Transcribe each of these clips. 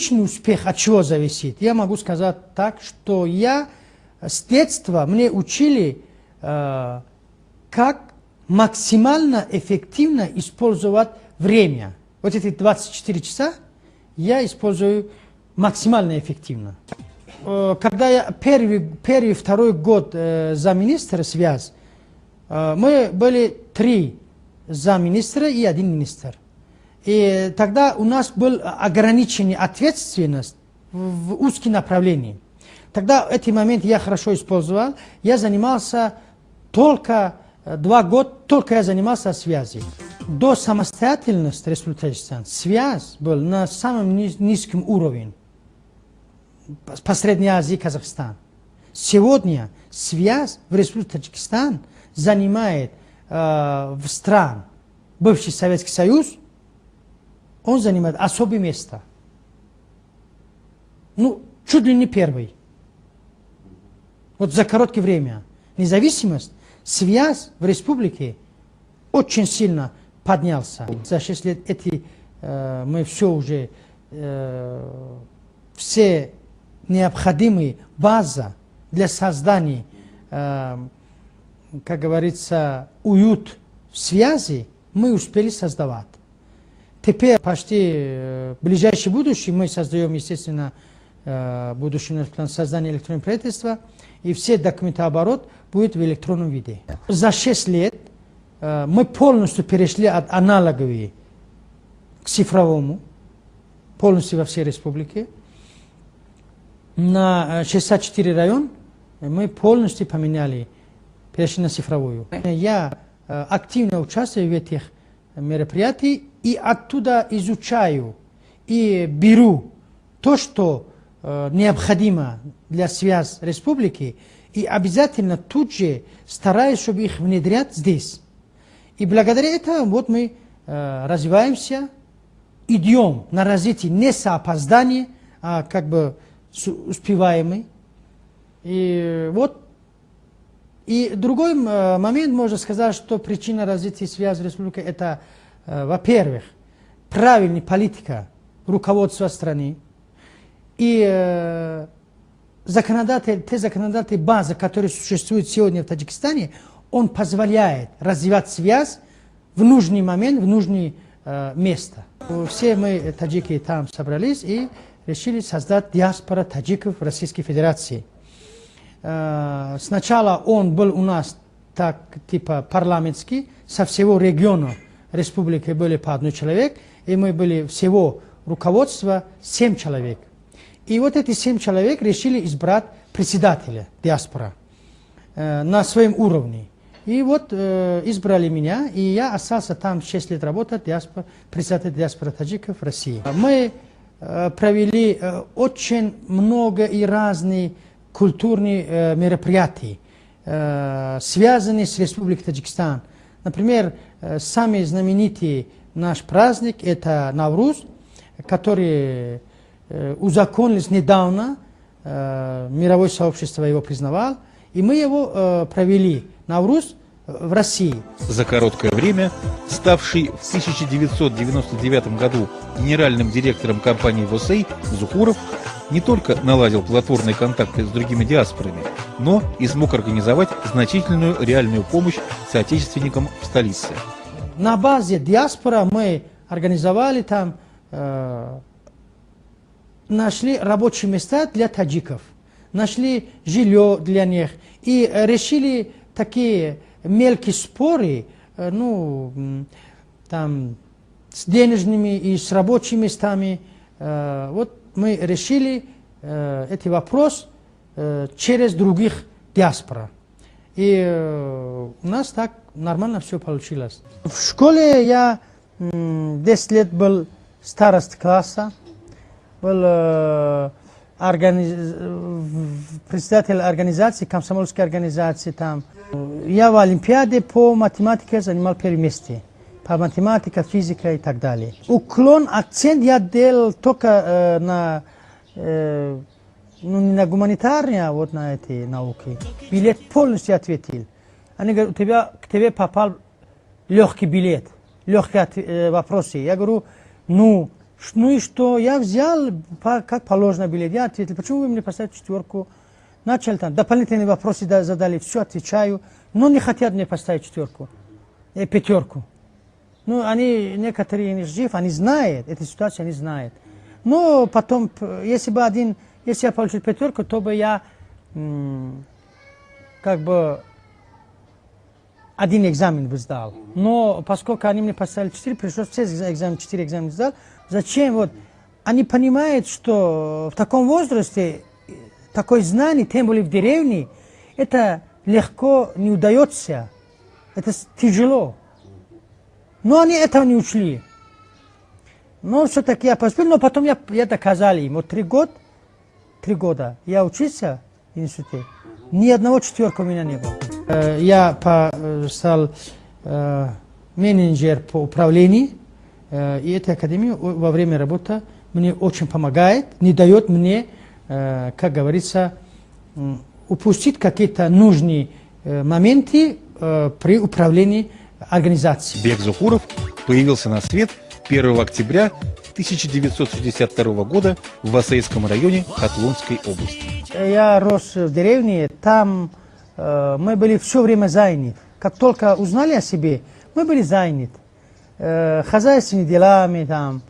Личный успех от чего зависит? Я могу сказать так, что я с детства, мне учили, как максимально эффективно использовать время. Вот эти 24 часа я использую максимально эффективно. Когда я первый второй год замминистра связь, мы были три замминистра и один министр. И тогда у нас был ограниченный ответственность в узком направлении. Тогда эти моменты я хорошо использовал. Я занимался только 2 года, только я занимался связью. До самостоятельности Республики Таджикистан связь был на самом низком уровне по Средней Азии, Казахстан. Сегодня связь в Республике Таджикистан занимает в стран бывший Советский Союз, он занимает особое место. Ну, чуть ли не первый. Вот за короткое время. Независимость, связь в республике очень сильно поднялся. За 6 лет эти, мы все уже, все необходимые база для создания, как говорится, уют в связи мы успели создавать. Теперь почти в ближайшем будущем мы создаем, естественно, будущий наш план создания электронного правительства, и все документооборот будет в электронном виде. За 6 лет мы полностью перешли от аналоговой к цифровому, полностью во всей республике. На 64 район мы полностью поменяли, перешли на цифровую. Я активно участвую в этих мероприятиях и оттуда изучаю и беру то, что необходимо для связи республики, и обязательно тут же стараюсь, чтобы их внедрять здесь. И благодаря этому вот мы развиваемся, идем на развитие не с опозданием, а как бы успеваемый. И вот и другой момент, можно сказать, что причина развития связи республики — это, во-первых, правильная политика руководства страны и те законодательные базы, которые существуют сегодня в Таджикистане, он позволяет развивать связь в нужный момент, в нужное место. Все мы, таджики, там собрались и решили создать диаспора таджиков в Российской Федерации. Сначала он был у нас так, типа парламентский, со всего региона республики были по одной человек, и мы были всего руководство семь человек. И вот эти семь человек решили избрать председателя диаспора на своем уровне. И вот избрали меня, и я остался там 6 лет работать, диаспора, председатель диаспоры таджиков в России. Мы провели очень много и разные культурные мероприятия, связанные с Республикой Таджикистан. Например, самый знаменитый наш праздник – это Навруз, который узаконились недавно, мировое сообщество его признавал, и мы его провели, Навруз, в России. За короткое время ставший в 1999 году генеральным директором компании «ВОСЭЙ» Зухуров не только наладил плодотворные контакты с другими диаспорами, но и смог организовать значительную реальную помощь соотечественникам в столице. На базе диаспора мы организовали там, нашли рабочие места для таджиков, нашли жилье для них и решили такие мелкие споры, ну, там, с денежными и с рабочими местами. Вот мы решили этот вопрос через других диаспора. И у нас так нормально все получилось. В школе я 10 лет был старост класса, был председатель организации, комсомольской организации там. Я в олимпиаде по математике занимал первое место. По математике, физике и так далее. Уклон, акцент я делал только на, ну, не на гуманитарные, а вот на эти науки. Билет полностью ответил. Они говорят: у тебя, к тебе попал легкий билет, легкие вопросы. Я говорю, ну, Ну и что? Я взял, как положено, билет. Я ответил: почему вы мне поставили четверку? Начали там, дополнительные вопросы задали, все отвечаю. Но не хотят мне поставить четверку, пятерку. Ну, они, некоторые не жив, они знают, эту ситуацию они знают. Но потом, если бы один, если я получил пятерку, то бы я как бы один экзамен бы сдал. Но поскольку они мне поставили четыре, пришлось все экзамены, четыре экзамена сдал. Зачем? Вот они понимают, что в таком возрасте такое знание, тем более в деревне, это легко не удается. Это тяжело. Но они этого не учли. Но все-таки я поступил, но потом я доказал им. Вот 3 года я учился в институте, ни одного четверка у меня не было. Я стал менеджер по управлению, и эта академия во время работы мне очень помогает, не дает мне, как говорится, упустить какие-то нужные моменты при управлении организацией. Бек Зухуров появился на свет 1 октября 1962 года в Васейском районе Хатлонской области. Я рос в деревне, там мы были все время заняты. Как только узнали о себе, мы были заняты. Хозяйственными делами, там,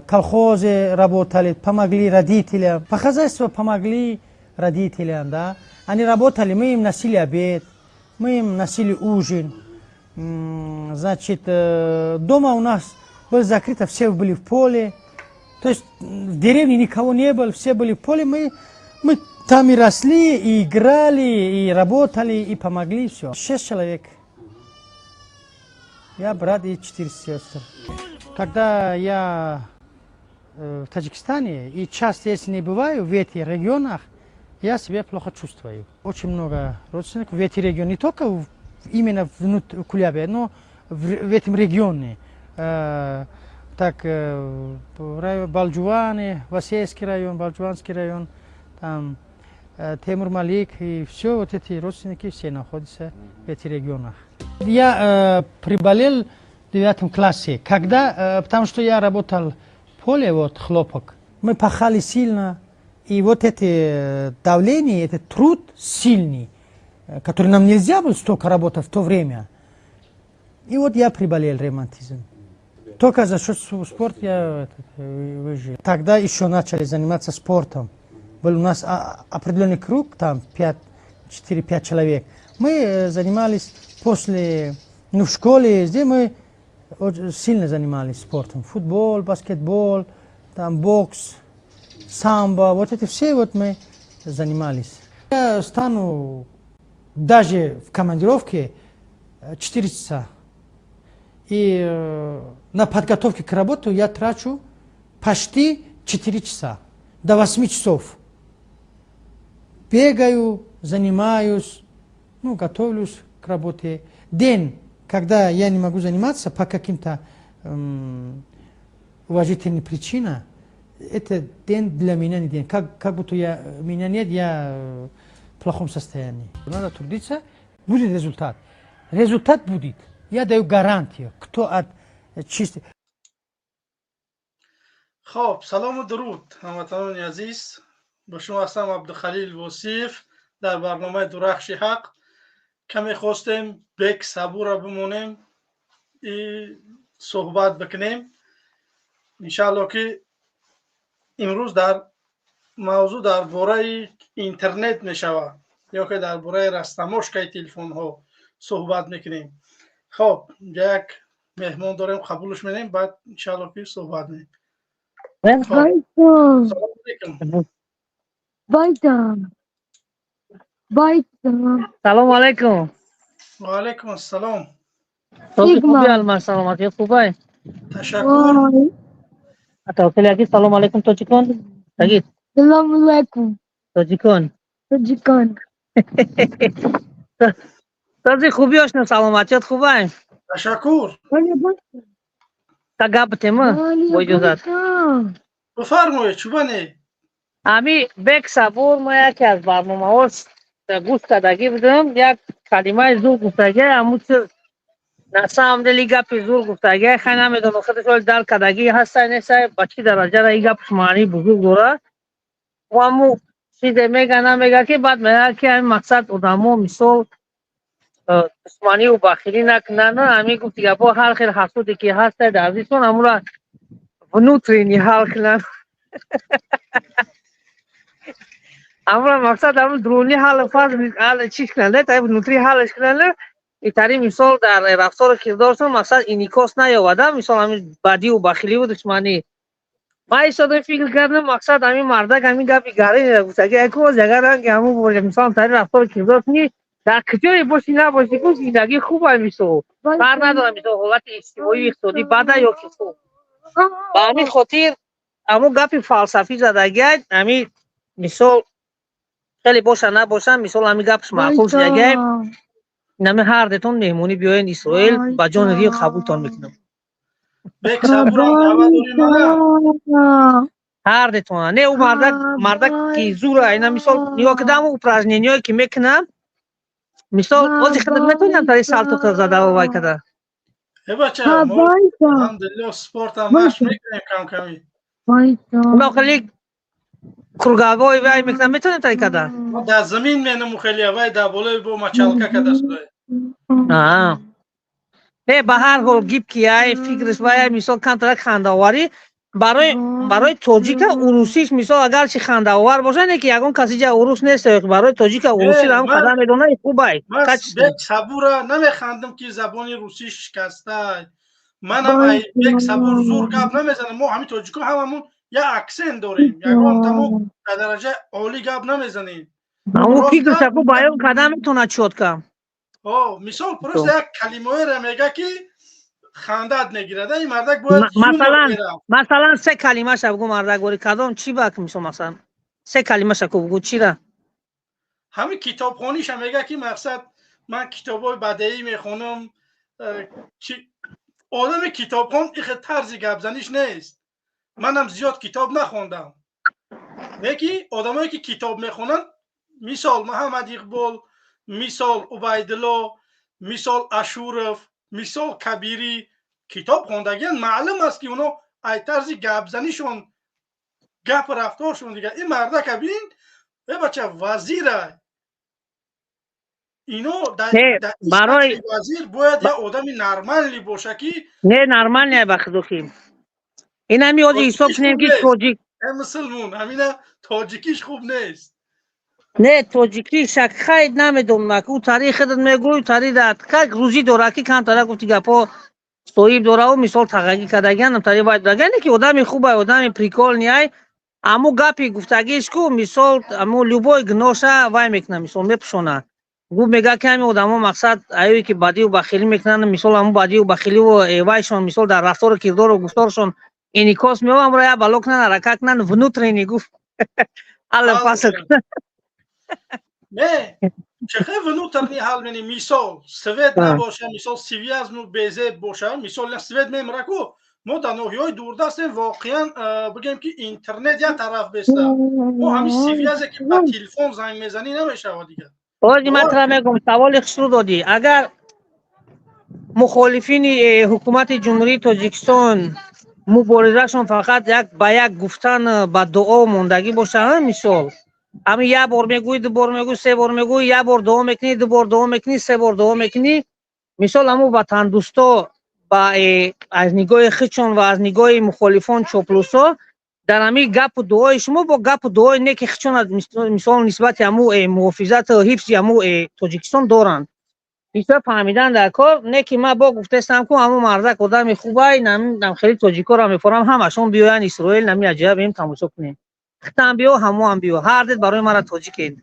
колхозы работали, помогли родителям. По хозяйству помогли родителям, да. Они работали, мы им носили обед, мы им носили ужин. Значит, дома у нас было закрыто, все были в поле. То есть в деревне никого не было, все были в поле. Мы там и росли, и играли, и работали, и помогли, все. Шесть человек. Я, брат и четыре сестры. Когда я в Таджикистане и часто, если не бываю в этих регионах, я себя плохо чувствую. Очень много родственников в эти регионы, не только именно внутри Кулябе, но в этом регионе. Так, район Балджуваны, Васейский район, Балджуванский район, там Темур Малик и все вот эти родственники все находятся в этих регионах. Я приболел в девятом классе, когда, потому что я работал в поле, вот, хлопок. Мы пахали сильно, и вот это давление, этот труд сильный, который нам нельзя было столько работать в то время. И вот я приболел ревматизм. Только за счет спорта я этот, выжил. Тогда еще начали заниматься спортом. Был у нас определенный круг, там 5, 4-5 человек. Мы занимались после, ну, в школе, где мы очень сильно занимались спортом. Футбол, баскетбол, там бокс, самбо, вот это все вот мы занимались. Я стану даже в командировке 4 часа. И на подготовке к работе я трачу почти 4 часа, до 8 часов. Бегаю, занимаюсь, ну, готовлюсь к работе. День, когда я не могу заниматься по каким-то уважительным причинам, это день для меня не день. Как будто меня нет, я в плохом состоянии. Надо трудиться, будет результат. Результат будет. Я даю гарантию. Кто от чисто. Хоб, салому дуруд, ҳамватанони азиз, бо шумо ҳастам Абдухалил Восиев дар барномаи Дурахши ҳақ. Каме хостем Бек Сабура бимонем и суҳбат бикунем, иншаалло, ки имрӯз дар мавзӯъ дар бораи интернет мешавад ё ки дар бораи растаможкаи телефонҳо суҳбат мекунем. Хоб, як меҳмон дорем, қабулш менем, баъд иншаалло ки суҳбат менем. Салому алейкум. Байдам. Байдам. Салому алейкум. Ва алейкум ассалом. Тоби хуби, алмаз, саломатӣ хубай? Ташаккур. Вай. Таваккал аки, салому алейкум, тоҷикон. Тагид. Салому алейкум. Тоҷикон. Тоҷикон. Този хуби, ошно, саломатият хубай? Ташаккур. Та гап тема бо иҷозат. Бифармоед, чӯбане. Ами Бек Сабур, ма яке аз барномаҳо гӯш кардагӣ будам, як калимаи зур гуфтагӣ, ҳамун чиз. На самом деле гапи зур гуфтагӣ, хай, намедонам, худаш ҳоли дар кардагӣ ҳастай, нестай, ба чӣ дараҷара ин гапш маънии бузург дорад. Аму чизе мега, намега, ки баъд мега, ки ҳамин мақсад одамо, мисол, душманию бахилӣ накунанд. Ҳамин гуфти гапҳо, ҳар хел ҳасуде ки ҳастай дар дилшон, ҳамура внутренний ҳал кунанд. Ҳамура мақсад ҳамун дурунӣ ҳалу фасл чиз кунанд, внутри ҳалаш кунанд. Итари, мисол, дар рафтору кирдоршон, мақсад, инъикос наёвада, мисол, ҳамин бадию бахиливу душманӣ. Ман истода фикр кардам, мақсад, ҳамин мардак ҳамин гапи гаринро гуфтаги, яко ягар ранги ҳамун боша, мисол, тари рафтору кирдор кунӣ, дар куҷое бошӣ набошӣ, ку зиндагӣ хуб, мисол, фарқ надорад, мисол, ҳолати иҷтимоию иқтисодӣ бада ё ки хуб. Ба ҳамин хотир ҳамун гапи фалсафӣ задагиай, ҳамин, мисол, хеле боша набоша, мисол, ҳамин гапш маъқул шудагиай. Нами ҳар детон меҳмонӣ биёен Исроил, ба ҷони дил қабултон мекунам. Бек Сабурам даъват дорӣ мана? Ҳар детона. Не, ӯ мардак, мардак ки зура, ина, мисол, нигоҳ кида, ҳамун упражнение ҳое ки мекунам, мисол, ози худат метавонам тари салто зада вай када. Э бача, мо алҳамдулиллоҳ спортам машқ мекунем кам-ками. Уна хеле круговой вай мекунам, метавонем тари када. Мо дар замин менаму хеле, вай дар болои бо мочалка када шуда. Аа. Не, ба ҳар ҳол гибкий ай, фикраш вай, мисол, камтарак хандаоварӣ барои тоҷика урусиш, мисол, агарчи хандаовар боша, не ки ягон каси ҷа урус нест, барои тоҷика урусиро ҳам қадар медона, хубай. Ман Бек Сабура намехандам, ки забони русӣ шикастай. Манам ай Бек Сабур зур гап намезанам. Мо ҳамин тоҷико ҳамамон як аксент дорем, ягон тамо дар дараҷаи олӣ гап намезанем. Ҳамун фикраша ку баён карда метавонад чётко. О, мисол, просто як калимаҳоеро мега, ки хандат мегирад. Ин мардак бояд Масалан, се калимаша бугу, мардак, бори кадом чӣ ба, мисол, масалан, се калимаша ку бугу, чира? Ҳамин китобхониша мега, ки мақсад, ман китобҳои бадеӣ мехонам. Одами китобхон ихе тарзи гапзаниш нест. Манам зиёд китоб нахондам, леки одамое ки китоб мехонанд, мисол, Муҳаммад Иқбол, мисол, Убайдулло, мисол, Ашуров, мисол, Кабирӣ, китоб хондагиян, маълум аст, ки оно ай тарзи гапзанишон, гап рафторшон дигар. Ин мардака бин, э бача, вазира ино. Барои вазир бояд як одами нормальный боша, ки Не, нормальный ба худохи. Инами ози ҳисоб кунем, ки тоҷик Мусулмон, ҳамина тоҷикиш хуб нест. Не, тоҷикӣ шак, хай, намедонам, ӯ таърих худат мегӯй, таърих как рӯзӣ дора, ки камтара, гуфти гапҳо, соҳиб дораву, мисол, тағагӣ кардагиан, тари вай дагане, ки одами хубай, одами прикольный ай. Аму гапи гуфтагиш ку, мисол, аму любой гуноша вай мекуна, мисол, мепӯшона. Гу мега, ки ҳами одамо, мақсад, аюе ки бадию бахилӣ мекунанд, мисол, аму бадию бахиливу вайшон, мисол, дар рафтору кирдору гуфторшон инъикос меёбад, амро як бало кунанд, ҳаракат кунанд, внутренний, гуфт, ҳаллу фасл кунанд. Не, чехе внутренний ҳал мени? Мисол, свет набоша, мисол, связь му безеб боша, мисол, свет мемра ку. Мо дар ноҳияҳои дурдастем, воқеан бигем, ки интернет як тараф беста, мо ҳамин связь е ки ба телефон занг мезанӣ, намешавад дигар. Ози ман тра мегӯм, саволи хушрӯ додӣ. Агар мухолифини ҳукумати Ҷумҳурии Тоҷикистон муборизашон фақат як ба як гуфтан, ба дуо мондагӣ бошад, мисол, ҳамин як бор мегӯӣ, ду бор мегӯӣ, се бор мегӯӣ, як бор дуо мекунӣ, ду бор дуо мекунӣ, се бор дуо мекунӣ, мисол, ҳамун ватандӯсто ба аз нигоҳи худшон ва аз нигоҳи мухолифон чоплусо дар ҳамин гапу дуои шумо бо гапу дуои не ки худшон, мисол, нисбати ҳамун муҳофизату ҳифзи ҳамун Тоҷикистон доранд, бисёр фаҳмидан дар кор не, ки ман бо гуфтаистам ку, ҳамун мардак одами хубай, нам хеле тоҷикоро мефорам, ҳамашон биёянд Исроил, нами аҷаб им тамошо кунем. Хитам биё, ҳамоам биё, ҳар дет барои мара тоҷикед,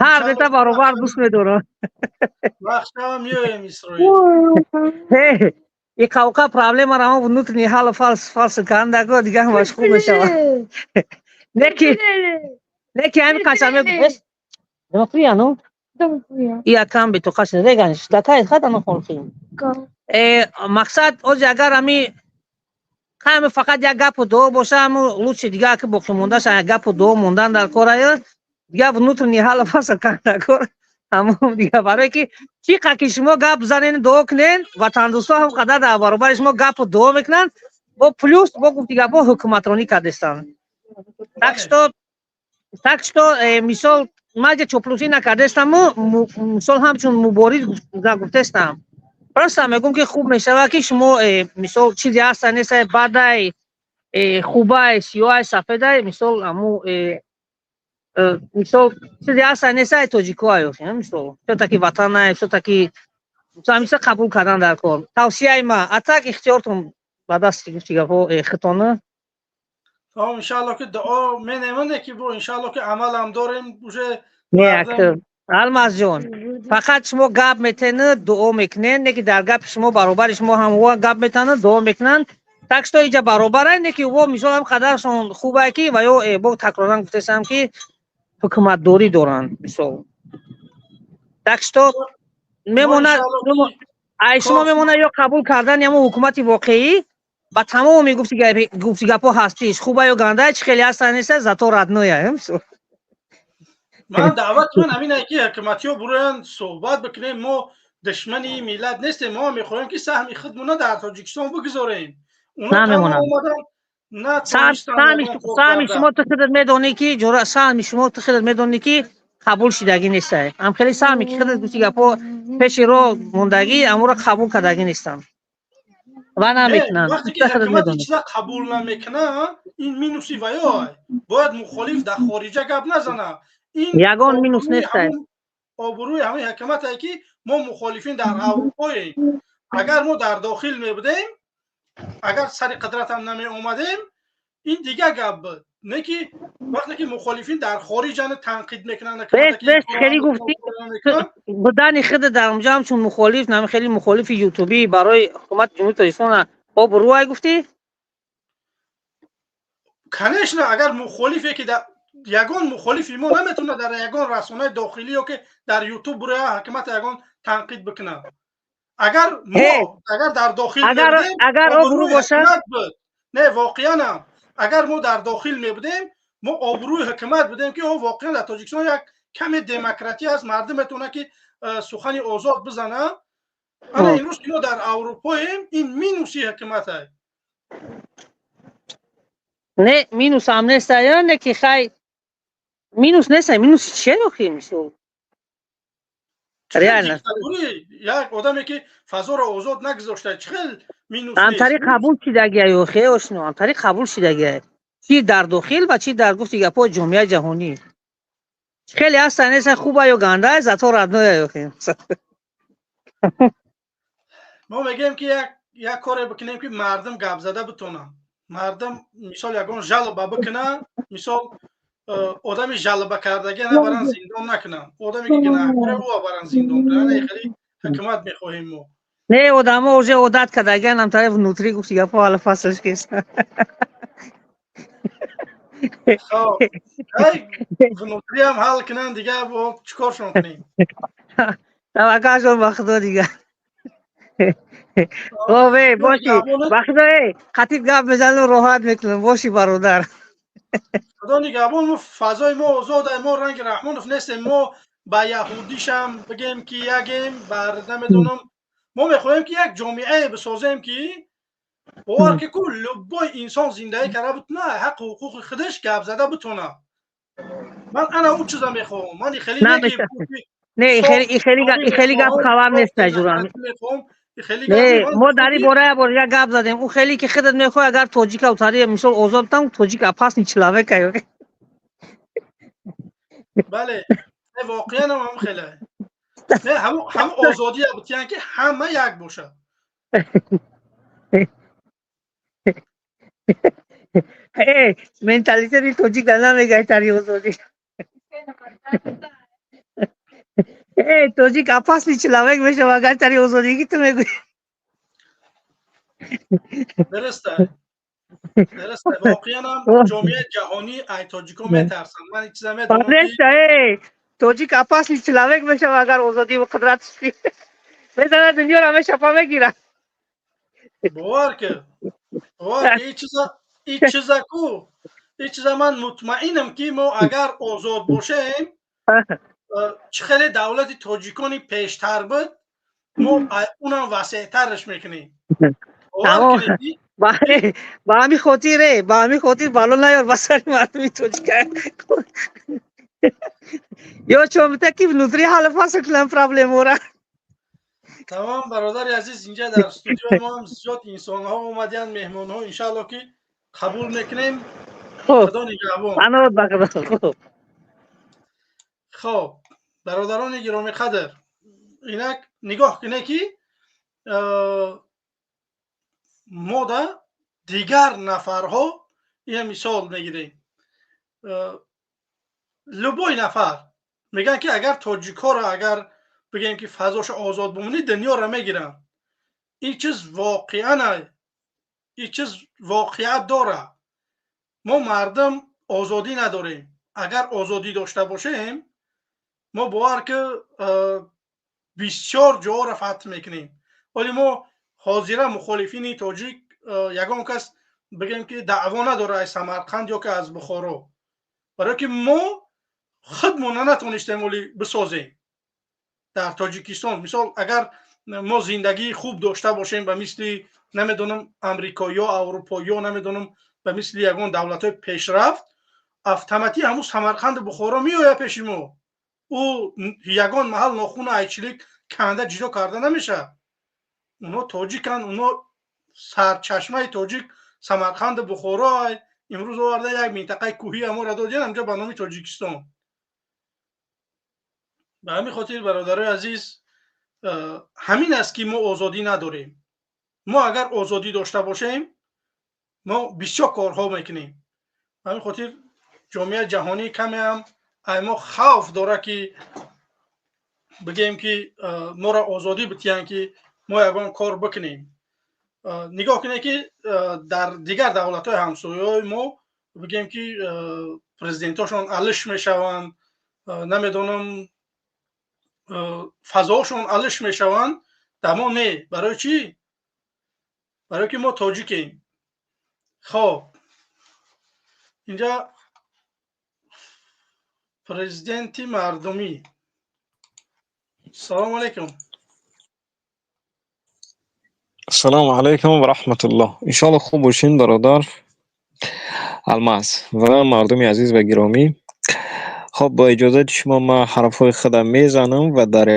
ҳар дета баробар дӯст медорам. Вақтшава меоем Исроил. И қавқа проблемаро ҳамон внутренний ҳалу фасл кардан, дигар ҳамаш хуб мешавад. Неки ҳамин қаша мегӯ, ну якам битоқаш реган дакай хадано холхи. Мақсад, ози агар ами ҳами фақат як гапу дуо боша, ҳаму лучше дигар ки боқӣ мондаша як гапу дуо мондан дар кор, ая дигар внутренний ҳалу фасл кардан дар кор. Тамом дига, барое ки чӣ қа ки шумо гап занен, дуо кунен, ватандӯстҳо ҳам қадар дар баробари шумо гапу дуо мекунанд, бо плюс бо гуфти гапҳо ҳукуматронӣ кардестанд. Так что мисол, ман ҷа чоплусӣ накардестаму, мисол, ҳамчун мубориз гуфтестам. Просто мегӯм, ки хуб мешавад, ки шумо мисол, чизе ҳаста неста, бадай, хубай, сиёҳай, сафедай, мисол, аму мисол, чизе ҳаста нестай, тоҷикоай, мисол, всё-таки ватанай, всё-таки ҳамиса қабул кардан дар кор. Тавсияи ма, а так ихтиёртон ба дасти, гуфти гапҳо, хитона. Тамом, иншаалло, ки дуо менемоне, ки бо иншаалло, ки амалам дорем уже. Не, Алмазҷон, фақат шумо гап метену дуо мекунед, не ки дар гапи шумо баробари шумо ҳам гап метанад, дуо мекунанд. Так что иҷа баробара, не ки во мисол ҳам қадаршон хубае, ки ва ё бо такроран гуфтесам, ки ҳукуматдорӣ доранд, мисол. Так что мемонад ай шумо, мемонад ё қабул кардани ҳамон ҳукумати воқеӣ ба тамоми гуфти гапҳо ҳастиш, хуба ё гандая, чӣ хеле ҳаста неста, зато родное. Ман даъвати ман ҳамин ки ҳукуматиҳо буроянд, суҳбат бикунем. Мо душмани миллат нестем, мо мехоҳем, ки саҳми худмона дар Тоҷикистон бигузорем. Намемонанд. Саҳми шумо, ту худат медонӣ, ки ҷура, саҳми шумо, ту худат медонӣ, ки қабул шидагӣ нестай. Ам хеле саҳме ки худат, гуфти гапҳо, пеши роҳ мондагӣ, амуро қабул кардагӣ нестанд ва намекунанд. Вақте ки ҳукумат чиза қабул намекунад, ин минуси ваёй. Бояд мухолиф дар хориҷа гап назанад. Ин ягон минус нестай. Обрӯи ҳамаи ҳукумате, ки мо мухолифин дар Аврупоем. Агар мо дар дохил мебудем, агар сари қудратам намеомадем, ин дигар гап буд. Не ки вақте ки мухолифин дар хориҷ танқид мекунанд. Бес, хеле гуфтӣ, будани худ дар онҷо ҳамчун мухолиф, нами хеле мухолифи ютубӣ барои ҳукумати Ҷумҳурии Тоҷикистон обрӯай, гуфтӣ? Конечно, агар мухолифе ки ягон мухолифи мо наметавонад дар ягон расонаи дохилӣ ё ки дар ютуб буроя, ҳукумата ягон танқид бикунад. Агар мо агар дар дохил агар обрӯ бошад. Не, воқеанам, агар мо дар дохил мебудем, мо обрӯи ҳукумат будем, ки воқеан дар Тоҷикистон як каме демократия аст, мардум метавонад, ки сухани озод бизанад. Ана имрӯз ки мо дар Аврупоем, ин минуси ҳукумат. Не, минус ҳам неста, не ки хай, минус неста. Минус чие охи, мисол, реально? Як одаме ки фазоро озод нагузошта, чӣ хел минус? Амтари қабул шидагиай, охе ошно, амтари қабул шидагиай, чӣ дар дохил ва чӣ дар, гуфти гапҳо, ҷомеаи ҷаҳонӣ. Хеле ҳаста неста, хуба ё ганда, зато родное, охе. Мо мегӯем, ки як коре бикунем, ки мардум гап зада битонанд. Мардум, мисол, ягон жалоба бикунанд, мисол, одами жалоба кардагӣ набаранд, зиндон накунанд, одаме ки гунаҳкоре, ӯ баранд, зиндон кунанд. Хеле ҳукумат мехоҳем мо. Не, одамо уже одат кардагиан амтари внутри, гуфти гапҳо, ҳала фаслш кест. Хоб, внутри ҳам ҳал кунанд, дига бо чӣ коршон кунем? Таваккалшон ба Худо дига. Ове, боши, ба Худо, қатиб гап мезанам, роҳат мекунам. Боши, бародар. Худо нигаҳбон. Мо фазои мо озод, мо ранги Раҳмонов нестем. Мо ба яҳудишам бигем, ки ягем бар намедонам. Мо мехоҳем, ки як ҷомеае бисозем, ки бовар ки ку любой инсон зиндагӣ карда бутона, ҳаққу ҳуқуқи худаш гап зада бутона. Ман ана ӯ чиза мехоҳам. Ман хеле не, хеле гап хабар нест, ҷурам. Не, мо дар ин бора як бор як гап задем. Ӯ хеле ки худат мехоҳӣ, агар тоҷика утари, мисол, озод там, тоҷик опасный человек. Бале, воқеан ҳам хеле. Не, ҳам озодия бутиян, ки ҳама як бошад. Менталитети тоҷик да намегай тари озодӣ. Тоҷик опасный человек мешава, агар тари озодӣ ки ту мегӯӣ. Дуруста, дуруста. Воқеан ҳам ҷомеаи ҷаҳонӣ ай тоҷико метарсанд. Ман ин чиза медонам. Тоҷик опасный человек мешава, агар озодӣ ва қудрат мезана, дунёро мешапа, мегирад. Бовар ки, бовар ки, ин чиза ку, ин чиза ман мутмаинам, ки мо агар озод бошем. Чӣ хеле давлати тоҷикони пештар буд, мо унам васеътараш мекунем. Бале, ба ҳамин хотир бало наёр ба сари мардуми тоҷика. Ё чомита ки внутри ҳалл фасл кунам проблемора. Тамом, бародари азиз, инҷа дар студиои мо ҳам зиёд инсонҳо омадиянд, меҳмонҳо, иншаалло ки қабул мекунем. Худо нигаҳбон. Хоб, бародарони гиромиқадр, инак нигоҳ кунед, ки мода дигар нафарҳо, ина мисол мегирем, любой нафар мегӯянд, ки агар тоҷикҳоро, агар бигӯем, ки фазошо озод бимонӣ, дунёро мегиранд. Ин чиз воқеан, ин чиз воқеият дорад. Мо мардум озодӣ надорем. Агар озодӣ дошта бошем, мо бовар ки бисёр ҷоҳоро фатҳ мекунем. Вале мо ҳозира мухолифини тоҷик ягон кас, бигем, ки даъво надорад аз Самарқанд ё ки аз Бухоро, барое ки мо худмона натонистем оли бисозем дар Тоҷикистон. Мисол, агар мо зиндагии хуб дошта бошем, ба мисли, намедонам, амрикоё, аврупоё, намедонам, ба мисли ягон давлатҳои пешрафт, автоматӣ ҳамун Самарқанду Бухоро меояд пеши мо. Ӯ ягон маҳал нохуна айчилик канда ҷудо карда намешавад. Онҳо тоҷиканд, онҳо сарчашмаи тоҷик Самарқанду Бухоро. Имрӯз оварда як минтақаи кӯҳӣ аморо додиян ҳамҷо ба номи Тоҷикистон. Ба ҳамин хотир, бародарои азиз, ҳамин аст, ки мо озодӣ надорем. Мо агар озодӣ дошта бошем, мо бисёр корҳо мекунем. Ба ҳамин хотир ҷомеаи ҷаҳонӣ каме ҳам ай мо хавф дорад, ки бигӯем, ки моро озодӣ битиҳанд, ки мо ягон кор бикунем. Нигоҳ кунед, ки дар дигар давлатҳои ҳамсояҳои мо, бигӯем, ки президентҳошон алиш мешаванд, намедонам, фазоҳошон алиш мешаванд, дар мо не. Барои чӣ? Барое ки мо тоҷикем. Хоб, инҷа президенти мардумӣ. Салому алайкум. Ассалому алайкум ва раҳматуллоҳ. Иншоалло хуб бошин, бародар Алмаз ва мардуми азиз ва гиромӣ. Хоб, бо иҷозати шумо ман ҳарфҳои худам мезанам ва дар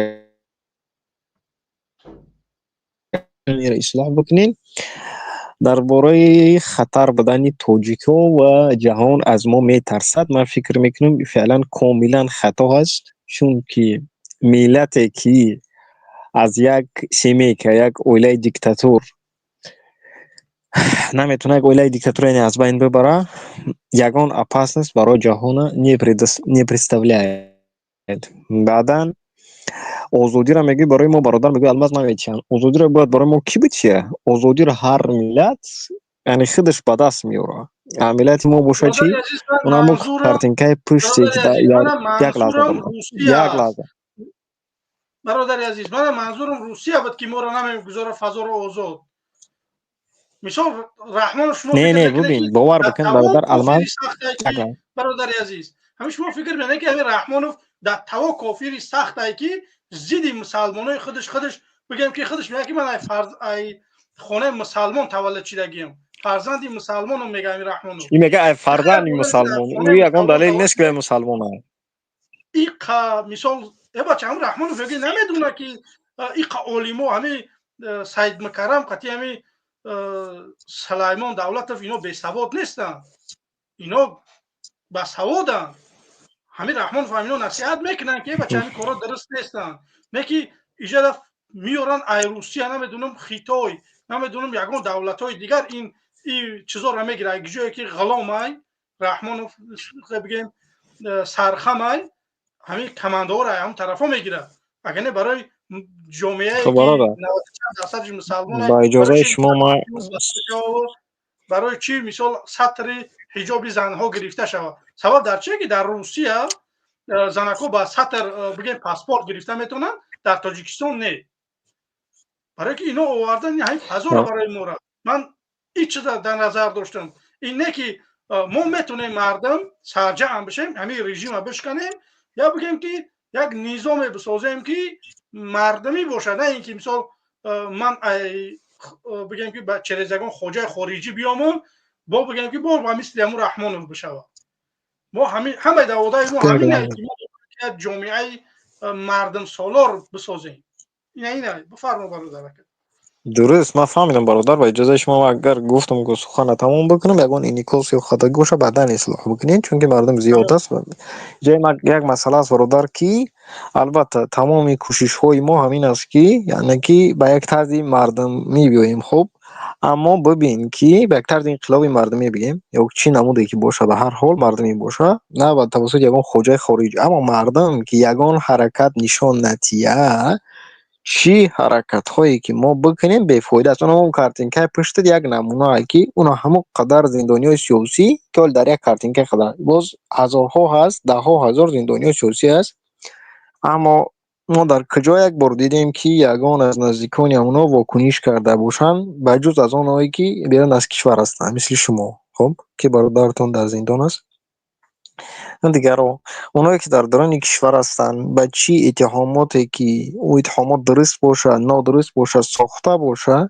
ислоҳ бикунем. Дар бораи хатар будани тоҷикҳо ва ҷаҳон аз мо метарсад, ман фикр мекунам, феълан комилан хато аст, чунки миллате ки аз як семейка, як оилаи диктатур наметавона як оилаи диктатура аз байн бибара, ягон опасность барои ҷаҳона не представляет. Баъдан озодиро мегӯӣ барои мо, бародар, мегӯӣ, Алмаз, наметиҳанд. Озодиро бояд барои мо кӣ бития? Озодиро ҳар миллат, яъне, худаш ба даст меорад. А миллати мо боша чӣ? Онамо картинкаи пуште як лаҳза, як лаҳза. Бародари азиз, мана манзурам Русия буд, ки моро намегузора фазоро озод. Мисол, Раҳмонов, шумо Не, не, бубин, бовар бикун, бародар Алмаз. Бародари азиз, ҳамин шумо фикр мекунед, ки ҳамин Раҳмонов дар таво кофири сахтае, ки зидди мусалмонои худаш, бигӯем, ки худаш мегӯяд, ки ман ай хонаи мусалмон таваллуд шидагиам, фарзанди мусалмоном, мега ҳамин Раҳмонов. И мега, ай фарзанди мусалмон. Ӯ ягон далел нест, ки ай мусалмон. Иқа мисол, э бача, ҳамин Раҳмонов мега, намедона, ки иқа олимо, ҳамин Саид Мукаррам қати ҳамин Сулаймон Давлатов, ино бесавод нестанд, ино басаводанд. Ҳамин Раҳмонов ҳамино насиҳат мекунанд, ки бача, ҳамин корҳо дуруст нестанд. Не ки иҷада меоранд ай Русия, намедонам, Хитой, намедонам, ягон давлатҳои дигар ин чизоро мегирад, ҷое ки ғуломай Раҳмонов, бигем, сархамай, ҳамин командаҳоро ҳамон тарафҳо мегирад. Агар не, барои ҷомеае дарсади мусалмон Ба иҷозаи шумо ма барои чӣ, мисол, сатри ҳиҷоби занҳо гирифта шавад? Сабаб дар чие, ки дар Русия занакҳо ба сатр, бигем, паспорт гирифта метавонанд, дар Тоҷикистон не? Барое ки ино овардан ҳамин фазоро барои мора. Ман ин чиза дар назар доштам. Ин не ки мо метавонем, мардум сарҷамъ бишем, ҳамин режима бишканем, я бигем, ки Як низоме бисозем, ки мардумӣ бошад, на ин ки, мисол, ман бигем, ки через ягон хоҷаи хориҷӣ биёмон, бо бигем, ки бо ба мисли ҳамун Раҳмонов бишавад. Мо ҳамаи даъводаи мо ҳамин, як ҷомеаи мардумсолор бисозем. Ина, бифармо, бародар. Дуруст, ман фаҳмидам, бародар. Ба иҷозаи шумо, агар гуфтам, сухана тамом бикунам, ягон инъикос ё хатогӣ боша, баъдан ислоҳ бикунед, чунки мардум зиёд аст. Ҷои як масъала аст, бародар, ки албатта тамоми кӯшишҳои мо ҳамин аст, ки яъне ки ба як тарзи мардумӣ биёем. Хуб, аммо бибин, ки ба як тарзи инқилоби мардумӣ бигем ё чӣ намуде ки боша, ба ҳар ҳол мардумӣ боша, на ба тавассути ягон хоҷаи хориҷ. Аммо мардум ки ягон ҳаракат нишон натия, чӣ ҳаракатҳое ки мо бикунем, бефоида аст. Он картинкаи пуштат як намунае, ки уно ҳамон қадар зиндониҳои сиёсӣ, ки ҳол дар як картинка қадар, боз ҳазорҳо ҳаст, даҳҳо ҳазор зиндониҳои сиёсӣ ҳаст. Аммо мо дар куҷо як бор дидем, ки ягон аз наздикони онҳо вокуниш карда бошанд, ба ҷуз аз онҳое ки берун аз кишвар ҳастанд, мисли шумо, хуб, ки бародаратон дар зиндон аст? Дигарро, оное ки дар даруни кишвар ҳастанд, ба чӣ иттиҳомоте ки ӯ иттиҳомот дуруст бошад, нодуруст бошад, сохта бошад,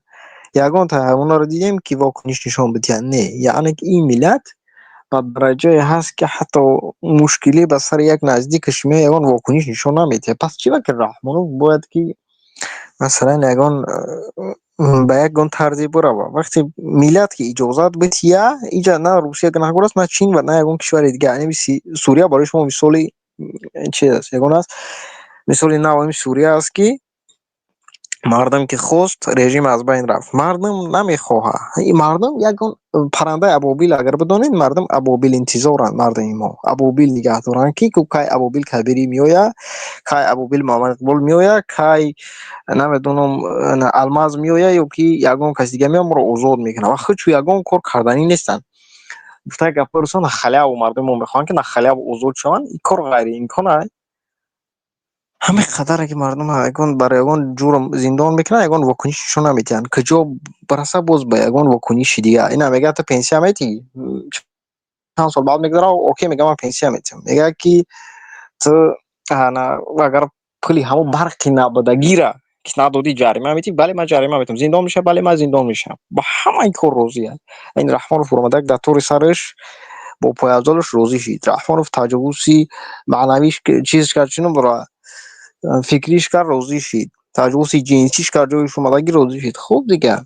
ягон ҳамонҳоро дидем, ки вокуниш нишон бидиҳанд? Не. Яъне ки ин миллат ба дараҷае ҳаст, ки ҳатто мушкилӣ ба сари як наздикаш меояд, ягон вокуниш нишон намедиҳад. Пас чӣ ба ки Раҳмонов бояд ки масалан ягон ба ягон тарзе биравад? Вақте миллат ки иҷозат бидиҳа, инҷа на Русия гунаҳкор аст, на Чин ва на ягон кишвари дигар. Сурия барои шумо мисоли чиз аст, ягон аст, мисоли нав ҳамин Сурия аст, ки мардум ки хост, режим аз байн рафт. Мардум намехоҳад. Мардум ягон паррандаи абобил, агар бидонед, мардум абобил интизоранд. Мардуми мо абобил нигаҳ доранд, ки кай Абобил Кабирӣ меояд, кай Абобил Муҳаммад Иқбол меояд, кай, намедонам, Алмаз меояд ё ки ягон каси дига меояд, моро озод мекунад. Ва худшу ягон кор карданӣ нестанд. Гуфтаи гапҳои русон, на халяву мардуми мо мехоҳанд, ки на халяву озод шаванд. Ин кор ғайриимкон аст. Ҳамин қадаре ки мардум ягон бар ягон ҷурм зиндон мекунанд, ягон вокуниш нишон намедиҳанд. Куҷо бараса, боз ба ягон вокуниши дигар. Ина мегӯяд: «Ту пенсия метиҳӣ?» Чанд сол баъд мегузарад, окей, мегӯяд: «Ман пенсия метиҳам». Мегӯяд, ки ту агар пули ҳамон барқи набудагира ки надодӣ, ҷарима метиҳӣ? Бале, ман ҷарима метиҳам. Зиндон мешавӣ? Бале, ман зиндон мешавам. Ба ҳамаи кор розианд. Ин Раҳмонов омадак, дар тори сараш бо пойафзолаш розӣ шид. Раҳмонов таҷовузи маънавиш чиз кард, чӣ ном дорад, фикриш кард, розӣ шид. Таҷовузи ҷинсиш кард, ҷои омадагӣ, розӣ шид. Хуб, дига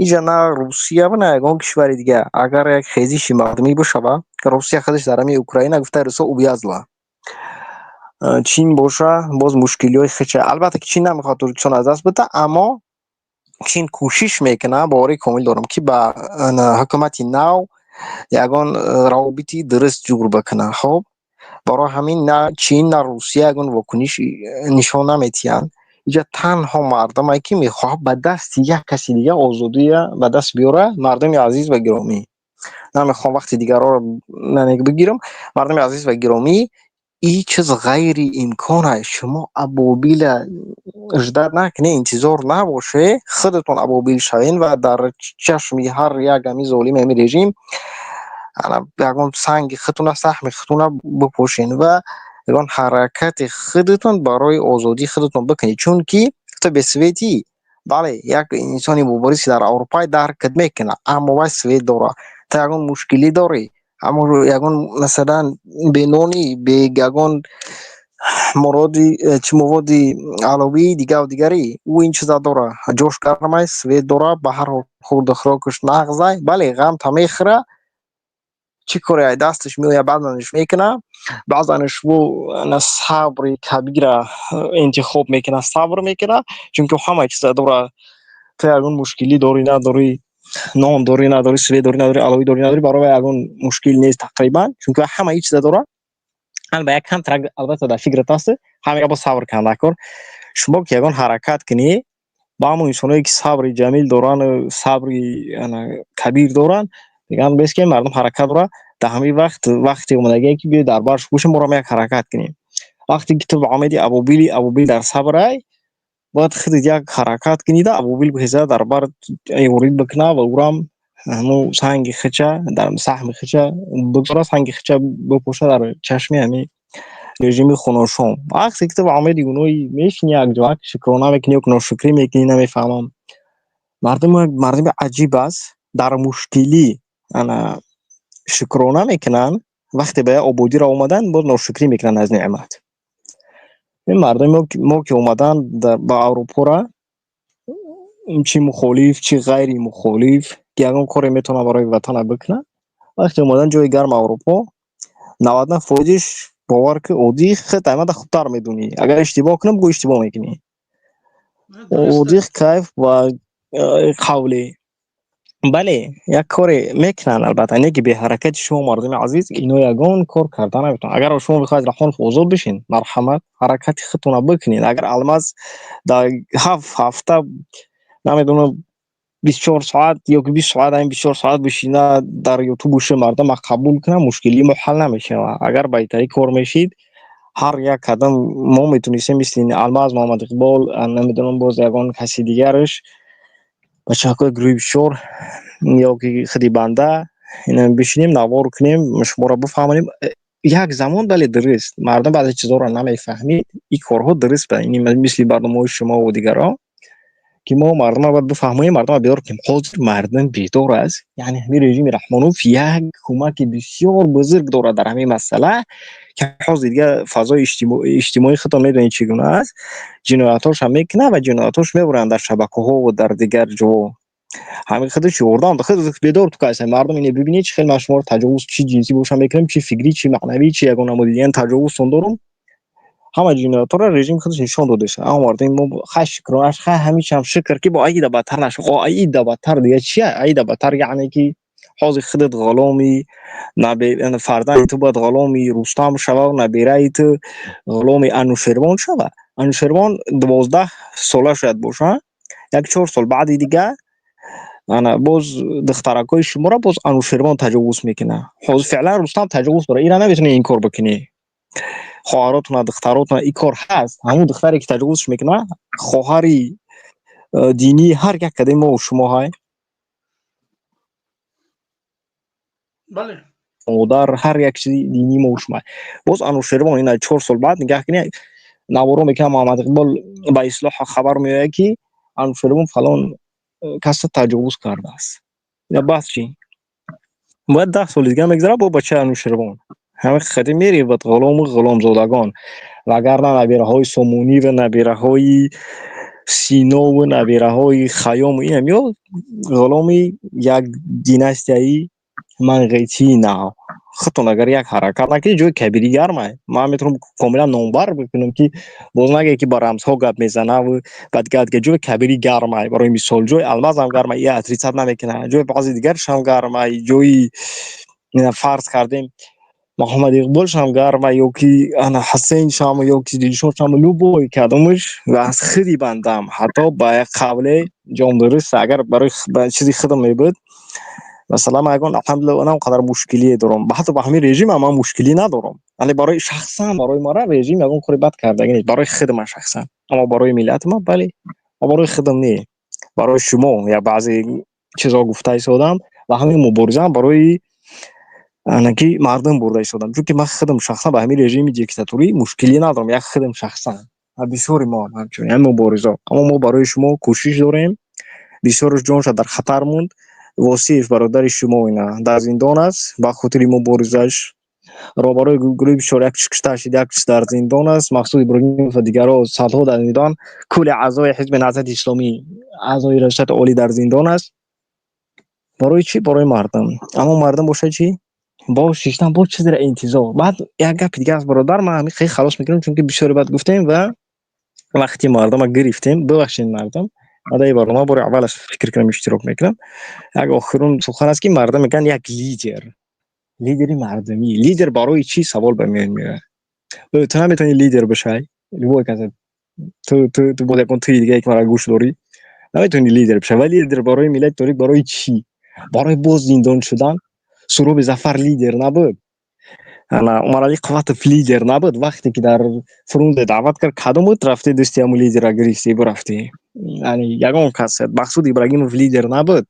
инҷа на Русия ва на ягон кишвари дига. Агар як хезиши мардумӣ бишава, Русия худаш дар ҳамин Украина, гуфтаи русо, увязла. Чин боша, боз мушкилиҳои худша. Албатта ки Чин намехоҳад Тоҷикистон аз даст бида, аммо Чин кӯшиш мекунад, боварии комил дорам, ки ба ҳукумати нав ягон равобити дуруст ҷур бикунад. Хуб, барои ҳамин на Чин, на Русия ягон вокуниш нишон намедиҳанд. Инҷа танҳо мардуме, ки мехоҳад ба дасти як каси дига озодия ба даст биёрад. Мардуми азиз ва гиромӣ, намехоҳам вақти дигарҳоро бигирам. Мардуми азиз ва гиромӣ, ин чиз ғайриимкон аст. Шумо абобила ждать накунед, интизор набошед, худатон абобил шавед ва дар чашми ҳар як ҳамин золими ҳамин режим ягон санги худтона, саҳми худтона бипошед ва ягон ҳаракати худатон барои озодии худатон бикунед. Чунки ту бесветӣ, бале, як инсони мубориз дар Аврупо даркат мекунад, аммо вай свет дорад. Ту ягон мушкилӣ дорӣ, аммо ягон, масалан, бенонӣ, бе ягон муроди чӣ, маводи аловии дигаву дигарӣ, ӯ ин чиза дорад: ҷош гармай, свет дорад, ба ҳар ҳол хӯрду хӯрокаш нағзай. Бале, ғамта мехӯрад, чӣ коре ай дасташ меояд, баъзанаш мекунад, баъзанаш ӯ сабри кабира интихоб мекунад, сабр мекунад, чунки ҳамаи чиза дорад. Ту ягон мушкилӣ дорӣ, надорӣ, нон дорӣ, надорӣ, свет дорӣ, надорӣ, аловӣ дорӣ, надорӣ, барои вай ягон мушкил нест тақрибан, чунки вай ҳамаи чиза дорад. Ба як камтарак, албатта, дар фикрат аст, ҳамега бо сабр кардан дар кор. Шумо ки ягон ҳаракат кунӣ, ба ҳамон инсоное ки сабри ҷамил доранд, сабри кабир доранд, мегӯянд: «Бес, ки мардум ҳаракат дорад, дар ҳамин вақт вақте омадагие, ки биёед, дар барш бошем, моро як ҳаракат кунем». Вақте ки ту ба умеди абобили, абобил дар сабрай, бояд худат як ҳаракат кунида, абобил бихеза, дар бар ворид бикуна ва ӯрам ҳамун санги хича дар саҳми хича бигзора, санги хича бипоша дар чашми ҳамин. Режими хуношом вақте ки ту ба умеди гуноҳи мешини, якҷо шукрона мекунӣ ё ношукрӣ мекунӣ, намефаҳмам. Мардум мардуми аҷиб аст: дар мушкилӣ ана шукрона мекунанд, вақте ба як ободиро омаданд, боз ношукрӣ мекунанд аз неъмат. Ин мардуми мо ки омаданд ба Аврупора, чӣ мухолиф, чӣ ғайри мухолиф, ки ягон коре метавонад барои ватана бикунад, вақте омадан ҷои гарми Аврупо, 99 фоизиш, бовар ки, оддӣ хит аймада хубтар медонӣ. Агар иштибоҳ кунам, бугӯ иштибоҳ мекунӣ. Оддӣ кайф ва қавле, бале, як коре мекунанд, албатта, не ки беҳаракати шумо, мардуми азиз, ино ягон кор карда наметавонанд. Агар шумо бихоҳед Раҳмонов озод бишин, марҳамат, ҳаракати худтонро бикунед. Агар Алмаз дар 7 ҳафта, намедонам, 24 соат ё ки 20 соат, ҳамин 24 соат бишина дар Ютубу ши мардума қабул кунад, мушкилии мо ҳал намешавад. Агар ба итари кор мешид, ҳар як қадам мо метонистем мисли Алмаз, Муҳаммад Иқбол, намедонам, боз ягон каси дигараш, бачаҳакои гурӯҳи бисёр ё ки худи банда бишинем, навор кунем, шуморо бифаҳмонем. Як замон, бале, дуруст, мардум баъзе чизҳоро намефаҳмид. Ин корҳо дуруст, мисли барномаҳои шумову дигарон, ки мо мардумро бояд бифаҳмонем, мардумро бедор кунем. Ҳозир мардум бедор аст, яъне ҳамин режими Раҳмонов як кӯмаки бисёр бузург дорад дар ҳамин масъала, ки ҳозир дигар фазои иҷтимоӣ, худтон медонед, чӣ гуна аст, ҷиноятҳошам мекунад ва ҷиноятҳош мебуранд дар шабакаҳову дар дигар ҷо. Ҳамин худаш ёрдам худ бедор ту кайса мардум ине бибинед, чӣ хел ман шуморо таҷовуз, чӣ ҷинсӣ боша мекунам, чӣ фикрӣ, чӣ маънавӣ, чӣ ягон намуди дигар таҷовузтон дорум. Ҳама ҷиноятҳоро режим худаш нишон додааст. Аммо мардуми мо, хай, шукроаш, хай, ҳамичам шукр, ки бо аида бадтар нашуд. Аида бадтар дига чи? Аида бадтар, яъне ки ҳозир худат ғуломи, фарзанди ту бояд ғуломи Рустам шава, набираи ту ғуломи Анушервон шава. Анушервон 12 сола шояд боша, як 4 сол баъди дига ана боз духтаракҳои шуморо боз Анушервон таҷовуз мекунад. Ҳозир феълан Рустам таҷовуз дорад, ира наметавонӣ инкор бикунӣ. Хоҳаротона, духтаротона, ин кор ҳаст. Ҳамун духтаре ки таҷовузш мекунад, хоҳари динии ҳар як кадаи мо шумо ҳай. Бале. Модар ҳар як чизи динии мо шумо. Боз Анушервон ина 4 сол баъд нигаҳ кунед, наворо мекунад Муҳаммад Иқбол, ба ислоҳ хабар меояд, ки Анушервон фалон каса таҷовуз кардааст. Ина баъд чӣ? Бояд 10 соли дига мегзарад, бо бачаи Анушервон ҳамин хати меревад, ғулому ғуломзодагон, вагарна набираҳои Сомонӣ ва набираҳои Синову набираҳои Хайёму инам ё ғуломи як династияи манғитии нав. Худтон агар як ҳаракат накунед, ҷои кабири гармай. Ман метавонам комилан номбар бикунам, ки боз нагӯе, ки ба рамзҳо гап мезанаву ба дигар дигар. Ҷои кабири гармай, барои мисол, ҷои Алмазам гармай, я отрицать намекунад, ҷои баъзе дигаршам гармай, ҷои, фарз кардем, Муҳаммад Иқболшам гармай, ё ки ана Ҳасеншам, ё ки Дилшодшам, любой кадомаш ва аз худи бандам ҳатто ба як қавле ҷом дуруст. Агар барои чизи худам мебуд, масалан, ман ягон, алҳамдулилла, на он қадар мушкилие дорам, ҳатто ба ҳамин режимам ман мушкилӣ надорам, яъне барои шахсан барои мара режим ягон кори бад кардагӣ нест, барои худи ман шахсан. Аммо барои миллати ман, бале, ва барои худам не, барои шумо я баъзе чизҳо гуфта истодам ва ҳамин муборизаам барои ки мардум бурда истодам, чунки ман худам шахсан ба ҳамин режими диктатурӣ мушкилӣ надорам, як худам шахсан ва бисёри мо ҳамчунин ҳамин муборизо. Аммо мо барои шумо кӯшиш дорем. Бисёраш ҷонша дар хатар монд. Восиев, бародари шумо, ина дар зиндон аст ба хотири муборизааш. Роҳбарои гурӯҳи бисёр, як кушта шид, як дар зиндон аст, Мақсуд Иброҳимов ва дигарҳо садҳо дар зиндон, кулли аъзои Ҳизби Наҳзати Исломӣ, аъзои Раёсати Олӣ дар зиндон аст. Барои чӣ? Барои мардум. Аммо мардум бошад чӣ? Боз шиштан, боз чизеро интизор. Баъд як гапи дига аст, бародар, ман ҳамин хеле халос мекунам, чунки бисёре баъд гуфтем ва вақти мардума гирифтем. Бибахшед, мардум, ман дар ин барнома бори аввал аст, фикр кунам, иштирок мекунам. Як охирун сухан аст, ки мардум мегӯянд як лидер, лидери мардумӣ. Лидер барои чӣ? Савол ба миён меояд. Ту наметавонӣ лидер бишавӣ, любой касе, ту боз ягон туи дигае, ки мара гӯш дорӣ, наметавонӣ лидер бишавӣ. Вале лидер барои миллати тоҷик барои чӣ? Барои боз зиндон шудан? Суроби Зафар лидер набуд, ана Умаралӣ Қувватов лидер набуд. Вақте ки дар Фрунзе даъват кард, кадом буд, рафте дӯсти ҳамун лидера гирифтӣ, бурафтӣ? Яъне ягон кас, Мақсуд Ибрагимов лидер набуд.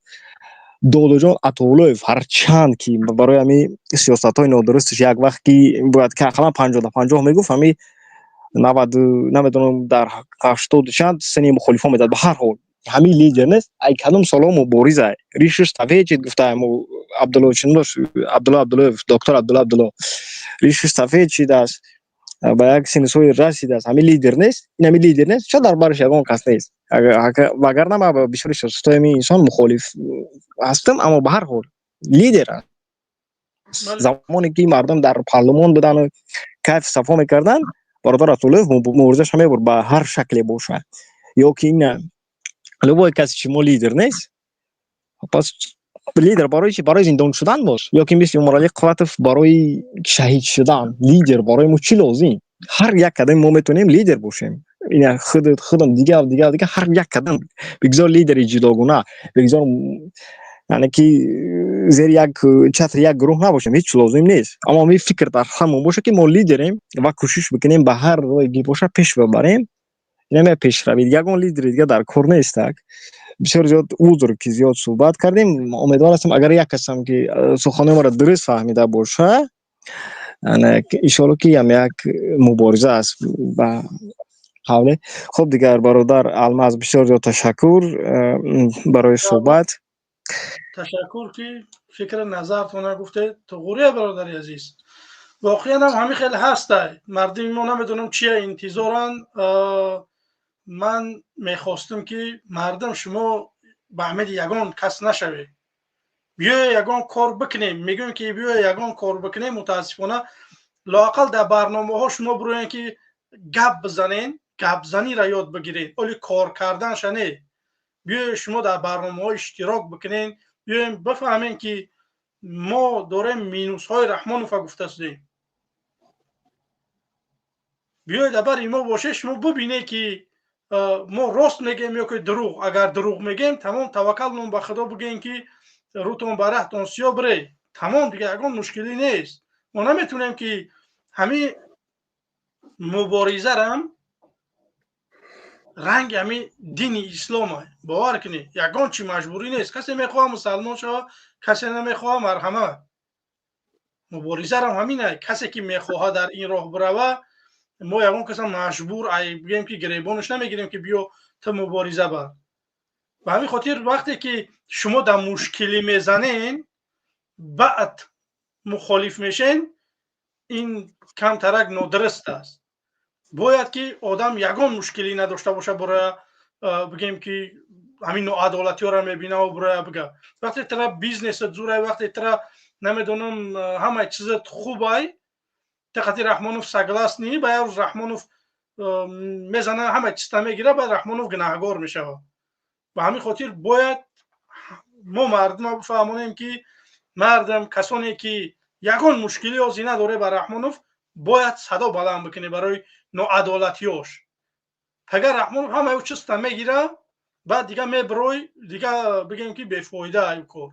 Додоҷон Атоуллоев, ҳарчанд ки барои ҳами сиёсатҳои нодурусташ як вақт ки бояд ки ақаллан 50 да 50 мегуфт, ҳами 90, намедонам, дар 80 чанд сини мухолифон медад, ба ҳар ҳол ҳамин лидер нест? Ай кадом солҳо мубориза, ришаш сафед чид, гуфта Абдулло чӣ дошт, Абдулло Абдуллоев, доктор Абдулло Абдулло, ришаш сафед шидааст, ба як синну соли расидааст, ҳамин лидер нест? Ин ҳамин лидер нест? Ча дар бараш ягон кас нест? Вагарна ман ба бисёри сиёсатҳои ҳамин инсон мухолиф ҳастам, аммо ба ҳар ҳол лидер аст. Замоне ки мардум дар парлумон будану кайф сафо мекарданд, бародар Атуллоев муборизаша мебурд ба ҳар шакле бошад. Ё ки ина любой каси шумо лидер нест? Пас лидер барои чи? Барои зиндон шудан бош ё ки мисли Умаралӣ Қувватов барои шаҳид шудан? Лидер барои мо чӣ лозим? Ҳар як кадами мо метавонем лидер бошем. Ина худат, худам, дигар, дигар, дигар, ҳар як кадам. Бигзор лидери ҷудогуна, бигзор яъне ки зери як чатри як гурӯҳ набошем, ҳеҷ лозим нест, аммо ҳамин фикр дар ҳамон боша, ки мо лидерем ва кӯшиш бикунем, ба ҳар роҳе ки боша пеш бибарем. Инаме пешравӣ, ягон лидери дига дар кор нестак. Бисёр зиёд узр, ки зиёд суҳбат кардем. Умедвор ҳастам, агар як касам ки суханои моро дуруст фаҳмида боша, иншоалло, ки ям як мубориза аст ба қавле. Хуб, дигар бародар Алмаз, бисёр зиёд ташаккур барои суҳбат. Ташаккур, ки фикри назартона гуфтед. Туғурия, бародари азиз, воқеан ҳам ҳамин хеле ҳастай. Мардуми мо намедонам чия интизоранд. Ман мехостам, ки мардум, шумо ба умеди ягон кас нашавед, биёе ягон кор бикунем. Мегӯем, ки биёе ягон кор бикунем. Мутаассифона, лоақал дар барномаҳо шумо бироем, ки гап бизанен, гапзаниро ёд бигиред, оли кор карданша не. Биёе шумо дар барномаҳо иштирок бикунен, биёем бифаҳмем, ки мо дорем минусҳои Раҳмонова гуфта шудем. Биёед, дар бари мо боше, шумо бубинед, ки мо рост мегӯем ё ки дурӯғ. Агар дурӯғ мегӯем, тамом, таваккалмон ба Худо, бигӯем, ки рӯтон ба раҳтон сиё бире, тамом, дигар ягон мушкилӣ нест. Мо наметавонем, ки ҳамин муборизарам ранги ҳамин дини ислома. Бовар кунед, ягон чи маҷбурӣ нест. Касе мехоҳа мусалмон шава, касе намехоҳа, марҳамат. Муборизарам ҳамина. Касе ки мехоҳа дар ин роҳ бирава, мо ягон каса маҷбур, бигӯем, ки гиребонаш намегирем, ки биё ту мубориза бар. Ба ҳамин хотир, вақте ки шумо дар мушкилӣ мезанен, баъд мухолиф мешен, ин камтарак нодуруст аст. Бояд ки одам ягон мушкилӣ надошта боша, бороя бигем, ки ҳамин ноадолатиёро мебинаву бороя бига. Вақте тара бизнесат зурай, вақте тара, намедонам, ҳамаи чизат хубай, тақати Раҳмонов согласный, ба як рӯз Раҳмонов мезана, ҳамаи чизта мегира, баъд Раҳмонов гунаҳгор мешавад. Ба ҳамин хотир бояд мо мардума бифаҳмонем, ки мардам, касоне ки ягон мушкилӣ ҳозир надоре ба Раҳмонов, бояд садо баланд бикунӣ барои ноадолатиёш. Агар Раҳмонов ҳамаи ӯ чизта мегира, баъд дига мебирой, дига бигем, ки бефоида аю кор.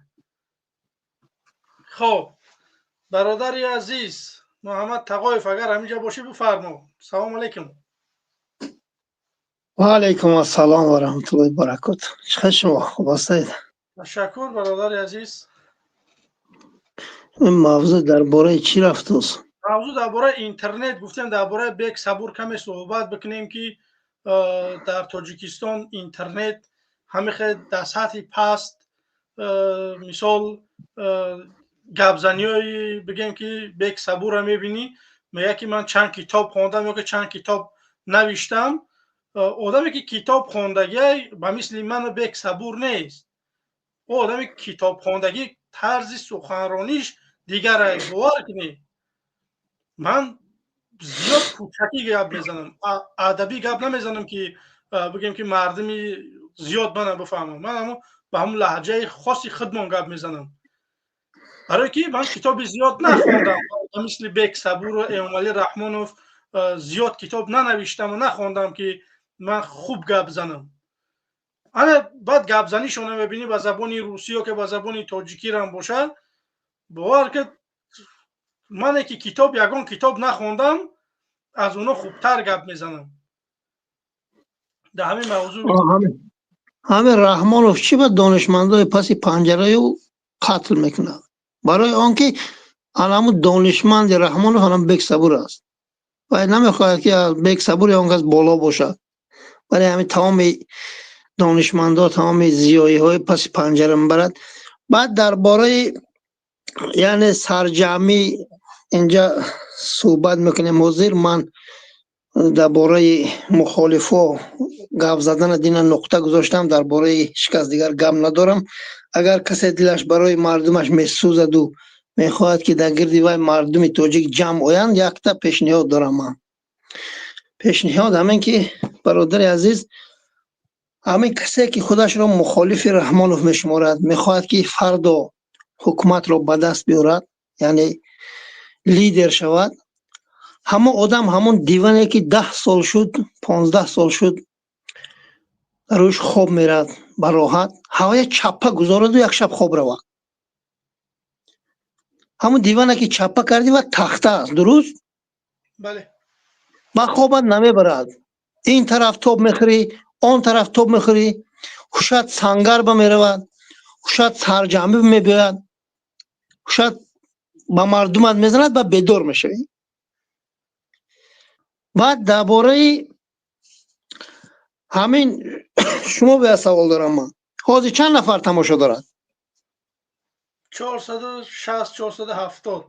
Хоб, бародари азиз Муҳаммад Тағоев, агар ҳаминҷа бошӣ, бифармо. Салому алайкум. Ва алайкум ассалом ва раҳматуллоҳи баракот. Чӣ хел шумо, хуб ҳастед? Ташаккур, бародари азиз. Ин мавзӯъ дар бораи чӣ рафтост? Мавзӯъ дар бораи интернет гуфтем, дар бораи Бек Сабур каме суҳбат бикунем, ки дар Тоҷикистон интернет ҳамихе дар сатҳи паст. Мисол, гапзаниҳои, бигем, ки Бек Сабурро мебинӣ, мегӯяд, ки ман чанд китоб хондам ё ки чанд китоб навиштам. Одаме ки китоб хондагиай, ба мисли ману Бек Сабур нест. Ӯ одаме китобхондагӣ, тарзи суханрониш дигарай. Бовар кунед, ман зиёд кӯчакӣ гап мезанам, адабӣ гап намезанам, ки бигем, ки мардуми зиёд мана бифаҳмам. Ман ҳамо ба ҳамун лаҳҷаи хоси худмон гап мезанам, барое ки ман китоби зиёд нахондам, ба мисли Бек Сабуру Эмомалӣ Раҳмонов зиёд китоб нанавиштаму нахондам, ки ман хуб гап занам. Ана баъд гапзанишона мебинӣ, ба забони русӣ ё ки ба забони тоҷикирам бошад, бовар ки, мане ки китоб, ягон китоб нахондам, аз оно хубтар гап мезанам дар ҳамин мавзӯъ. Ҳамин Раҳмонов чӣ ба донишмандои паси панҷараю қатл мекунад? Барои он ки анаму донишманди Раҳмонов анам Бексабур аст. Вай намехоҳад, ки аз Бексабур он кас боло бошад. Барои ҳамин тамоми донишмандо, тамоми зиёиҳои паси панҷара мебарад. Баъд дар бораи, яъне, сарҷамъӣ инҷа суҳбат мекунем. Ҳозир ман дар бораи мухолифо гап задана дина нуқта гузоштам, дар бораи ҳеҷ кас дигар гап надорам. Агар касе дилаш барои мардумаш месӯзаду мехоҳад, ки дар гирди вай мардуми тоҷик ҷамъ оянд, якта пешниҳод дорам ман. Пешниҳод ҳамин ки, бародари азиз, ҳамин касе ки худашро мухолифи Раҳмонов мешуморад, мехоҳад, ки фардо ҳукуматро ба даст биёрад, яъне лидер шавад, ҳамон одам ҳамон диване ки 10 сол шуд, 15 сол шуд, рӯш хоб мерад ба роҳат, ҳавая чаппа гузораду як шаб хоб равад. Ҳамон диване ки чаппа кардӣ ва тахта аст, дуруст? Бале. Ба хобат намебарад. Ин тараф тоб мехӯрӣ, он тараф тоб мехӯрӣ, ҳушат сангар ба меравад, ҳушат сарҷамъӣ мебиёяд, ҳушат ба мардумат мезанад ва бедор мешавӣ. Баъд дар бораи ҳамин шумо бояд савол дорам ман. Ҳозир чанд нафар тамошо дорад? 460, 470.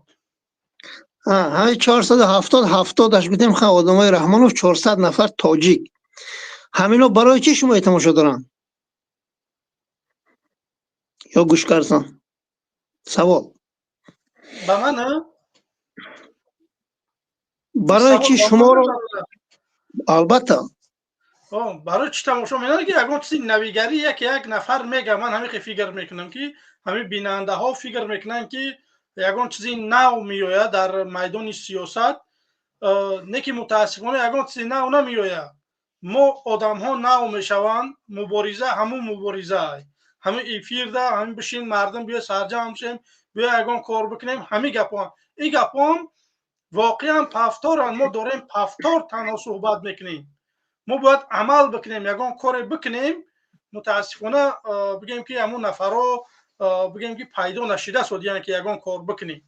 Ҳамин 470, ҳафтодаш бидем, ха, одамои Раҳмонов, 400 нафар тоҷик. Ҳамино барои чӣ шумои тамошо доранд ё гӯш кардан? Савол. Ба ман? Барои чӣ шуморо, албатта. Барои чӣ тамошо менад, ки ягон чизи навигарӣ як нафар мега. Ман ҳамин фикр мекунам, ки ҳамин бинандаҳо фикр мекунанд, ки ягон чизи нав меояд дар майдони сиёсат. Не ки мутаассифона ягон чизи нав намеояд. Мо одамҳо нав мешаванд, мубориза ҳамун мубориза, ҳамин эфирда ҳамин бишин, мардум биё сарҷамъ шем, биё ягон кор бикунем. Ҳамин гапҳо, ин гапҳоам воқеан повторанд. Мо дорем повтор танҳо суҳбат мекунем. Мо бояд амал бикунем, ягон коре бикунем. Мутаассифона, бигем, ки ҳамун нафарҳо, бигем, ки пайдо нашидаст, яъне ки ягон кор бикунем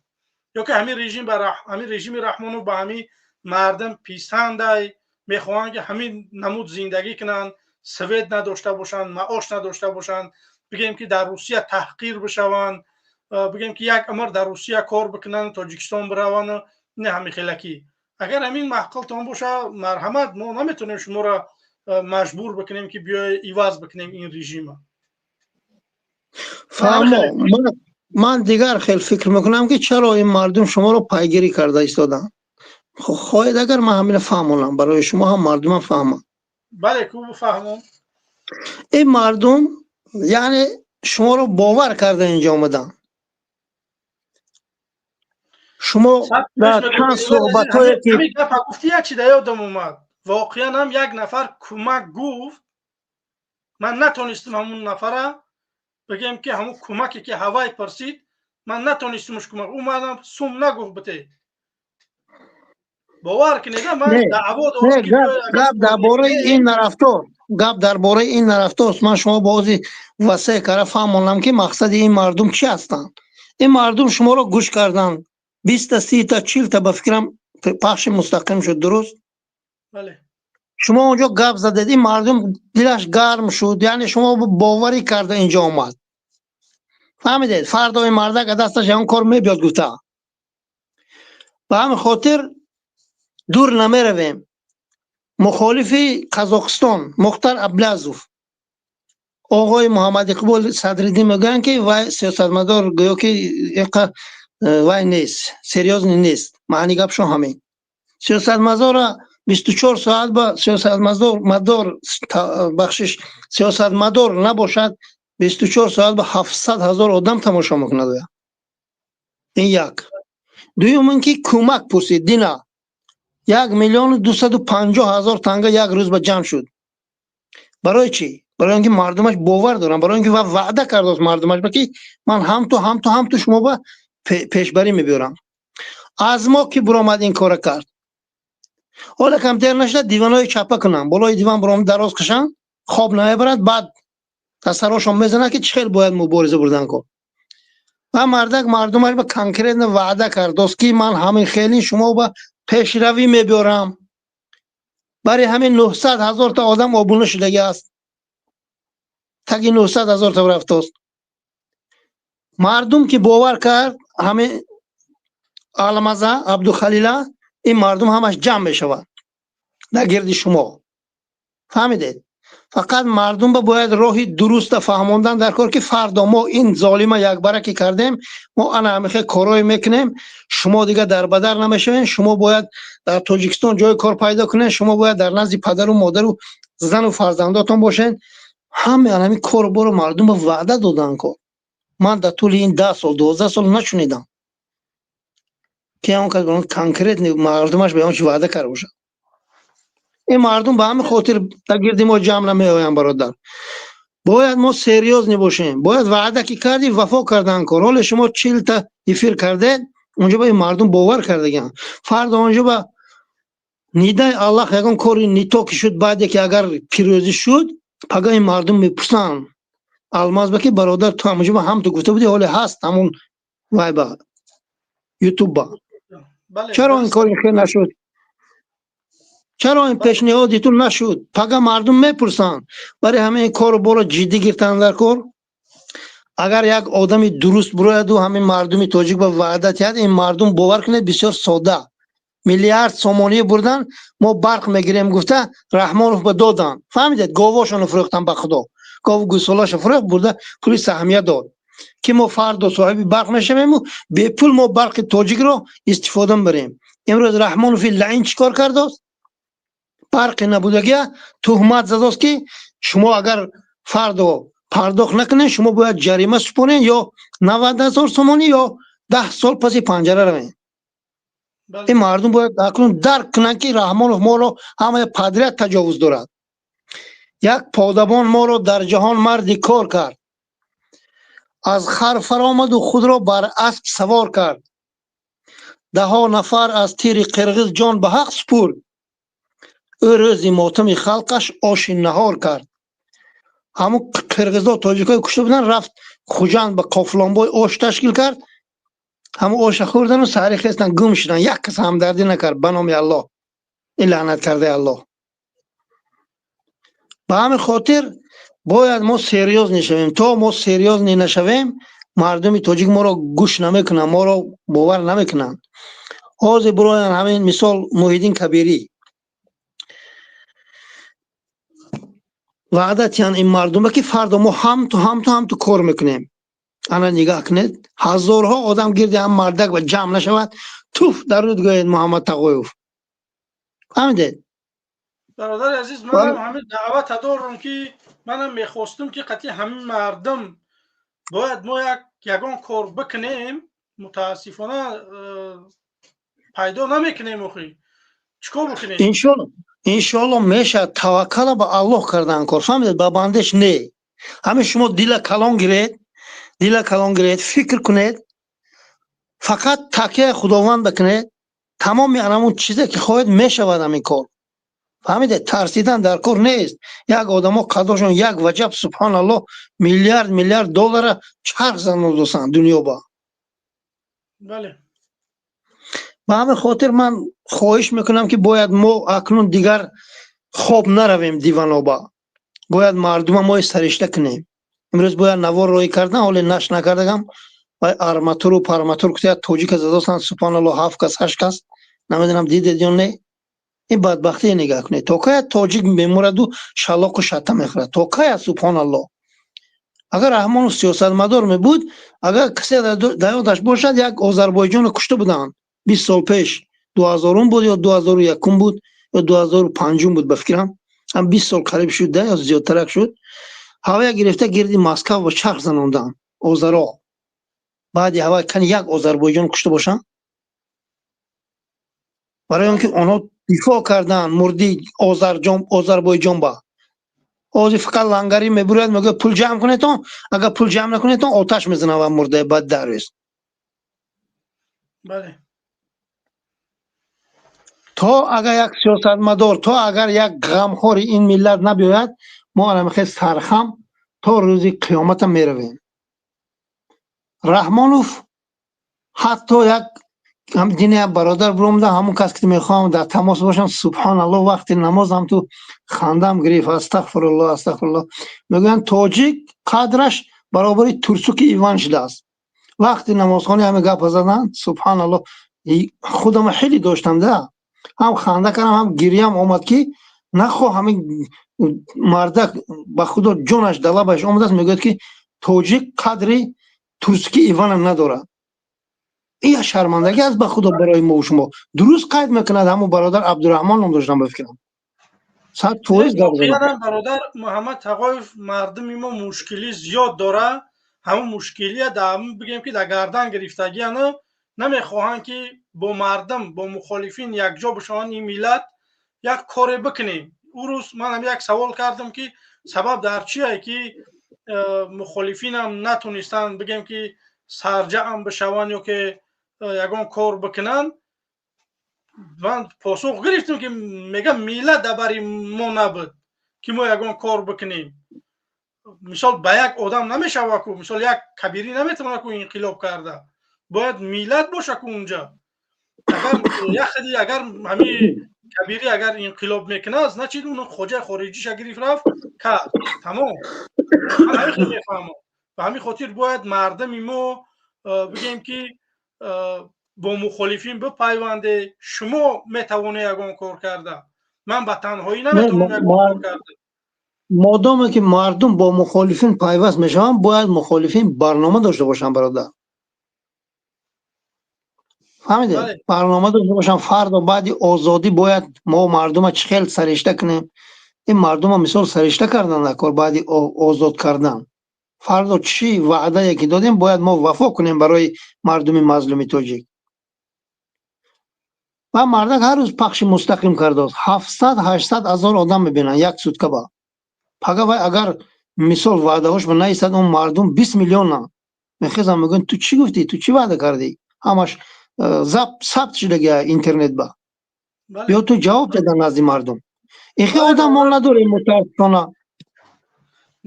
ё ки ҳамин режим, ҳамин режими Раҳмонов ба ҳамин мардум писандай. Мехоҳанд, ки ҳамин намуд зиндагӣ кунанд, свет надошта бошанд, маош надошта бошанд, бигем, ки дар Русия таҳқир бишаванд, бигем, ки як умр дар Русия кор бикунанд, Тоҷикистон бираванд. Не, ҳамин хелакӣ. Агар ҳамин маъқултон боша, марҳамат. Мо наметавонем шуморо маҷбур бикунем, ки биёй иваз бикунем ин режима. Фаҳмо, ман дигар хел фикр мекунам, ки чаро ин мардум шуморо пайгирӣ карда истоданд. Хоҳед, агар ман ҳамина фаҳмонам барои шумо, ҳам мардумам фаҳмам. Бале, ку фаҳмон. Ин мардум, яъне, шуморо бовар карда инҷо омаданд. Шумо дар чанд суҳбатҳое ки Гапа гуфти, як чи да ёдам омад. Воқеан ҳам як нафар кӯмак гуфт, ман натонистам ҳамун нафара, бигем, ки ҳамун кӯмаке ки ҳавай пурсид, ман натонистамш кӯмак. Ӯ манам сум нагуфт бите, бовар кунед, ман даъво дорам. Гап дар бораи ин нарафтор, гап дар бораи ин нарафторст. Ман шумо бози васеъ кара фаҳмонам, ки мақсади ин мардум чӣ ҳастанд. Ин мардум шуморо гӯш карданд, 20-та, 30-та, 40-та, ба фикрам, пахши мустақим шуд, дуруст? Бале. Шумо онҷо гап задед, ин мардум дилаш гарм шуд, яъне шумо боварӣ карда инҷо омад. Фаҳмидед, фардо ин мардак дасташ ягон кор мебиёд гуфта. Ба ҳамин хотир дур намеравем. Мухолифи Қазоқистон Мухтар Аблязов, оғои Муҳаммад Иқбол Садриддин мегӯянд, ки вай сиёсатмадор гӯё ки вай нест, серьёзный нест. Маъни гапшон ҳамин: сиёсатмадора 24 соат ба сиёсатмадор, бахшиш, сиёсатмадор набошад, 24 соат ба 700 000 одам тамошо мекунад. Ин як. Дуюм ин ки кӯмак пурсид, дина 1 250 000 танга як рӯз ба ҷамъ шуд. Барои чӣ? Барои он ки мардумаш бовар доранд, барои он ки ва ваъда кардааст мардумаш ба, ки ман ҳам ту, ҳам ту, ҳам ту шумо ба пешбарӣ мебиёрам. Аз мо ки буромад, ин кора кард. Ҳола камтар нашуда, диванҳои чапа кунам, болои диван буром, дароз кашам, хоб намебарад. Баъд Тасаррошон мезанад, ки чӣ хел бояд мубориза бурдан кор. Ва мардак мардумаш ба конкретно ваъда кардост, ки ман ҳамин хелин шумо ба пешравӣ мебиёрам. Барои ҳамин 900 000 та одам обуна шудагӣ аст, таги 900 000 та рафтост. Мардум ки бовар кард ҳамин Алмаза Абдухалила, ин мардум ҳамаш ҷамъ мешавад дар гирди шумо. Фаҳмидед? Фақат мардум ба бояд роҳи дуруста фаҳмондан дар кор, ки фардо мо ин золима якбара ки кардем, мо ана ҳамихел корое мекунем, шумо дигар дар бадар намешавед, шумо бояд дар Тоҷикистон ҷои кор пайдо кунед, шумо бояд дар назди падару модару зану фарзандотон бошед. Ҳаме ҳамин кору боро мардум ба ваъда додан кор. Ман дар тӯли ин 10 сол, 12 сол нашунидам, ки он кас конкретно мардумаш ба он чи ваъда карда бошад. Ин мардум ба ҳамин хотир дар гирди мо ҷамъ намеоянд. Бародар, бояд мо серьёзный бошем, бояд ваъда ки кардӣ, вафо кардан кор. Ҳоле шумо 40 та эфир кардед, онҷо ба ин мардум бовар кардагианд. Фардо онҷо ба, не дай Аллах, ягон кори не то ки шуд, баъде ки агар пирӯзӣ шуд, пага ин мардум мепурсанд Алмаз ба, ки бародар, ту ҳамонҷо ба ҳам ту гуфта будӣ, ҳоле ҳаст ҳамон вай ба Ютуб ба. Чаро ин кори хел нашуд? Чаро ин пешниҳоди ту нашуд? Пага мардум мепурсанд. Барои ҳамин кору боро ҷиддӣ гирифтан дар кор. Агар як одами дуруст бурояду ҳамин мардуми тоҷик ба ваъда диҳад, ин мардум, бовар кунед, бисёр сода. Миллиард сомонӣ бурдан, мо барқ мегирем гуфта, Раҳмонов ба доданд. Фаҳмидед? Говошоно фурӯхтан, ба худо, гову гӯсолаша фурӯхт, бурда пули саҳмия дод, ки мо фардо соҳиби барқ мешавему бепул мо барқи тоҷикро истифода мебарем. Имрӯз Раҳмонови лаин чӣ кор кардост? Барқи набудагия туҳмат задост, ки шумо агар фардо пардохт накунед, шумо бояд ҷарима супонед, ё 90 000 сомонӣ, ё 10 сол паси панҷара равед. Ин мардум бояд акнун дарк кунанд, ки Раҳмонов моро ҳамаи подряд таҷовуз дорад. Як подабон моро дар ҷаҳон марди кор кард, аз хар фаромаду худро бар асп савор кард, даҳо нафар аз тири қирғиз ҷон ба ҳақ супурд, ӯ рӯзи мотами халқаш оши наҳор кард. Ҳамун қирғизо тоҷикҳое кушта буданд, рафт Хуҷанд ба Кофлонбой ош ташкил кард, ҳамун оша хӯрдану саҳари хестан, гум шудан. Як кас ҳамдардӣ накард. Ба номи Аллоҳ, ин лаънат кардаи Аллоҳ. Ба ҳамин хотир бояд мо серьёзный шавем. То мо серьёзный нашавем, мардуми тоҷик моро гӯш намекунанд, моро бовар намекунанд. Ҳозир бироян ҳамин мисол Муҳиддин Кабирӣ ваъда тиҳанд ин мардума, ки фардо мо ҳамту ҳамту ҳамту кор мекунем. Ана нигаҳ кунед, ҳазорҳо одам гирди ҳам мардак ва ҷамъ нашавад, туф дар рӯд гӯяд Муҳаммад Тағоев. Фаҳмидед? Бародари азиз, манам ҳамин даъвата дорам, ки манам мехостум, ки қатъи ҳамин мардум бояд мо як ягон кор бикунем. Мутаассифона, пайдо намекунем. Охи, чӣ кор бикунем? Иншолло, иншолло мешавад. Таваккала ба Аллоҳ кардан кор. Фаҳмидед? Ба бандеш не. Ҳамин шумо дила калон гиред, дила калон гиред, фикр кунед, фақат такяи Худованд бикунед, тамоми анамун чизе ки хоҳед, мешавад ҳамин кор. Фаҳмидед? Тарсидан дар кор нест. Як одамо қадошон як ваҷаб, субҳоналлоҳ, миллиард миллиард доллара чарх занодосанд дунё ба. Ба ҳамин хотир ман хоҳиш мекунам, ки бояд мо акнун дигар хоб наравем диваноба, бояд мардума мо саришта кунем. Имрӯз бояд навор роҳӣ кардан, ҳоле наш накардагам. Вай арматуру парматур кутия тоҷика задостанд, субҳоналлоҳ, ҳафт кас, ҳашт кас, намедонам, дидед ё не. Ин бадбахтие нигаҳ кунед, то кая тоҷик мемураду шалоқу шатта мехӯрад? То кая, субҳоналлоҳ? Агар Раҳмонов сиёсатмадор мебуд, агар касе дар ёдаш бошад, як озарбойҷонро кушта буданд 20 сол пеш, 2000-ум буд ё 2001-ум буд ё 2005-ум буд, ба фикрам, ҳам 20 сол қариб шуд да ё зиёдтарак шуд. Ҳавая гирифта гирди Москав ба чарх занонданд озаро. Баъди ҳавай кани як озарбойҷон кушта бошанд, барои он ки онҳо дифоъ карданд мурди Озарбойҷон ба. Ҳозир фақат лангарӣ мебурад, мегӯяд: пул ҷамъ кунедтон, агар пул ҷамъ накунедтон, оташ мезанам ва мурда баъд 10 рӯз. То агар як сиёсатмадор, то агар як ғамхори ин миллат набиёяд, мо анамихел сархам. То рӯзи қиёмата меравем. Раҳмонов ҳатто як дине бародар биромада, ҳамон кас ки мехоҳам дар тамос бошам. Субҳоналло, вақти намоз ҳам ту хандам гирифт. Астағфирулло, астағфирулло. Мегӯянд, тоҷик қадраш баробари турсуки Иван шудааст. Вақти намозхонӣ ҳами гапа заданд. Субҳоналло, худама хеле доштам да, ҳам ханда кардам, ҳам гирьям омад, ки нахоҳ ҳамин мардак, ба Худо, ҷонаш дар лабаш омадааст, мегӯяд, ки тоҷик қадри турсуки Ивана надорад. Ин як шармандагӣ аст, ба Худо, барои мо шумо. Дуруст қайд мекунад ҳамун бародар, Абдураҳмон ном доштам, ба фикрам, 100% гап занад. Бародар Муҳаммад Тағоев, мардуми мо мушкилӣ зиёд дора. Ҳамун мушкилия дар бигем, ки дар гардан гирифтагиана намехоҳанд, ки бо мардум, бо мухолифин якҷо бишаванд, ин миллат як коре бикунем. Ӯ рӯз ман ҳам як савол кардам, ки сабаб дар чие, ки мухолифинам натонистанд, бигем, ки сарҷаъм бишаванд ё ки ягон кор бикунанд. Ман посух гирифтам, ки мегам, миллат дар бари мо набуд, ки мо ягон кор бикунем. Мисол, ба як одам намешава ку, мисол, як кабирӣ наметавона ку инқилоб карда, бояд миллат боша ку унҷа. Агар яхди, агар ҳами кабирӣ агар инқилоб мекунад, значит, он хоҷаи хориҷиша гирифт, рафт, кард, тамом. Мефаҳмам. Ба ҳамин хотир бояд мардами мо, бигем, ки бо мухолифин бипайванде. Шумо метавонед ягон кор карда, ман ба танҳоӣ наметавонам ягон кор карда. Модоме ки мардум бо мухолифин пайваст мешаванд, бояд мухолифин барнома дошта бошанд, бародар, фаҳмиде? Барнома дошта бошанд. Фардо баъди озодӣ бояд мо мардума чӣ хел саришта кунем. Ин мардума, мисол, саришта кардан дар кор. Баъди озод кардан фардо чӣ ваъдае ки додем, бояд мо вафо кунем барои мардуми мазлуми тоҷик. Ва мардак ҳар рӯз пахши мустақим кардааст, 700-800 ҳазор одам мебинанд як сутка. Ба пага вай агар, мисол, ваъдаҳош ба наистад, он мардум 20 миллиона мехезам, мегӯянд: «Ту чӣ гуфтӣ? Ту чӣ ваъда кардӣ?» Ҳамаш сабт шудаги интернет ба. Ё ту ҷавоб деда назди мардум. Ихе одам мо надорем, мутаассифона.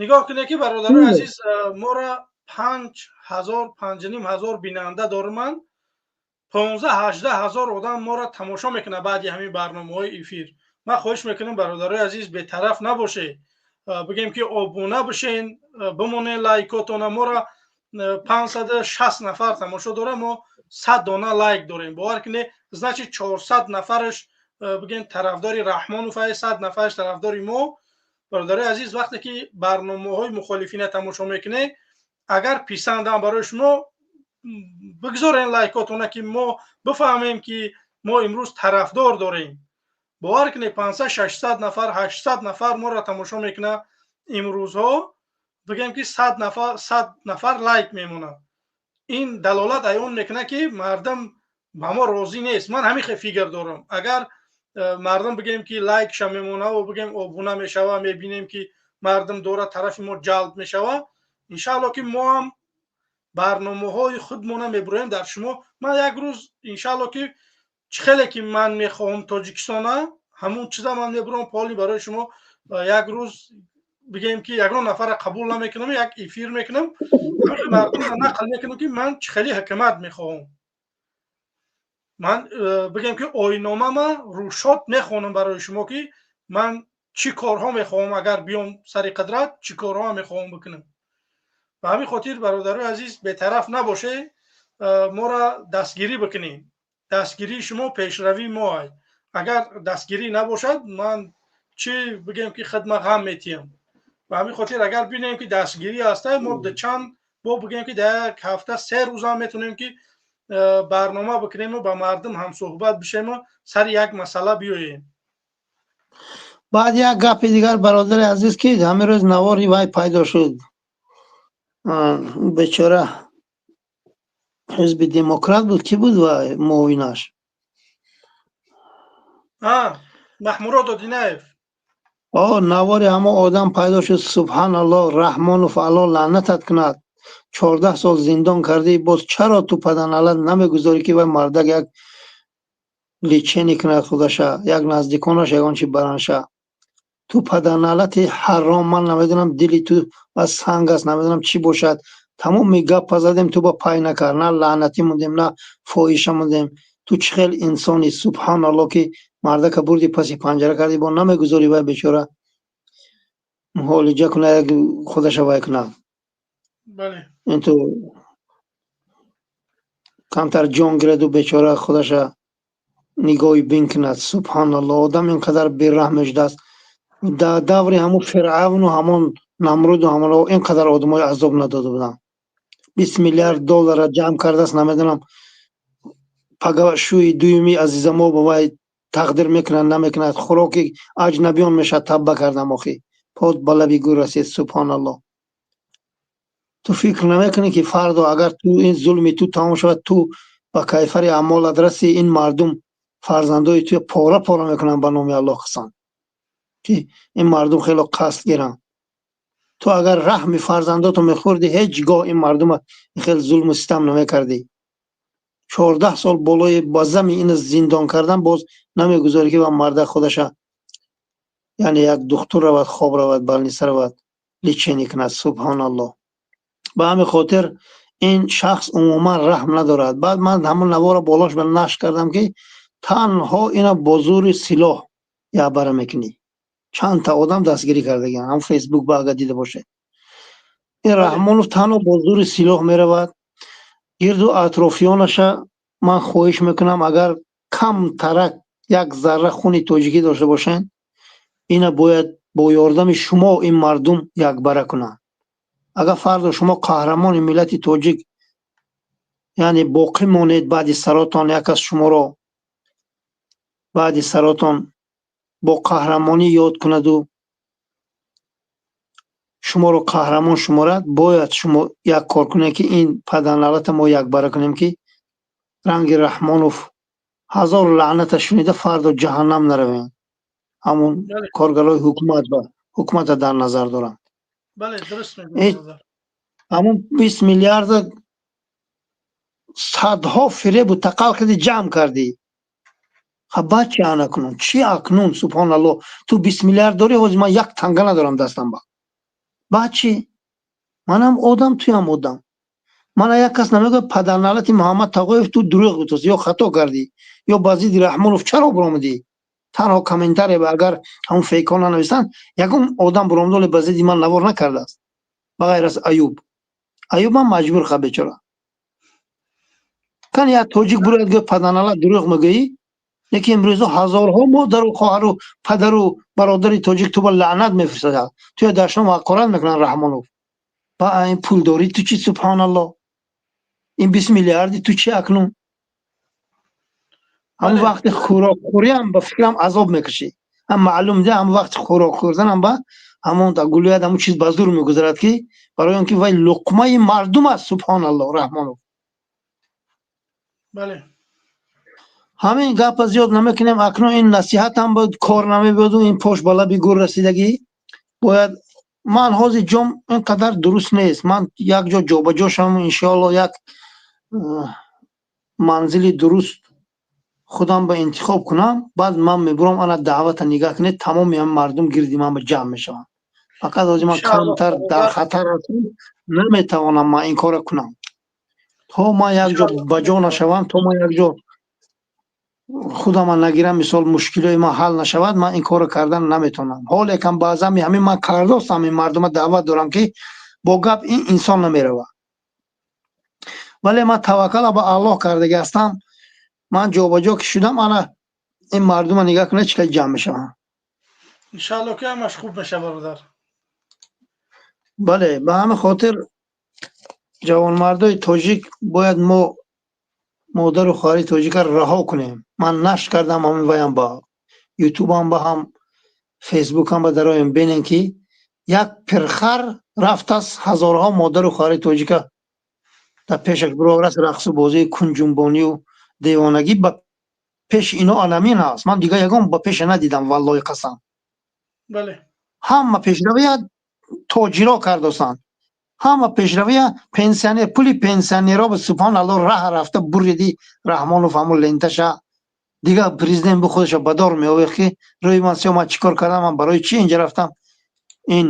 Нигоҳ кунед, ки, бародарои азиз, моро 5000, 5500 бинанда доруманд, 15-18 ҳазор одам моро тамошо мекунад баъди ҳамин барномаҳои эфир. Ман хоҳиш мекунам, бародарои азиз, бетараф набошед, бигем, ки обуна бишен, бимонед лайкотона. Моро 560 нафар тамошо дорад, мо 100 дона лайк дорем. Бовар кунед, значит, 400 нафараш, бигем, тарафдори Раҳмонов, 100 нафараш тарафдори мо. Бародарои азиз, вақте ки барномаҳои мухолифина тамошо мекунед, агар писандам барои шумо, бигзорен лайкотона, ки мо бифаҳмем, ки мо имрӯз тарафдор дорем. Бовар кунед, 500, 600 нафар, 800 нафар моро тамошо мекунад имрӯзҳо, бигем, ки 100 нафар, 100 нафар лайк мемонад. Ин далолат ай он мекунад, ки мардум ба мо розӣ нест. Ман ҳамин хел фикр дорам. Агар мардум, бигем, ки лайкша мемонаву, бигем, обуна мешава, мебинем, ки мардум дорад тарафи мо ҷалб мешава, иншаалло, ки мо ҳам барномаҳои худмона мебуроем дар шумо. Ман як рӯз, иншаалло, ки чӣ хеле ки ман мехоҳам Тоҷикистона, ҳамун чиза ман мебурам поли барои шумо. Як рӯз, бигем, ки ягон нафарро қабул намекунам, як эфир мекунам, мардумро нақл мекунам, ки ман чӣ хеле ҳукумат мехоҳам. Ман, бигем, ки оинномама рӯшод мехонам барои шумо, ки ман чӣ корҳо мехоҳам, агар биём сари қудрат, чӣ корҳо мехоҳам бикунам. Ба ҳамин хотир, бародарои азиз, бетараф набоше, моро дастгирӣ бикунем. Дастгирии шумо пешравии мо. Агар дастгирӣ набошад, ман чӣ, бигем, ки хидма ғам метиҳам. Ба ҳамин хотир, агар бинем, ки дастгирӣ ҳаста, мо чанд бо, бигем, ки дар як ҳафта се рӯзам метавонем, ки барнома бикунему ба мардум ҳамсӯҳбат бишему сари як масъала биёем. Баъд як гапи дигар, бародари азиз, ки ҳамин рӯз навори вай пайдо шуд, бечора ҳизби демократ буд, кӣ буд вай, муовинаш? Маҳмурод Одинаев. О, навори ҳамо одам пайдо шуд. Субҳаналло, Раҳмонов, Алло лаънатат кунад, 14 сол зиндон кардӣ, боз чаро ту паданалат намегузорӣ, ки вай мардак як лечение кунад худаша, як наздиконаш ягон чи баранша? Ту падарналати ҳаром, ман намедонам, дили ту аз санг аст, намедонам чӣ бошад. Тамоми гапа задем, ту ба пай накард, на лаънатӣ мондем, на фоҳиша мондем. Ту чӣ хел инсони, субҳоналло, ки мардака бурди, паси панҷара кардӣ, бо намегузорӣ вай бечора муҳолиҷа кунад, як худаша вай кунад. Ин ту камтар ҷон гираду бечора худаша нигоҳи бин кунад. Субҳоналло, одам ин қадар бераҳм мешудааст. Дар даври ҳамун Фиръавну ҳамон Намруду ҳамон ин қадар одамои азоб надода буданд. 20 миллиард доллара ҷамъ кардааст, намедонам, пага шӯи дуюми азизамо ба вай тақдир мекунад, намекунад, хӯроки аҷнабиён мешавад. Тавба кардам, охи под ба лаби гӯр расид. Субҳоналло, ту фикр намекунӣ, ки фардо агар ту ин зулми ту тамом шавад, ту ба кайфари аъмолат расӣ, ин мардум фарзандои туя пора пора мекунанд. Ба номи Аллоҳ қасам, ки ин мардум хело қасд гиранд. Ту агар раҳми фарзандото мехӯрдӣ, ҳеҷ гоҳ ин мардума хел зулму ситам намекардӣ. 14 сол болои ба зами ина зиндон кардан, боз намегузорӣ, ки ва марда худаша, яъне як духтур равад, хоб равад, больница равад, лечение кунад. Субҳоналло, ба ҳамин хотир ин шахс умуман раҳм надорад. Баъд ман ҳамон навора болош ба нашр кардам, ки танҳо ина бо зури силоҳ якбара мекунӣ. Чандта одам дастгирӣ кардагиан, ҳам Фейсбук ба агар дида бошед. Ин Раҳмонов танҳо бо зури силоҳ меравад. Гирду атрофиёнаша ман хоҳиш мекунам, агар камтарак як зарра хуни тоҷикӣ дошта бошанд, ина бояд бо ёрдами шумо ин мардум якбара кунанд. Агар фардо шумо қаҳрамони миллати тоҷик, яъне боқӣ монед, баъди саротон як кас шуморо баъди саротон бо қаҳрамонӣ ёд кунаду шуморо қаҳрамон шуморад, бояд шумо як кор кунед, ки ин падарналата мо якбара кунем, ки ранги Раҳмонов ҳазор лаъната шунида, фардо ҷаҳаннам наравем. Ҳамон коргарои ҳукумат ба ҳукумата дар назар дорам. Ҳамон 20 миллиарда садҳо фиребу тақал кардӣ, ҷамъ кардӣ. Баъд чи анакунун, чи акнун? Субҳоналло, ту 20 миллиард дорӣ, ҳозир ман як танга надорам дастам. Ба баъд чи? Манам одам, туям одам. Мана як кас намегӯяд: «Падарналати Муҳаммад Тағоев, ту дурӯғ гуфтаст ё хато кардӣ, ё ба зидди Раҳмонов чаро биромадӣ?» Танҳо комментария, агар ҳамон фейкҳо нанависанд, ягон одам биромадоле ба зидди ман навор накардааст, ба ғайр аз Аюб. Аюбам маҷбур ха, бечора. Кани як тоҷик бурояд, гӯяд: «Падарналат, дурӯғ мегӯӣ?» Лекин имрӯзо ҳазорҳо модару хоҳару падару бародари тоҷик ту ба лаънат мефирстад, туя дашном ҳақорат мекунанд. Раҳмонов, ба ин пулдорӣ ту чи? Субҳоналло, ин 20 миллиарди ту чи акнун? Ҳамон вақти хӯрокхӯриам ба фикрам азоб мекашӣ. Ҳам маълум де, ҳамон вақти хӯрок хӯрданам ба ҳамон гулӯяд, ҳамон чиз ба зур мегузарад, ки барои он ки вай луқмаи мардум аст. Субҳоналло, Раҳмонов. Бале. Ҳамин гапа зиёд намекунем. Акнун ин насиҳатам буд, кор намебуду, ин пош ба лаби гур расидагӣ. Бояд ман ҳозир ҷом ин қадар дуруст нест, ман як ҷо ҷобаҷо шавам, иншоалло, як манзили дуруст худам ба интихоб кунам, баъд ман мебурам. Ана даъвата нигаҳ кунед, тамоми ҳам мардум гирди ман ба ҷамъ мешаванд. Фақат ҳозир ман камтар дар хатар ҳастам, наметавонам ман ин корро кунам, то ман як ҷо ба ҷо нашавам, то ман як ҷо худама нагирам, мисол, мушкилои ман ҳал нашавад, ман ин корро кардан наметавонам. Ҳоле кам баъзан ҳамин ман кардостам, ин мардума даъват дорам, ки бо гап ин инсон намеравад, вале ман таваккала ба Аллоҳ кардаги ҳастам. Ман ҷобаҷо ки шудам, ана ин мардума нигаҳ кунед, чӣ қадр ҷамъ мешаванд. Иншоалло, ки ҳамаш хуб мешавад, бародар. Бале, ба ҳамин хотир ҷавонмардои тоҷик, бояд мо модару хоҳари тоҷика раҳо кунем. Ман нашр кардам ҳамин ваям ба Ютубам, ба ҳам Фейсбукам ба дароем, бинем, ки як пирхар рафтааст, ҳазорҳо модару хоҳари тоҷика дар пешаш бирораст, рақсу бозии кунҷунбонию девонагӣ ба пеши ино аламин ҳаст. Ман дигар ягон ба пеша надидам, валлоҳи қасам. Бале. Ҳама пешравия тоҷиро кардосанд, ҳама пешравия пенсионер, пули пенсионерро ба, субҳоналло, раҳ рафта буриди Раҳмонов, ҳамун ленташа. Дигар президент бу худашо ба дор меовехт, ки рӯи ман сиёҳ, ман чӣ кор кардам, ман барои чӣ инҷа рафтам, ин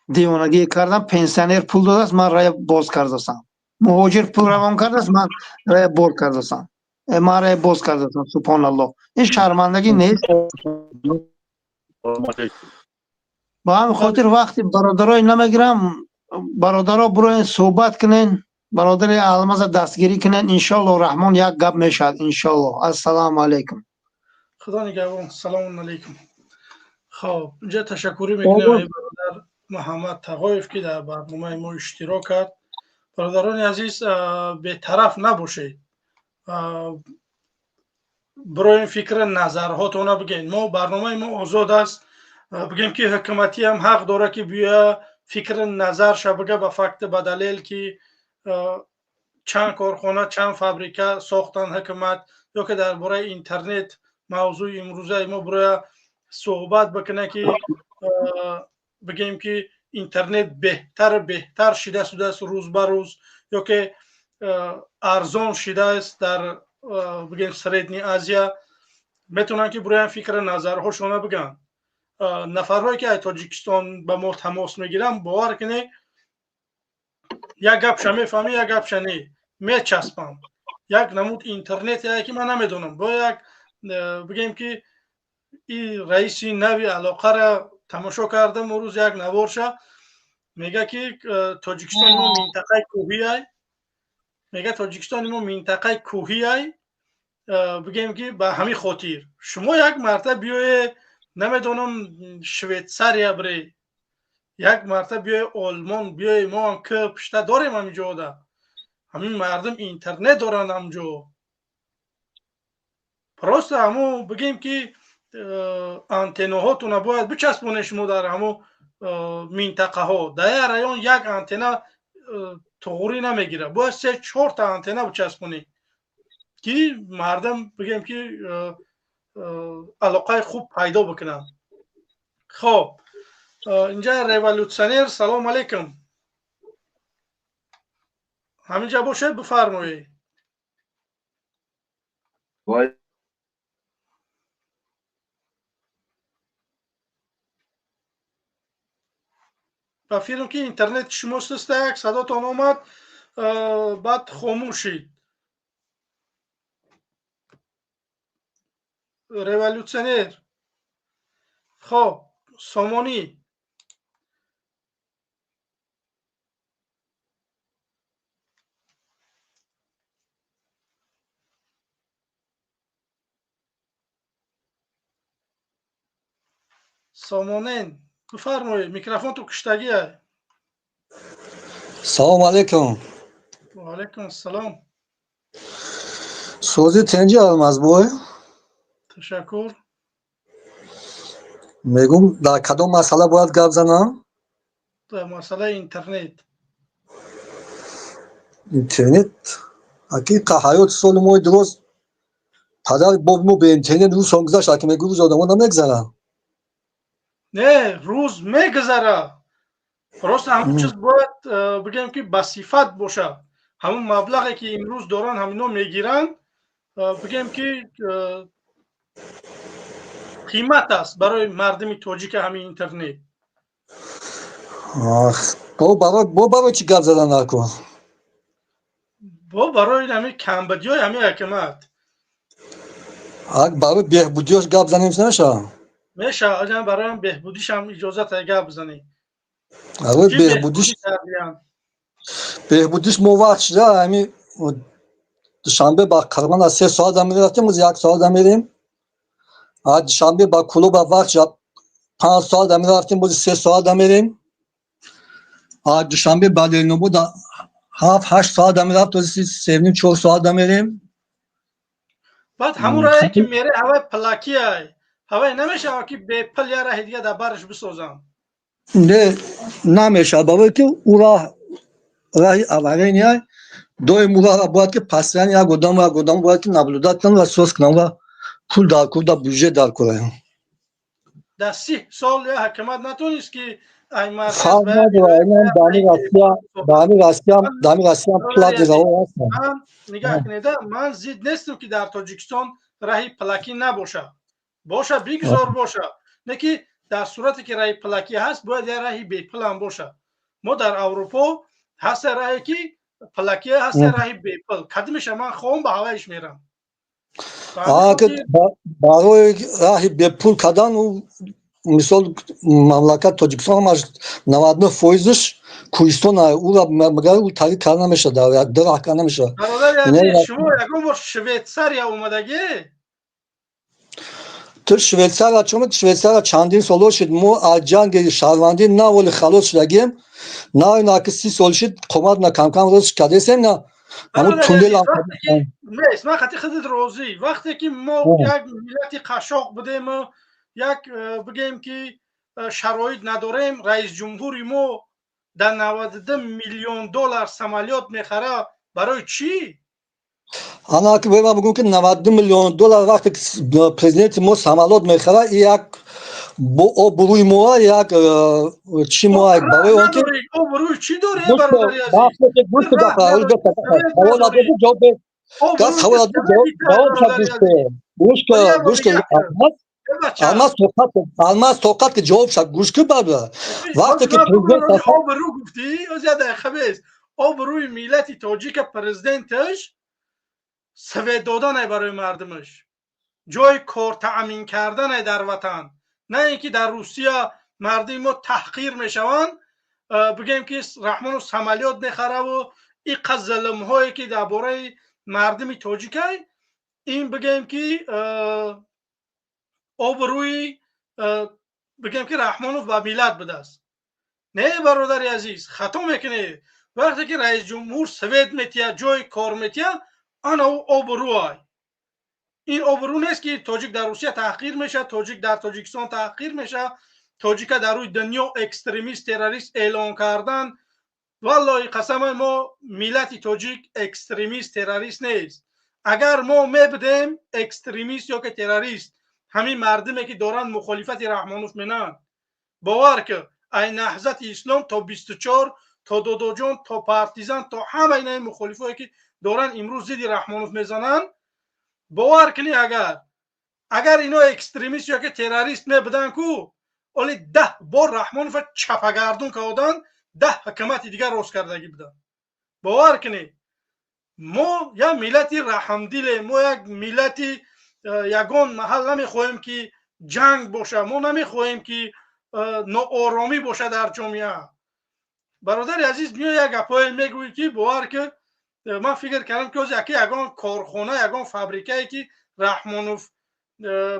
девонагӣ кардам. Пенсионер пул додааст, ман рая боз кардастам, муҳоҷир пул равон кардааст, ман рая бор кардастам, ман рая боз кардастам. Субҳоналлоҳ, ин шармандагӣ нест? Ба ҳамин хотир вақти бародарои намегирам. Бародаро, бироен, суҳбат кунен, бародари Алмаза дастгирӣ кунен. Иншоалло, Раҳмон як гап мешавад, иншоалло. Ассалому алайкум. Худо нигаҳбон, салому алайкум. Хоб, инҷа ташаккурӣ мекунем бародар Муҳаммад Тағоев, ки дар барномаи мо иштирок кард. Бародарони азиз, бетараф набошед, бироем, фикри назарҳотона бигӯед. Мо барномаи мо озод аст. Бигем, ки ҳукуматӣ ҳам ҳақ дорад, ки биёя, фикри назарша бига, ба факти, ба далел, ки чанд корхона, чанд фабрика сохтан ҳукумат, ё ки дар бораи интернет, мавзӯи имрӯзаи мо, бироя суҳбат бикунад, ки бигем, ки интернет беҳтару беҳтар шида шудааст рӯз ба рӯз, ё ки арзон шидааст дар, бигем, Средний Азия. Метавонанд, ки бироян, фикри назарҳошона бигӯянд. Нафарҳое, ки аз Тоҷикистон ба мо тамос мегиранд, бовар кунед, як гапша мефаҳмӣ, як гапша не, мечаспам. Як намуд интернет, ки ман намедонам, бо як, бигем, ки и раиси нави алоқара тамошо кардам рӯз, як наворша, мега, ки Тоҷикистони мо минтақаи кӯҳиай, мега, Тоҷикистони мо минтақаи кӯҳиай. Бигем, ки ба ҳамин хотир шумо як марта биёе, намедонам, Швейтсария бире, як марта биёе, Олмон биёе. Мо ҳам ки пишта дорем, ҳаминҷода ҳамин мардум интернет доранд ҳамҷо. Просто ҳамо, бигем, ки антеннаҳотона бояд бичаспонед шумо дар ҳамо минтақаҳо. Дар як район як антенна туғурӣ намегирад, бояд се чорта антенна бичаспонед, ки мардум, бигем, ки алоқаи хуб пайдо бикунанд. Хоб, инҷа революционер, салом алейкум, ҳаминҷа бошед, бифармоед. Ба филм, ки интернети шумо суста, як садотон омад, баъд хомӯш шид. Революционер, хоб, Сомонӣ. Сомонен, бифармоед, микрофон ту куштагия. Салому алейкум. Ваалайкум ассалом. Сози, тенҷи, Алмазбой? Ташаккур. Мегум, дар кадом масъала бояд гап занам? Дар масъалаи интернет. Интернет ҳақиқа ҳаёти соли мои дуроз, падар боби мо бе интернет рӯзсон гузашт, аки мегӯ, рӯз одамо намегзаранд. Не, рӯз мегузара, просто ҳамон чиз бояд, бигем, ки ба сифат бошад. Ҳамон маблағе, ки имрӯз доранд, ҳамино мегиранд, бигем, ки қимат аст барои мардуми тоҷика ҳамин интернет. Бо барои чӣ гап задан накун? Бо барои ҳамин камбудиҳои ҳамин ҳакимат. Барои беҳбудиёш гап занем, наша? Мешавад, барои беҳбудишам иҷозат гап бизанӣ. Барои беҳбудиш, беҳбудиш мо вақт шуда, ҳами Душанбе ба Қарман аз 3 соат мерафтем, оз як соат мерем. Аз Душанбе ба Кулоба вақт шуда 5 соат мерафтем, бози 3 соат мерем. Аз Душанбе ба Ленобод 7-8 соат мерафт, ози 3.5-4 соат мерем. Баъд ҳамун раҳе, ки мере, ҳавай пулакиай, ҳавай намешавад, ки бепул я раҳи дига дар бараш бисозам? Не, намешавад, барое ки ӯ раҳ раҳи аварийный, доим ӯ раҳра бояд ки постоянно як одам бояд ки наблюдать кунад ва соз кунад, ва пул дар кор, да бюджет дар кора. Дар 30 сол я ҳакимат натонист, ки Фарқ надорад, дами Россия платный раҳо ҳастанд. Ман, нигаҳ кунеда, ман зид нестам, ки дар Тоҷикистон Раҳи пулакӣ набоша, боша, бигзор боша, не ки дар сурате ки раҳи пулакӣ ҳаст, бояд як раҳи бепулам боша. Мо дар Аврупо ҳаста раҳе ки пулакӣ, ҳаста раҳи бепул. Кадимеша ман хоҳам, ба ҳавайш мерам. Барои раҳи бепул кардан, мисол, мамлакат Тоҷикистон ҳамаш 99 фоизш кӯҳистон, ура магар ӯ тариқ карда намешавад, ду раҳ карда намешавад. Бародари азиз, шумо ягон бор Швейтсария омадагӣ? Ту Швейтсария чун Швейтсария чандин соло шуд, мо аз ҷанги шаҳрвандӣ наволи халос шудагием, на инаки 30 сол шуд, қомат на камкам рост кардесем, на ҳамун туннел. Нест, ман қати худат розӣ. Вақте ки мо як миллати қашоқ будему як бигем ки шароит надорем, раисҷумҳури мо дар 92 миллион доллар самолёт мехара, барои чӣ? Ана ки ман бигӯм, ки 92 миллион доллар вақте ки президенти мо самолёт мехара, як бо обрӯи мо, як чӣ мо, барои он ки Обрӯи чӣ дорӣ, бародари азиз? Савол гӯш кун, Алмаз, тоқат, Алмаз, тоқат, ки ҷавоб шад, гӯш кун. Баъд вақте ки президент обрӯ гуфтӣ, оз як дақиқа бес. Обрӯи миллати тоҷика президенташ свет доданай барои мардумаш, ҷои кор таъмин карданай дар ватан, на ин ки дар Русия мардуми мо таҳқир мешаванд. Бигем ки Раҳмонов самолёт мехараву иқа зулмҳое ки дар бораи мардуми тоҷикай, ин бигем ки обрӯи, бигем ки Раҳмонов ба миллат будааст. Не, бародари азиз, хато мекунед. Вақте ки раисҷумҳур свет метиҳад, ҷои кор метиҳад, ана ӯ обрӯай. Ин обрӯ нест, ки тоҷик дар Русия таҳқир мешавад, тоҷик дар Тоҷикистон таҳқир мешавад, тоҷика дар рӯи дунё экстремист, террорист эълон кардан. Валлоҳи қасама, мо миллати тоҷик экстремист, террорист нест. Агар мо мебудем экстремист ё ки террорист, ҳамин мардуме ки доранд мухолифати Раҳмонов менанд, бовар ки, ай Наҳзати Ислом то 24, то Додоҷон, то Партизан, то ҳама инаи мухолифое ки доранд имрӯз зидди Раҳмонов мезананд, бовар кунӣ, агар ино экстремист ё ки террорист мебуданд ку, оли 10 бор Раҳмонова чапагардун карданд, 10 ҳукумати дигар рост кардагӣ буданд. Бовар кунед, мо як миллати раҳмдиле, мо як миллати ягон маҳал намехоҳем, ки ҷанг боша, мо намехоҳем, ки нооромӣ боша дар ҷомеа. Бародари азиз, миё як гапҳое мегӯӣ, ки бовар ки, ман фикр кардам, ки ҳозир яке ягон корхона, ягон фабрикае ки Раҳмонов,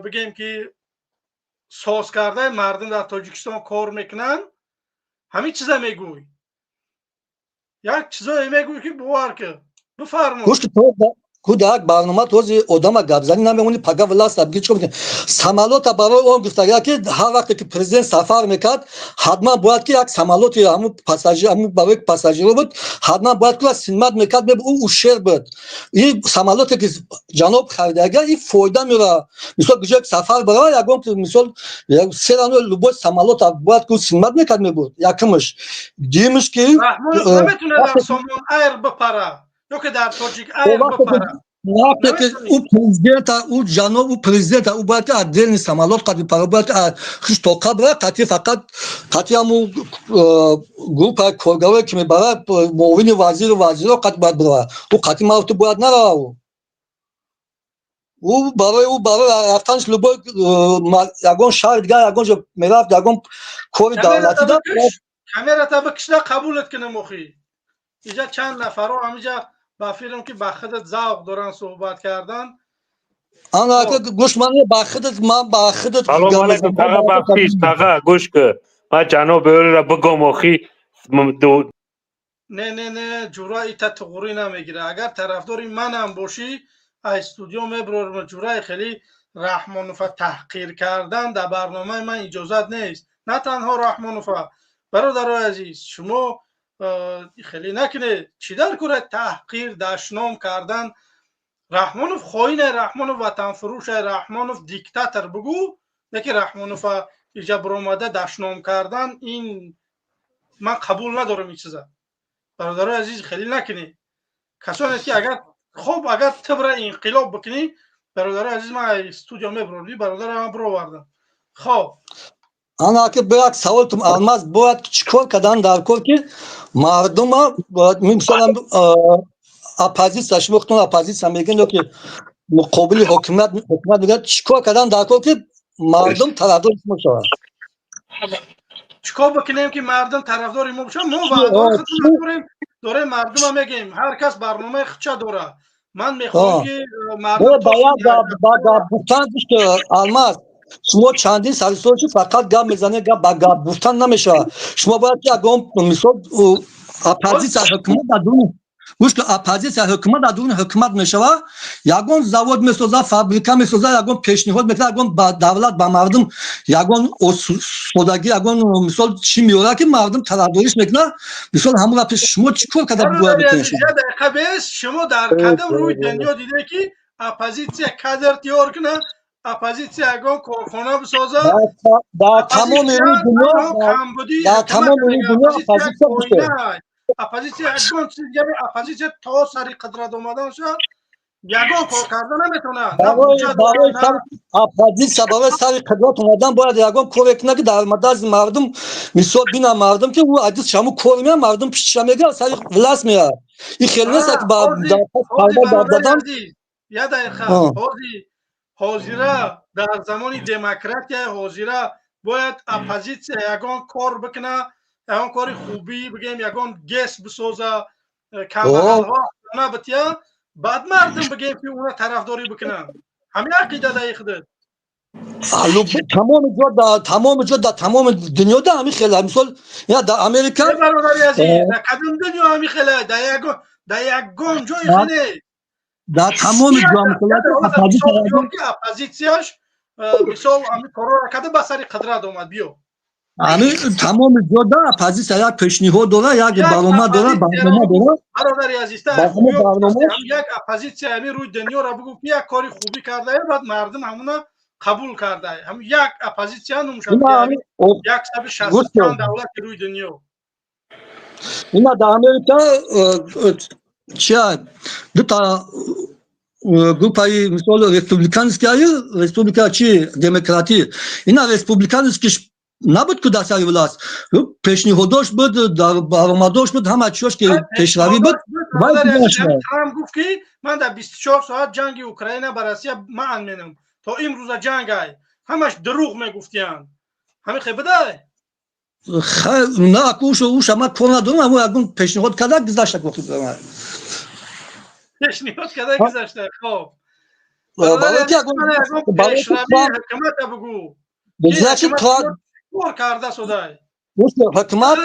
бигем ки, соз кардаи, мардум дар Тоҷикистон кор мекунанд, ҳамин чиза мегӯй. Як чизое мегӯй, ки бовар ки, бифармо. Ку дар барнома този одама гапзанӣ намемонӣ, пага власта биги, чикор мекунӣ? Самолёта барои он гуфтага, ки ҳар вақте ки президент сафар мекард, ҳатман бояд ки як самолёти ҳамун пассажир, ҳамун барои пассажиро буд, ҳатман бояд ки синмат мекард, ӯ ушер буд. И самолёте ки ҷаноб харидага, и фоида меора. Мисол, куҷо сафар барава, ягон, мисол, серано любой самолёт бояд ки синмат мекард, мебуд. Якумш. Дуюмш ки Раҳмонов наметунад дар Сомон Айр бипара ё ки дар Тоҷик Айр бипара. Вақте ки ӯ президента, ӯ ҷаноб, ӯ президента, ӯ бояд ки отдельный самолёт қад бипара, бояд ки хиш тоқа бира, қатъи, фақат қатъи ҳамун группаи коргарое ки мебарад, муовини вазиру вазиро қат бояд бирава. Ӯ қатъи мавту бояд нарава. Ӯ барои, ӯ барои рафтанш любой ягон шаҳри дигар, ягон ҷо мерафт, ягон кори давлатӣ. Камерата бикишда, қабулат кунам. Охи, иҷа чанд нафаро ҳамиҷа ба филм, ки ба худат завқ доранд суҳбат кардан. Ана гӯш, ман ба худат, ман ба худат. Салом алейкум, таға, бахшиш, таға, гӯш ку, ман ҷаноби ӯро бигом, охи. Не, не, не, ҷура, ита туғурӣ намегира. Агар тарафдори манам бошӣ, аз студио мебурорм. Ҷураи, хеле Раҳмонова таҳқир кардан дар барномаи ман иҷозат нест. На танҳо Раҳмонова, бародарои азиз, шумо хеле накунед. Чӣ дар кора таҳқир, дашном кардан? Раҳмонов хоине, Раҳмонов ватанфурӯше, Раҳмонов диктатор бугӯ, леки Раҳмонова иҷа биромада дашном кардан, ин ман қабул надорам ин чиза. Бародарои азиз, хеле накунед. Касоне ки агар, хоб, агар тибра инқилоб бикунӣ. Бародари азиз, ман студия мебурам, бародарам ман бировардам. Хоб. Ана ки бо як саволтум, Алмаз, бояд чӣ кор кардан дар кор, ки мардума, мисолан, оппозитсия, шумо худтон оппозитсия мегӯед ё ки муқобили ҳокимият, ҳукумат мегӯяд, чӣ кор кардан дар кор, ки мардум тарафдори шумо шавад? Чӣ кор бикунем, ки мардум тарафдори мо бошад? Мо ваъдаҳои худро дорем, дорем, мардума мегӯем, ҳар кас барномаи худша дорад. Ман мехоҳам, ки мардум ба гап гуфтан. Алмаз, шумо чандин сарисол шуд, фақат гап мезанед, гап ба гап гуфтан намешавад. Шумо бояд ягон мисол оппозитсия ҳукумат дар дуруни, гӯш кун, оппозитсия ҳукумат дар дуруни ҳукумат мешавад, ягон завод месозад, фабрика месозад, ягон пешниҳод мекунад, ягон ба давлат, ба мардум ягон содагӣ, ягон мисол чӣ меорад, ки мардум тарафдориш мекунад. Мисол, ҳамон пеш шумо чӣ кор карда бояд бикунед? Дақиқа бес. Шумо дар кадом рӯи дунё диде, ки оппозитсия кадр тиёр кунад, оппозитсия ягон корхона бисозад? Дар тамоми рӯи дунё, дар тамоми рӯи дунё оппозитсия. Оппозитсия ягон чиз, оппозитсия то сари қудрат омадан шуд, ягон кор карда наметавонад. Оппозитсия барои сари қудрат омадан бояд ягон коре кунад, ки дар мадазди мардум, мисол, бина мардум, ки ӯ адис шаму кор меяд, мардум пиштиша мегирад, сари власть меяд. Ин хеле нест, ки ба дадан. Я дақиқа, ҳозира дар замони демократияи ҳозира бояд оппозитсия ягон кор бикунад, ягон кори хубӣ, бигем, ягон ГЭС бисоза, камбағалҳо бития, баъд мардум, бигем, ки уна тарафдорӣ бикунанд. Ҳамин ақида даи худат? Тамоми ҷо, тамоми ҷо, дар тамоми дунё да ҳамин хеле. Мисол, я дар Америка. Бародари азиз, дар кадом дунё ҳамин хеле? Дар ягон ҷои хеле. Дар тамоми ҷо. Оппозитсияш, мисол, ҳамин корро карда, ба сари қудрат омад, биё. Ҳамин тамоми ҷо да оппозитсия як пешниҳод дора, як баромад дора, барнома дора. Бародари азиз, як оппозитсия ҳамин рӯи дунёро бигӯ, ки як кори хубӣ кардае, баъд мардум ҳамуна қабул кардае. Ҳам як оппозитсия нумшад, 165 давлати рӯи дунё. Ина дар Америка чия, дута группаи, мисол, республиканская, республика чи, демократӣ. Ина республиканский набуд, ку дар сари власть пешниҳодош буд, дар баромадош буд, ҳама чиёш ки пешравӣ буд. Трамп гуфт, ки ман дар 24 соат ҷанги Украина ба Россия маън менам. То имрӯза ҷанг ай, ҳамаш дурӯғ мегуфтиянд. Ҳамин хе бидай? На, уша ман кор надорам. Аммо ягон пешниҳод карда гузашта. Пешниҳод карда гузашта. Хоб, ҳукумата бугӯ. Значит, кор карда судай. Ҳукумат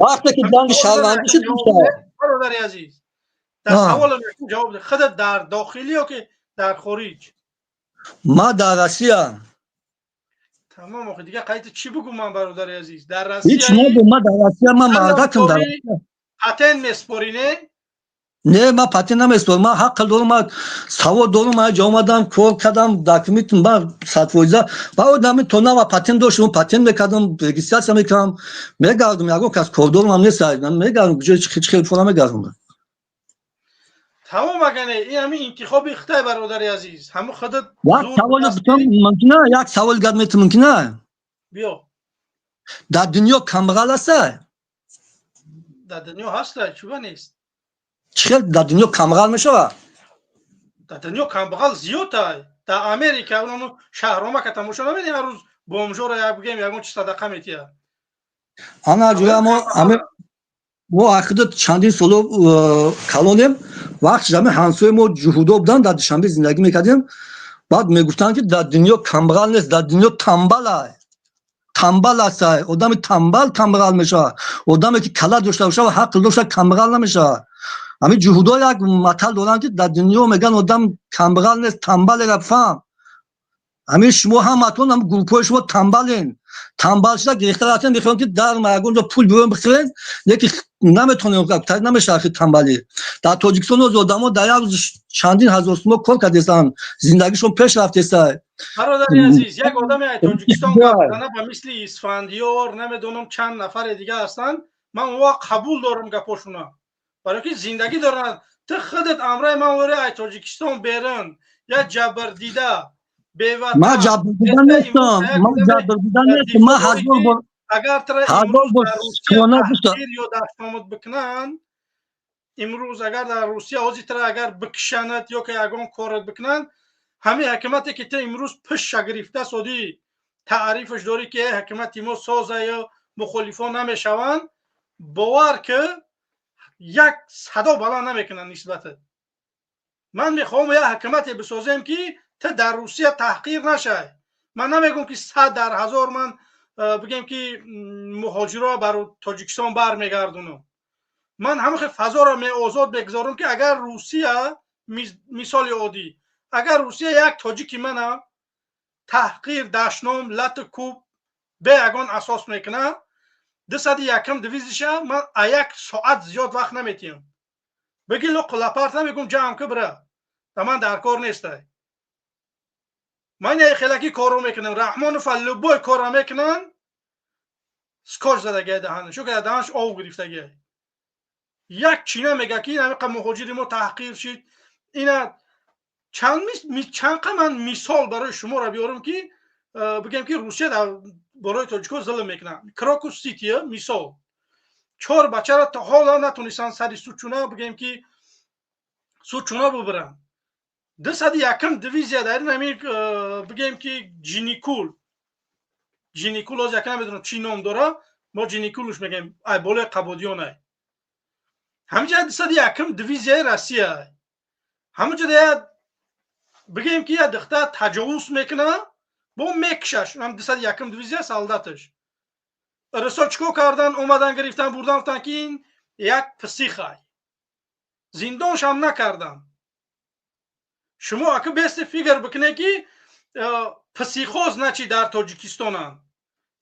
вақте ки ҷанги шаҳрвандӣ шуд. Бародари азиз, дар саволам ҷавоб. Худат дар дохилӣ ё ки дар хориҷ? Ма дар Россия. Тамом, охи дига қайти чӣ бугӯ ман, бародари азиз? Дар Ҳеч набу, ма дар Россия, ма мардакам дар. Патент меспорӣ, не? Не, ман патент намеспорам, ман ҳаққ дорам, ман савод дорам, ман ҷо омадам, кор кардам, документ ман 100%. Баъд ҳамин то нава патент доштам, патент мекардам, регистрация мекардам, мегардам, ягон кас кордорам нест, мегардам, ҷои хел фора мегардам. Тамом, агане ин ҳамин интихоби хитай, бародари азиз, ҳамун худат. Як савол мумкина? Як савол гап метам, мумкина? Биё. Дар дунё камбағал аста? Дар дунё ҳаста, чуба нест? Чӣ хел дар дунё камбағал мешавад? Дар дунё камбағал зиёд ай. Дар Америка ону шаҳрома ка тамошо намедиҳ, ҳар рӯз бомжора, як бигем, ягон чи садақа метиҳад. Ана ҷоя мо мо ахида чандин соло калонем, вақт ҷами ҳамсои мо ҷуҳудо буданд, дар Душанбе зиндагӣ мекардем. Баъд мегуфтанд, ки дар дунё камбағал нест, дар дунё тамбал ай, тамбал астай. Одами тамбал камбағал мешавад, одаме ки кала дошта бошад ва ҳақл дошта, камбағал намешавад. Ҳамин ҷуҳудо як матал доранд, ки дар дунё, мегӯянд, одам камбағал нест, тамбалера фаҳм. Ҳамин шумо ҳаматон, ҳам группҳои шумо тамбален, тамбал шуда гирифта рафтем, мехоҳем, ки дар ягон ҷо пул биёем, бихӯрем, леки наметонем, намешавад тамбалӣ. Дар Тоҷикистон оз одамо дар як рӯз чандин ҳазор сумо кор кардестанд, зиндагишон пеш рафтеста. Бародари азиз, як одаме аз Тоҷикистон гап ба мисли Исфандиёр, намедонам, чанд нафаре дига ҳастанд, ман онҳо қабул дорам гапошуна. Барои ки зиндагӣ доранд. Ту худат амраи ман вори ай Тоҷикистон берун, я ҷабрдида, беватан. Ман ҷабрдида нестам, ман ҷабрдида нестам. Ман ҳазор бор агар тра ҳазор бор таҳқир ё дастомад бикунанд, имрӯз агар дар Русия ҳозир тра агар бикшанад ё ки ягон корат бикунанд, ҳамин ҳакимате ки ту имрӯз пишша гирифта содӣ, таърифаш дорӣ, ки ҳакимати мо соза ё мухолифон намешаванд, бовар ки як садо баланд намекунанд нисбатат. Ман мехоҳам як ҳакимате бисозем, ки ту дар Русия таҳқир нашай. Ман намегӯм, ки 100 дар 1000 ман бигем, ки муҳоҷиро бар Тоҷикистон бармегардонам. Ман ҳамин хел фазоро меозод мегузорам, ки агар Русия, мисоли оддӣ, агар Русия як тоҷики мана таҳқир, дашном, лату кӯб бе ягон асос мекунад, 201-м дивизиша ман а як соат зиёд вақт наметиҳам. Бигилу қулапарт намегум, ҷамъ ки бира, да ман дар кор нестай. Ман хелаки корро мекунам. Раҳмонова любой корро мекунанд, скотч задагиай даҳанаш, ки даҳанаш ов гирифтагиай. Як чина мега, ки ин муҳоҷири мо таҳқир шид. Ина чанд қа ман мисол барои шуморо биёрам, ки бигем, ки Русия дар бораи тоҷико зулм мекунад. Крокус Сити мисол, чор бачаро то ҳола натонистанд сари сучуна, бигем, ки сучуна бубаранд. 201-м дивизия дар ин ҳамин, бигем, ки Ҷиникул, Ҷиникул, ҳозир яка намедонам чӣ ном дора, мо Ҷиникулш мегем, ай болои Қабодиёнай. Ҳаминҷа 201-м дивизияи Россия, ҳаминҷа я бигем, ки я духтар таҷовуз мекуна, бо мекушаш. Ҳам 201-м дивизия солдаташ рисо чӣ кор кардан? Омадан, гирифтан, бурдан, гуфтан, ки ин як психай, зиндоншам накардан. Шумо ака бести фикр бикунед, ки психоз начи дар Тоҷикистонанд,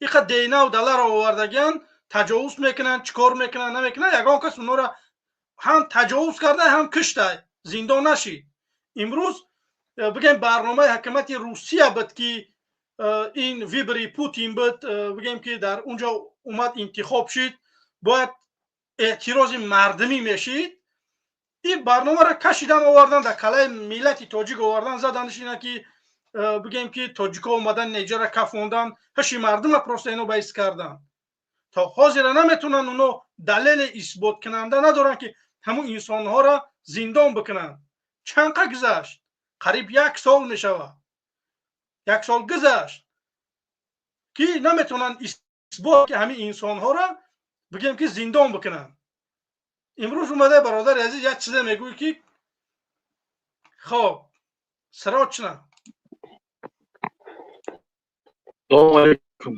иқа дейнаву даларо овардагиан, таҷовуз мекунанд, чӣ кор мекунанд, намекунанд, ягон кас онҳоро ҳам таҷовуз карда, ҳам кишта, зиндон нашид. Имрӯз бигем, барномаи ҳакумати Русия буд, ки ин выбори Путин буд, бигем, ки дар унҷо омад, интихоб шид, бояд эътирози мардумӣ мешид. Ин барномаро кашидан, овардан, дар калаи миллати тоҷик овардан, заданш ина, ки бигем, ки тоҷико омадан, неҷара кафондан, ҳаши мардума просто ино баис кардан. То ҳозира наметавонанд оно, далели исботкунанда надоранд, ки ҳамун инсонҳоро зиндон бикунанд. Чанд қа гузашт? Қариб як сол мешавад, як сол гузашт, ки наметавонанд исбот, ки ҳамин инсонҳоро, бигем, ки зиндон бикунанд. Имрӯз омада, бародари азиз, як чизе мегӯй, ки хоб срочно. Салому алейкум.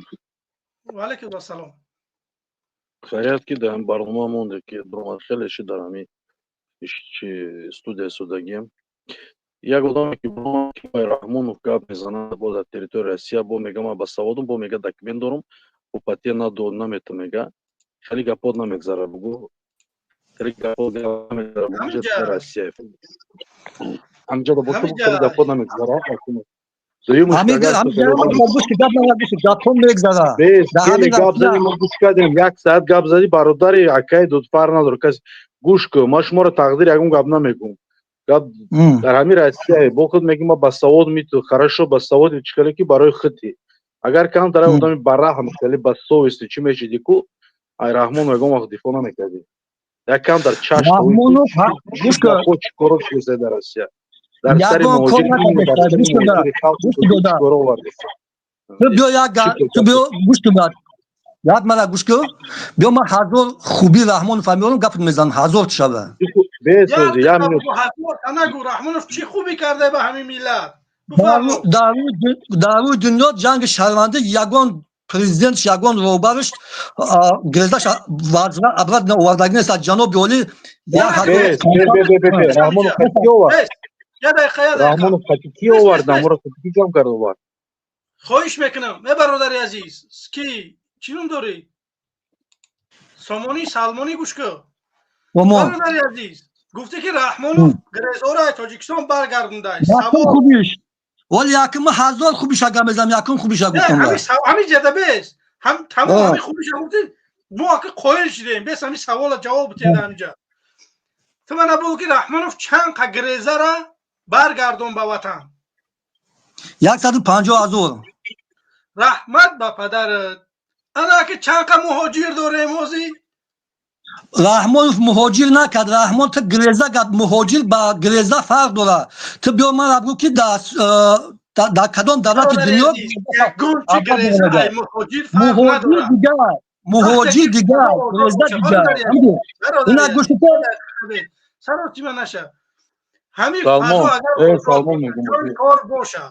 Ва алейкум ассалом. Хайрият, ки дар барнома монде, ки баромад, хеле шид, дар ҳамин чи студия судагием. Як одаме ки Раҳмонов гап мезанад, бо дар территорияи Россия, бо мега, ман ба саводум, бо мега, документ дорум, бо патент надо намета, мега, хеле гапот намегзара, бугу, хеле гапот намегзара, бугу, Россия ҳамҷода бошад, хеле гапот намегзара. Гапҳо мегзара. Гап задӣ, мо гӯш кардем, як соат гап задӣ, бародари акаи дудфар надор кас, гӯш кун, ман шуморо тақдир ягон гап намегӯм. Гап дар ҳамин Россия бо худ мегӯм, ба савод миту, хорошо, ба саводи чикале, ки барои худи агар камтара одами бараҳм, хеле ба совести чӣ мешиди ку, ай Раҳмон ягон вақт дифоъ намекардӣ. Як кам дар чашм чӣ коро шуд дар Россия, дар сари муҳоҷири халқ овард. Ту биё, як ту биё, гӯш кун, як мара гӯш кун, биё, ман ҳазор хуби Раҳмонов меорам, гапат мезанам, ҳазор шава. Нагу, Раҳмонов чӣ хубӣ карда ба ҳамин миллат? Дар рӯи дунё ҷанги шаҳрвандӣ ягон президент, ягон роҳбараш гирезаш обратно овардаги нест. Аз ҷаноби олӣ. Раҳмонов Раҳмонов ки овард? Аморо ки ҷамъ кард, овард? Хоҳиш мекунам, э бародари азиз, ки чӣ ном дорӣ? Сомонӣ, Салмонӣ, гӯш кун, бародари азиз, гуфте, ки Раҳмонов грезора Тоҷикистон баргардондааст. Хубиш вале якум ҳазор хубиша гап мезанам, якум хубиша гуфтам. Ҳамин ҷада бес, тамом ҳамин хубиша гуфти, мо ака қоил шудем, бес ҳамин савола ҷавоб битед ҳаминҷа. Ту мана бугӯ, ки Раҳмонов чанд қа грезара баргардон ба ватан? 150 000. Раҳмат ба падарат. Ана ки чанд қа муҳоҷир дорем ҳозӣ? Раҳмонов муҳоҷир накард. Раҳмон, ту греза гап, муҳоҷир ба греза фарқ дорад. Ту биё ман бигӯ, ки дар кадом давлати дунё муҳоҷир дигар, муҳоҷир дигар, греза дигар. Ина гӯши. Саротима наша. Ҳамин кор боша,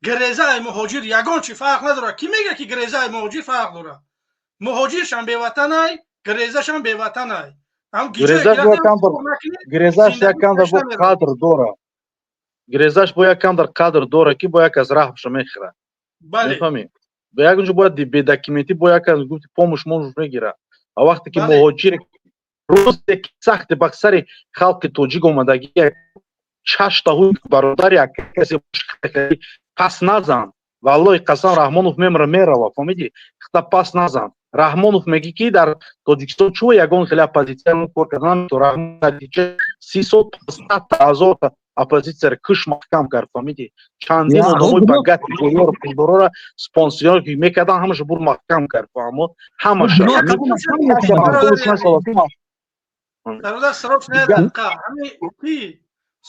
грезаи муҳоҷир ягон чи фарқ надорад. Кӣ мега, ки грезаи муҳоҷир фарқ дорад? Муҳоҷиршам беватанай, грезашам беватанай. Грезаш якамдар бо қадр дора, грезаш бо якамдар қадр дора, ки бо як аз раҳмша мехӯрад, мефаҳмӣ? Ба як ҷо бояд бедокументӣ, бо як аз гуфти помощь можеш мегира. А вақте ки муҳоҷир, рӯзе ки сахти ба сари халқи тоҷик омадагӣ, чаштаҳу бародари касе пас назан, валлоҳи қасам, Раҳмонов мемра, мерава, фаҳмидӣ? Хта пас назан. Раҳмонов мегӣ, ки дар Тоҷикистон чӯ ягон хеле оппозитсия кор кардан. Натиҷа 30 сол 500 ҳазорта оппозитсияро куш, маҳкам кард, фаҳмидӣ? Чандин одамои богатый пулдорро, пулдорора спонсор мекардан, ҳамаша бур маҳкам кард, фаҳмо? Ҳамаша. Бародар, срочно дақиқа. Ҳами ки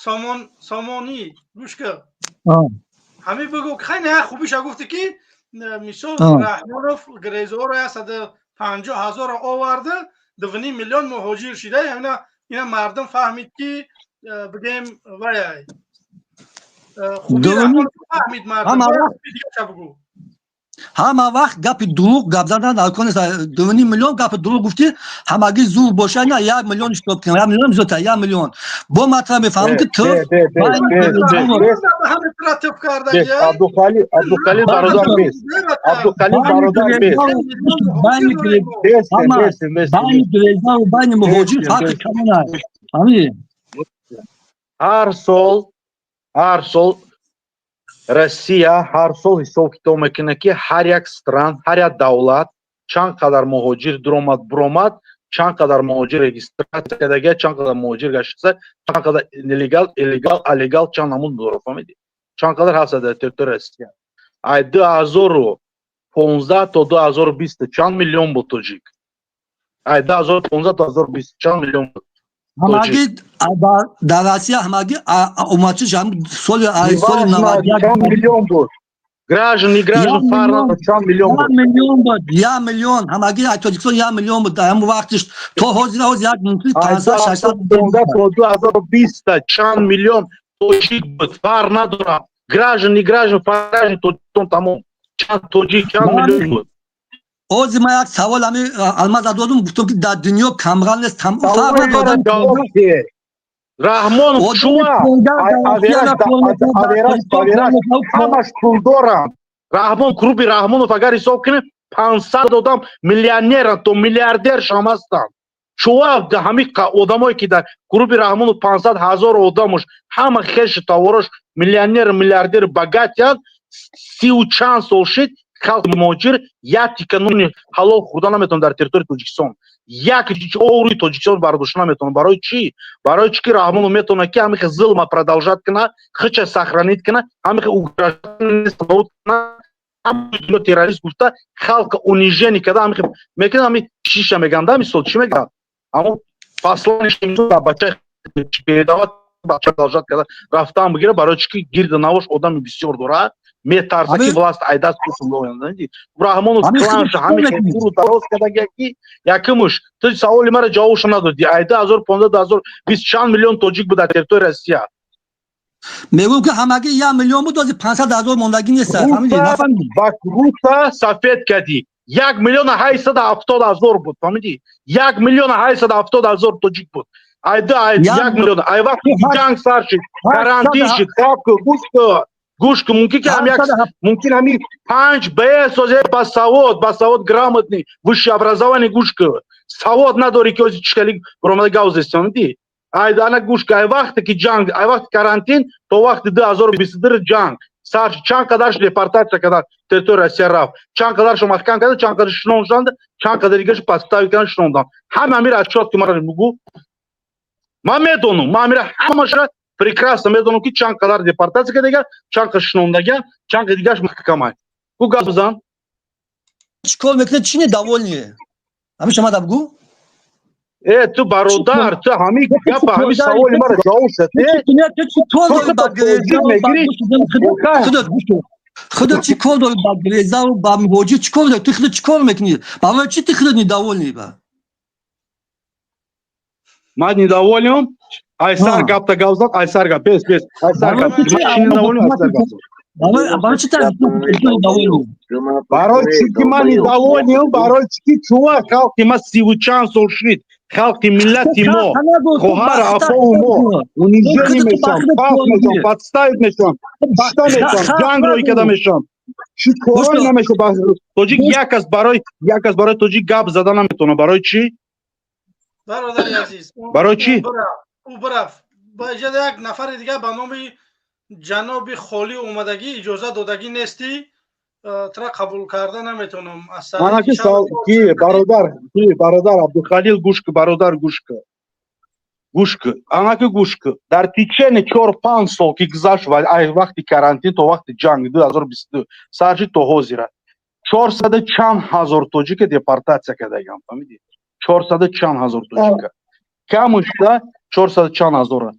сомон сомонӣ, гӯш кар. Ҳами бигӯ, хай, не, хубиша гуфти, ки мисол Раҳмонов грезоро 150 000-ро оварда, 2,5 миллион муҳоҷир шида. Ина мардум фаҳмид, ки бигем, вай хуби фаҳмид мардум. Бигӯ. Ҳама вақт гапи дурӯғ гап задан дар кор нест. 2,5 миллион гапи дурӯғ гуфтӣ, ҳамагӣ зур боша, на 1 миллион иштирок кунам, 1 миллион зиёдтар, 1 миллион. Бо матра мефаҳмам, ки ту Абдухалил, Абдухалил бародар, бес, Абдухалил бародар, бес. Байни грезаву байни муҳоҷир фарқи калон аст, фаҳмидӣ? Ҳар сол, ҳар сол Россия ҳар сол ҳисоб китоб мекунад, ки ҳар як стран, ҳар як давлат чанд қадар муҳоҷир дуромад, буромад, чанд қадар муҳоҷир регистрация кардагия, чанд қадар муҳоҷир гаштаса, чанд қадар нелегал, илегал, алегал, чанд намуд дора, фаҳмидӣ? Чанд қадар ҳаст дар территорияи Россия. Ай 2015 то 2020 чанд миллион буд тоҷик? Ай 2015 то 2020 чанд миллион буд? Ҳамагӣ дар Россия, ҳамагӣ омадшиш соли соли Миллион буд. Граждан, не граждан фарқ, чанд миллион буд? Миллион буд, 1 миллион. Ҳамагӣ Тоҷикистон 1 миллион буд дар ҳамон вақтиш. То ҳозира ҳозир як мумкин 500, 600. То 2020 чанд миллион тоҷик буд? Фарқ надорад, граждан, не граждан, граждан Тоҷикистон тамом. Чанд тоҷик, чанд миллион буд? Ҳозир ман як савол ҳами Алмаза додум, гуфтум, ки дар дунё камғал нест, фарқ надорад. Раҳмонов шума ҳамаш пулдоранд. Раҳмон, клуби Раҳмонов агар ҳисоб кунем, 500 одам миллионеранд, то миллиардершам ҳастанд. Шуа ҳами одамое, ки дар клуби Раҳмонов 500 000 одамош ҳама хешу таворош миллионер, миллиардер, богатый анд, сиву чанд сол шид, халқи муҳоҷир як тика нони ҳалол хӯрда наметавонад дар территорияи Тоҷикистон, як оври Тоҷикистон бардошта наметавонад. Барои чӣ? Барои чӣ ки Раҳмонов метавонад, ки ҳамихе зулма продолжать кунад, хича сохранить кунад, ҳамихе угрожать кунад, террорист гуфта, халқа унижение карда, ҳамихе мекунад. Ҳами чиша меган да, мисол, чӣ меган, аммо послание бача передавать, бача продолжать карда рафтан бигира. Барои чӣ ки гирди навош одами бисёр дорад, метарса, ки власть айдаст. Раҳмонов кланша ҳамихе дароз кардагия, ки якумуш ту саволи мара ҷавобшо надодӣ. Ай 2015, 2020 чанд миллион тоҷик буд дар территорияи Россия? Мегӯм, ки ҳамагӣ 1 миллион буд, ози 500 000 мондагӣ нест, фаҳмидӣ, нафаҳмидӣ? Ба рута сафед кардӣ. 1 870 000 буд, фаҳмидӣ? 1 870 000 тоҷик буд. Айда ай 1 миллион, ай вақти ҷанг сар шид, карантин шид, хаб, гӯш, гӯш ку, мумкин ки ҳам як, мумкин ҳами панҷ б созе басавод, басавод, грамотный, высшее образование. Гӯш ку, савод надорӣ, ки ози чикали баромада гав зести, фаҳмидӣ? Ай ана гӯш ку, ай вақте ки ҷанг, ай вақти карантин то вақти 2022 ҷанг сар, чанд қадарш депортация карда, территория Россия рафт, чанд қадаршо маҳкам карда, чанд қадар шиноншанд, чанд қадар дигарш подставить кардан, шинондан. Ҳама ҳамира отчёт ки мара бугӯ. Ман медонам, ман амира ҳамаша прекрасно медонам, ки чанд қадар депортатсия кардаган, чанд қа шинондаган, чанд қа дигаш маҳкамай. Ку гап бизан. Чӣ кор мекунед? Чӣ недовольный? Ҳамиша мада бугӯ. Э, ту бародар, ту ҳами гапа, ҳами саволи мара ҷавоб шад. Мегирӣ, худо, чӣ кор дорӣ ба грезаву ба муҳоҷир? Чӣ кор дорӣ ту? Худо, чӣ кор мекунӣ? Барои чӣ ту худо недовольный ба? Ман недовольный? Айсар гапта гап зад, айсар гап, бес, бес, айсар гап. Ман чӣ недовольный? Айсар гап зад. Барои чӣ недовольный? Барои чӣ ки ман недовольный? Барои чӣ ки чува халқи ма 30 чанд сол шид, халқи миллати мо, хоҳар, афову мо унижение мешаванд, паф мешаванд, подставить мешаванд, кушта мешаванд, ҷанг рӯй карда мешаванд. Чӣ корое намешавад? Тоҷик як кас, барои як кас, барои тоҷик гап зада наметавонад. Барои чӣ? Бародари азиз. Барои чӣ? Ӯ бирафт. Ба иҷоза, як нафари дигар ба номи ҷаноби Холӣ омадагӣ, иҷоза додагӣ нестӣ, тра қабул карда наметавонам. Ки бародар, ки бародар Абдухалил, гӯш ку, бародар, гӯш ку, гӯш ку, анаки гӯш ку. Дар течение 4-5 сол ки гузашт, вақти карантин то вақти ҷанг 2022 сар шид то ҳозира, чорсаду чанд ҳазор тоҷика депортатсия кардагам, фаҳмидӣ? Чорсаду чанд ҳазор тоҷика, камушта чорсаду чанд ҳазора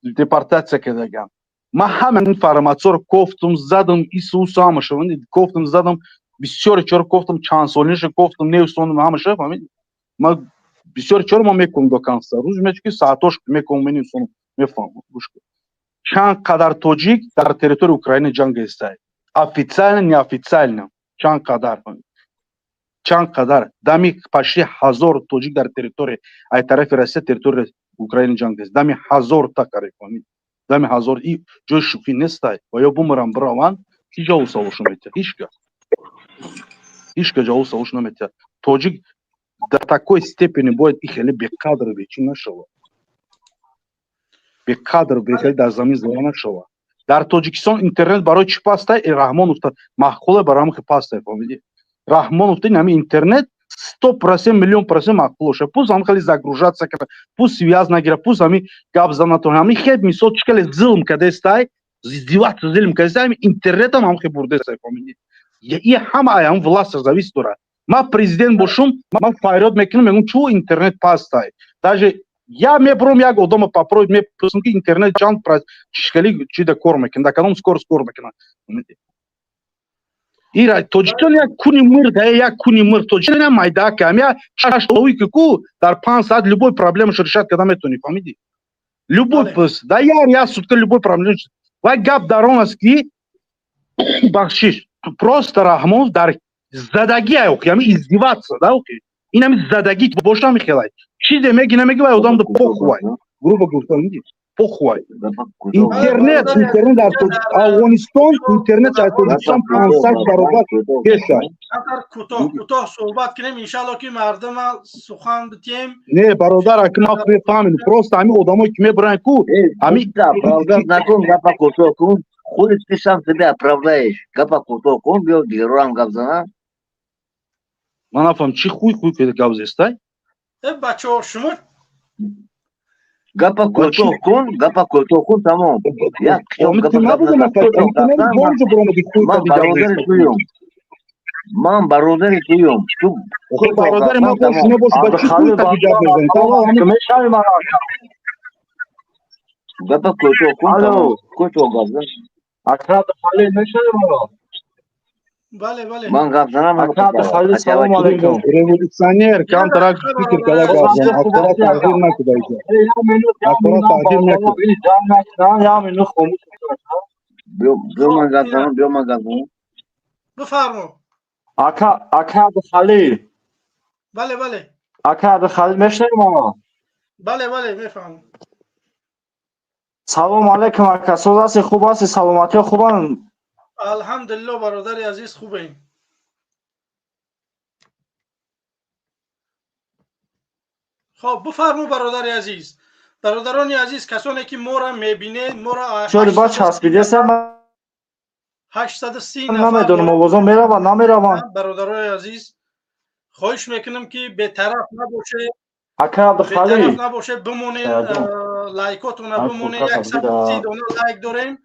депортатсия кардагам. Ман ҳама информатсияро кофтум, задам, ису усу ҳамаша кофтум, задам, бисёри чоро кофтум, чандсолинаша кофтум, невистондум ҳамаша, фаҳмидӣ? Ман бисёри чоро ман мекунам до конца рӯз мечи ки саатош мекунам, менависонам, мефаҳмам. Гӯш кун, чанд қадар тоҷик дар территорияи Украина ҷанг гестай, официально, неофициально, чанд қадар, чанд қадар? Дами почти 1000 тоҷик дар территория ай тарафи Россия территорияи Украина ҷанг гест, дами 1000 та қариб, фаҳмидӣ? Дами 1000. И ҷои шӯхӣ нестай. Ва ё бумарам, бираванд, ки ҷавоб саволшо метиҳад? Ҳичка, ҳичка ҷавоб саволшо наметиҳад. Тоҷик до такой степени бояд и хеле беқадр, бечӣ нашавад, беқадр, бехеле дар замин зада нашавад. Дар Тоҷикистон интернет барои чӣ пастай? Раҳмонов маъқуле, барои ҳамин пастай, фаҳмидӣ? Раҳмонов ин ҳамин интернет 100%, миллион процент маъқул боша, пусть ҳам хеле загружаться карда, пусть связь нагира, пусть ҳами гап зада натавона. Ҳами хел мисол чӣ хеле зулм кардестай, издеваться, зулм кардестай, ҳами интернетам ҳам хел бурдестай, фаҳмидӣ? И ҳама ай ҳам власть зависит дорад. Ман президент бошум, ман фарёд мекунам, мегӯм: чӯ интернет пастай? Даже я мебурам, як одама попросить, мепурсам, ки интернет чанд хели чида кор мекунад, дар кадом скорость кор мекунад. Ира Тоҷикистон як куни мирг, як куни мирг. Тоҷикистон як майдака, ам я чаштои ки ку дар 5 саат любой проблемашо решать карда метавонӣ, фаҳмидӣ? Любой, да, як сутка любой проблем. Ва гап дар он аст, ки, бахшиш, просто Раҳмонов дар задагӣ, охи, ами издеваться да, охи, ин ами задагӣ боша, ами хелай чизе меги, намеги, вай одам похуй, грубо гуфта, похуй. Интернет дар Афғонистон, интернет дар Тоҷикистон 500 баробар пеша. Кӯтоҳ, кӯтоҳ суҳбат кунем, иншалло, ки мардума сухан битем. Не, бародар, аки ма мефаҳмем, просто ҳами одамое ки мебуранд ку ҳами накун, гапа кӯтоҳ кун. Худат ты сам себя оправдаешь. Гапа кӯтоҳ кун, биё дигарорам гап занам. Ман нафаҳмам, чӣ хуй хуй гап зестай? Э, бачаҳо, шумо Гапа кӯтоҳ кун, гапа кӯтоҳ кун, тамом. Як ман бародари туюм, ман бародари туюм. Ту бародари ман бош, набош, ба чӣ хуй гап мезанӣ? Гапа кӯтоҳ кун, тамом, кӯтоҳ гап зан. Ака Абдухалил, мешавӣ маро? Бале, бале. Ман гап занам. Ака Абдухалил, салому алайкум. Революционер, камтарак фикр када гап зан, актора тағйир накуда иҷа, актора тағйир накуд. Як минут хомӯш. Биё, ман гап занам, биё, ман гап занам. Бифармо. Ака, ака Абдухалил. Бале, бале. Ака Абдухалил, мешнавӣ маро? Бале, бале, мефаҳмам. Салому алайкум, ака, соз ҳастӣ, хуб ҳастӣ, саломатиҳо хубанд? Алҳамдулилло, бародари азиз, хубем. Хоб, бифармо, бародари азиз. Бародарони азиз, касоне ки моро мебинед, моро Чори ба часпидеса. 830 Намедонам, овозон мераванд, намераванд. Бародарои азиз, хоҳиш мекунам, ки бетараф набошед. Ака Абдухалил, бетараф набошед, бимонед, лайкотона бимонед, 130 дона лайк дорем.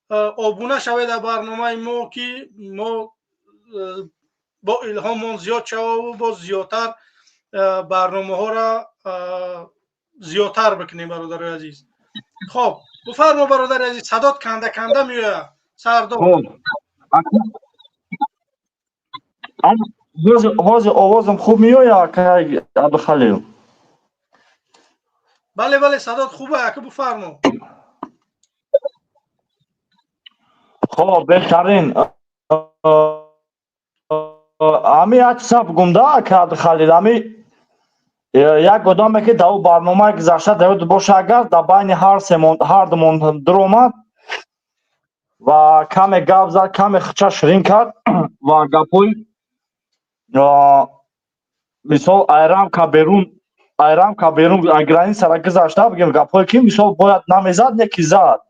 Обуна шавед дар барномаи мо, ки мо бо илҳомон зиёд шававу боз зиёдтар барномаҳоро зиёдтар бикунем, бародарои азиз. Хоб, бифармо, бародари азиз, садот канда канда меояд, Сардор. Ҳозир овозам хуб меояд, акай Абдухалил? Бале, бале, садот хуба, ака, бифармо. Хоб, беҳтарин. Ами як чиза бигум да, ака Абдухалил, ами як одаме ки дар барномаи гузашта дар боша, агар дар байни ҳар семон ҳар думон дуромад ва каме гап зад, каме хича ширин кард ва гапҳои, мисол, айрамка берун, айрамка берун, границара гузашта, бигем, гапҳое ки, мисол, бояд намезад, не ки зад.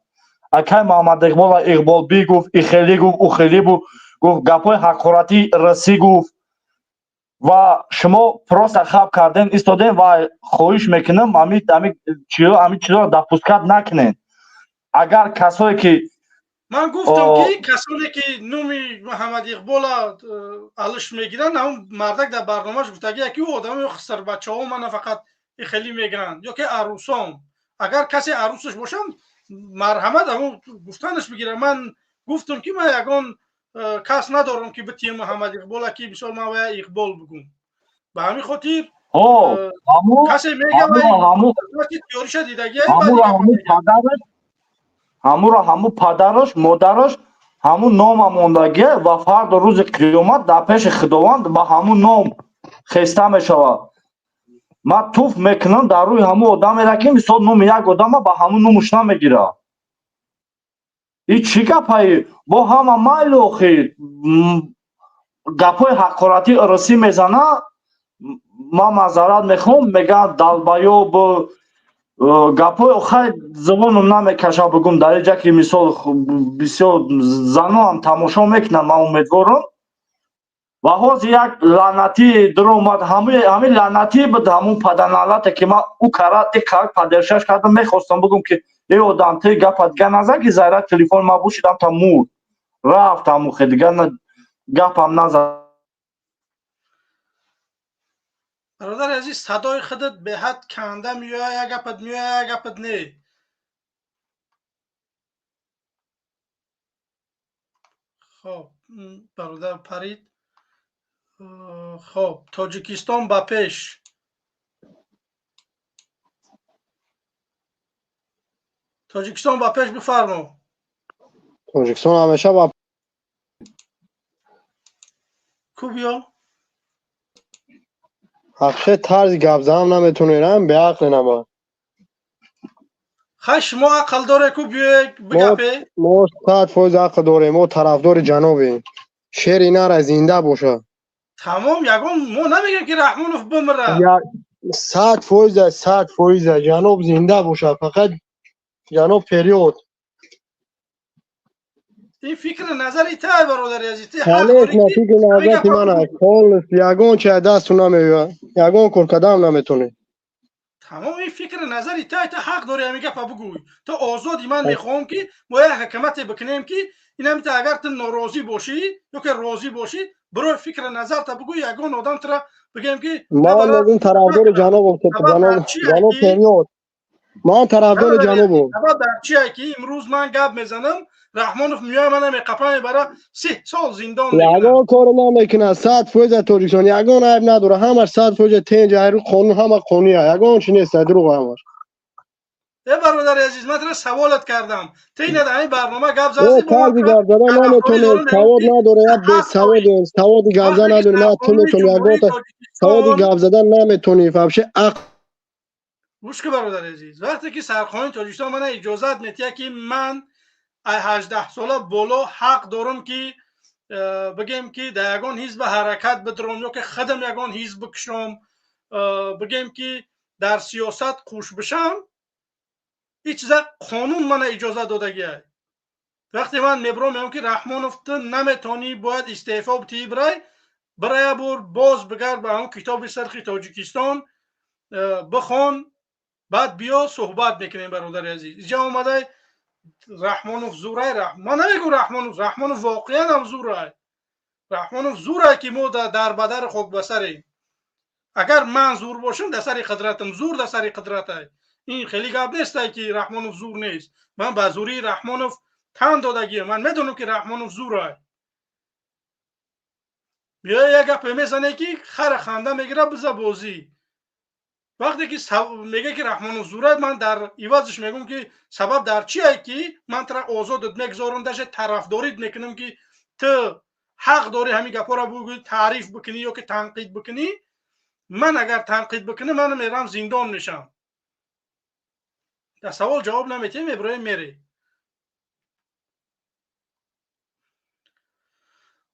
Акай Муҳаммад Иқбола Иқбол бигуфт, ихелӣ гуфт, ухелӣ гуфт, гапҳои ҳақоратӣ расӣ гуфт ва шумо просто хаб кардем, истодем. Ва хоҳиш мекунам, ами чизоро допускать накунед. Агар касое ки Ман гуфтам, ки касоне ки номи Муҳаммад Иқбола алиш мегиранд, ҳамн мардак дар барномааш гуфтаги, яки ӯ одами хисарбачаҳо мана фақат хелӣ мегиранд ё ки арӯсон. Агар касе арӯсаш бошам, марҳамат, ҳамн гуфтанаш бигирам. Ман гуфтам, ки ман ягон кас надорам, ки битием Муҳаммад Иқбола, ки мисол ман вая Иқбол бигум. Ба ҳамин хотир касе мега теориша дидагия. Ҳамуро ҳаму падараш, модараш ҳамун нома мондагия ва фардо рӯзи қиёмат дар пеши Худованд ба ҳамун ном хеста мешавад. Ман туф мекунам дар рӯи ҳамун одамеро, ки, мисол, номи як одама ба ҳамун номуш намегирад. И чӣ гапаи? Бо ҳама майлу охи гапҳои ҳақоратӣ ырысӣ мезана. Ман маъзарат мехоҳам, мегӯям, долбоёб, гапҳои хай забоном намекаша бигум дар иҷа, ки, мисол, бисёр заноам тамошо мекунанд, ман умедворам. Ва ҳозир як лаънатӣ дуромад, ҳамин лаънатӣ буд, ҳамун паданалате, ки ман ӯ кара иқак падершаш кардам. Мехостам бигум, ки эй одам, ти гапа дига назан, ки зарра телефони ма бушидам та мурд рафт, ҳамун хе дига гапам назад. Бародари азиз, садои худат беҳад канда меояд, як гапат меояд, як гапат не. Хоб, бародар парид. Хоб, Тоҷикистон ба пеш, Тоҷикистон ба пеш, бифармо. Тоҷикистон ҳамеша ба Ку биё. Ҳақше тарзи гап занам наметонем, беақле наба. Хай, шумо ақл доре, ку биёе бигапе. Мо 100% ақл дорем, мо тарафдори ҷанобем. Шери нара зинда боша. Тамом, ягон мо намегем, ки Раҳмонов бимира. 100%, 100% ҷаноб зинда боша, фақат ҷаноб вперёд. Ин фикри назари тай, бародари азиз. Конечно, фикри назари ман аст полностью. Ягон чи дасту намеояд, ягон кор кардам наметонӣ. Тамом, ин фикри назари тай, та ҳақ дори ҳамин гапа бигӯй, то озоди. Ман мехоҳам, ки мо як ҳакамате бикунем, ки инамита агар ту норозӣ бошӣ ё ки розӣ бошӣ, бирои фикри назарта бигӯй, ягон одам тура бигӯем, ки Ман мегӯм, тарафдори ҷанобам, ҷаноб вперёд, ман тарафдори ҷанобам. Сабаб дар чие, ки имрӯз ман гап мезанам, Раҳмонов меояд, мана меқапа, мебара, 30 сол зиндон. Ягон коро намекунад, 100% Тоҷикистон ягон айб надорад, ҳамаш 100% тенҷ, айру қонун, ҳама қонуния, ягон чи нест, дурӯғ ҳамаш. Э, бародари азиз, ман тура саволат кардам, ту ина дар ҳамин барнома гап задӣ. Тарзи гап задан наметонем, савод надоре, як бесаводем, саводи гап задан надорем. На ту метонӣ, ягонта саводи гап задан наметонӣ вообще, ақл. Гӯш ки, бародари азиз, вақте ки сарқонуни Тоҷикистон мана иҷозат метиҳад, ки ман ай 18 сола боло ҳақ дорам, ки бигем, ки дар ягон ҳизба ҳаракат бидорам ё ки худам ягон ҳизб бикушом, бигем, ки дар сиёсат қуш бишам, ин чиза қонун мана иҷозат додагиай. Вақте ман мебурам, мегӯям, ки Раҳмонов, ту наметонӣ, бояд истеъфо битиҳӣ, бирай, бирая бур, боз бигард ба ҳамон китоби сирхи Тоҷикистон. Бихон, баъд биё, суҳбат мекунем. Бародари азиз, иҷа омадай, Раҳмонов зурай. Ман намегӯм Раҳмонов, Раҳмонов воқеан ҳам зурай. Раҳмонов зурай, ки мо дар бадари хокбасарем. Агар ман зур бошам, дар сари қудратам, зур дар сари қудратай. Ин хеле гап нестай, ки Раҳмонов зур нест. Ман ба зурии Раҳмонов тан додагиам, ман медонам, ки Раҳмонов зурай. Биё, як гапе мезане, ки хара ханда мегирад, биза бозӣ. Вақте ки мега, ки Раҳмонов зурай, ман дар ивазаш мегӯм, ки сабаб дар чие, ки ман тара озодат мегузорам, даже тарафдорит мекунам, ки ту ҳақ дорӣ ҳамин гапҳоро бугӯӣ, таъриф бикунӣ ё ки танқид бикунӣ. Ман агар танқид бикунам, ман мерам, зиндон мешам. Дар савол ҷавоб наметиҳем, иброҳим мерӣ.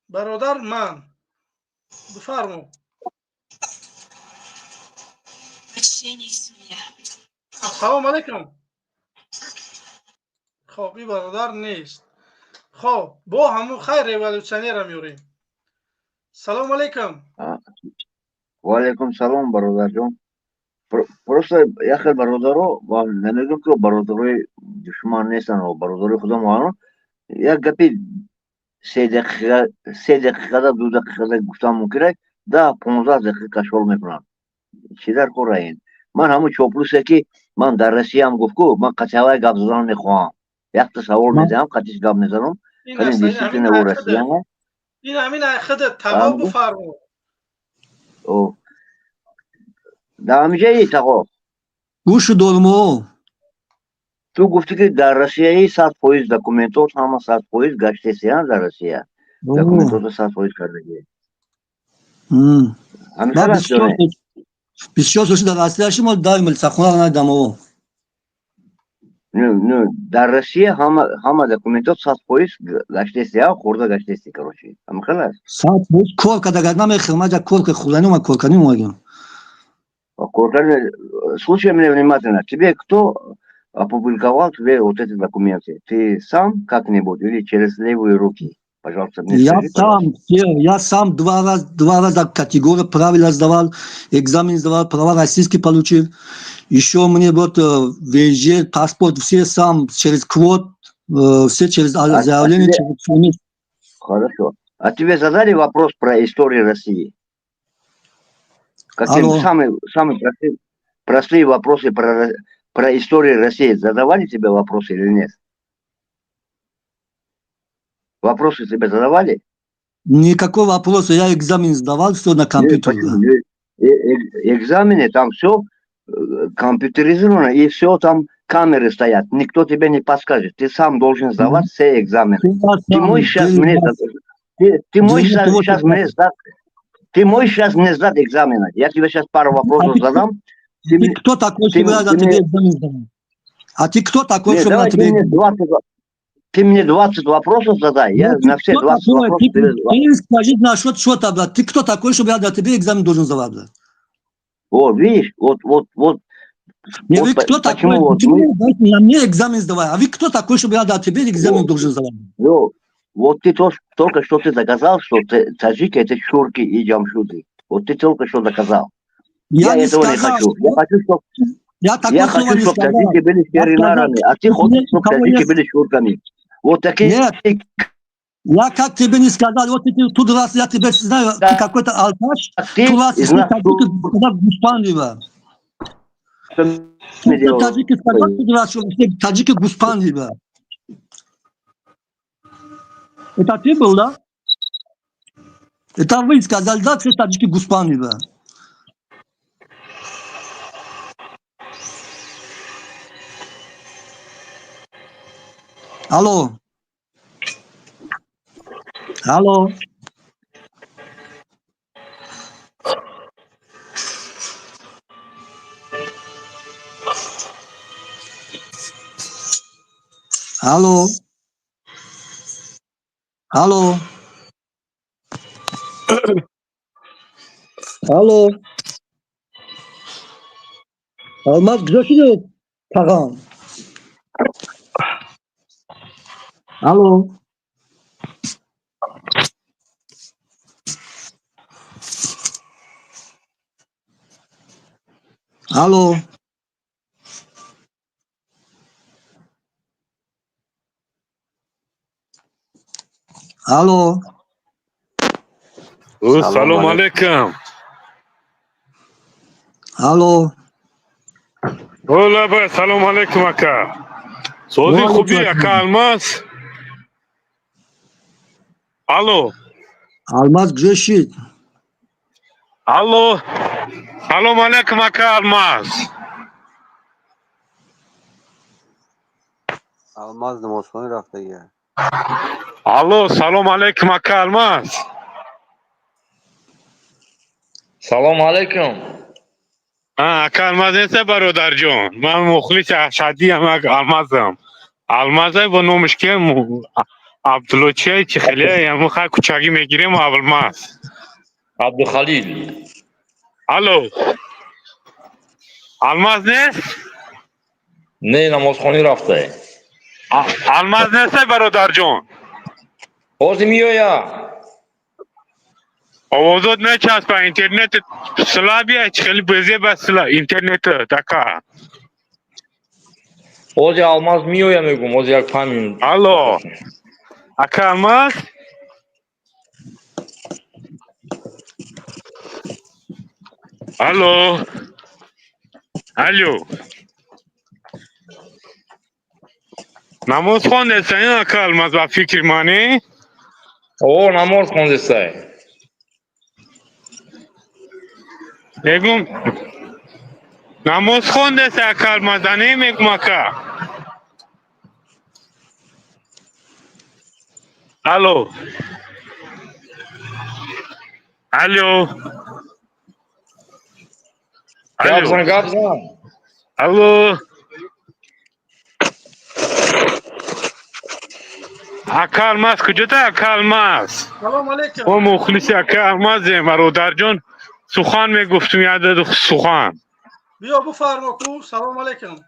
Бародар, ман бифармо. Ассалому алайкум. Хоб, ин бародар нест. Хоб, бо ҳамун хайр революционера меорем. Салому алайкум. Ва алайкум салом, бародарҷон. Просто як хел бародаро, намегӯм, ки бародарои душман нестанд, бародарои худам, як гапи 3 дақиқа, 3 дақиқада, 2 дақиқада гуфтан мумкин аст, 10-15 дақиқа кашол мекунанд. Чӣ дар кора ин? Ман ҳамун чоплусе, ки ман дар Россиям гуфт-ку, ман қатъи гап задан мехоҳам. Якта савол медиҳам, қатиш гап мезанам. Действительно у россияна. Ин ҳамин худат тағо, бифармо. Дар ҳамиҷаи тағо. Гӯшу дормо. Ту гуфтӣ, ки дар Россияи 100% документот ҳама 100% гаштесиян, дар Россия документото 100% кардагӣ. 24 сол дар Россия шумо дар милсахона надидам. Дар Россия ҳама документот 100% гаштесия, хӯрда гаштеси, короче, ҳамихел аст. 100% кор карда намехӯрам, маҷа кор хӯрдани омад, кор кардани омадем. Кор. Слушай меня внимательно. Тебе кто опубликовал тебе вот эти документы? Ты сам как-нибудь или через левые руки? Пожалуйста, мне Я скажи, сам, я сам два раза категорию правила сдавал, экзамен сдавал, права российский получил. Еще мне вот ВНЖ, паспорт, все сам через квот, все через заявление, через ФМС. Хорошо. А тебе задали вопрос про историю России? Какие Алло. самые, самые простые вопросы про историю России? Задавали тебе вопросы или нет? Вопросы тебе задавали? Никакого вопроса, я экзамен сдавал, все на компьютере. Почему? Экзамены там все компьютеризировано, и все там камеры стоят. Никто тебе не подскажет. Ты сам должен сдавать все экзамены. Ты можешь сейчас мне, ты можешь сейчас мне сдать, ты можешь сейчас мне сдать экзамены. Я тебе сейчас пару вопросов задам. Ты кто такой, чтобы я тебе экзамен сдавал? А ты кто такой, Нет, чтобы я давай ты тебе мне 20, ты мне 20 вопросов задай, я Ну, ты на все кто 20 такой? вопросов Ты, тебе. ты скажи насчет что-то, брат. Ты кто такой, чтобы я для тебе экзамен должен сдавать, брат? Вот, видишь, вот, вот, вот. Не, вот вы кто почему такой? вот Ты мне дайте на мне экзамен сдавай. А вы кто такой, чтобы я для тебе экзамен Вот. должен сдавать? Ну, вот ты тоже, только что ты доказал, что ты, таджики — это чурки и джамшуты. Вот ты только что доказал. Я Я не этого не сказал. хочу. Я хочу, чтобы Я такое я слово хочу, не чтобы сказал. таджики были Я сказал, шеринарами, а ты хочешь, чтобы кого таджики я- были чурками. Вот такие. Нет. Я как тебе не сказал, вот ты тут раз я тебя знаю, ты какой-то алкаш, ты тут раз из ты нас таджики сказал гуспанлива. Что Тут таджики сказал тут раз, что все таджики гуспанлива. Это ты был, да? Это вы сказали, да, все таджики гуспанлива. Алло. Алло. Алло. Алло. Алло. Алмаз куҷо шуд, тағам? Алло. Алло. Алло. Салом алейкум. Алло. Ола, салом алейкум, ака. Сози хуби, ака Алмаз. Алло. Алмаз куҷо шид? Алло. Салом алейкум, ака Алмаз. Алмаз намозхона рафтага. Алло, салом алейкум, ака Алмаз. Салом алейкум. Ака Алмаз неста, бародарҷон. Ман мухлиси ашаддиам Алмазам. Алмазай бо номаш ки Абдулло чия чи хеле яму хай кучагӣ мегирем Алмаз. Абдухалил. Алло. Алмаз нест? Не, намозхонӣ рафта. Алмаз неста, бародарҷон. Ҳозир меоя. Овозот мечаспа, интернет слабый, чи хеле безеба интернет така. Ҳозир Алмаз меоя мегум, ҳозир як 5 минут. Алло. Ака Алмаз? Алло. Алло. Намоз хондеста ин ака Алмаз ба фикри мани? О, намоз хондестай. Мегум намоз хондеста ака Алмаз, ане мегум ака. Алло. Алло. Гап зан, гап зан. Алло. Ака Алмаз куҷода, ака Алмаз? Салом алейкум. Мо мухлиси ака Алмазем, бародарҷон. Сухан мегуфтум, як сухан. Биё бифармо ку, салом алейкум.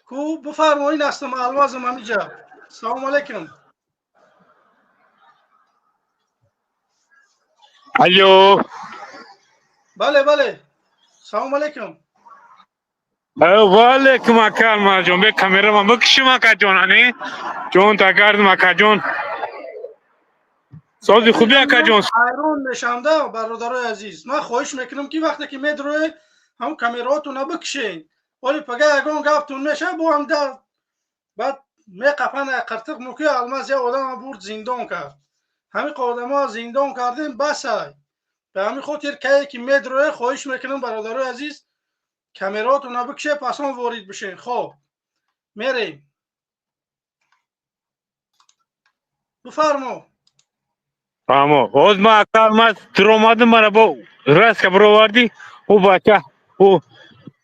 Ку бифармо, ин ҳастам Алмазам ҳамиҷа. Салом алейкум. Алло. Бале, бале. Салом алейкум. Ва алейкум, ака Алмазҷон. Бе камерама бикшим, акаҷон, ане? Ҷон тагардам, акаҷон. Сози хуби, акаҷон. Ҳайрон мешавам да, бародарои азиз. Ман хоҳиш мекунам ки вақте ки медроед, ҳам камераотонро бикшен. Оли пага ягон гаптон мешава, бо ҳам да баъд меқапан қиртиқ муки Алмаз як одама бурд зиндон кард. Ҳамин одамо зиндон кардем, басай. Ба ҳамин хотир кае ки медроe, хоҳиш мекунам, бародарои азиз, камераотонро бикше, пас он ворид бишен. Хоб, мерем. Бифармо. Фаҳмо. Ҳоз ман ака Алмаз дуромадам, мара бо раска бировардӣ. Ӯ бача,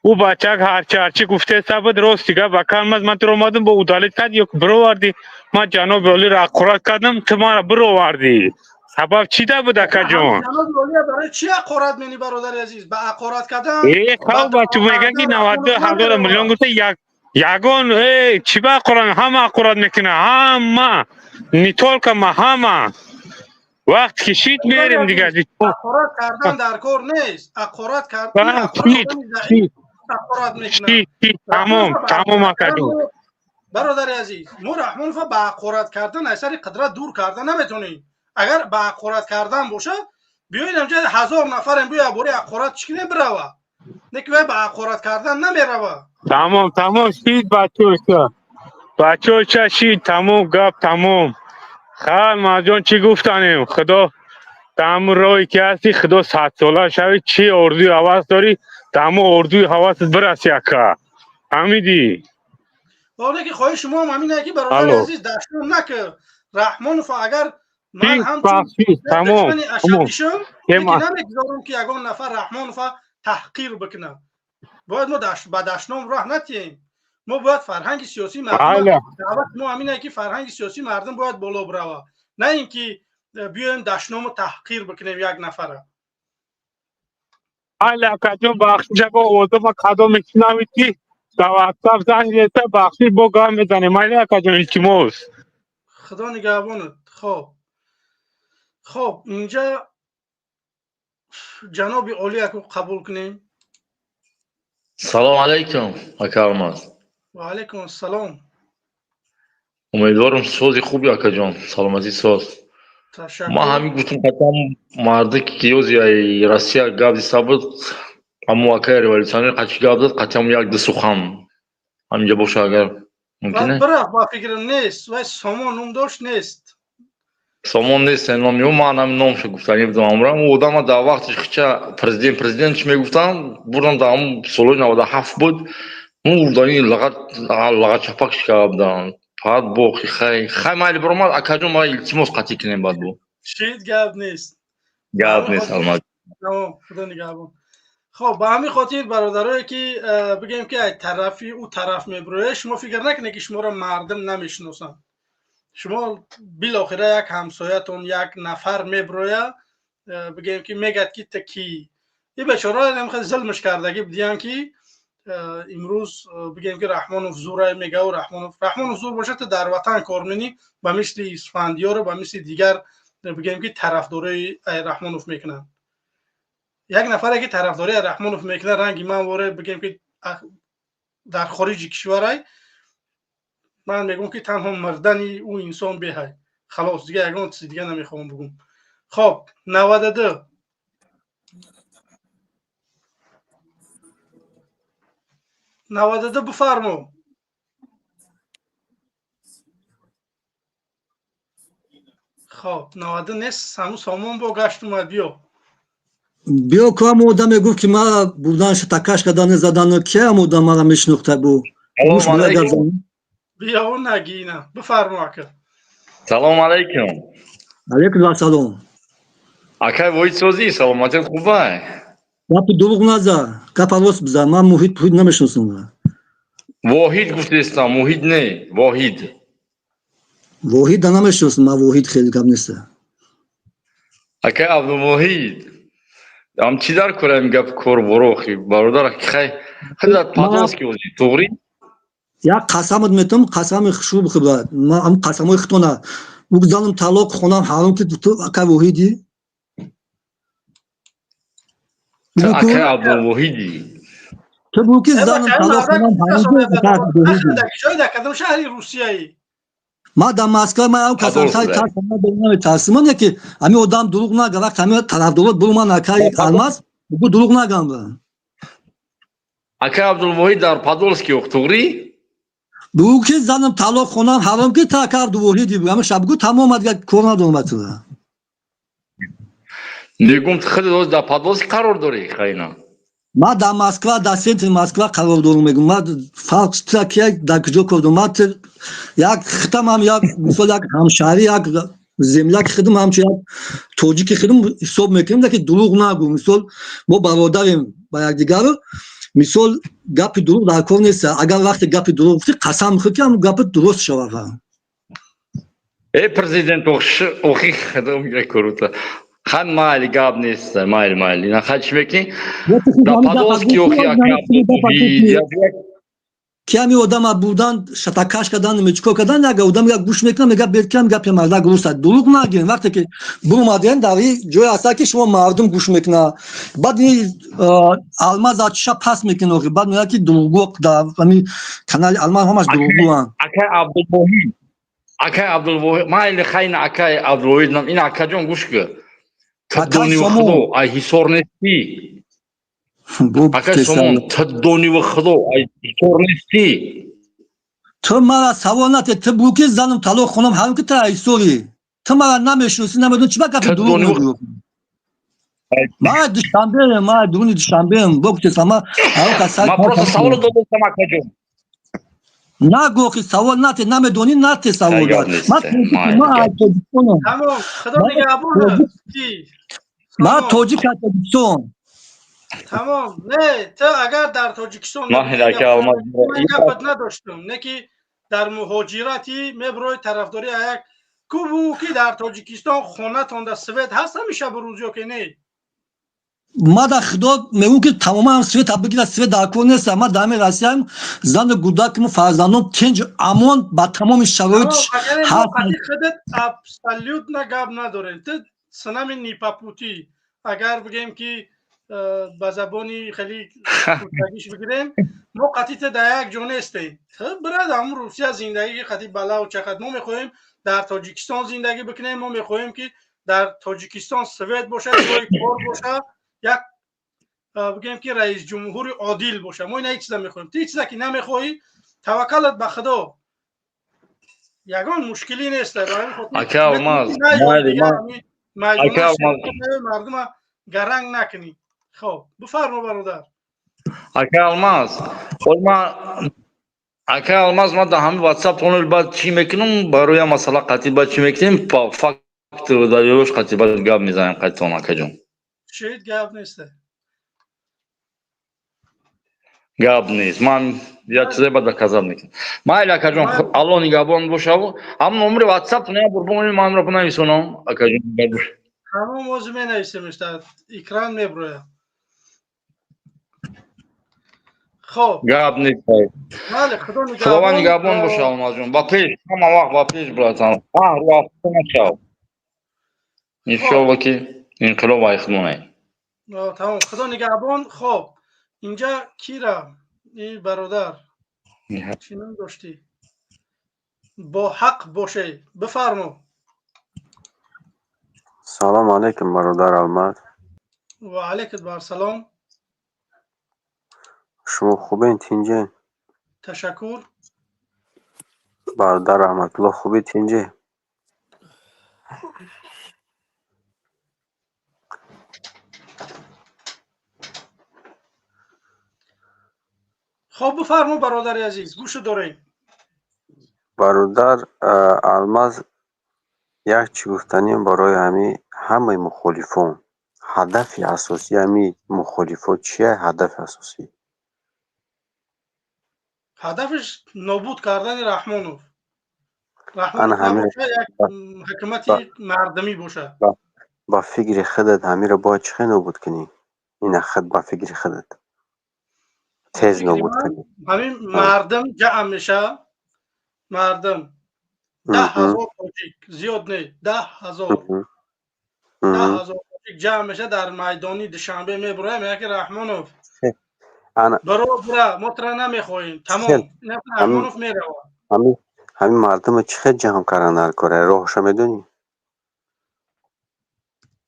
ӯ бачак ҳарчи ҳарчи гуфтеста буд, рости гап, ака Алмаз, ман дуромадам, бо удалить кард ё бировардӣ. Ман ҷаноби олиро ҳақорат кардам, ту мара бировардӣ. Сабаб чӣ да буд, акаҷон? Ҷаноби олия барои чӣ ҳақорат мени, бародари азиз? Ба ҳақорат кардан Э, хав бача мегӯянд ки 92 ҳазор миллион гуфта як ягон э чӣ ба ҳақорат, ҳама ҳақорат мекунад, ҳама. Не только ма, ҳама. Вақт кишид мерем дигар. Ҳақорат кардан дар кор нест. Ҳақорат кардан ҳақорат мекунад. Тамом, тамом, акаҷон. Бародари азиз, мо Раҳмонова ба ҳақорат кардан аз сари қудрат дур кардан наметонем. Агар ба ҳақорат кардан бошад, биёед инҷа 1000 нафарем, биё бори ҳақорат чӣ кунем бирава. Не ки вай ба ҳақорат кардан намерава. Тамом, тамом шид, бачаҳо. Бачаҳо шид, тамом гап, тамом. Хал маҷон чӣ гуфтанем? Худо дар ҳамун роҳе ки ҳастӣ, Худо садсола шавӣ, чӣ орзуи ҳавас дорӣ, дар ҳамун орзуи ҳавасат бираси, ака. Фаҳмидӣ? Оне ки хоҳиши шумо ҳам ҳамин ки бародари азиз дашном накар. Раҳмонов агар ман ҳамчун тамом ашаддишам, намегузорам ки ягон нафар Раҳмонова таҳқир бикунад. Бояд мо ба дашном роҳ натиҳем. Мо бояд фарҳанги сиёсии мардум, даъвати мо ҳамин ки фарҳанги сиёсии мардум бояд боло бирава, на ин ки биёем дашному таҳқир бикунем як нафара. Али акаҷон, бахшиш, ако овозама кадом мешунавед ки дар ватсап занг зеста, бахшиш, бо гап мезанем. Али акаҷон, илтимос. Худо нигаҳбонат. Хоб, хоб, инҷа Ҷаноби олӣ, яку қабул кунем. Салом алайкум, ака Алмаз. Ва алайкум ассалом. Умедворам, сози хуби, акаҷон, саломатӣ, соз. Ман ҳамин гуфтам, қатам мардаки ки ёзи ай Россия гап диса буд, ҳамун акаи революционер қачи гап зад, қатиам як ду сухан ҳаминҷа боша, агар мумкин. Бирафт, ба фикрам, нест. Вай Сомон ном дошт, нест. Сомон нест номи ӯ. Ман ҳамин номшо гуфтанӣ будам. Амрам ӯ одама дар вақти хича президент, президент чӣ мегуфтам, бурдам, дар ҳамун солҳои 97 буд, мурдани лағат лағатчапак шикава будам. Фақат боқи хай хай, майли, биромад, акаҷон, ма илтимос, қатъӣ кунем баъд бу. Шид, гап нест. Гап нест, алмаз. Тамом, худо нигаҳбон. Хоб, ба ҳамин хотир, бародарое ки бигем ки ай тарафи ӯ тараф мебирояд, шумо фикр накунед, ки шуморо мардум намешиносанд. Шумо билохира як ҳамсоятон, як нафар мебироя, бигем ки мегӯяд, ки та кӣ и бечора хеле зулмш кардагӣ будиян, ки имрӯз бигем ки Раҳмонов зурай мегаву Раҳмонов, Раҳмонов зур бошад, ту дар ватан кор менӣ, ба мисли Исфандиёру ба мисли дигар, бигем ки тарафдорои Раҳмонов мекунанд. Як нафаре ки тарафдории Раҳмонов мекунад, ранги ман воре, бигем ки дар хориҷи кишварай, ман мегӯм, ки танҳо мурдани ӯ инсон беҳай, халос, дига ягон чизи дига намехоҳам бугум. Хоб, 92, 92, бифармо. Хоб, 92 нест. Ҳамун Сомон бо гашт омад, биё. Биё ку, ҳамун одаме гуфт, ки мара бурдан, такаш кардан, задан, ки ҳамун одам мара мешинохта бу. Биё, нагина, бифармо, ака. Салом алайкум. Алайкум ассалом. Акай Воҳид, созӣ, саломатият хубай? Гапи дурӯғ наза, гапа рост бизан. Ман Муҳид пуҳид намешиносам. Воҳид гуфтестам, Муҳид не, Воҳид. Воҳида намешиносам ман, Воҳид хеле гап неста. Акай Абдувоҳид, ам чӣ дар кораем, гап кор борохи, бародар, хай хай, Подольский озӣ, туғри? Як қасамат метам, қасами хушрӯ бихӯр, ман ҳам қасамҳои худтона бугзанам, талоқ хонам ҳаром, ки ту акай Воҳидӣ. Акай Абдувоҳидӣ. Ту бугӯ, ки занам талоқ хонам ҳаром, ки акай Абдувоҳидӣ. Кадом шаҳри Русияи? Ман дар Москва, ман ҳам касам наметарсим, ман яке ҳамин одам дурӯғ нага, вақт ҳамин тарафдорот буру, ман акай Алмаз бугӯ, дурӯғ нагам. Акай Абдулвоҳид, дар Подольский ох, туғри? Бугӯ, ки занам талоқ хонам ҳаром, ки та ака Абдувоҳидӣ, бугӯ, ҳамин шаб бугӯ, тамом, дигар кор надорам ба ту. Мегум, худ дар Подольск қарор дорӣ, хайна? Ман дар Москва, дар центри Москва қарор дорам, мегум. Ман фарқ тра ки дар куҷо кор дорам, ман як хитам ҳам, як мисол, як ҳамшаҳрӣ, як земляк хидм, ҳамчун як тоҷики хидм ҳисоб мекунем, ки дурӯғ нагӯ. Мисол, мо бародарем ба якдигару, мисол, гапи дурӯғ дар кор нест. Агар вақте гапи дурӯғ гуфтӣ, қасам бихӯр, ки ҳам гапи дуруст шавад. Э, президент, охи, круто. Хан, майли, гап нест, майли, майли, ина хай, чӣ мекунӣ дар Подольский, охи, ака? Ки ҳами одама бурдан, шатакаш кардан, чикор кардан, як одам як гӯш мекунам, мега, бед, ки ҳам гапи мардак дуруст аст, дурӯғ нагӯем. Вақте ки буромадем, дар ҷое ҳаста, ки шумо мардум гӯш мекунад, баъд ин Алмаз чиша пас мекунад, охи, баъд мегӯяд, ки дурӯғгӯ, дар ҳами канали Алмаз ҳамаш дурӯғгӯанд. Акай Абдулвоҳид, акай Абдулвоҳид, майли, хайна, акай Абдулвоҳид, ин акаҷон, гӯш кун, тадониву худо, ай Ҳисор нестӣ? Акай Сомон, тадониву худо, ай Ҳисор нестӣ? Ту мара савол нате, ту бугӯ, ки занам талоқ хонам ҳаром, ки ту ҳисорӣ. Ту мара намешиносӣ, намедонӣ, чӣ ба гапи дурӯғ мегӯӣ? Ман Душанбеем, ман дуруни Душанбеем, бо гуфтесам, ман Ман просто саволо додастам, акаҷон. Нагӯ, ки савол нате, намедонӣ, нате савол. Ман Тоҷикистонам. Ман тоҷик аз Тоҷикистон. Тамом, не, ту агар дар Тоҷикистон гапат надоштум, не ки дар муҳоҷирати меброи, тарафдори як кубу, ки дар Тоҷикистон хонатонда свет ҳаст ҳамеша ба рӯз ё ки не? Ма дар худо мегӯм, ки тамоман света бигирад, свет дар кор нест. Ма дар ҳамин Россияам, зану гудакму фарзандон тинҷ, амон, ба тамоми шароит. Худат абсолютно гап надорем, ту с нами не по пути. Агар бигем ки ба забони хеле кӯтагиш бигирем, мо қатъи дар як ҷо нестем. Бирад ҳамун Русия зиндагӣ қатъи балау чақад. Мо мехоҳем дар Тоҷикистон зиндагӣ бикунем, мо мехоҳем ки дар Тоҷикистон свет бошад, ҷои кор бошад, як бигем ки раисҷумҳури одил бошад. Мо ина чиза мехоҳем. Ту чиза ки намехоҳӣ, таваккалат ба Худо, ягон мушкилӣ нест. Ака Алмаз, мардума гаранг накунӣ. Хоб, бифармо, бародар. Ака Алмаз, ака Алмаз, ман дар ҳамин WhatsApp тонел баъд чӣ мекунам барои масъала қатъи, баъд чӣ мекунем, факт далелош қатъи, баъд гап мезанем қатъитон, акаҷон. Шоид, гап нест. Гап нест, ман як чизе ба доказать мекунам. Майли, акаҷон, Аллоҳ нигаҳбон бошаву ҳамн номери WhatsApp не бурбон, манро бинависонам, акаҷон. Ҳамон ҳозир менависемш, дар экран меброяд. Хоб, гап нест. Бале, Худо Худованд нигаҳбон боша, Алмазҷон, ба пеш, ҳама вақт ба пеш, братан, рӯафта нашав, иншоалло ки инқилоб айхмонай. Тамом, Худо нигаҳбон. Хоб, инҷа кира и бародар чӣ ном доштӣ? Бо ҳақ боше, бифармо. Салом алейкум, бародар Алмаз. Ва алейкум барсалом. Шумо хубен, тинҷе? Ташаккур. Бародар Раҳматулло, хубӣ, тинҷе? Хоб, бифармо, бародари азиз, гӯшу дорем. Бародар Алмаз, як чӣ гуфтанем барои ҳами ҳамаи мухолифон. Ҳадафи асосии ҳами мухолифон чия? Ҳадафи асосӣ ҳадафиш нобуд кардани Раҳмонов. Раҳмонов набошад, як ҳукумати мардумӣ бошад. Ба фикри худат ҳамиро бояд чӣ хел нобуд кунӣ? Ина худ ба фикри худат тез нобуд кунӣ. Ҳамин мардум ҷамъ мешавад, мардум 10 000 тоҷик, зиёд не, 10 000, 10 000 тоҷик ҷамъ мешавад, дар майдони Душанбе мебурояд, мегӯяд ки Раҳмонов, баро, бура, мо тура намехоҳем, тамом. Раҳмонов меравад. Ҳамин мардума чӣ хел ҷамъ кардан дар кора, роҳша медонӣ?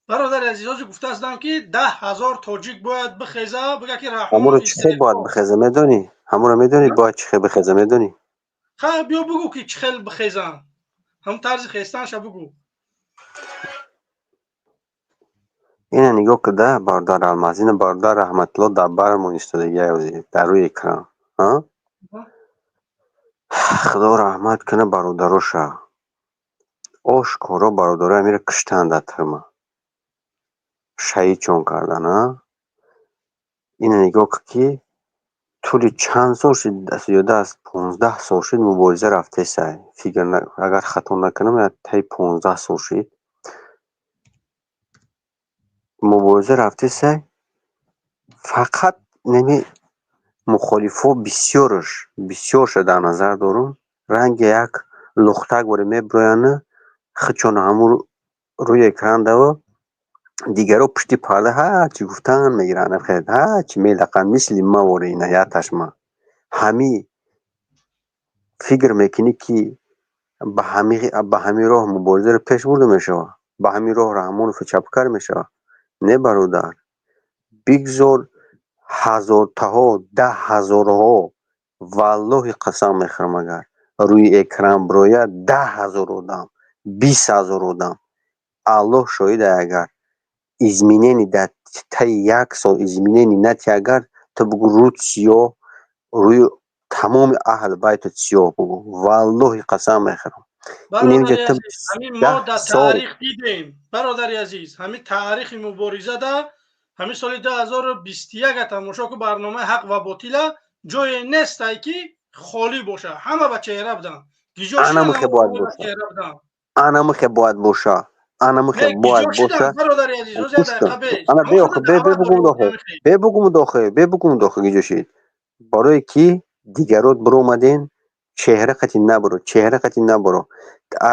Бародари азиз, ҳозир гуфта ҳастам ки 10 000 тоҷик бояд бихеза, бигӯяд ки Ҳамуро чӣ хел бояд бихеза, медонӣ? Ҳамуро медонӣ, бояд чӣ хел бихеза, медонӣ? Ха, биё бугӯ ки чӣ хел бихезанд, ҳамн тарзи хестанаша бугӯ. Ина нигоҳ куда, бародар Алмаз, ина бародар Раҳматулло дар бармон истодагиай ҳозир дар рӯи экран. Худо раҳмат кунад бародароша. Ошкоро бародарои амира куштанд дар тюрьма, шаҳидшон кардан. Ина нигоҳ кун ки тӯли чанд сол шуд, зиёда аз 15 сол шуд, мубориза рафтесай. Фикр, агар хато накунам, таи 15 сол шуд мубориза рафтесай. Фақат неми мухолифо бисёрш, бисёрша дар назар дорум, ранги як лухтак боре мебироянд, худшон ҳамун рӯи экран даво, дигаро пушти парда ҳарчи гуфтан мегиранд, ҳарчи мелақанд, мисли ма воре. Ина яташма ҳами фикр мекунӣ ки ба ҳамин роҳ муборизаро пеш бурда мешавад, ба ҳамин роҳ Раҳмоновро чапкар мешавад? Не, бародар, бигзор ҳазортаҳо, даҳ ҳазорҳо, валлоҳи қасам мехӯрам, агар рӯи экран бирояд 10 000 одам, 20 000 одам, Аллоҳ шоҳид, агар изменение дар таи як сол изменение нати, агар ту бугӯ рӯд сиёҳ, рӯи тамоми аҳли байтот сиёҳ бугӯ, валлоҳи қасам мехӯрам. Ҳамин мо дар таърих дидем, бародари азиз, ҳамин таърихи муборизада, ҳамин соли 2021 тамошо ку барномаи ҳақ ва ботила, ҷое нестай ки холӣ боша, ҳама ба чеҳра буданд. Анамухе бояд боша, анамухе бояд боша, анамухе бояд боша. Ана бе бугум дохе, бе бугум дохе, бе бугум дохе, гиҷошид, барое ки дигарот биромаден. Чеҳра қати набуро, чеҳра қати набуро.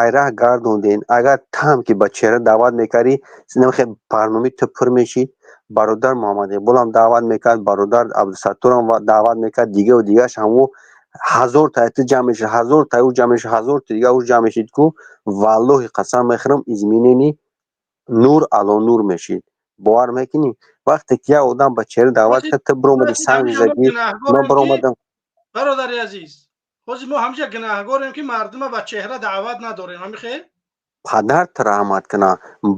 Айраҳ гардонден. Агар там ки ба чеҳра даъват мекардӣ, намехе барномаи ту пур мешид. Бародар Муҳаммад Иқболам даъват мекард, бародар Абдусатторам даъват мекард, дигаву дигараш. Ҳамо 1000 та ту ҷамъ мешид, 1000 та ӯ ҷамъ мешид, 1000 та дига ӯ ҷамъ мешид ку, валлоҳи қасам мехӯрам, изменение нур ало нур мешид. Бовар мекунӣ, вақте ки як одам ба чеҳра даъват кард, ту биромадӣ, санг задӣ, ман биромадам. Бародари азиз, ҳозир мо ҳамҷа гунаҳгорем, ки мардума ба чеҳра даъват надорем, ҳами хел? Падарт раҳмат куна,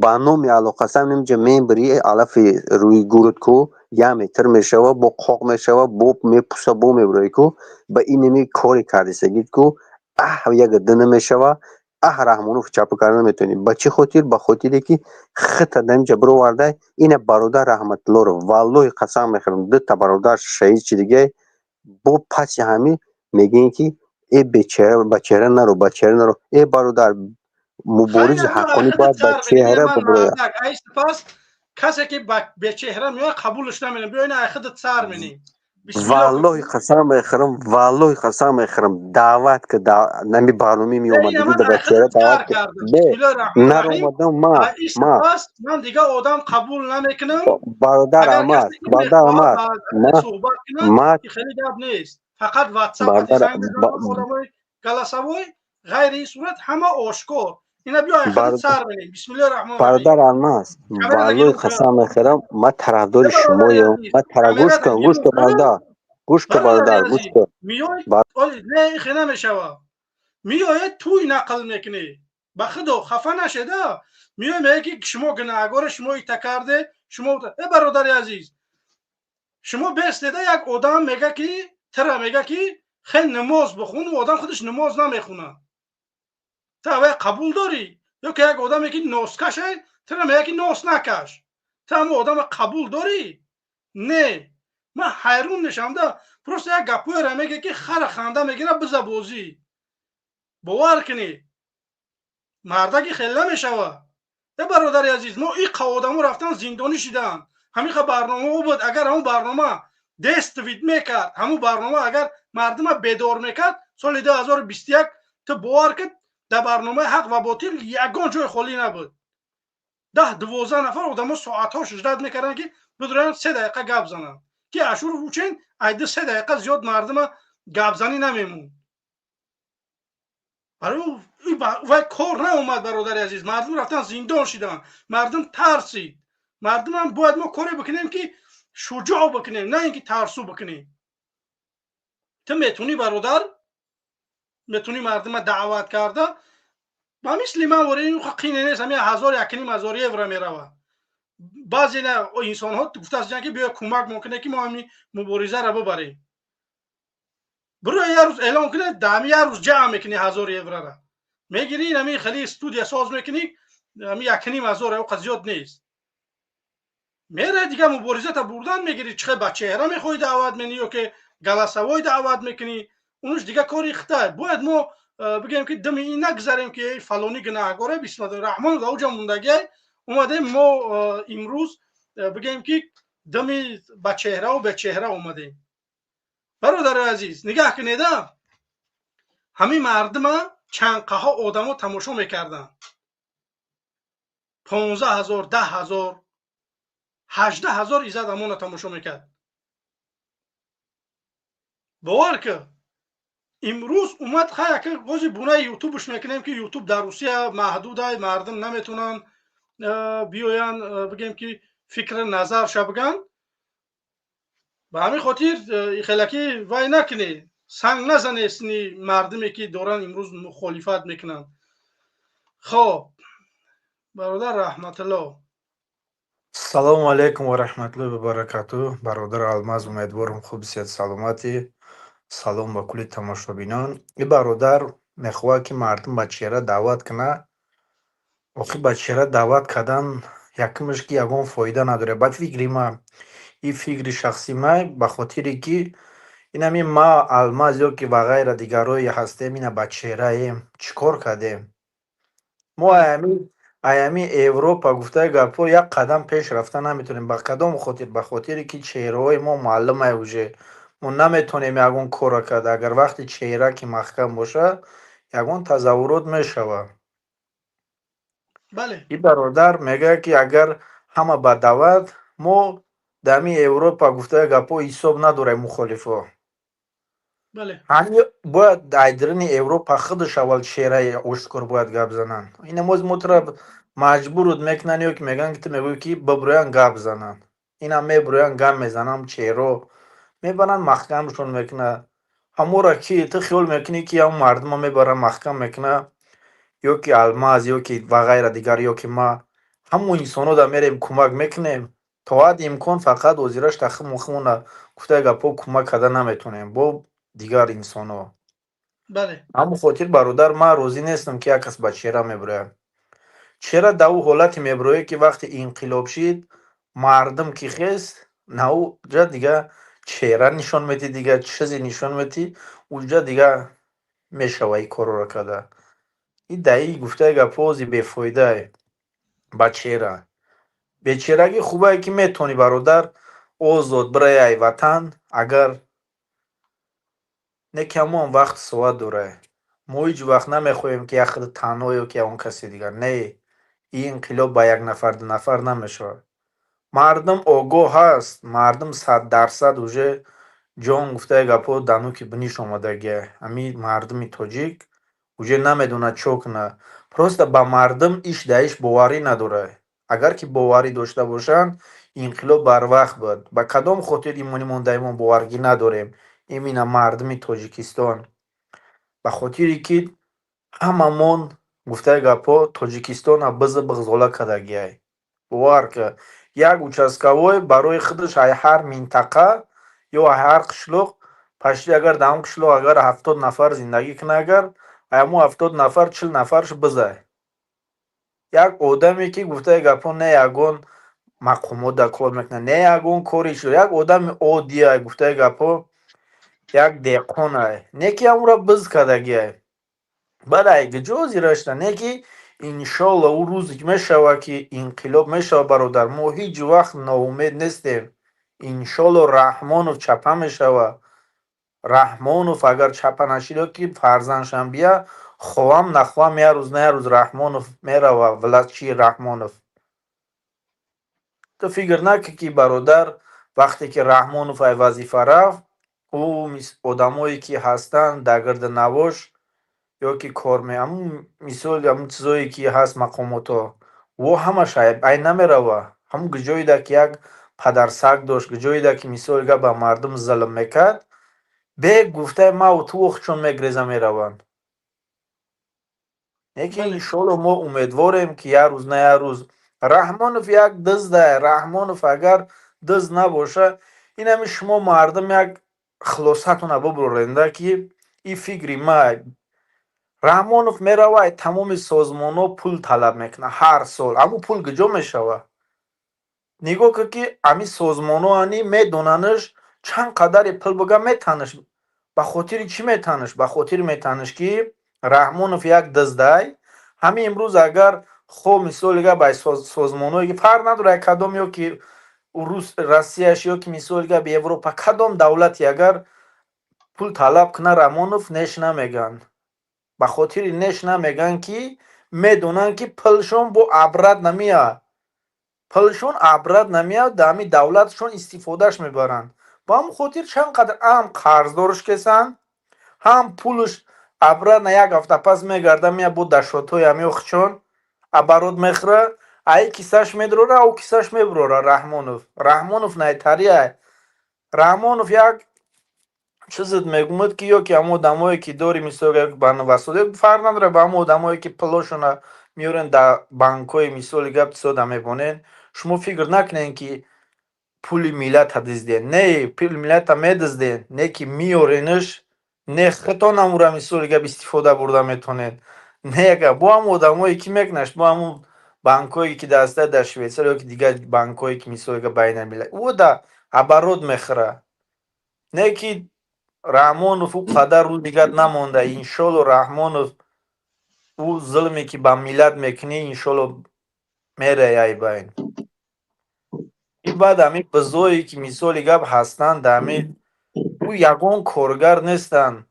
ба номи Алло қасам, нимҷа мебири, алафи рӯи гурут ку як метр мешава, бо қоқ мешава, бо мепуса, бо мебирои ку. Ба инами коре кардисагид ку, аҳ, як дина мешава, аҳ, Раҳмонов чапа карда наметавонӣ. Ба чӣ хотир? Ба хотире ки хита дамҷа бировардай. Ина бародар Раҳматуллоро, валлоҳи қасам мехӯрам, дута бародар шаҳид шидигай. Бо паси ҳамин мегӯем, ки э, бечеҳра, ба чеҳра наро, ба чеҳра наро. Э, бародар, муборизи ҳаққонӣ бояд ба чеҳра бибирояд. Пас касе ки бечеҳра меояд, қабулш наменем. Биё, ина айхудат сар менем. Валлоҳи қасам мехӯрам, валлоҳи қасам мехӯрам, даъват ки нами барномаи меомадагӣ, ба чеҳра даъват бе наромадам ма. Ман дига одам қабул намекунам. Бародар Алмаз, бародар Алмаз, ма хеле гап нест, фақат WhatsApp голосовой, ғайри ин сурат ҳама ошкор. Ина биё, сар менем. Бисмиллоҳи раҳмони. Бародар Алмаз, валлоҳи қасам мехӯрам, ма тарафдори шумоем. Ма гӯш кун, гӯш кун, бародар, гӯш кун, бародар, гӯш кун. Не, ин хе намешава. Меояд, туй нақл мекунӣ. Ба худо, хафа нашеда. Меоя, мега, ки шумо гунаҳгоре, шумо ита карде, шумо. Э, бародари азиз, шумо бестеда, як одам мега, ки тира мега, ки хел намоз бихун, одам худаш намоз намехунад, ту аввай қабул дорӣ? Ё ки як одаме ки носкаше, тира мега, ки нос накаш, ту ҳамон одама қабул дорӣ? Не, ман ҳайрон мешавам да. Просто як гапҳоеро мега, ки хара ханда мегира, биза бозӣ. Бовар кунӣ, мардаки хел намешава. Э, бародари азиз, мо иқа одамо рафтан, зиндонӣ шиданд. Ҳамиқа барномао буд. Агар ҳамон барнома действовать мекард, ҳамон барнома агар мардума бедор мекард, соли 2021, ту бовар кун, дар барномаи ҳақ ва ботил ягон ҷои холӣ набуд. 10-12 нафар одамо соатҳо ждать мекарданд, ки бидуранд, 3 дақиқа гап зананд, ки Ашуров учен айди 3 дақиқа зиёд мардума гапзанӣ намемонд. Барои вай кор наомад. Бародари азиз, мардум рафтан, зиндон шиданд, мардум тарсид. Мардумам бояд мо коре бикунем, ки шуҷоъ бикунем, на ин ки тарсу бикунем. Ту метунӣ, бародар, метунӣ мардума даъват карда, ба мисли ман вори қине нест. Ҳами ҳазор, 1500 евро меравад. Баъзе инсонҳо гуфтаастанд, ки биё, кӯмак мумкине, ки мо ҳами муборизаро бибарем. Биро, як рӯз эълон кунед, даҳами як рӯз ҷамъ мекунӣ, 1000 еврора мегирӣ, ҳами хеле студия соз мекунӣ, ҳами 1500 оқа зиёд нест. Мера, дига муборизата бурдан мегирӣ. Чихе ба чеҳра мехоҳӣ даъват менӣ ё ки голосовой даъват мекунӣ, унуш дига кори хитай. Бояд мо бигӯем, ки дими ин нагзарем, ки фалонӣ гунаҳгоре. Бисмилла раҳмон ауҷа мондагиай омадем мо имрӯз, бигӯем, ки дими ба чеҳраву бечеҳра омадем. Бародари азиз, нигаҳ кунеда, ҳамин мардума чанқаҳо одамо тамошо мекарданд: 15 000, 10 000, 18 000 Иззат Амона тамошо мекард. Бовар ки, имрӯз омад. Хаяка бози бунаи Ютубш мекунем, ки Ютуб дар Русия маҳдудай, мардум наметавонанд биёянд, бигем, ки фикри назарша биган. Ба ҳамин хотир хелаки вай накунед, санг назане сини мардуме, ки доранд имрӯз мухолифат мекунанд. Хоб, бародар Раҳматулло. Салому алайкум ва раҳматуллоҳи ва баракатуҳ. Бародар Алмаз, умедворам, хуб, сиҳат, саломатӣ. Салом ба кулли тамошобинон. И бародар мехоҳад, ки мардум ба чеҳра даъват кунад. Охир ба чеҳра даъват кардан, якумаш, ки ягон фоида надорад. Ба фикри ман, ин фикри шахсии ман, ба хотире ки инами ма, Алмаз ё ки ва ғайра дигарое ҳастем, ина ба чеҳраем, чӣ кор кардем? Мо аями Европа, гуфтаи гапҳо, як қадам пеш рафта наметавонем. Ба кадом хотир? Ба хотире ки чеҳраҳои мо маълумае уже. Мо наметонем ягон корро кард. Агар вақти чеҳра ки маҳкам боша, ягон тазаввурот мешавад. И бародар мегӯяд, ки агар ҳама ба даъват, мо дар ҳамин Европа, гуфтаи гапҳо, ҳисоб надорем мухолифо. Ҳами бояд айдирини Европа худаш аввал чеҳраи ошкор бояд гап зананд. Ина моз мотра маҷбурут мекунанд ё ки мегӯянд, ки ту мегӯӣ, ки бибурӯянд, гап зананд. Ина мебурӯянд, гап мезананд, чеҳро мебаранд, маҳкамшон мекунад. Ҳамора ки ту хиёл мекунӣ, ки ҳамн мардума мебаранд, маҳкам мекунад, ё ки Алмаз, ё ки ва ғайра дигар, ё ки ма ҳамон инсонҳо да мерем, кӯмак мекунем то ҳадди имкон. Фақат ҳозираш тахму хумона, гуфтаи гапҳо, кӯмак карда наметонем бо дигар инсонҳо. Ҳамон хотир, бародар, ман розӣ нестам, ки як кас ба чеҳра мебирояд. Чеҳра дар ӯ ҳолате мебирояд, ки вақте инқилоб шид, мардум ки хест, на ӯ ҷа дига чеҳра нишон медиҳ, дига чизе нишон медиҳ, уҷа дига мешава ин корро карда. И даи, гуфтаи гапҳо, ози бефоидае ба чеҳра. Бечеҳрагӣ хубае, ки метавонӣ, бародар, озод бираи ай ватан, агар не ки ҳамон вақт соат дорад. Мо ҳеҷ вақт намехоҳем, ки як худ танҳо ё ки ягон каси дигар. Не, ин инқилоб ба як нафар, ду нафар намешавад. Мардум огоҳ ҳаст, мардум 100% уже ҷон, гуфтаи гапҳо, дануки биниш омадагия. Ҳамин мардуми тоҷик уже намедонад чо кунад. Просто ба мардум иш да иш боварӣ надорад. Агар ки боварӣ дошта бошанд, инқилоб барвақт буд. Ба кадом хотир имони мондаимон боваргӣ надорем именно мардуми Тоҷикистон? Ба хотире ки ҳамамон, гуфтаи гапҳо, Тоҷикистона бизу биғзола кардагиай. Бовар ка, як участковой барои худаш ай ҳар минтақа ё ай ҳар қишлоқ почти, агар дар ҳамон қишлоқ агар 70 нафар зиндагӣ кунад, агар ай ҳамон 70 нафар 40 нафарш бизай. Як одаме ки, гуфтаи гапҳо, не ягон мақомот дар кор мекунад, не ягон кори, як одами оддиай, гуфтаи гапҳо, як деҳқонай, не ки ҳамонро биз кардагиай. Баъд ай куҷо зирашта? Не ки иншолло ӯ рӯзе мешавад, ки инқилоб мешавад, бародар. Мо ҳеҷ вақт ноумед нестем. Иншолло Раҳмонов чапа мешавад. Раҳмонов агар чапа нашид ё ки фарзандшам бия, хоҳам нахоҳам, як рӯз на як рӯз Раҳмонов мерава. Властьчи Раҳмонов, ту фикр накӣ, ки, бародар, вақте ки Раҳмонов ай вазифа рафт, ӯ одамое ки ҳастанд дар гирди навош ё ки кор, ҳамун мисол, ҳамун чизое ки ҳаст, мақомотҳо, во ҳамаш ай намерава. Ҳамун ҷоеда ки як падарсаг дошт, ҷоеда ки, мисол гап, ба мардум зулм мекард, бе гуфтаи маву ту чун мегреза мераванд. Не ки иншолло мо умедворем, ки як рӯз на як рӯз Раҳмонов як дыздае. Раҳмонов агар дызд набоша, инами шумо мардум як хулосатона бубуренда, ки ин фикри ма: Раҳмонов мерава, ай тамоми созмонҳо пул талаб мекунад ҳар сол. Ҳамун пул куҷо мешавад? Нигоҳ кун, ки ҳамин созмонҳо ани медонанаш, чанд қадаре пул буга метанаш. Ба хотири чӣ метанаш? Ба хотири метанаш, ки Раҳмонов як дыздай. Ҳамин имрӯз агар хо, мисоли гап, ай созмонҳое ки фарқ надорад кадом, ё ки рус, Россияш, ё ки, мисоли гап, Европа, кадом давлате агар пул талаб кунад, Раҳмонов неш намегӯянд. Ба хотири неш намегӯянд, ки медонанд, ки пулшон бо обратно намеяд, пулшон обратно намеяд, дар ҳамин давлатшон истифодаш мебаранд. Ба ҳамн хотир чанд қадр ҳам қарздорш кесанд, ҳам пулш обратно як ҳафта пас мегарда, меяд, бо дашотҳои ҳамин охчон оборот мехӯра, ай кисаш медурора, ав кисаш мебурора. Раҳмонов, Раҳмонов найтария. Раҳмонов як чизет мегумад, ки ё ки ҳамон одамое ки дори, мисол, ба навасод, фарқ надорад, ба ҳамон одамое ки пулошона меорен дар банкҳои, мисоли гап, сода мебонен, шумо фикр накунед, ки пули миллата дизден. Не, пули миллата медизден, не ки меоренш, не худтон ҳамура, мисоли гап, истифода бурда метонед, не бо ҳамон одамое ки мекунаш, бо ҳамон банкҳое ки даста дар Швейтсария ё ки дигар банкҳое ки, мисоли гап, байналмилал ӯ да оборот мехӯра. Не ки Раҳмонов ӯ қадар рӯз дигар намонда. Иншолло Раҳмонов, ӯ зулме ки ба миллат мекунӣ, иншолло мерай ай байн. И баъд ҳамин бизое ки, мисоли гап, ҳастанд дар ҳамин Ӯ ягон коргар нестанд.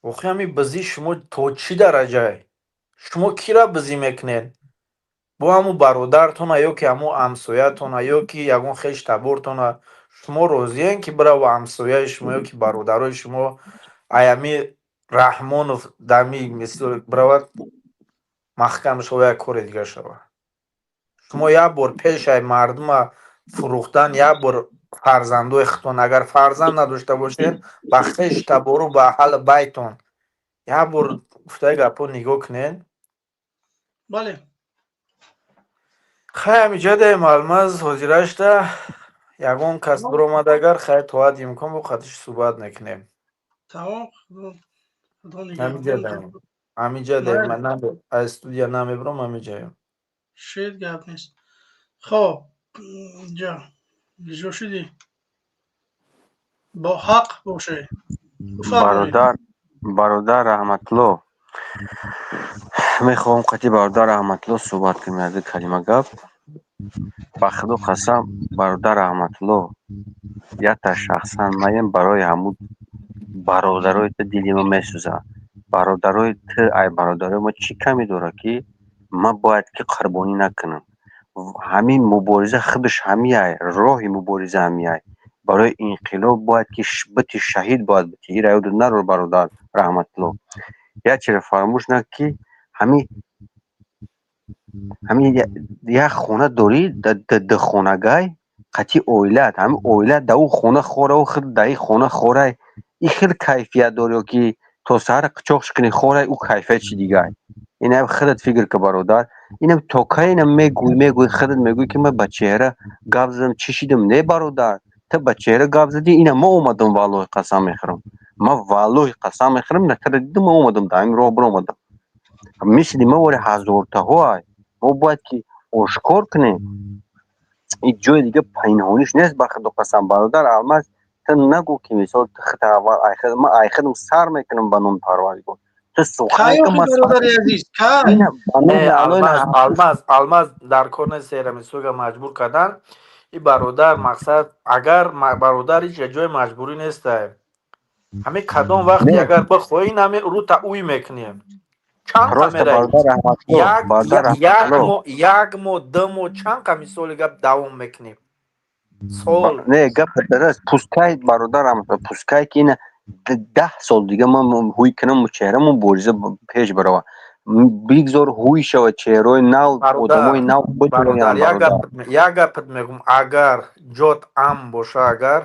Охи, ҳами бизӣ шумо то чӣ дараҷае? Шумо кира бизӣ мекунед? Бо ҳамун бародартона ё ки ҳамун ҳамсоятона ё ки ягон хеш табортона? Шумо розиен, ки бирава ҳамсояи шумо ё ки бародарои шумо аями Раҳмонов дами мисол биравад, маҳкам шава, як кори дига шава? Шумо як бор пешаи мардума фурӯхтан, як бор фарзандои худтон, агар фарзанд надошта бошед, ба хеш табору, ба аҳли байтон як бор гуфтаи гапҳо нигоҳ кунед. Бале. Хай, ҳамиҷадаем, Алмаз, ҳозирашта ягон кас биромад, агар хай то ҳадди имкон бо қатиш суҳбат мекунем. Тамом, Худо ҳамиҷадаем, нигаҳбон. Ҳамиҷадаем, ман аз студия намебиром, ҳамиҷаем. Шед, гап нест. Хоб, ҷа ҷо шудӣ, бо ҳақ боше, бифармоед. Бародар, бародар Раҳматулло, мехоҳам қати бародар Раҳматулло суҳбат кунем, як калима гап. Ба Худо қасам, бародар Раҳматулло, якта шахсан маем, барои ҳамун бародарои ту дили ма месӯзад. Бародарои ту ай бародарои ма чӣ камӣ дорад, ки ман бояд ки қурбонӣ накунам? Ҳамин мубориза худаш ҳамияй, роҳи мубориза ҳамияй. Барои инқилоб бояд ки бити, шаҳид бояд бити. Ира ёдат наро, бародар Раҳматулло. Як чиро фаромӯш накун, ки ҳамин як хона дорӣ, духонагай қатъи оилаат, ҳамин оилаат дар ӯ хона хораву худ дар ин хона хорай, ин хеле кайфият дор, ё ки то саҳар қичоқш кунӣ хорай, ӯ кайфият чи дигар? Инам худат фикр ка, бародар. Инам то кай инам мегӯй, мегӯй, худат мегӯй, ки ман ба чеҳра гап задам, чӣ шидам? Не, бародар, ту ба чеҳра гап задӣ, ина ма омадам, валлоҳи қасам мехӯрам, ман валлоҳи қасам мехӯрам, на тара дидам, ман омадам, дар ҳамин роҳ биромадам. Мисли ма вори ҳазортаҳо ай. Мо бояд ки ошкор кунем, ин ҷои дига пинҳониш нест. Ба Худо қасам, бародар Алмаз, ту нагӯ, ки мисол ту худта аввал ман айхудам сар мекунам, ба номи Парвардигор, ту сухан Кай ки охи, ман бародари азиз, кай? ина ба номи Не, Аллоҳ. Алмаз, Алмаз, Алмаз, дар кор нест серамисога маҷбур кардан и бародар. Мақсад, агар бародар, ҳеҷ ҷои маҷбурӣ нестай. Ҳамин кадом вақте Не. агар бихоҳӣ, ҳамин рута уй мекунем. Чанд қа Просто меравӣ? бародар Раҳматулло, Як бародар як Раҳматулло. моҳ, як моҳ, 2 моҳ, чанд қа мисоли гап давом мекунем? Сол. Не, гап дуруст, пускай, бародар Раҳматулло, пускай ки ина 10 сол дига ман ҳуй кунам, чеҳра мубориза пеш барава, бигзор ҳуй шавад, чеҳраҳои нав, Бародар, одамои нав бародар, битавонанд. як Бародар. гап, як гапат мегӯм: агар ҷот амн боша, агар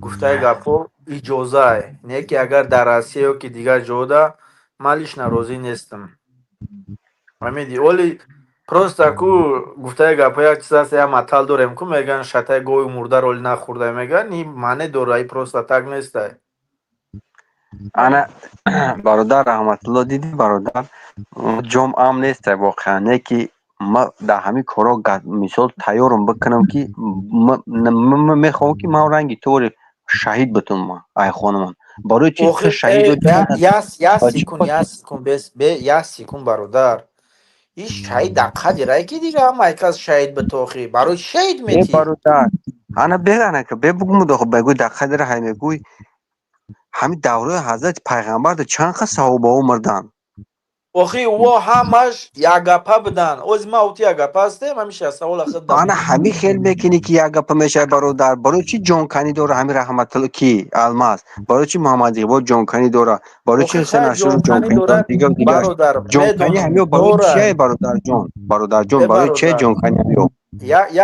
гуфтаи гапҳо иҷозае, не ки агар дар Россия ё ки дигар ҷода, ман лично розӣ нестам. Фаҳмидӣ? Оли просто ку гуфтаи гапҳо як чиз аст, як матал дорем ку, мегӯянд, шатаи гови мурдаро оли нахӯрда, мегӯянд, ин маъне дора, и просто так нестай. Ана, бародар Раҳматулло, дидӣ, бародар, ҷом амн нестай воқеан, не ки ма дар ҳамин корҳо мисол тайёрам бикунам, ки мехоҳам, ки ман ранги тури шаҳид битум. Ма айхонамон барои чи Охи ту шаҳид э, додӣ? я Ба чӣ секунд, хотир? я секунд, бес бе, я секунд, бародар. Иш шаҳид дар қадирае ки дига ҳамаи кас шаҳид битохӣ. Барои чӣ шаҳид Э, метӣ? бародар, ана беана ка бебугуму дохо бегӯй, дар қадира ҳай мегӯй. Ҳамин давраи ҳазрати пайғамбар чанд қа саҳобаҳо мурданд? Охи, во ҳамаш якгапа буданд. Ози ма ути якгапа ҳастем, ҳамиша савола худ Ана ҳамин хел мекунӣ, ки як гапа мешавад, бародар. Барои чӣ ҷонканӣ дора ҳамин Раҳматулло, ки Алмаз? Барои чӣ Муҳаммад Иқбол ҷонканӣ дора? Барои чӣ Охи, Ҳусен хай, Ашуров ҷонканӣ ҷонканӣ дора? дорад, Дигар дигараш бародар, ҷонканӣ медонам, ҳамиё барои дорад. чие, бародарҷон? Бародарҷон, Э, барои чие бародар, ҷонканӣ ҳамиё?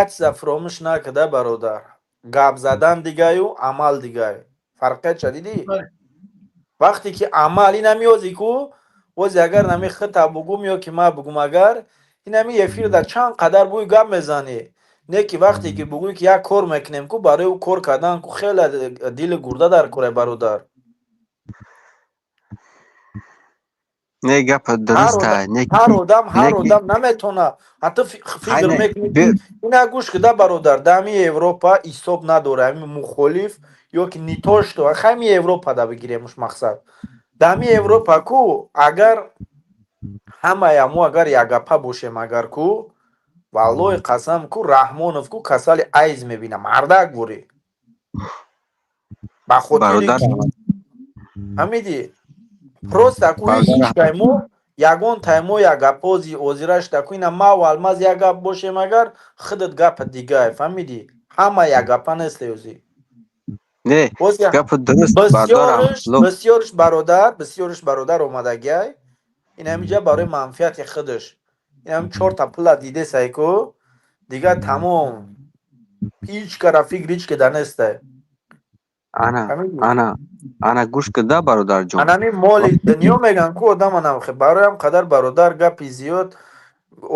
як чиза фуромӯш накарда, бародар: гап задан дигаю, амал дигаю, фарқиятша дидӣ? Вақте ки амал ина меози ку, ози агар нами хита бугум ё ки ма бугум, агар инами эфир дар чанд қадар бӯй гап мезанӣ, не ки вақте ки бугӯй, ки як кор мекунем ку, барои ӯ кор кардан ку хеле дили гурда дар кора, бародар. Не, гап Ҳар дуруста, одам, не ҳар ки одам, ҳар не ки одам наметона. Ҳатто ҳай фикр не мекунӣ, ки ина гӯш кида, бародар, дар ҳами Европа ҳисоб надора ҳами мухолиф ё ки не то что ҳами Европа да бигиремуш. Мақсад, дар ҳами Европа ку, агар ҳамая мо агар якгапа бошем, агар ку, валлоҳи қасам ку, Раҳмонов ку касали айз мебина, мардак бурӣ. Ба хотири Бародар, ки ҳамиди просто ку бародар, ҳеҷ каймо ягон таймо як гапози озираш таку ина мав алмаз як гап бошем, агар худат гапа дигай, фаҳмидӣ, ҳама як гапа нест ӯзи. Не, боз гапи дуруст, бародар. Бисёрш Абдулло. Бисёрш бародар, бисёрш бародар омадагиай ин ҳамиҷа барои манфиати худаш, ин ҳам чорта пула дидесай ку дигар тамом, ҳеҷ кара фикр ҳеҷ кида нестай. Ана, фаҳмидӣ? Ана, ана, гӯш кида, бародарҷон. Анами моли дунё меган ку одама намхе бароям қадар бародар гапи зиёд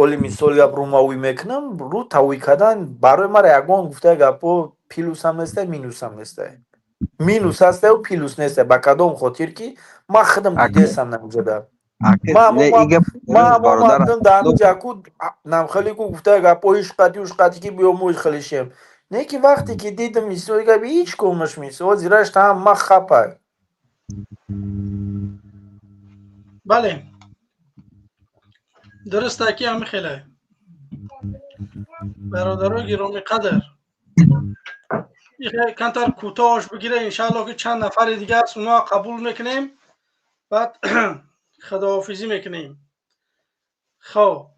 оли мисол гап рӯмавӣ мекунам, рӯ тавӣ кардан барои мара ягон гуфта гапо плюсам нестай, минусам нестай, минус ҳастаю плюс нестай. Ба кадом хотир ки ман худам Ака, дидесам намҷода. ака, Ма не, и гап ма дуруст, ҳамо бародар мардум дар Абдулло. ҳамиҷа ку намхеле ку гуфта гапо иш қати уш қати ки биё мо хелишем, не ки вақте ки дидам мисоли гап ҳеҷ комаш мисол зираш там ма хапай. Бале, дуруст ки ҳами хеле, бародарои гиромиқадр, камтар кӯтоҳш бигире, иншаалло, ки чанд нафари дига аст, онҳо қабул мекунем, баъд худоҳофизӣ мекунем. Хоб,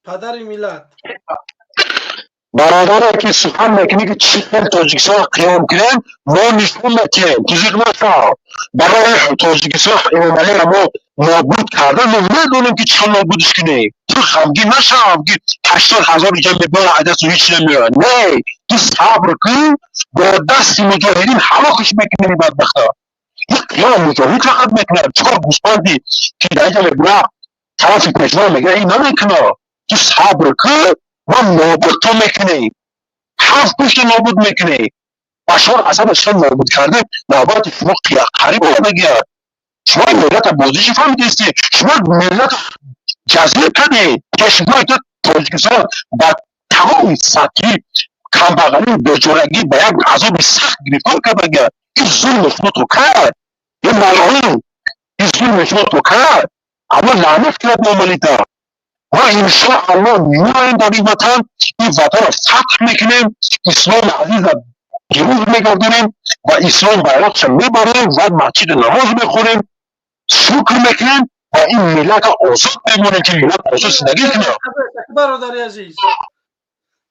падари миллат. Бародаре ки сухан мекунӣ, ки чӣ хел Тоҷикистон қиём кунем, мо нишон метиҳем, тузиқ нашав. Барои Тоҷикистон Эмомалиро мо нобуд кардан, мо медонем, ки чӣ хел нобудш кунем. Ту ғамгин нашав, ки 80 000 ҷа мебарад, аз дасту ҳеҷ намеояд. Не, ту сабр кун, бо дасти муҷоҳидин ҳалокаш мекунем бадбахта. Ин қиём муҷоҳид фақат мекунад. Чикор гӯспанди ки дар инҷа мебурад, тарафи пешво мегирад, ин намекунад. Ту сабр кун, мо нобуд то мекунем, ҳафт пушта нобуд мекунем. Башор Асад шумо нобуд кардем, навбати шумо қариб омадагиад. Шумо миллата бозиши фаҳмидисти, шумо миллата ҷазир кардед. Пешвои ту Тоҷикистон ба тамоми сатҳи камбағалию бечорагӣ, ба як азоби сахт гирифтор кардагиад. Ин зулми шумо то кард, ин малъун, ин зулми шумо то кард. Алло лаънат кунад Эмомалита. Мо иншоалло меоем дар ин ватан, ин ватанро фатҳ мекунем, исломи азиза пирӯз мегардонем ва ислом байроқша мебарем ва масҷиди намоз мехонем, шукр мекунем ва ин миллатро озод мемонем, ки миллат озод зиндагӣ кунад. Бародари азиз,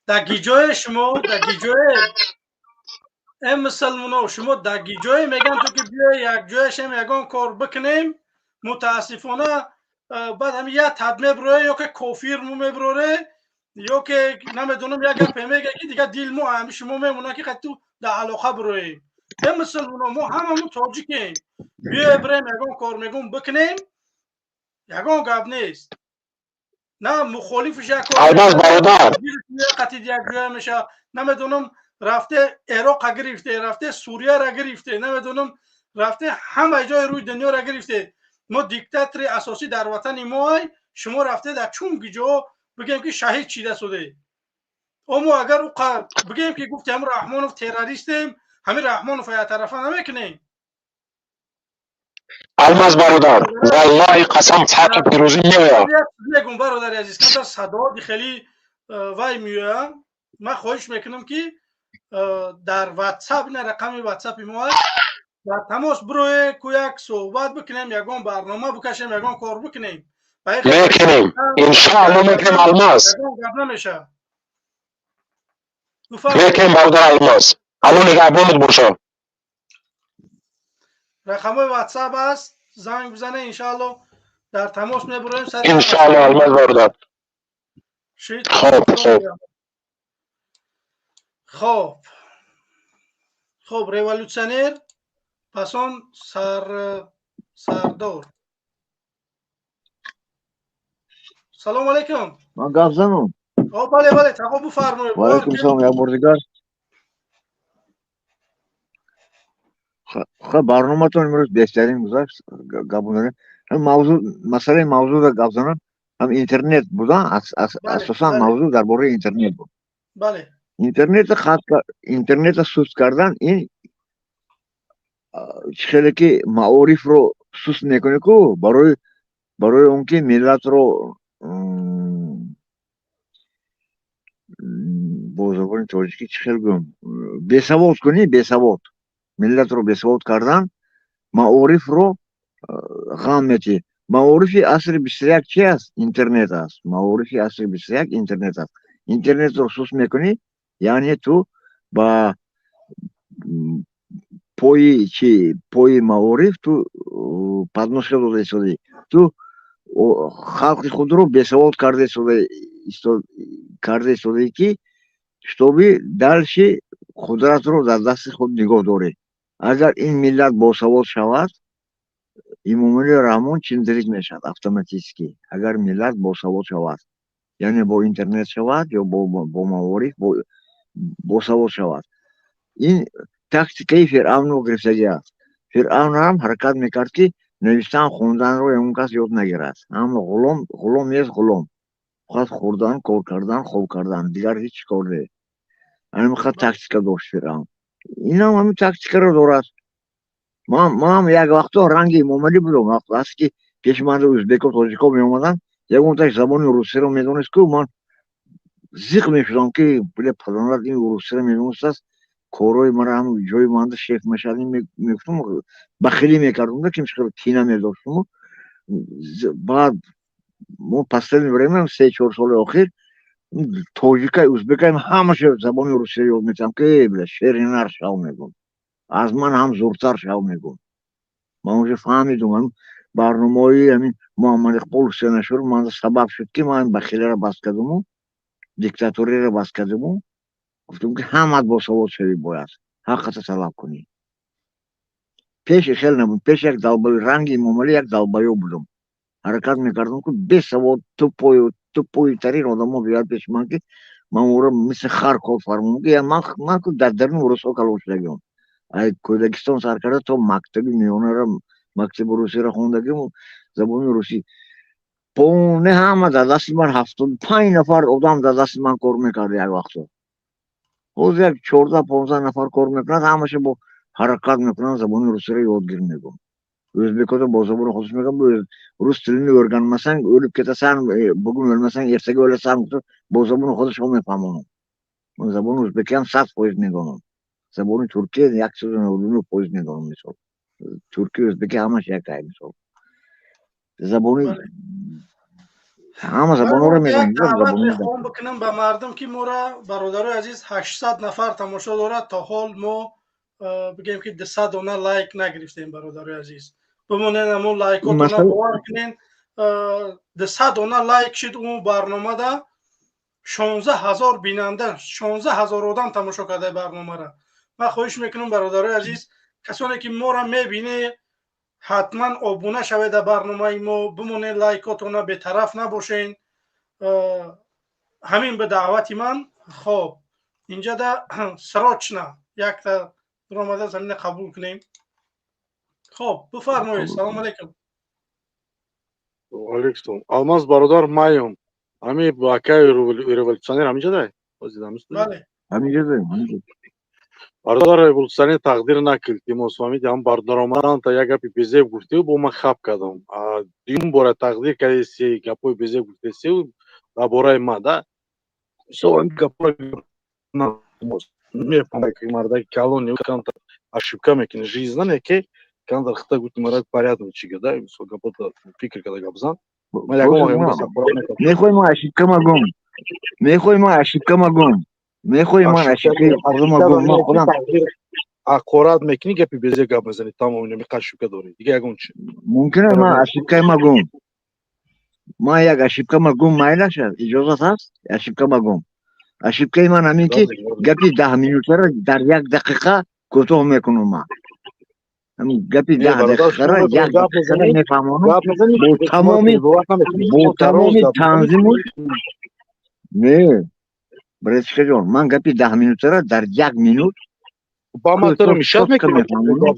дар гиҷое шумо, дар гиҷое э мусалмоно, шумо дар гиҷое меган то ки биё якҷояшем, ягон кор бикунем, мутаассифона баъд ҳами як тад меброe, ё ки кофир му меброре, ё ки намедонам, як гапе мега, ки дигар дил мо ҳами шумо мемона, ки ту дар алоқа бироем. Э мусалмоно, мо ҳамамон тоҷикем, биё бирем, ягон кор мегум бикунем, ягон гап нест. На мухолифиш як кор Алмаз бародар. Қатид якҷоя меша, намедонам, рафте Эроқа гирифте, рафте Сурияра гирифте, намедонам, рафте ҳама ҷои рӯи дунёра гирифте. Мо диктатори асосӣ дар ватани моай, шумо рафте дар чун гиҷо бигем, ки шаҳид чида суде. Омо агар уқа бигем, ки гуфти ҳамин Раҳмонов террористем, ҳамин Раҳмонов яктарафа намекунем. Алмаз бародар, валлоҳи қасам, фатҳу пирӯзӣ меояд. Мегум, бародари азиз, камтар садоди хеле вай меоям. Ман хоҳиш мекунам, ки дар ватсап, ина рақами ватсапи мо аст, дар тамос бирое ку, як суҳбат бикунем, ягон барнома бикашем, ягон кор бикунем. Мекунем, иншоалло мекунем, Алмаз. Ягон гап намешавад. Мекунем, бародар Алмаз, Алло нигаҳбонат бошад. Рақамҳои ватсап аст, занг бизане, иншоалло дар тамос мебуроем. Иншоалло, Алмаз бародар. Хоб, хоб. Хоб, революционер, пас он сардор. Салому алайкум. Ман гап занам? О, бале, бале, тақо, бифармоед. Ва алайкум салом як бор дигар. Хуб, барноматон имрӯз беҳтарин гузашт, гап надорем. Ҳам мавзӯъ, масъалаи мавзӯъро гап занам, ҳам интернет буда, асосан мавзӯъ дар бораи интернет буд. Бале. Интернетро хат, интернетро суст кардан, ин чӣ хеле ки маорифро суст мекунӣ ку, барои он ки миллатро Бо забони тоҷикӣ чӣ хел гӯям, бесавод кунӣ, бесавод, миллатро бесавод кардан, маорифро ғам метиҳӣ. Маорифи асри 21 чи аст? Интернет аст. Маорифи асри 21 интернет аст. Интернетро сус мекунӣ, яъне ту ба пои чи, пои маориф ту подножка дода истодӣ. Ту халқи худро бесавод карда истодаӣ, ки чтобы дальше қудратро дар дасти худ нигоҳ дорӣ. Агар ин миллат босавод шавад, Имомалӣ Раҳмон чиндирик мешавад автоматически. Агар миллат босавод шавад, яъне бо интернет шавад ё бо маориф босавод шавад. Ин тактикаи Фиръавнро гирифтагӣ аст. Фиръавн ҳам ҳаракат мекард, ки навиштан, хонданро ягон кас ёд нагирад. Ҳама ғулом, ғулом нест, ғулом фақат хӯрдан, кор кардан, хоб кардан, дигар ҳеҷ кор не. Ҳамин тактика дошт Фиръавн, инам ҳамин тактикаро дорад. Ман як вақто ранги Имомалӣ будам. Вақте ки пеши ман ӯзбеко, тоҷико меомаданд, ягонташ забони русиро медонист ку, ман зиқ мешудам, ки бля, падонат ин русиро медонистааст, корҳои мара ҳам ҷои манда шеф мешавад, мегуфтам, бахилӣ мекардам, ки кина медоштаму. Баъд мо последнее время, 3-4 соли охир, тоҷика, узбека ҳамаша забони русиро ёд метиҳам, ки бля, шери нар шав, мегум, аз ман ҳам зуртар шав, мегум. Ман уже фаҳмидум, барномаҳои ҳамин Муҳаммад Иқбол, Ҳусейн ман сабаб шуд, ки ман бахилиро бас кардаму диктаториро бас кардаму гуфтам, ки ҳамат босавод шавӣ, бояд ҳаққата талаб кунӣ. Пеш хел набуд. Пеш як долбоёб, ранги Имомалӣ, як долбоёб будам. Ҳаракат мекардам, ки бесавод, тупой, тупой тарин одамо биёяд пеши ман, ки ман ӯро мисли хар кор фармонам, ки ман ку дар даруни русҳо калон шудагиам. Ай кӯдакистон сар карда то мактаби миёнара, мактаби русиро хондагим, забони русӣ полный ҳама дар дасти ман. 75 нафар одам дар дасти ман кор мекард як вақто. Ҳозир як 14-15 нафар кор мекунад, ҳамаша бо ҳаракат мекунанд, забони русиро ёд гир, мегӯм. O'zbekota бо забони худаш мегӯям: "Rus tilini o'rganmasang, o'lib ketasan, bugun o'lmasang, ertaga o'lasan", бо забони худашон мефаҳмонам. Ман забони ӯзбекиам 100% медонам, забони туркия 199% медонам. Мисол, турки, ӯзбеки ҳамаш якай. Мисол, забони ҳама забонҳоро медонам. Мехоҳам бикунам ба мардум, ки моро, бародарои азиз, 800 нафар тамошо дорад. То ҳол мо бигем, ки 200 дона лайк нагирифтем. Бародарои азиз, бимонед, ҳамон лайкотона бовар кунен, 200 дона лайк шуд, ӯ барномада 16 000 бинанда, 16 000 одам тамошо карда барномаро. Ман хоҳиш мекунам, бародарои азиз, касоне ки моро мебине, ҳатман обуна шавед дар барномаи мо, бимонед лайкотона, бетараф набошен. Ҳамин ба даъвати ман. Хоб, инҷада срочно якта омада, замина қабул кунем. Хоб, бифармоед, салому алайкум. Алейкум, Алмаз бародар, маём. Ҳами акаи революционер ҳаминҷадай? Бале. Ҳаминҷадай. Бародар революционер, тақдир накард, илтимос, фаҳмиди, ҳам бародаромаданта як гапи безеб гуфтию, бо ман хап кардам. Дуюм бора тақдир кардеси, гапҳои безеб гуфтесию дар бораи ма да. Мисол, гапҳоро мефаҳмам, ки мардаки калони камтар ошибка мекунӣ, жизнь не ки камтар хита гуфти, марак порядок чига да, мисол, гапота фикр карда гап зан. Мехоҳӣ ман ошибка магум? Мехоҳӣ ман ошибка магум? Мехоҳӣ ман ошибкаи магум? Ман худам Ҳақорат мекунӣ, гапи безеб гап мезанӣ, тамом, ин ошибка дорӣ, дига ягон чи. Мумкин аст ман ошибкаи магум, ман як ошибка магум, майлаш, иҷозат ҳаст ошибка магум? Ошибкаи ман ҳамин, ки гапи 10 минутаро дар як дақиқа кӯтоҳ мекунам. Ман гапи 10 дақиқаро як дақиқара мефаҳмонам бо тамоми танзиму. Не, братишкаҷон, ман гапи 10 минутаро дар як минут Ба ман туро мешать мекунам.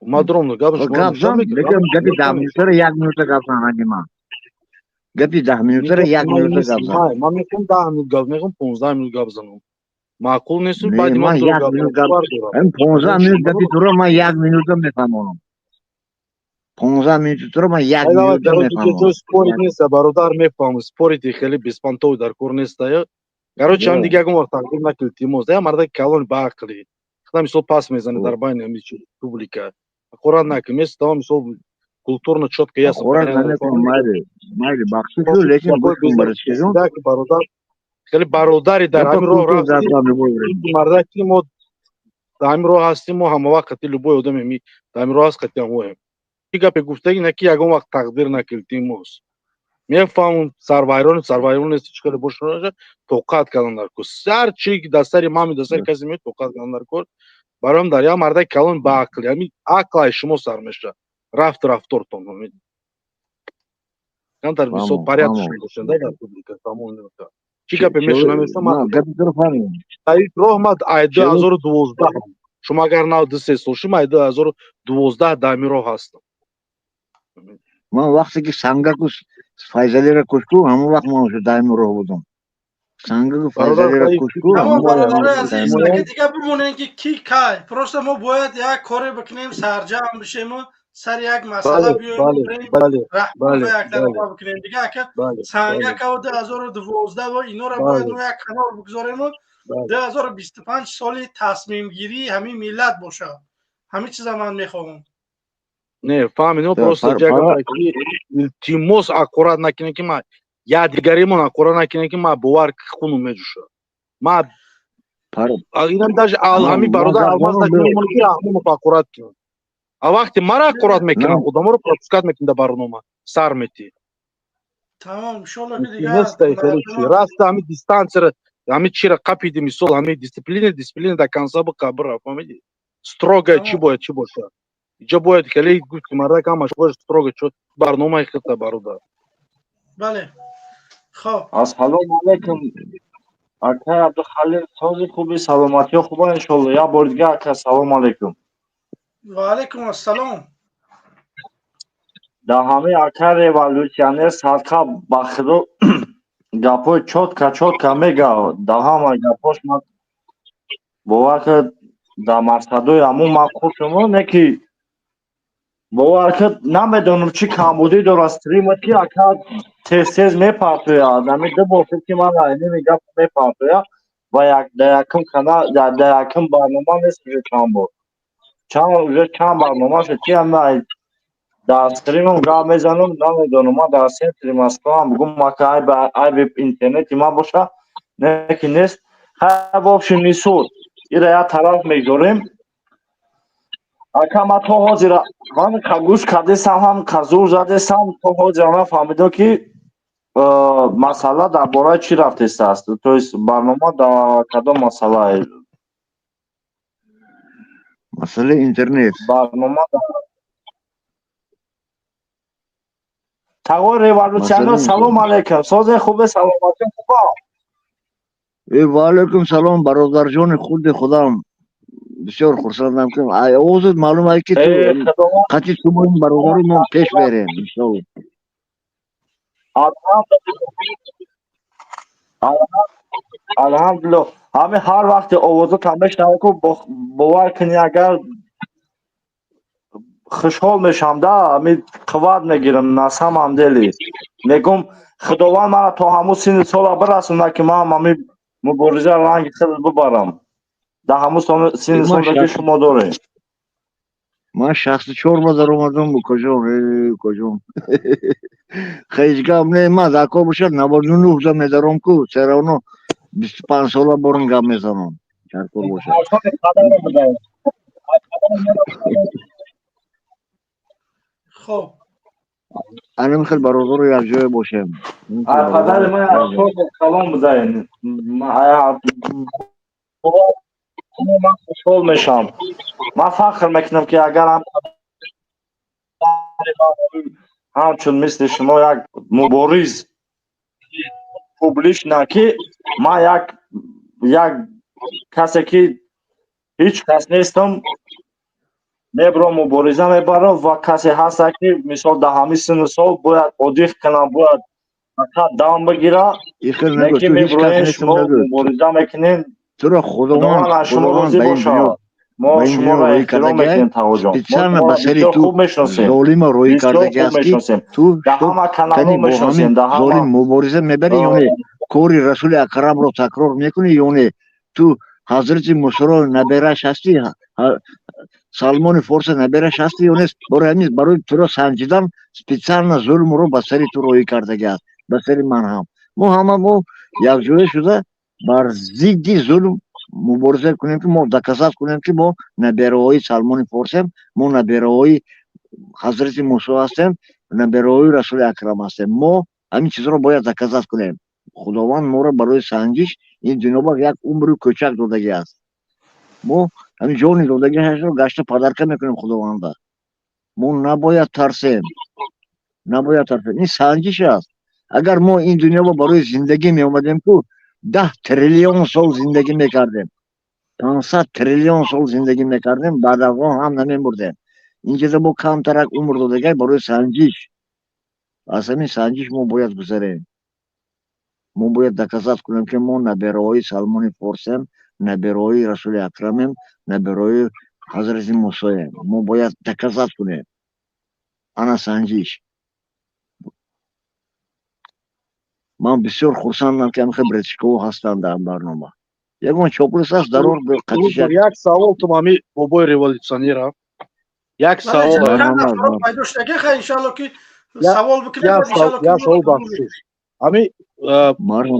Ма дуром гап. Гап зан, гапи 10 минутаро як минута гап зан. Ранги ман гапи 10 минутаро як минута гап зан. Ман мехоҳам 10 минут гап, мехоҳам 15 минут гап занам. Маъқул нест? Баъди ман як минут гап, 15 минут гапи туро ман як минута мефаҳмонам. 15 минути туро ман як минута мефаҳмам. Спорить нест, бародар, мефаҳмам, спорить хеле беспонтовый дар кор нест. Короче, ҳам дига ягон вақт тақдир накунед, илтимос. Я мардаки калони баақлӣ. Худам мисол пас мезанед дар байни ҳами публика. Ҳақорат накун. Место мисол культурно, чётко, ясно. Ҳақорат намекунам, майли, майли, бахшиш, лекин гӯш. Бародар, хеле бародари дар ҳамин роҳ рафти, мардаки мо дар ҳамин роҳ ҳастем, мо ҳамавақт қати любой одаме ми дар ҳамин роҳ ҳаст, қати ҳамоем. Чӣ гапе гуфтаги на ки ягон вақт тақдир накард, илтимос. Мефаҳмам, сарвайрон сарвайрон нест, чӣ хеле боша, тоқат кардан дар кор. Ҳар чи дар сари мами, дар сари касе меояд, тоқат кардан дар кор. Бароям дар як мардаки калон баақл, ҳамин ақл ай шумо сар мешавад. Рафту рафтортон. Камтар мисол порядочный бошанд дар публика, тамом. Чӣ гапе мешунам, роҳ ма ай 2012, шумо агар нав 2-3 сол шумо, ай 2012 дар ҳамин роҳ ҳастам. Ман вақте ки Сангаку Файзалиро кушту, ҳамон вақт ман дар ҳамин роҳ будам. Сангаку Файзалиро кушту. Бародарои азиз, ака, дига бимонем ки ки кай, просто мо бояд як коре бикунем, сарҷамъ бишему сари як масъала биёем, раҳмон яктарафа бикунем. Дига, ака, Сангакао 2012 ва инора бояд мо як канор бигзорему 2025 соли тасмимгирии ҳамин миллат бошад. Ҳамин чиза ман мехоҳам. Не, фаҳмидем, просто илтимос, аккурат накунем ки ма як дигаримон аккурат накунем, ки ма бовар хунум меҷӯшад. Ма инам даже ҳамин бародар Алмаз накунем, ки Раҳмонов аккурат кунад. А вақте мара аккурат мекунам, одаморо пропускать мекунам, дар барнома сар метӣ. Тамом, иншолло ки дигар. Раста ҳамин дистанция ра, ҳамин чира қапиди, мисол, ҳамин дисциплина, дисциплина до конца бира, фаҳмиди? Строго чӣ бояд, чӣ бошад, иҷо бояд хеле гуфт, мардак ҳамаш бояд строго, чо барномаи хита, бародар. Бале, хоб. Ассалому алайкум, акай Абдухалил, сози, хуби, саломатиё хуба, иншолло. Як бори дига, ака, салому алайкум. Ва алайкум ассалом. Дар ҳамаи ака революционер садқа, ба худо, гапҳои чётко чётко мега. Дар ҳама гапҳош ман бовар кар, дар мақсадҳои ҳамун ман хушам, не ки бовар кар, намедонам чӣ камбудӣ дорад стримат, ки ака тез тез мепартояд. Ҳамин ду бор шуд, ки ман ними гап мепартояд ва дар якум канал, дар якум барнома нест, уже чанд бор, чанд, уже чанд барнома шуд, ки ҳама дар стримам гап мезанам. Намедонам, ман дар центри Москваам, бигум, ака, айби интернети ман боша, не ки нест. Хай, в общем, не суть, ира як тараф мегзорем. Ака, ман то ҳозира ман гӯш кардесам, ҳам казур задесам, то ҳозира ман фаҳмидам, ки масъала дар бораи чӣ рафтесааст, то есть барнома дар кадом масъала? Масъалаи интернет. Барнома тағои революционер, салом алейкум, созе, хубе, саломатӣ хуба? Э, ва алайкум салом, бародарҷони худи худам, бисёр хурсандам, ки овозат маълум ай, ки ту қатъи шумо ин бародари мо пеш берем, иншолло. Алҳамдулилло, ҳамин ҳар вақте овозатам мешунавам, ку бовар кунӣ, агар хушҳол мешавам, да ҳамин қувват мегирам. На самом деле мегум, Худованд мара то ҳамун синни сола бирасонад, ки ман ҳамин мубориза ранги худ бибарам дар ҳамун синни сола, ки шумо доред. Ман 64 ба даромадам, укаҷон, укаҷон, ҳеҷ гап не. Ман дар кор бошад, 99 да медаром, ку всё равно 25 сола борон гап мезанам, дар кор бошад. Хоб. Анам хел бародаро якҷоя бошем. Падари ман калон будаен, ман хушҳол мешавам, ман фахр мекунам, ки агар ҳамчун мисли шумо як мубориз публично, ки ман як касе, ки ҳеҷ кас нестам, мебарам, мубориза мебарам, ва касе ҳаста, ки мисол дар ҳамин синну сол бояд одиқ кунам, бояд фақат дам бигира, ки меброем, шумо мубориза мекунем. Туро Худованд аз шумо розӣ бошад. Мо шуморо эҳтиром мекунем, Тағоҷон. Специально ба сари ту золима роӣ кардаги аст, ки ту дар ҳама каналҳо мешиносем, дар ҳама золим мубориза мебарӣ ё не, кори Расули Акрамро такрор мекунӣ ё не, ту Ҳазрати Мусоро набераш ҳастӣ, Салмони Форса набераш ҳастӣ ё нест. Барои ҳамин, барои туро санҷидан специально зулмро ба сари ту роӣ кардаги аст, ба сари ман ҳам. Мо ҳама мо якҷоя шуда бар зидди зулм мубориза кунем, ки мо доказать кунем, ки мо набераҳои Салмони Форсем, мо набераҳои Ҳазрати Мусо ҳастем, набераҳои Расули Акрам ҳастем. Мо ҳамин чизро бояд доказать кунем. Худованд моро барои санҷиш ин дунёба як умри кӯчак додагӣ аст. Мо ҳамин ҷони додагиашро гашта подарка мекунем Худованда. Мо набояд тарсем, набояд тарсем. Ин санҷиш аст. Агар мо ин дунёба барои зиндагӣ меомадем ку, 10 триллион сол зиндагӣ мекардем, 500 триллион сол зиндагӣ мекардем, баъд аз он ҳам намемурдем. Инҷода мо камтарак умр додагай барои санҷиш. Аз ҳамин санҷиш мо бояд гузарем. Мо бояд доказать кунем, ки мо набераҳои Салмони Форсем, набераҳои Расули Акрамем, набераҳои Ҳазрати Мусоем. Мо бояд доказать кунем. Ана санҷиш. Ман бисёр хурсандам, ки ҳамихел бретишково ҳастанд дар барнома. Ягон чоплус аст, дарор қатишак. Як савол тум, ҳами бобои революционера, як савол. Пайдо шудаги, хай, иншалло, ки савол бикунем. Як савол, бахшиш. Ҳами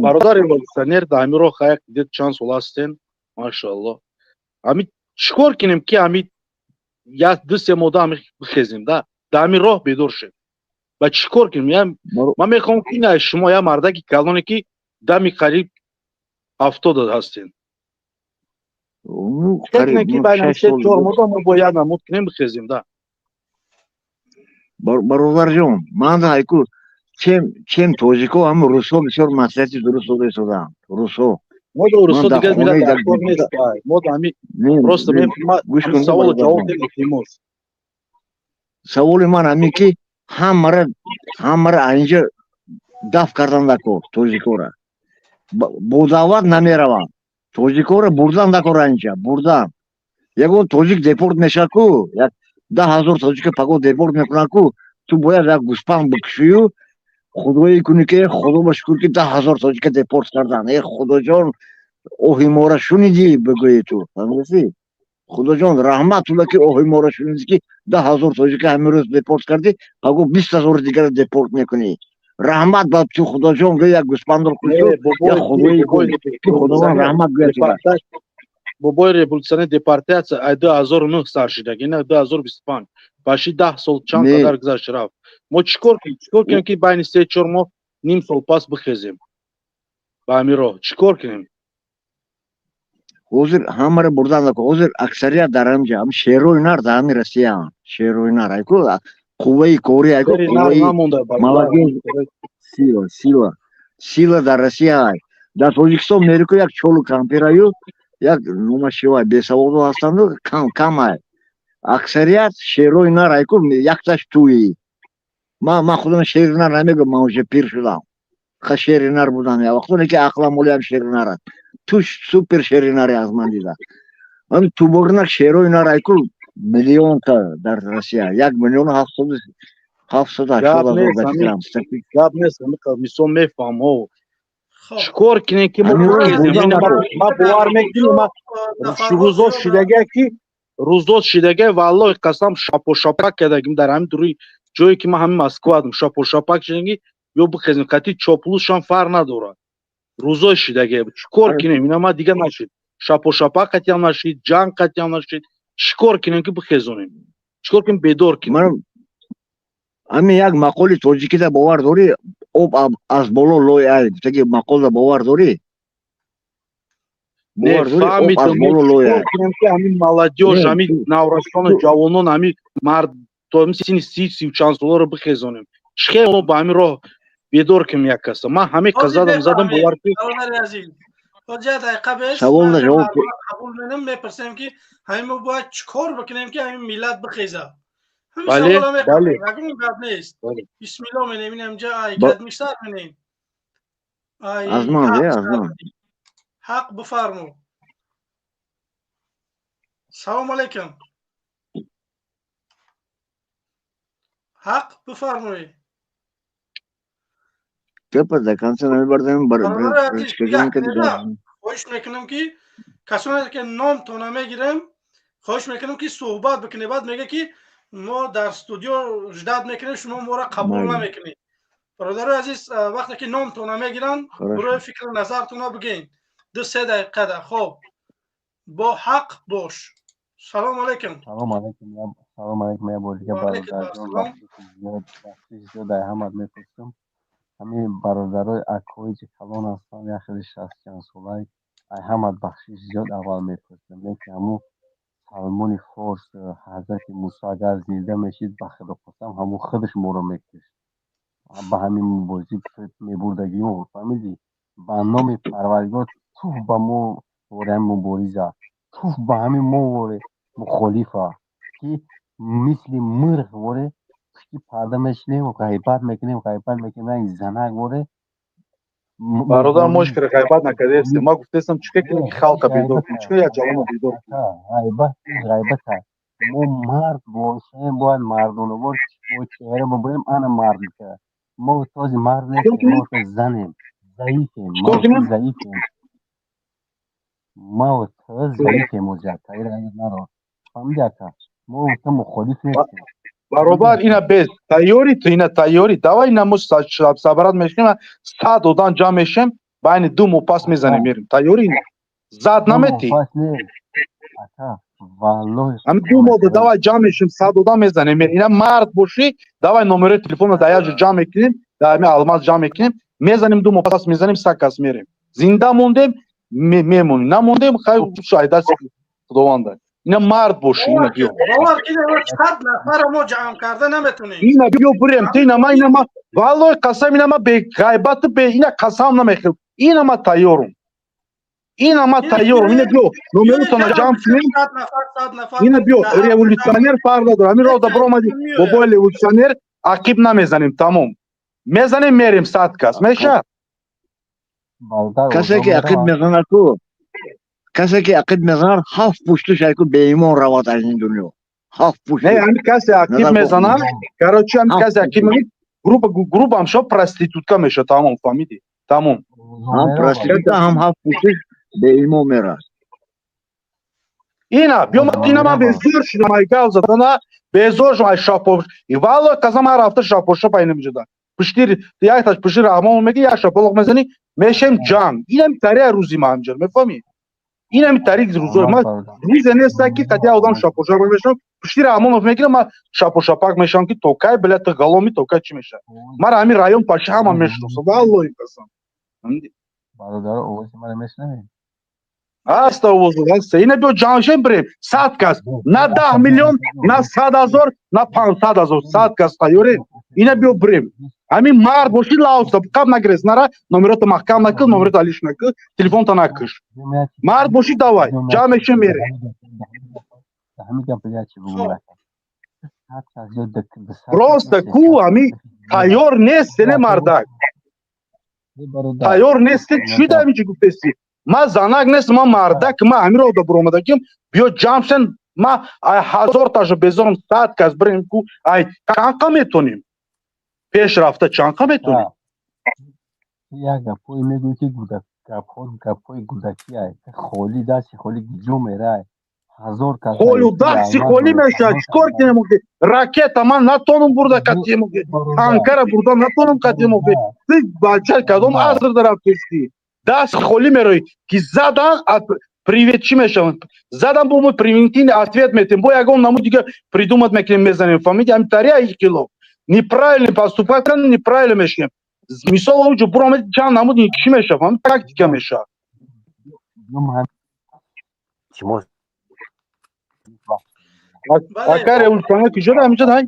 бародар революционер, дар ҳами роҳ як дид чанд сол ҳастен, машоалло. Ҳами чӣ кор кунем, ки ҳами як ду се мода ҳами бихезем, да дар ҳами роҳ бедор шем? Ба чӣ кор кунем? Ман мехоҳам, ки ина шумо як мардаки калоне, ки дами қариб 70 ҳастен, ки байни се чор мода мо бояд намуд кунем, бихезем, да. Бародарҷон, ман ҳайку чем тоҷико, ҳам русҳо бисёр маслиҳати дуруст дода истодаанд, русҳо. Мо да русҳо дигар миллат дар кор нест. Мо да ҳами просто саволу ҷавоб илтимос. Саволи ман ҳамин, ки ҳамара инҷа даф кардан дакор, тоҷикора бо даъват намераванд, тоҷикора бурдан дакор, инҷа бурдан. Ягон тоҷик депорт мешавад ку, як 10 000 тоҷика паго депорт мекунанд ку, ту бояд як гӯспанд бикушию худое кунӣ, ки худо ба шукр, ки 10 000 тоҷика депорт кардан, э худоҷон, оҳи мора шунидӣ, бигӯӣ. Ту фаҳмидасӣ? Худоҷон, раҳмат тула, ки оҳи мора шунидӣ, ки 10 000 тоҷика ҳамин рӯз депорт кардӣ, паго 20 000 дигара депорт мекунӣ. Раҳмат ба ту, худоҷон, гӯ, як гӯспандро кушу, як худое ки худованд раҳмат гӯяд. Бобои революционер, депортация ай 2009 сар шидаги, ина 2025, баши 10 сол чанд қадар гузашт рафт. Мо чӣ кор кунем, чӣ кор кунем, ки байни се чор моҳ, ним сол пас бихезем ба ҳамин роҳ? Чӣ кор кунем? Ҳозир ҳамаро бурдан, ҳозир аксарият дар ҳамҷа ҳам шерои нар дар ҳами Россияанд. Шерои нар айку, қувваи кори айку, қувваи молодежь, сила, сила, сила дар Россия ай. Дар Тоҷикистон мерику як чолу кампираю, як номашивай бесаводо ҳастанду, кам кам ай. Аксарият шерои нар айку, якташ туи. Ман худам шери нар намегӯям, ман уже пир шудам. Ха, шери нар будам як вақто, ки ақлам олиам шери нар аст. Ту супер шери наре аз ман дида. Ҳами туборнак шерои нар айку, миллионта дар Россия, як миллиону ҳафтсаду ҳаштод ҳазор ба фикрам. Гап нест, мисол мефаҳм. Чӣ кор кунем, ки мо ма бовар мекунем, ма рӯзо шидагия, ки рӯзо шидагия, валлоҳи қасам, шапошапак кардагим дар ҳамин дуруи ҷое, ки ман ҳамин Москвадам, шапошапак шидаги ё бихезем, қати чоплусшам фарқ надорад. Рӯзои шидагия чӣ кор кунем? Ина ма дига нашид, шапошапак қатиам нашид, ҷанг қатиам нашид. Чӣ кор кунем, ки бихезонем? Чӣ кор кунем, бедор кунем? Ҳамин як мақоли тоҷикида бовар дорӣ? Об аз боло лой ай, гуфтаги мақолда бовар дорӣ? Бовар дорӣ, об аз боло лой ай? Ҳамин молодёжь, ҳамин наврасону ҷавонон, ҳамин мард то сини си, сию чанд соларо бихезонем. Чӣ хел мо ба ҳамин роҳ бедор кунем як каса? Ман ҳамин қа задам, задам, бовар ки Саволна ҷавоб қабул менам. Мепурсем, ки ҳамин мо бояд чӣ кор бикунем, ки ҳамин миллат бихеза? Бале, бале. Ягон гап нест. Бисмилло менем, инамҷа ай кадмисар менем. Аз ман, аз ман. Ҳақ, бифармо. Салом алейкум. Ҳақ, бифармоед. Гапа до конца намебардам. Хоҳиш мекунам, ки касоне ки номтона мегирем, хоҳиш мекунам, ки суҳбат бикунед. Баъд мега, ки мо дар студио ждать мекунем, шумо моро қабул намекунед. Бародарои азиз, вақте ки номтона мегиранд, барои фикру назартона бигӯед 2-3 дақиқада. Хоб, бо ҳақ бош. Салом алейкум. Салом алейкум, салом алейкум. Я бор дига, бародарҷон, бахшиш зиёд ай ҳамат мепурсам. Ҳамин бародарои акои ки калон ҳастанд, як хеле 60 чанд солай, ай ҳамат бахшиш зиёд аввал мепурсам. Лекин ҳамун Салмони Форс, ҳазрати Мусо агар зинда мешид, ба худо қасам, ҳамун худаш моро мекушт. Ба ҳамин муборизӣ мебурдагимо, фаҳмидӣ? Ба номи Парвардигор, туф ба мо вори ҳамин мубориза, туф ба ҳамин мо воре мухолифа, ки мисли мирғ воре пушти парда мешинем, ғайбат мекунем, ғайбат мекунем, ранги занак воре. Бародар, мо ҳеч ғайбат накардаестем. Ма гуфтаестам, чӣ кунем, ки халқа бедор кунем, чӣ як ҷавона бедор кунем. Ғайбат ғайбата. Мо мард бошем, бояд мардонавор бо чеҳра бибурем, ана мард. Мо този мард нестем, мо занем, заифем, мо заифем, мо заифем. Озиака наро фаҳмиди, ака, мо та мухолиф нестем. Баробар, ина без тайёри ту, ина тайёри. Давай, ина мо сабарат мешкунем, 100 одам ҷамъ мешем, байни 2 моҳ пас мезанем, мерем. Тайёри? Ина зад наметӣ? Ҳамин 2 моҳ давай ҷамъ мешем, 100 одам мезанем, мерем. Ина мард бошӣ, давай номерои телефонро дар як ҷо ҷамъ мекунем, дар ҳамин Алмаз ҷамъ мекунем, мезанем, 2 моҳ пас мезанем, 100 кас мерем. Зинда мондем, мемонем, намондем, хай, ай дасти Худованда. Ина мард бошӣ, ина биё. Бовар кунед, 100 нафара мо ҷамъ карда наметонем. Ина биё, бурем. Ту ина ма, ина ма, валлоҳи қасам, ина ма бе ғайбату бе ина қасам намехӯрам. Ина ма тайёрум, ина ма тайёрум. Ина биё, номеротона ҷамъ кунем. Ина биё, революционер фарқ надорад. Ҳамин роҳ да биромадӣ, бобои революционер, ақиб намезанем, тамом, мезанем, мерем, 100 кас меша. Касе ки ақиб мезанад ку, касе ки ақиб мезанад, ҳафт пуштуш айку беимон равад аз ин дунё, ҳафт пушту. Не, ҳамин касе ақиб мезанад, короче, ҳамин касе ақиб мезанад, группа группа ҳам шо проститутка меша, тамом, фаҳмидӣ? Тамом. Ҳам проститутка, ҳам ҳафт пуштуш беимон мерад. Ина биё, ина ман безор шудам ай гав задана, безор шудам ай шапо. Валлоҳ қасам, ҳар ҳафта шапошап ай намеҷода. Пушти якташ пушти Раҳмон меги, як шапалоқ мезанӣ, мешем ҷанг. Инами тариқ рӯзи ма ҳамҷа, мефаҳмӣ? Инами тариқ рӯзои ма. Рӯзе неста, ки қати одам шапошап мешавам, пушти Раҳмонов мегирам, ма шапошапак мешавам, ки то кай, бля, ту ғаломи, то кай чӣ мешавад? Мара ҳамин район паши ҳама мешиносам, валлоҳи қасам. Бародар, овози мара мешунавед? Ҳаста овоз, ҳаста. Ина биё, ҷамъшем, бирем, 100 кас. На 10 миллион, на 100 000, на 500 000, 100 кас тайёрем. Ина биё, бирем. Ҳамин мард бошӣ, лауста қаб нагирес, нара номерото маҳкам накун, номерото алиш накун, телефонта накуш. Мард бошӣ, давай ҷамъ мешем, мерем. Ҳамин гап чи бугум? Просто ку ҳамин тайёр нест, не мардак тайёр нест. Чӣ да ҳамин чи гуфтести? Ма занак нест, ма мардак, ма ҳамин роҳ да буромадагим. Биё, ҷамъ шен. Ма ай ҳазорташа безорам, 100 кас бирем ку. Ай чанқа метонем пеш рафта, чанқа метонем? Як гапҳое мегӯӣ, ки гапҳо гапҳои гудакӣ. Холи дасти холи гиҷо мерай? 1000 кас. Холу дасти холӣ мешавад, чӣ кор кунем? Ракета ман натонам бурда катем, танкара бурда натонам катем. Ти бача, кадом аср дарафтести? Даст холӣ мероӣ, ки задан, привет чӣ мешавад? Задан, бо мо превентивный ответ метем, бо ягон намуд дига придумать мекунем, мезанем, фаҳмиди? Ҳамин тариqa ихтилоф неправильно поступать кардем, неправильно мешунем. Мисол, онҷо буромад, чанд намуд чӣ мешавад, фаҳмид? Тактика мешавад. Тимоз. Ака революционер куҷо да? Ҳаминҷо дай.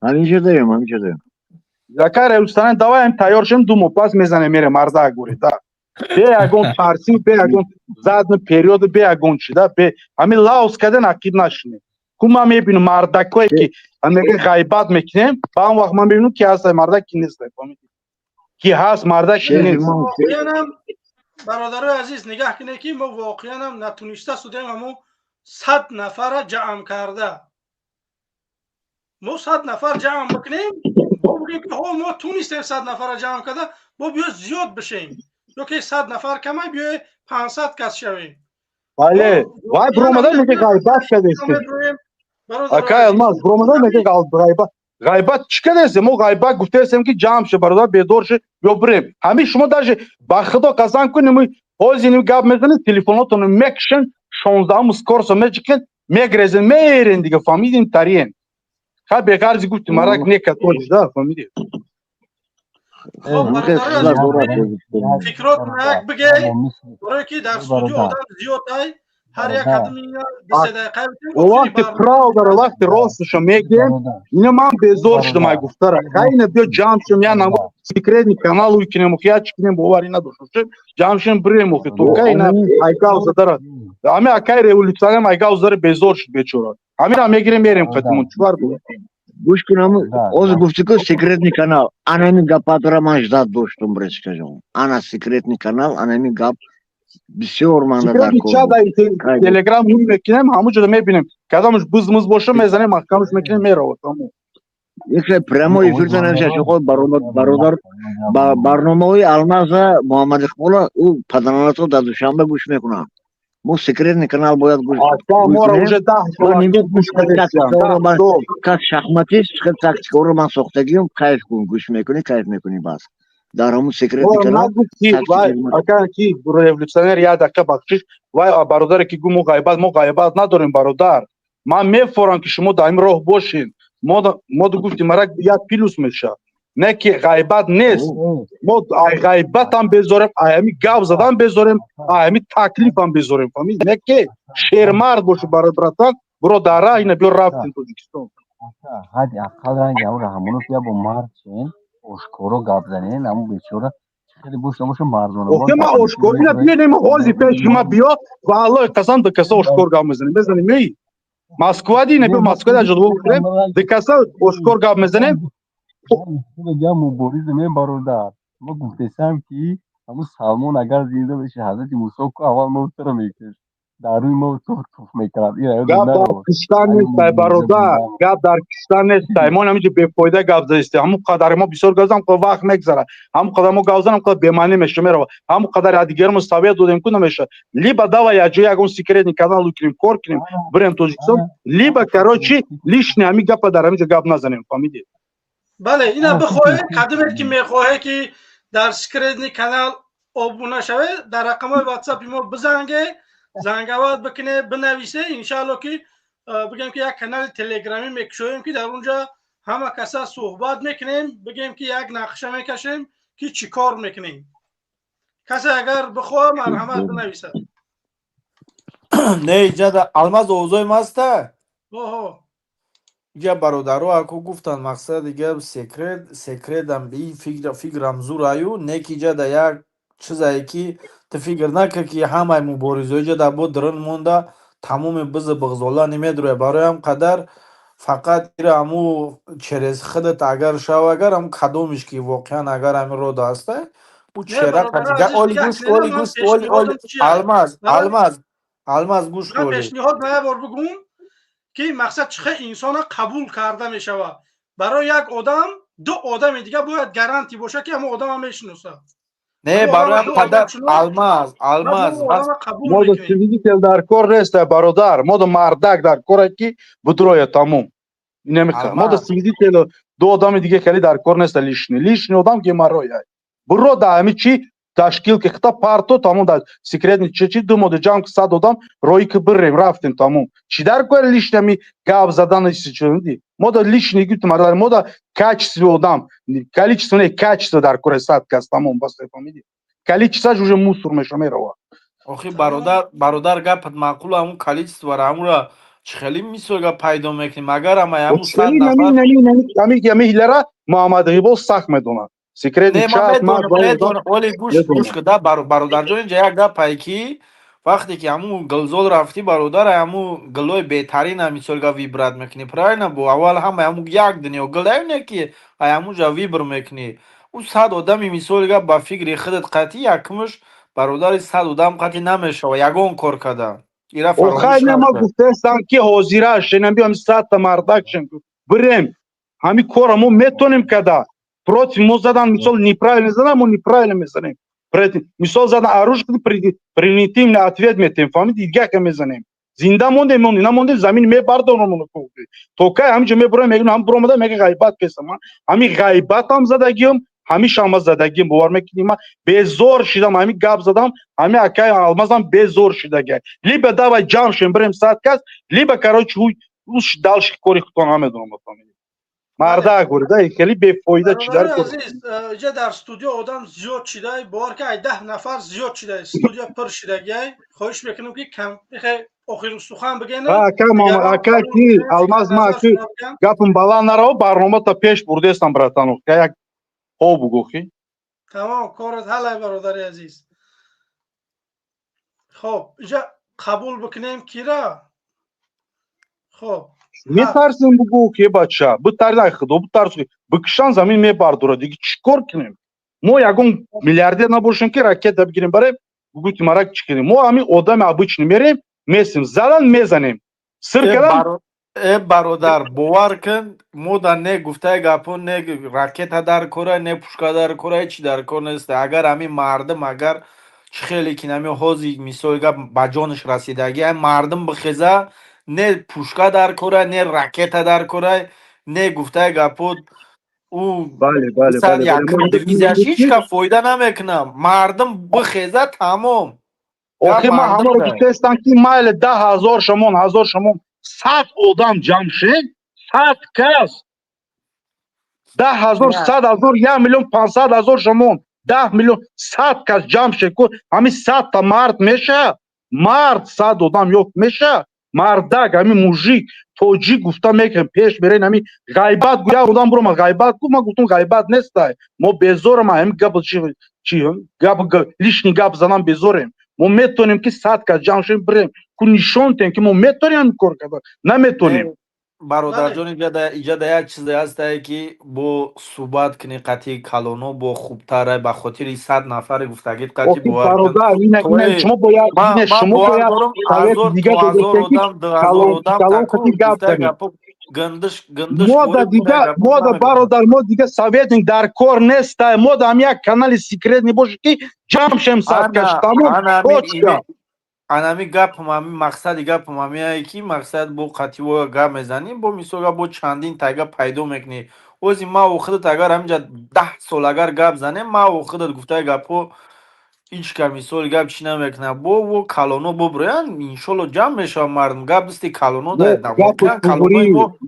Ҳаминҷо даем, ҳаминҷо даем. Ака революционер, давай, ҳам тайёр шем, 2 моҳ пас мезанем, мерем, марза гуре да, бе ягон тарсӣ, бе ягон задни периоди, бе ягон чи да, бе ҳамин лаус карден, ақиб нашинем. Ку ман мебинам мардакое, ки мега ғайбат мекунем, ба он вақт ман мебинам, ки ҳаст мардак, ки нест, ки ҳаст мардак, ки нест. Воқеанам, бародарои азиз, нигаҳ кунед, ки мо воқеанам натуниста судем ҳамун. 100 нафара ҷамъ карда. Мо 100 нафар ҷамъ бикунем, бо бигем, ки ҳо, мо тунистем 100 нафара ҷамъ карда, бо биё зиёд бишем, ё ки 100 нафар камай, биёе 500 кас шавем. Бале, вай биромада мега, ғайбат кардестем. Акай Алмаз, биромада мега, ғайбат, ғайбат чӣ кардестем? Мо ғайбат гуфтаестем, ки ҷамъ ше, бародар, бедор ше, ё бирем. Ҳамин шумо даже ба худо қасам кунем, ҳозир ин гап мезанед, телефонотонро мекушен, 16-ум скорса мечикен, мегрезен, мерен дига, фаҳмидем, тариен. Ха, беғарзи гуфтем, марак нека тоҷ да, фаҳмидем. Фикротон як бигей, барое ки дар студио одам зиёд ай, ҳар як кадом 20 дақиқа. Вақти правдаро, вақти росташо мегӯем. Ина ман безор шудам ай гуфтара. Хайна, биё ҷамъ шем, я намо секретный канал укинем, я чӣ кинем, боварӣ надошт, ҷамъ шем, бирем. Охи, то кайна ай гав задара, ҳами акай революционер ай гав задара, безор шуд бечора. Ҳамина мегирем, мерем қатимон, чувар. Гӯш кунам, ҳозир гуфтӣ ку секретный канал, анами гапатро ман ждать доштум, брескажон. Ана секретный канал, анами гап бисёр манда дар. Телеграм ҳун мекунем, ҳамун ҷода мебинем, кадомаш бузмуз боша, мезанем, маҳкамаш мекунем, меравад, тамом. Яке прямой эфирда намешавад, ход бародар, барномаҳои Алмаза, Муҳаммад Иқбола, ӯ падаранато дар Душанбе гӯш мекунанд. Мо секретный канал бояд гӯш. Моро уже 10 Кас шахматист, хел тактикаро ман сохтагиам, кайф кун, гӯш мекунӣ, кайф мекунӣ, бас дар ҳамун секретный канал. Ки революционер, як дақиқа бахшиш, вай бародаре ки гу, мо ғайбат, мо ғайбат надорем, бародар. Ман мефорам, ки шумо дар ин роҳ бошед. Мо гуфтем, марак як плюс мешавад, не ки ғайбат нест. Мо ай ғайбатам безорем, ай ҳами гап задан безорем, ай ҳами таклифам безорем, фаҳмид? Не ки шермард боши, братан, буро дар раҳ, ина биё, рафтем Тоҷикистон. Ҳадди ақал ранги ҳамун Раҳмонов я бо мард шен, ошкоро гап занен, ҳамун бечора хеле бош набоша, мардона. Охе, ма ошкор ина биёнем, ҳози пеши ма биё, ва Аллоҳи қасам, ду каса ошкор гап мезанем, мезанем, эй Москва ди, биё Москва да ҷудо кунем, ду каса ошкор гап мезанем. Мегам, мубориза ме, бародар, ма гуфтесам, ки ҳамун Салмон агар зинда боши, ҳазрати Мусо ку аввал мо туро мекушт, дар рӯи мо туф мекард. Гап дар киштан нестай, бародар, гап дар киштан нестай. Мо ҳаминҷо бефоида гап задистем. Ҳамун қадаре мо бисёр гап задам, вақт мегзара, ҳамун қадар мо гап занам, қадар бемаънӣ меша, мерава. Ҳамун қадар дигармо совет додем ку, намеша. Либо давай якҷо ягон секретный канал кунем, кор кунем, бирем Тоҷикистон, либо, короче, лишний ҳамин гапа дар ҳаминҷо гап назанем, фаҳмидед? Бале, ина бихоҳед, кадомед ки мехоҳед, ки дар секретный канал обуна шавед, дар рақамҳои ватсапи мо бизанге, зангават бикуне, бинависе. Иншаалло, ки бигем, ки як канали телеграмӣ мекушоем, ки дар унҷа ҳама каса суҳбат мекунем, бигем, ки як нақша мекашем, ки чӣ кор мекунем. Касе агар бихоҳад, марҳамат, бинависад. Не, иҷада Алмаз, овозои маста. Оҳо. Ига бародаро аку гуфтанд, мақсад дига секрет, секретам и фикрам зур аю, не ки иҷада як чизае, ки ту фикр накар, ки ҳамаи муборизаҳо иҷада бо дрон монда, тамоми бизу бағзола немедроя. Барои ҳам қадар фақат ира ҳаму через худат агар шав, агар ҳаму кадомиш ки воқеан агар ҳамин рода ҳаста, ӯ чера оли гӯш, оли гӯш, оли, оли, Алмаз, Алмаз, Алмаз, гӯш. Оли пешниҳод ма як бор бигӯм, ки мақсад чӣ хел инсона қабул карда мешавад. Барои як одам ду одами дига бояд гарантӣ бошад, ки ҳамон одама мешиносад. Не, барои қадар, Алмаз, Алмаз. Мода свидетель дар кор нест, бародар, мода мардак дар коре, ки будроя, тамом. Немиха мода свидетель, ду одами дига хеле дар кор нест. Лишний, лишний одам геморрой. Буро да ҳами чи ташкил ки хита парто, тамом, дар секретный чи ду мода ҷамъ, 100 одам рои ки бирем, рафтем, тамом. Чи дар кор лишний ами гап задан? Мода лишний гуфтем, мода качество одам, количество не, качество дар кори, 100 кас, тамом, бас, фаҳмидӣ? Количествош уже мусор меша, мерава. Охи, бародар, бародар, гапат маъқул, ҳамун количествора, ҳамура чӣ хеле мисол гап пайдо мекунем, агар ама ҳамун 100 нафар. Ами ҳилара Муҳаммад Иқбол сахт медонад. Секретный чат. Оли, гӯш, гӯш куда, бародарҷон, инҷа як гапае, ки вақте ки ҳамун гулзол рафтӣ, бародар, ҳамун гулои беҳтарина мисол гап выбрать мекунӣ, правильно? Бо аввал ҳама ҳамун як дунё гул не, ки ҳамунҷа выбор мекунӣ. Ӯ 100 одами мисоли гап ба фикри худат қатъи якумш, бародари, 100 одам қатъи намешава ягон кор карда. Ира фаромӯш Охай, не, ма накард. гуфтаестам, ки ҳозира шенам, биём, 100-та мардак шем, бирем, ҳами кора мо метонем када. Против мо задан, мисол, неправильно задан, мо неправильно мезанем. Мисол, задан оружие, превентивный ответ метем, фаҳмиди? Дигака мезанем. Зинда мондем, мондем, намондем, замин мебардорам. То кай ҳаминҷо мебурам, мегӯям, ҳам буромада мега ғайбат кесам. Ман ҳами ғайбатам задагиам, ҳамишама задагиам, бовар мекунӣ, ман безор шидам, ҳами гап задам, ҳами акай Алмазам безор шидагиа. Либо давай ҷамъ шем, бирем 100 кас, либо, короче, уш дальше кори худтон намедонам, мардак бурида, хеле бефоида чи дар. Бародари азиз, иҷа дар студио одам зиёд шидай, бовар ки, ай 10 нафар зиёд шидай, студия пур шидагиай. Хоҳиш мекунем, ки кам охиру сухан бигӯен. Ака, ака, ки Алмаз, ма ки гапам баланд нараво, барномата пеш бурдестам, братану, як ҳо бугӯ хи. Тамом, корат ҳалай, бародари азиз. Хоб, иҷа қабул бикунем кира? Хоб. Метарсем, бугӯ ки, бача, битарс, худо битарс, бикишан, замин мебардора, диги чӣ кор кунем? Мо ягон миллиардер набошем, ки ракета бигирем, барем, бугӯ, ки мара чӣ кунем? Мо ҳамин одами обычный, мерем, месем, задан мезанем, сир кадан. Э бародар, бовар кун, мо да не гуфтаи гапо, не ракета дар кора, не пушка дар кора, ҳечи дар кор нест. Агар ҳамин мардум, агар чӣ хеле ки нами ҳози, мисоли гап, ба ҷонаш расидагӣ, ай мардум бихеза, не пушка дар кора, не ракета дар кора, не гуфтаи гапо ӯ якум дивизияш ҳеҷ ка фоида намекунам. Мардум бихеза, тамом. Охи, ман ҳамаро гуфтаестам, ки майли, 10 000 шамон, ҳазор шамон, 100 одам ҷамъ шед, 100 кас, 10 000, 100 000, 1 500 000 шамон, 10 миллион, 100 кас ҷамъ шед ку, ҳамин 100-та мард меша, мард 100 одам ёфт меша, мардак, ҳамин мужик тоҷик гуфта мекунем, пеш мерен. Ҳамин ғайбат гу, як одам бурома, ғайбат гу, ман гуфтам, ғайбат нестай, мо безорам, ҳамин гап чи гап, лишний гап занам, безорем. Мо метонем, ки 100 кас ҷамъ шем, бирем ку, нишон тем, ки мо метонем ҳамин кор кардан, наметонем. Бародарҷон, иҷада як чизе ҳастае, ки бо суҳбат кунӣ қатъи калоно бо хубтара, ба хотири 100 нафари гуфтагит қатъи. Бародар, шумо бояд, шумо бояд дига калон қатъи гап занед. Гандиш гандиш. Мо да дига, мо да, бародар, мо дига советник дар кор нестай, мо да ҳам як канали секретный боше, ки ҷамъ шем, 100 кас, тамом, точка. Анами гапам, ами мақсади гапам ҳамиае, ки мақсад бо қативо гап мезанӣ, бо мисол бо чандин тайга пайдо мекунӣ. Ози маву худат агар ҳаминҷа 10 сол агар гап занем, маву худат гуфтаи гапҳо ҳеҷ ка мисоли гап чӣ намекунад. Бо во калоно буброянд, иншолло, ҷамъ мешавад мардум. Гап дасти калоно.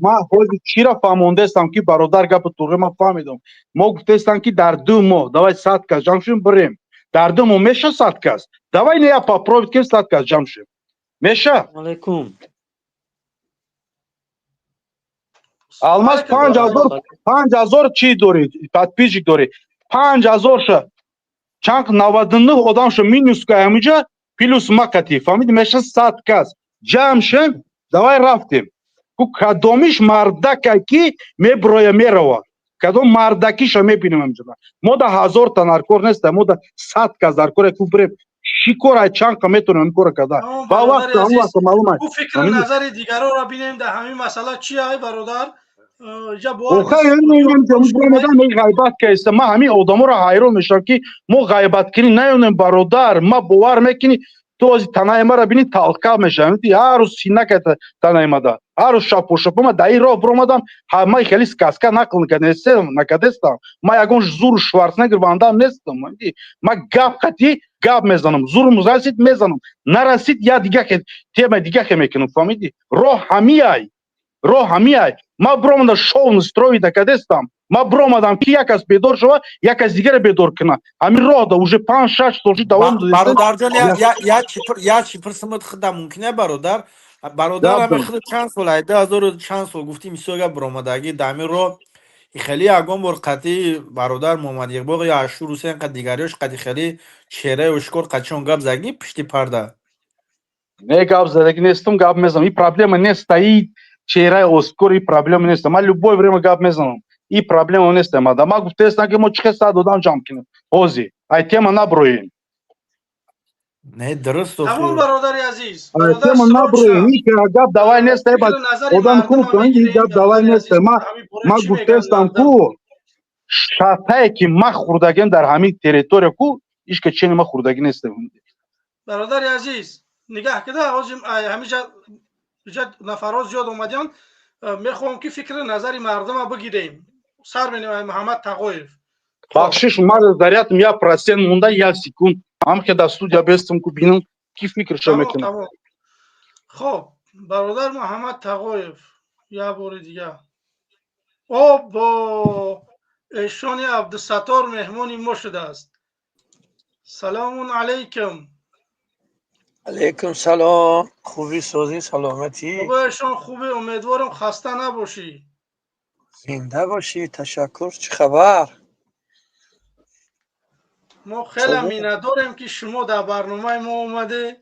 Ман ҳозир чиро фаҳмондаестам, ки, бародар, гапи туғри ман фаҳмидам. Мо гуфтаестам, ки дар 2 моҳ давай 100 кас ҷамъ шем, бирем. Дар 2 моҳ меша 100 кас? Давай, не, я попробовать кем, 100 кас ҷамъ шем, меша? Алайкум. Алмаз, 5000, 5000 чӣ дорӣ, подписчик дорӣ, 5000 ша чанд, 99 одамшо минус ка, ҳамиҷа плюс макати, фаҳмиди? Меша 100 кас ҷамъ шем, давай рафтем ку, кадомиш мардака, ки меброя, мерава, кадом мардакиша мебинем ҳамиҷа. Мо да ҳазорта наркор неста, мо да 100 кас дар кора ку, бирем, чӣ кора, чанд ка метонем ҳамин кора карда, ба вақт ҳамон вақта маълум аст. Фикру назари дигароро бинем дар ҳамин масъала чи ай, бародар? Ғайбат каиста. Ман ҳамин одаморо ҳайрон мешавам, ки мо ғайбаткунӣ наёнем, бародар. Ма бовар мекунӣ, ту ози танаи мара бини, талка мешавам, ҳар рӯз синака танаи мада, ҳар рӯз шапошапо. Ма дар ин роҳ биромадам, ма хеле сказка нақл накардестам, ма ягон зуру Шварценеггер вандам нестам. Ма гап қатӣ гап мезанам, зурум расид, мезанам, нарасид, я дига тема дигахе мекунам, фаҳмидӣ? Роҳ ҳамиай, роҳ ҳамиай. Ма биромадам, шоу настроить накардестам, ма биромадам, ки як кас бедор шава, як кас дигаре бедор куна. Ҳамин роҳ да уже 5-6 сол шуд давом. Бародарҷон, як чи пурсимат худа мумкин е, бародар? Бародар, ҳами худ чанд сол, ай 2000 чанд сол гуфтӣ, мисолга биромадагӣ дар ҳамин роҳ, хеле ягон бор қатъи бародар Муҳаммад Иқбол ё Ашур Ҳусейн қад дигариёш қади хеле чеҳраи ошкор қадшон гап задагӣ пушти парда? Не, гап задагӣ нестам, гап мезанам, и проблема нест, чеҳраи ошкор и проблема нест. Ман любое время гап мезанам, и проблема нест. Мада ма гуфтаестам, ки мо чӣ хел 100 одам ҷамъ кунем ҳозир, ай тема наброем. Не, дуруст. Тамом, бародари азиз, бародар. Тема набрӯи, ҳеҷ гап давай нест. Одам ку ҳеҷ гап давай нест. Ма гуфтестам ку, шартае ки ма хӯрдагем дар ҳамин территория ку, ҳеҷ ка чени ма хӯрдагӣ нестем. Бародари азиз, нигаҳ кида, ҳозир ҳамиҷа нафарҳо зиёд омадиён, мехоҳам ки фикри назари мардума бигирем. Сар менем, Муҳаммад Тағоев. Бахшиш, ма зарядм 1% монда, як секунд ҳам ки дар студия бестам ку, бинам ки фикршо мекунам. Хоб, бародар Муҳаммад Тағоев, як бори дига. Обо, эшони Абдусаттор меҳмони мо шудааст. Салому алайкум. Алайкум салом. Хуби, созӣ, саломатӣ? Бобо эшон, хубе, умедворам, хаста набошӣ. Зинда бошӣ, ташаккур. Чӣ хабар? Мо хеле миннатдорем, ки шумо дар барномаи мо омаде.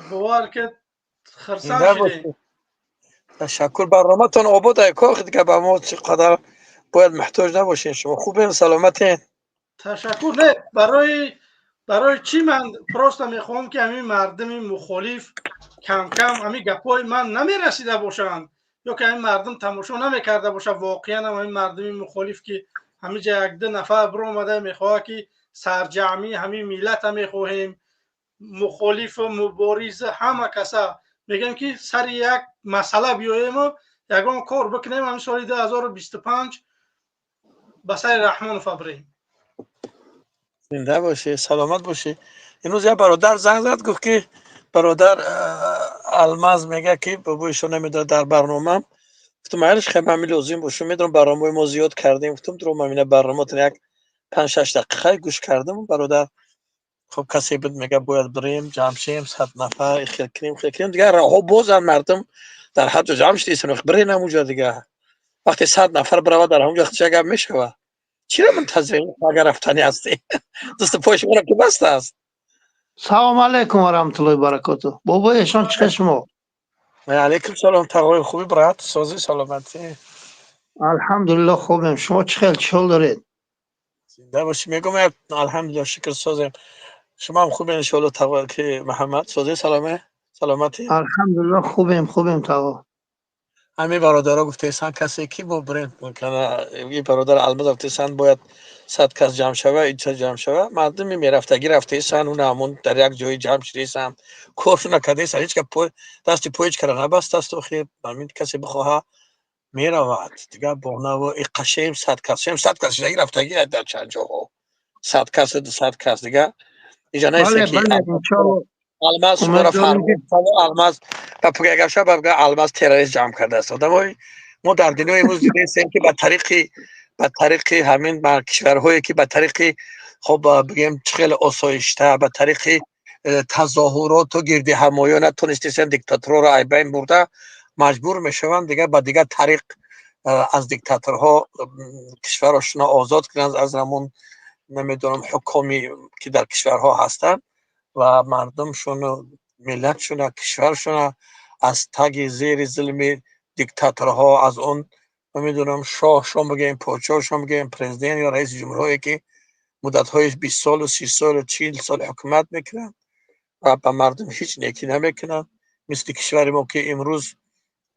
Бовар ки, хурсанд шудем. Ташаккур. Барноматон обод ай, кор дига ба мо чӣ қадар бояд муҳтоҷ набошем. Шумо хубен, саломатен? Ташаккур. Не, барои чӣ, ман просто мехоҳам, ки ҳамин мардуми мухолиф кам-кам ҳамин гапҳои ман намерасида бошанд ё ки ҳамин мардум тамошо намекарда бошад. Воқеан ҳам ҳамин мардуми мухолиф, ки ҳаминҷа як-ду нафар биромада мехоҳад, ки сарҷамъӣ ҳамин миллата мехоҳем, мухолифу мубориза ҳама каса мегӯем, ки сари як масъала биёему ягон кор бикунем, ҳамин соли 2025 ба сари Раҳмонов абрем. Зинда бошӣ, саломат бошӣ. Имрӯз як бародар занг зад, гуфт, ки бародар Алмаз мега, ки бобои шо намедонад дар барномам. Гуфтам, айлиш, хеле ҳами лозим бошу, медонам, барномаи мо зиёд кардем. Гуфтам, дуром ҳамина барноматон як 5-6 дақиқа гӯш кардам, бародар. Хоб, касе буд, мега, бояд бирем, ҷамъ шем, 100 нафар, хел кунем, хел кунем. Дигар роҳҳо бозанд, мардум дар ҳар ҷо ҷамъ шудисан, бирен ҳамунҷо. Дигар вақте 100 нафар биравад, дар ҳамунҷо ча гап мешавад? Чиро мунтазирем, агар рафтанӣ ҳастӣ? Дасту пои шуморо ки баста аст. Салому алайкум ва раҳматуллоҳи баракоту. Бобои эшон, чӣ хел шумо? Алайкум салом, Тағои, хубӣ, брат, созӣ, саломатӣ? Алҳамдулилло, хубем. Шумо чӣ хел, чӣ ҳол доред? Зинда бошӣ. Мегӯм, алҳамдулилло, шукр, созем. Шумо ҳам хубен, иншоалло. Тағои, ки Муҳаммад, созӣ, саломатӣ? Алҳамдулилло, хубем, хубем, тағо. Ҳамин бародаро гуфтаистанд, касе ки мо бирем, ин бародар Алмаз гуфтаистанд, бояд 100 кас ҷамъ шава, инча ҷамъ шава. Мардуми мерафтагӣ рафтаистанд, уна ҳамон дар як ҷое ҷамъ шудаистанд, коршона кардаистанд, ҳеҷ ка дасти пои ҳеҷ кара набастааст. Охир ҳамин касе бихоҳа, меравад. Дигар бонаву иқашем, 100 кас шем, 100 кас шудагӣ рафтагӣ дар чанд ҷоҳо, 100 касу 200 кас. Дигар инҷа нест, ки Алмаз шуморо фармон, Алмаз ба пугагаша ба Алмаз террорист ҷамъ кардааст. Одамои мо дар дунёи имрӯз дидаистем, ки ба тариқи ҳамин кишварҳое, ки ба тариқи, хоб, бигем, чӣ хеле осоишта, ба тариқи тазоҳуроту гирдиҳамоё натонистесен диктаторҳоро айбайн бурда, маҷбур мешаванд дигар ба дигар тариқ аз диктаторҳо кишварашонро озод кунанд, аз ҳамон, намедонам, ҳукоми ки дар кишварҳо ҳастанд ва мардумшону миллатшона, кишваршона аз таги зери зулми диктаторҳо, аз он, намедонам, шоҳшон бигӯем, подшоҳшон бигӯем, президент ё раиси ҷумҳурҳое, ки муддатҳои 20 солу 30 солу 40 сол ҳукумат мекунанд ва ба мардум ҳеҷ некӣ намекунанд, мисли кишвари мо, ки имрӯз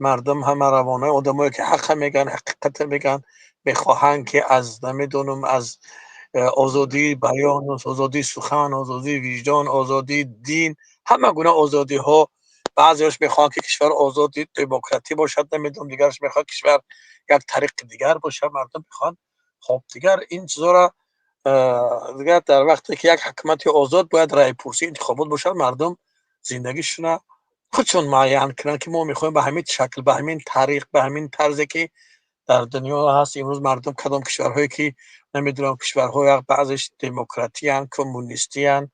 мардум ҳама равона, одамое ки ҳаққа мегӯянд, ҳақиқата мегӯянд, мехоҳанд, ки аз, намедонам, аз озодии баён, озодии сухан, озодии виҷдон, озодии дин, ҳама гуна озодиҳо. Баъзеаш мехоҳанд, ки кишвар озоди демократӣ бошад, намедонам, дигараш мехоҳад кишвар як тариқи дигар бошад. Мардум мехоҳанд. Хоб, дигар ин чизоро дигар дар вақте ки як ҳукумати озод, бояд раъйпурсӣ, интихобот бошад, мардум зиндагишона худшон муайян кунанд, ки мо мехоҳем ба ҳамин шакл, ба ҳамин тариқ, ба ҳамин тарзе, ки дар дунё ҳаст. Имрӯз мардум кадом кишварҳое ки, намедонам, кишварҳо баъзеш демократиянд, коммунистиянд,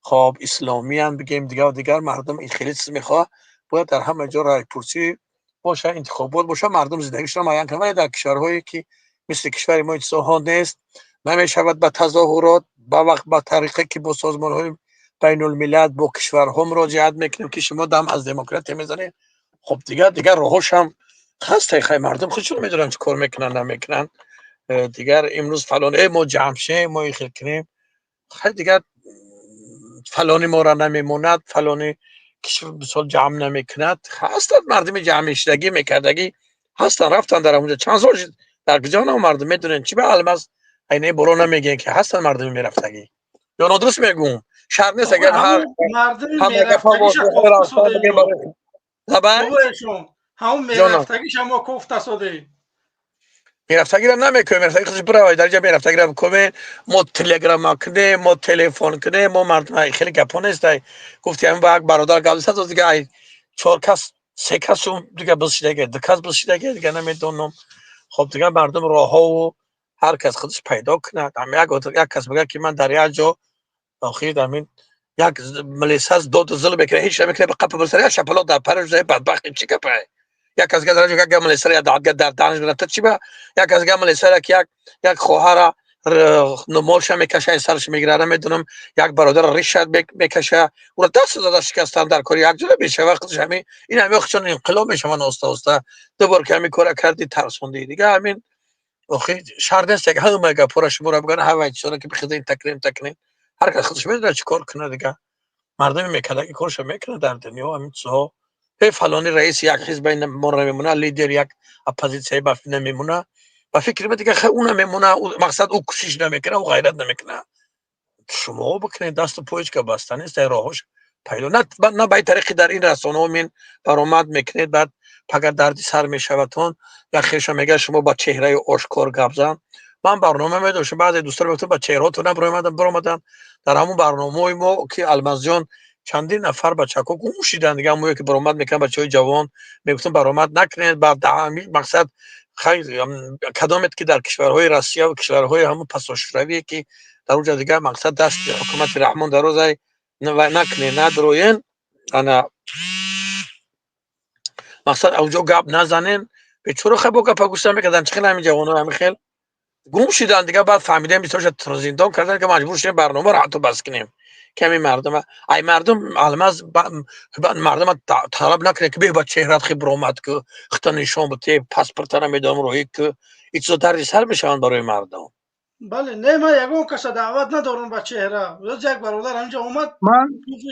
хоб, исломиянд, бигем, дигар дигар, мардум ин хеле чиз мехоҳад. Бояд дар ҳама ҷо раъйпурсӣ боша, интихобот боша, мардум зиндагишро муайян кунад. Вале дар кишварҳое ки мисли кишвари мо чизоҳо нест, намешавад ба тазоҳурот, ба вақт, ба тариқе ки бо созмонҳои байнулмиллат, бо кишварҳо муроҷиат мекунем, ки шумо дам аз демократия мезанед. Хоб, дигар роҳошам ҳаст. Хай, мардум худшон медонанд, чӣ кор мекунанд, намекунанд. Дигар имрӯз фалон, мо ҷамъ шем, мо ихел кунем, хай, дигар. Фалони моро намемонад, фалони мисол ҷамъ намекунад. Ҳастанд мардуми ҷамъишдагӣ мекардагӣ, ҳастанд, рафтанд дар онҷо чанд сол шуд, дар куҷо на мардум медонанд, чӣ ба Алмаз айнаи боло намегӯянд, ки ҳастанд мардуми мерафтагӣ. Ё нодуруст мегӯм? Шарт нест, агар ҳар мардуми ҳама гапа мерафтагиша кофта содем. Забан ҳамун мерафтагиша мо кофта содем. Мерафтагиро намекунем, мерафтаги худаш биравад дар ҷа, мерафтагиро бикунем, мо телеграмма кунем, мо телефон кунем, мо мардум хеле гапҳо нест. Ай гуфти ҳамин ба як бародар гап зад, дига ай чор кас, се касу дига бизшидаге, ду кас бизшидаге, дига намедонам. Хоб, дига мардум роҳҳову ҳар кас худаш пайдо кунад. Ҳам як кас мегӯяд, ки ман дар як ҷо охир ҳамин як милисас доду зулм мекунад, ҳеч намекунад, ба қапа бисар як шапалоқ дар параш бадбахт, чӣ гапае? Як кас дар як милисара як дар данаш мерафта, чӣ ба як кас милисара ки як хоҳара молша мекаша, сараш мегира, намедонам, як бародар ришад мекаша, ура даст зада шикастан дар кори як ҷода мешава. Худаш ҳамин ин ҳами худшон инқилоб мешаванд оста оста. Ду бор ки ҳамин кора карди, тарсондӣ, дига ҳамин охи шарт нест, як ҳама гапҳоро шуморо бигӯянд, ҳавай чизоро ки бихезем, такрем такрем. Ҳар кас худаш медонад чӣ кор кунад. Дига мардуми мекардаги коршо мекунад дар дунё. Ҳамин чизҳо фалони раиси як ҳизба моро намемона, лидер як оппозитсияи ба намемона, ба фикри ма дига ӯ намемона, мақсад ӯ кӯшиш намекунад, ӯ ғайрат намекунад. Шумо бикунед, дасту поечка баста нест, дар роҳош пайдо на ба тариқи дар ин расонаҳо мин баромад мекунед, баъд пагар дарди сар мешавадтон. Як хеша мегӯяд, шумо ба чеҳраи ошкор гап зан. Ман барнома медоштам, баъзе дӯстон мегуфтанд, ба чеҳраҳотон набаромадан, баромаданд дар ҳамон барномаҳои мо, ки Алмазҷон, чандин нафар бачаҳо гум шиданд. Дига ҳамое ки баромад мекунанд, бачаҳои ҷавон, мегуфтам, баромад накунед. Баъд мақсад кадомет ки дар кишварҳои Россия ва кишварҳои ҳамон пасошӯравие, ки дар онҷа дига мақсад дасти ҳукумати Раҳмон дарозай, накунед, надроен, ана мақсад онҷо гап назанен. Бечора хай бо гапа гӯш намекарданд. Чӣ хел ҳамин ҷавоно ҳамин хел гум шиданд. Дига баъд фаҳмидем, бисёрша зиндон кардан, ки маҷбур шудем барномаро ҳатто бас кунем. Ками мардум, ай мардум, Алмаз, мардума талаб накунед, ки бе ба чеҳрат хи биромад, ки хита нишон бите, паспорта намедонам роҳӣ, ки ин чизо дарди сар мешаванд барои мардум. Бале, не, ман ягон каса даъват надорам ба чеҳра. Як бародар ҳаминҷа омад,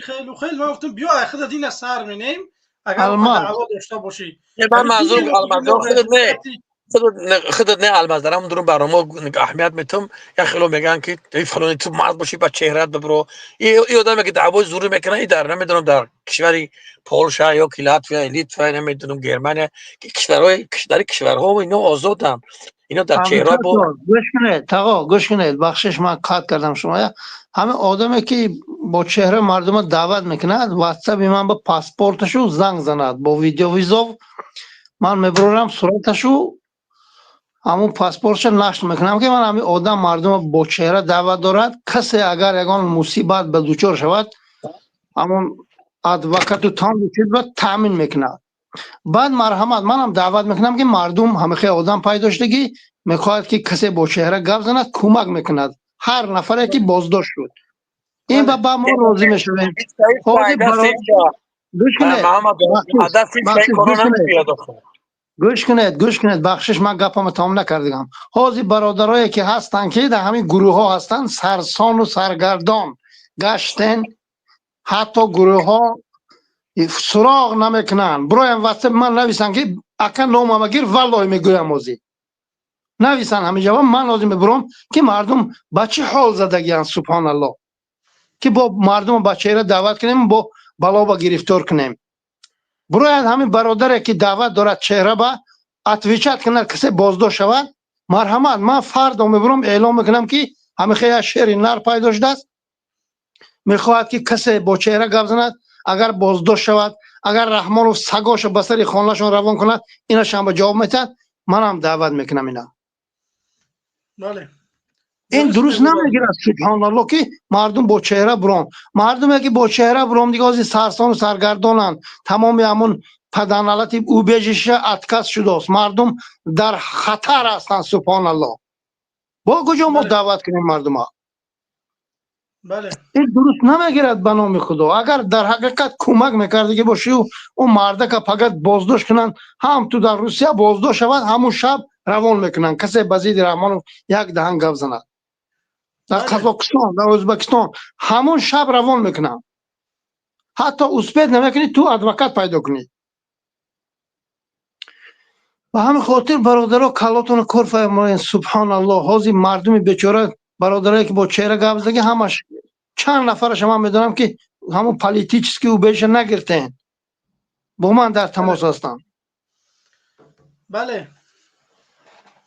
хелу хел, ман гуфтам, биё, ай худа дина сар менем, агар даъво дошта бошӣ. Ман манзурам, Алмазҷон, худат не, худат не, Алмаз, дар ҳамон дурун барнома аҳамият метум. Як хело мегӯянд, ки фалони, ту мард бошӣ, ба чеҳрат бибро. И одаме ки даъвои зурӣ мекунад, и дар намедонам, дар кишвари Полша ё ки Латвия, Литва, намедонам, Германия, кишварҳои дар кишварҳо ино озоданд, ино дар чеҳра бо Гӯш кунед, тағо, гӯш кунед, бахшиш, ман қатъ кардам шумо. Ҳамин одаме ки бо чеҳра мардума даъват мекунад, ватсаби ман ба паспорташу занг занад, бо видеовызов ман мебурорам сураташу, ҳамун паспортша нашр мекунам, ки ман ҳамин одам мардума бо чеҳра даъват дорад. Касе агар ягон мусибат ба дучор шавад, ҳамон адвокату чизба таъмин мекунад. Баъд марҳамат, манам даъват мекунам, ки мардум ҳамихел одам пайдо шудагӣ мехоҳад, ки касе бо чеҳра гап занад, кӯмак мекунад ҳар нафаре ки боздошт шуд. Ин ба мо розӣ мешавем. Гӯш кунед, гӯш кунед, гӯш кунед, бахшиш, ман гапамро тамом накардагам. Ҳозир бародарое ки ҳастанд, ки дар ҳамин гурӯҳҳо ҳастанд, сарсону саргардон гаштен, ҳатто гурӯҳҳо суроғ намекунанд. Бироям ватсап ман нависанд, ки ака, номама гир, валлоҳи мегӯям, ҳозир нависанд ҳамин ҷавоб, ман ҳозир мебурам, ки мардум ба чӣ ҳол задагианд, субҳоналлоҳ, ки бо мардумо ба чеҳра даъват кунем, бо бало ба гирифтор кунем. Бирояд ҳамин бародаре ки даъват дорад, чеҳра ба отвечать кунад, касе боздошт шавад, марҳамат, ман фардо мебурам, эълон мекунам, ки ҳамихел як шери нар пайдо шудааст, мехоҳад, ки касе бо чеҳра гап занад, агар боздошт шавад, агар Раҳмонов сагоша ба сари хонашон равон кунад, инашам ба ҷавоб метиҳад, манам даъват мекунам ина. Ин дуруст намегирад, субҳоналлоҳ, ки мардум бо чеҳра бурон. Мардуме ки бо чеҳра бурон, дига ҳозир сарсону саргардонанд, тамоми ҳамун паданалати убежище отказ шудааст, мардум дар хатар ҳастанд, субҳоналлоҳ. Бо куҷо мо даъват кунем мардума? Ин дуруст намегирад, ба номи Худо. Агар дар ҳақиқат кӯмак мекардагӣ бошӣ, ӯ мардака пагат боздошт кунанд, ҳам ту дар Русия боздошт шавад, ҳамун шаб равон мекунанд, касе ба зидди Раҳмонов як даҳан гап занад. Дар Қазоқистон, дар Ӯзбекистон ҳамон шаб равон мекунанд. Ҳатто успеть намекунӣ ту адвокат пайдо кунӣ. Ба ҳамин хотир, бародаро, каллотонро кор фармоед. Субҳоналлоҳ, ҳозир мардуми бечора, бародарое ки бо чеҳра гап задаги, ҳамаш чанд нафараша ман медонам, ки ҳамон политический убежище нагирифтен, бо ман дар тамос ҳастанд.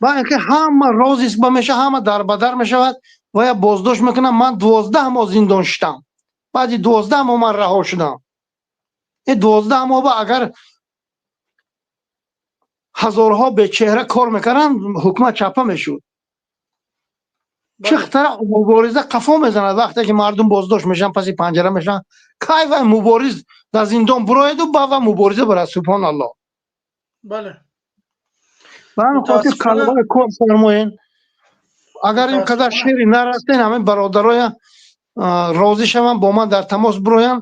Ба ин ки ҳама розыск ба меша, ҳама дарбадар мешавад ва я боздошт мекунам. Ман 12 моҳ зиндон шиштам, баъди 12 моҳ ман раҳо шудам. Ин 12 моҳ ба агар ҳазорҳо бечеҳра кор мекарданд, ҳукумат чапа мешуд. Чӣ хатара мубориза қафо мезанад, вақте ки мардум боздошт мешаванд, паси панҷара мешаванд. Кай вай мубориз дар зиндон бурояду ба ва мубориза барад? Субҳоналлоҳ. Ба ҳамин хотир каллаҳои кор фармоен. Агар ин қадар шери нарастен, ҳамин бародароя розӣ шаванд, бо ман дар тамос бироянд.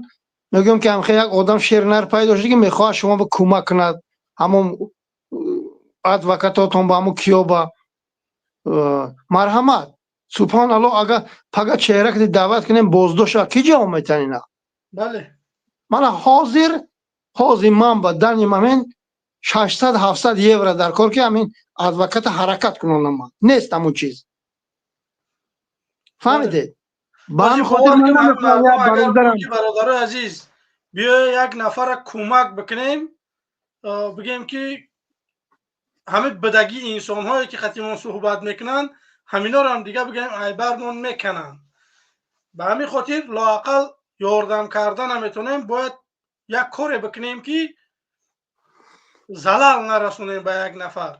Мегӯям, ки ҳамхе як одам шери нар пайдо шуд, ки мехоҳад шумо ба кӯмак кунад, ҳамон адвокатотон ба ҳамон киёба марҳамат. Субҳоналлоҳ, агар пага чеҳра ки даъват кунем, боздошт шавад, ки ҷавоб метиҳанд ина? Мана ҳозир ман ба данный момент 600-700 евро дар кор, ки ҳамин адвоката ҳаракат кунонам, ман нест ҳамон чиз, фаҳмидед? Ба ҳамин хотир ман намехоҳам як бародарам Бародарои азиз, биё як нафара кӯмак бикунем, бигем, ки ҳамин бидагии инсонҳое ки қатимон суҳбат мекунанд, ҳаминорам дига бигем айбармон мекунанд. Ба ҳамин хотир лоақал ёрдам карда наметонем, бояд як коре бикунем, ки залал нарасонем ба як нафар.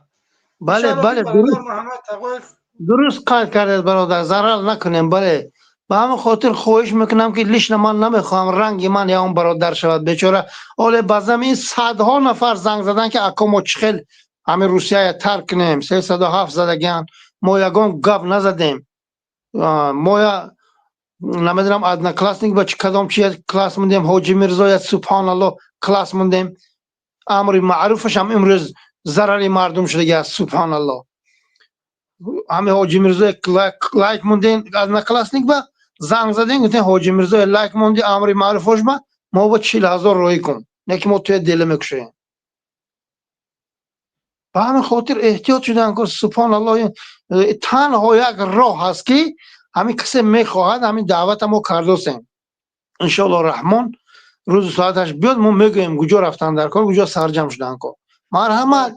Бале, Муҳаммад Тағоев. Дуруст қайд кардед, бародар, зарар накунем. Бале, ба ҳамин хотир хоҳиш мекунам, ки лично ман намехоҳам ранги ман ягон бародар шавад бечора. Оле ба замин садҳо нафар занг задан, ки ако, мо чӣ хел ҳамин Русияя тарк кунем? 307 задагиан, мо ягон гап назадем. Моя намедонам, одноклассник ба чи кадом чи класс мондем, Ҳоҷи Мирзоя, субҳоналло, класс мондем. Амри маъруфаш ҳам имрӯз зарари мардум шудаги аст. Субҳоналло, ҳами Ҳоҷи Мирзоя лайк мондем, одноклассник ба занг задем, гуфтем: «Ҳоҷи Мирзоя лайк монди, амри маъруфош ба мо ба 40 000 роҳӣ кун, не ки мо туя дела мекушоем». Ба ҳамин хотир эҳтиёт шудан. Субҳоналло, танҳо як роҳ ҳаст, ки ҳамин касе мехоҳад, ҳамин даъвата мо кардосем. Иншоалло, Раҳмон рӯзу соаташ биёд, мо мегӯем куҷо рафтан дар кор, куҷо сарҷам шудан кор. Марҳамат,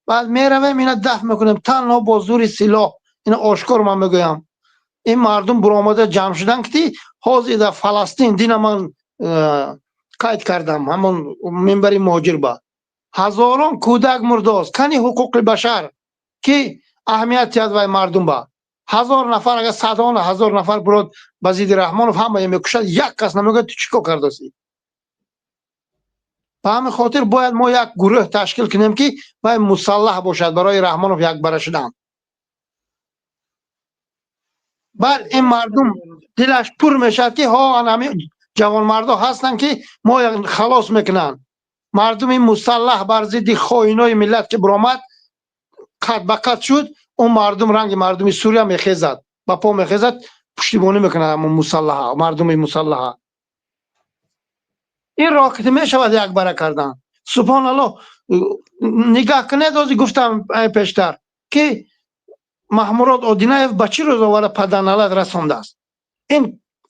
баъд меравем, ина даф мекунем танҳо бо зури силоҳ. Ина ошкор ман мегӯям, ин мардум буромада ҷамъ шудан, ки ҳозир дар Фаластин дина ман қайд кардам, ҳамон минбари муҳоҷир ба ҳазорон кӯдак мурдост. Кани ҳуқуқи башар, ки аҳамият диҳад вай мардум ба? 1000 нафар, агар садҳо ҳазор нафар бурод ба зидди Раҳмонов, ҳамае мекушад, як кас намегӯяд: «Ту чӣ кор кардасӣ?» Ба ҳамин хотир бояд мо як гурӯҳ ташкил кунем, ки вай мусаллаҳ бошад, барои Раҳмонов якбара шудан. Баъд ин мардум дилаш пур мешавад, ки ҳо, ҳамин ҷавонмардо ҳастанд, ки мо халос мекунанд. Мардуми мусаллаҳ бар зидди хоинои миллат ки биромад, қад ба қад шуд, он мардум ранги мардуми Сурия мехезад, ба по мехезад, пуштибонӣ мекунад ҳамон мусаллаҳа, мардуми мусаллаҳа. Ин роҳ ки мешавад якбара кардан. Субҳоналлоҳ, нигаҳ кунед, ози гуфтам пештар, ки Маҳмурод Одинаев ба чӣ рӯз оварда паданалат расондааст.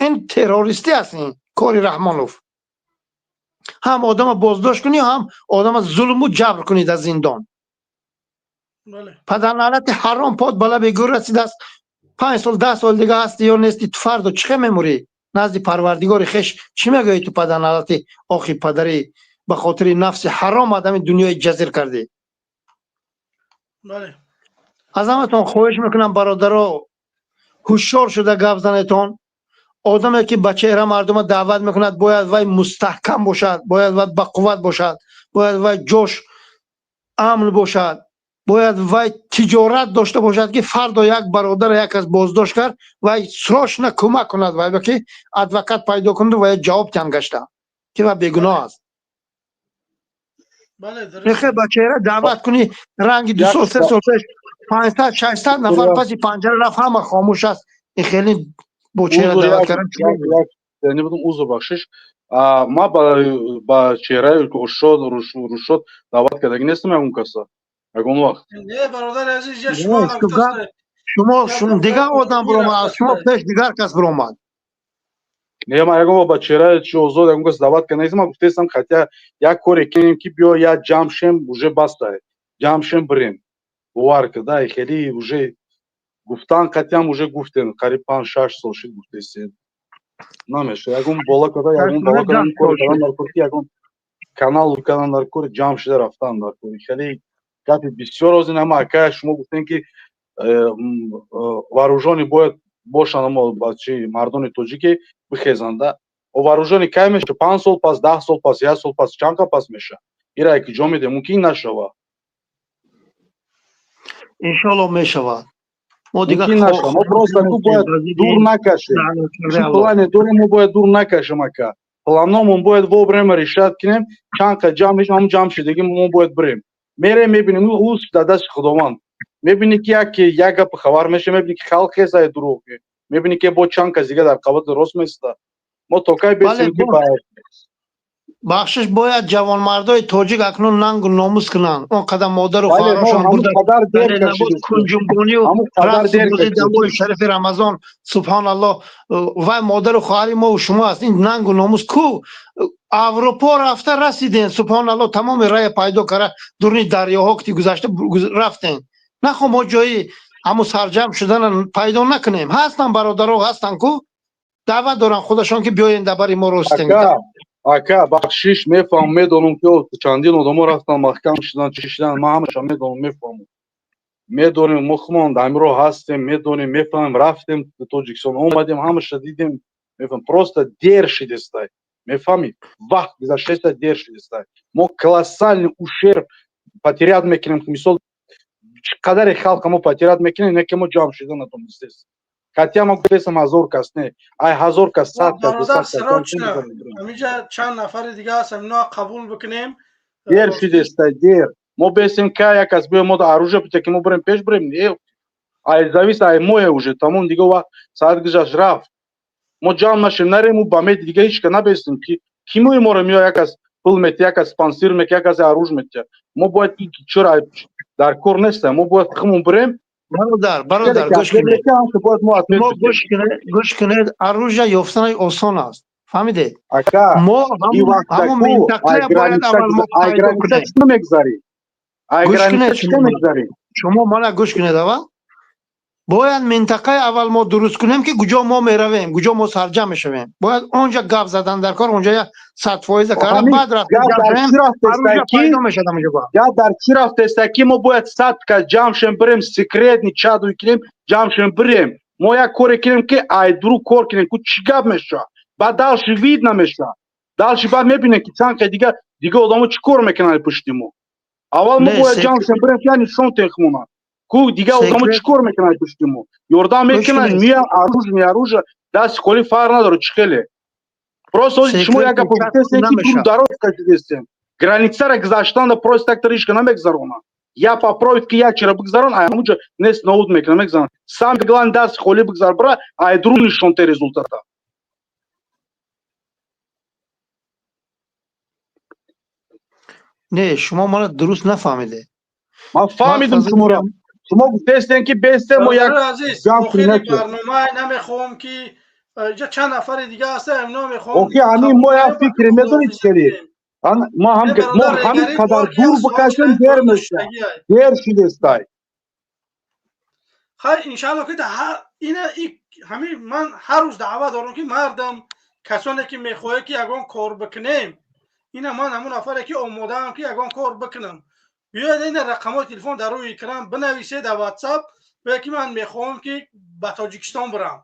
Ин террористӣ аст, ин кори Раҳмонов. Ҳам одама боздошт кунӣ, ҳам одама зулму ҷабр кунӣ дар зиндон. Падарналати ҳаром под ба лаби гӯр расидааст. 5 сол, 10 сол дига ҳасти ё нести, ту фардо чӣ хел мемурӣ? Назди Парвардигори хеш чӣ мегӯӣ ту, падарналати охи падарӣ? Ба хотири нафси ҳаром одами дунёи ҷазир кардӣ. Аз ҳаматон хоҳиш мекунам, бародаро, ҳушёр шуда гап занетон. Одаме ки ба чеҳра мардума даъват мекунад, бояд вай мустаҳкам бошад, бояд вай бақувват бошад, бояд вай ҷош амн бошад, бояд вай тиҷорат дошта бошад, ки фардо як бародар як кас боздошт кард, вай срочно кӯмак кунад вай, ки адвокат пайдо кунад ва ҷавоб тиҳанд гашта, ки вай бегуноҳ аст. Мехоҳӣ ба чеҳра даъват кунӣ, ранги 2 сол, 3 сол пеш 500, 600 нафар паси панҷара рафт, ҳама хомӯш аст. Ин хеле бо чеҳра даъват кардан. Узр, бахшиш, ма ба чеҳраи ошод рушод даъват кардаги нестам ягон каса ягон вақт. Не, бародари азиз, шумо шумо дигар одам биромад, аз шумо пеш дигар кас биромад. Не, ма ягон ба чеҳраи чи озод ягон кас даъват карда нестам. Ма гуфтаистам, хотя як коре кинем, ки биё я ҷамъ шем, уже баста, ҷамъ шем, бирем. Бовар када, хеле уже гуфтан қатъиам, уже гуфтем, қариб 5-6 сол шид гуфтаистем, намеша. Ягон бола када, ягон бола када, кор кардан дар кор, ки ягон канал кардан дар кор, ҷамъ шуда рафтан дар кор. Хеле гапи бисёр озин. Ама ака, шумо гуфтем, ки вооружённый бояд бошанд, амо чи мардони тоҷике бихезанда. Вооружённый кай меша? 5 сол пас, 10 сол пас, як сол пас, чанд пас меша? Ира ки ҷо медем, мумкин нашава. Иншоалло, мешавад. Мо дигар мо просто ку бояд дур накашем. Плане дорем, мо бояд дур накашем, ака. Планомон бояд вовремя решать кунем. Чанд ка ҷамъ мешем, ҳамн ҷамъ шидагӣ мо бояд бирем. Мерем, мебинем, ӯ дар дасти Худованд. Мебинӣ, ки як як гап хабар меша, мебинӣ, ки халқ хезае, дурӯғ, мебинӣ, ки бо чанд кас дига дар қабати рост места. Мо то кай бесем, ки ба Бахшиш, бояд ҷавонмардои тоҷик акнун нангу номус кунанд. Он қадар модару хоҳарошон кунҷумбонию рақсу шарифи Рамазон, субҳоналлоҳ, вай модару хоҳари мову шумо аст. Ин нангу номус ку? Аврупо рафта расиден, субҳоналлоҳ, тамоми рая пайдо кара, дуруни дарёҳо ки гузашта рафтен. Нахо мо ҷои ҳамун сарҷамъ шудана пайдо накунем. Ҳастанд бародаро, ҳастанд ку, даъват доранд худашон, ки биёен, дар бари мо ростем. Ака, бахшиш, мефаҳмам, медонам, ки чандин одамо рафтан, маҳкам шудан, чӣ шудан. Ман ҳамаша медонам, мефаҳмам, медонем. Мо худмон дар ҳамин роҳ ҳастем, медонем, мефаҳмем. Рафтем Тоҷикистон, омадем, ҳамаша дидем, мефаҳмем. Просто дер шидестай, мефаҳмӣ? Вақт гузаштаеста, дер шидестай. Мо колоссальный ущерб потерять мекунем. Мисол, чӣ қадаре халқа мо потерять мекунем, не ки мо ҷамъ шида натонистест. Хотя ма гуфтесам, 1000 кас не, ай 1000 кас, 100 кас. Бародар, срочно ҳаминҷа чанд нафари дига ҳаст, ино қабул бикунем. Дер шидеста, дер. Мо бесем, ка як кас биё, мо оружие бите, ки мо бирем, пеш бирем. Не, ай завис ай мое, уже тамом, дига вақт соат гузашт, рафт. Мо ҷамъ нашем, нарем, ба меди дига ҳеч ка набестем, ки кимои моро меё. Як кас пул метия, як кас спонсор мекунад, як кас оружие метия. Мо бояд чора дар кор неста, мо бояд худмон бирем. Бародар, бародар, гӯш кунед, мо гӯш кунед, гӯш кунед. Оружие ёфтанаш осон аст, фаҳмидед? Ака, мо ҳамон минтақая бояд аввал мо пайдо кунем. Чӣ мегзарӣ? Ай граница чӣ мегзарӣ? Шумо мана гӯш кунед. Аввал бояд минтақаи аввал мо дуруст кунем, ки куҷо мо меравем, куҷо мо сарҷамъ мешавем. Бояд онҷа гап задан дар кор, онҷа як 100% карда, баъд рафта пайдо мешавад ҳамонҷо. Гап дар чӣ рафтеста, ки мо бояд 100 кас ҷамъ шем, бирем, секретный чат кунем, ҷамъ шем, бирем. Мо як коре кунем, ки айдуру кор кунем, ку чӣ гап мешавад, баъд дальше видно мешавад. Дальше баъд мебинем, ки чанд дига дига одамо чӣ кор мекунанд пушти мо. Аввал мо бояд ҷамъ шем, бирем, ки нишон техмона ку дига одамо чӣ кор мекунанд пушти мо, ёрдам мекунанд, меян, оружие, не оружие, дасти холи фарқ надорад чӣ хеле. Просто ҳозир шумо як гап гуфтестем, ки дур дароз кашидестем. Границара гузаштанда просто так таришка намегзаронанд. Я попробует, ки як чира бигзарон, а ҳамунҷо нест нобуд мекунад, мегзарон. Самое главное, дасти холӣ бигзар, бира, айдру нишон те результата. Не, шумо мана дуруст нафаҳмидед. Ман фаҳмидам шуморо. Шумо гуфтестем, ки бесте мо як Азиз, охири барнома, намехоҳам, ки инҷа чанд нафари дига ҳастам, ино мехоҳам. Охи, ҳамин мо як фикре медонед, чӣ мо ҳам, мо ҳамин қадар дур бикашем, дер меша, дер шидестай. Хайр, иншаалло, ки ина ҳамин ман ҳар рӯз даъват дорам, ки мардам, касоне ки мехоҳед, ки ягон кор бикунем, ина ман ҳамон нафаре, ки омодаам, ки ягон кор бикунам. Биёед, ина рақамҳои телефон дар рӯи экран, бинависед дар Ватсап, бигӯед, ки ман мехоҳам, ки ба Тоҷикистон бирам.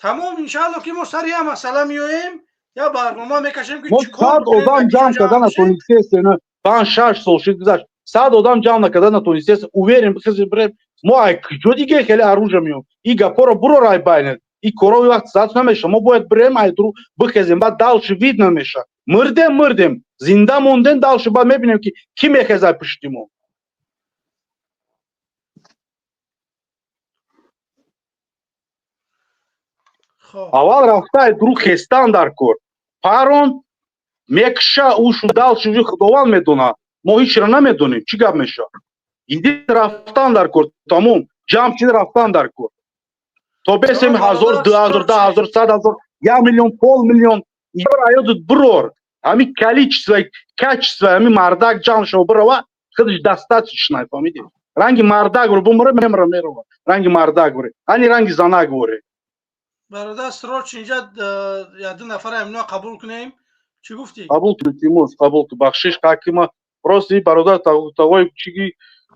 Тамом, иншаалло, ки мо сари як масъала меоем, я барнома мекашем, ки мо 100 одам ҷамъ карда натонистестем. 5-6 сол шид, гузашт, 100 одам ҷамъ накарда натонистест. Уверен, бихезем, бирем. Мо ай куҷо диге хеле оружие меём? И гапҳоро буро рай байнед, и корои вақт сат намеша. Мо бояд бирем, айдру бихезем, баъд дальше видно меша. Мурдем, мурдем, зинда мондем, дальше баъд мебинем, ки кӣ мехезад пушти мо. Аввал рафта ай дуруг хестан дар кор. Парон мекша, ушу дальше уже Худованд медонад. Мо ҳечро намедонем, чӣ гап мешавад. Иди рафтан дар кор, тамом, ҷамъ шида рафтан дар кор. То бесем ҳазор, 2000, 10 000, 100 000, 1 миллион, пол миллион аёдут бирор. Ҳами количество, качество, ҳами мардак ҷамъ шава бирава, худаш достаточно, фаҳмидӣ? Ранги мардак ро бумра, мемра, мерава. Ранги мардак воре, ани ранги занак воре. Бародар, срочно инҷа як ду нафара имно қабул кунем. Чӣ гуфтӣ? Қабул кун, илтимос, қабул кун. Бахшиш, ҳакима, просто и бародар тагои чиги,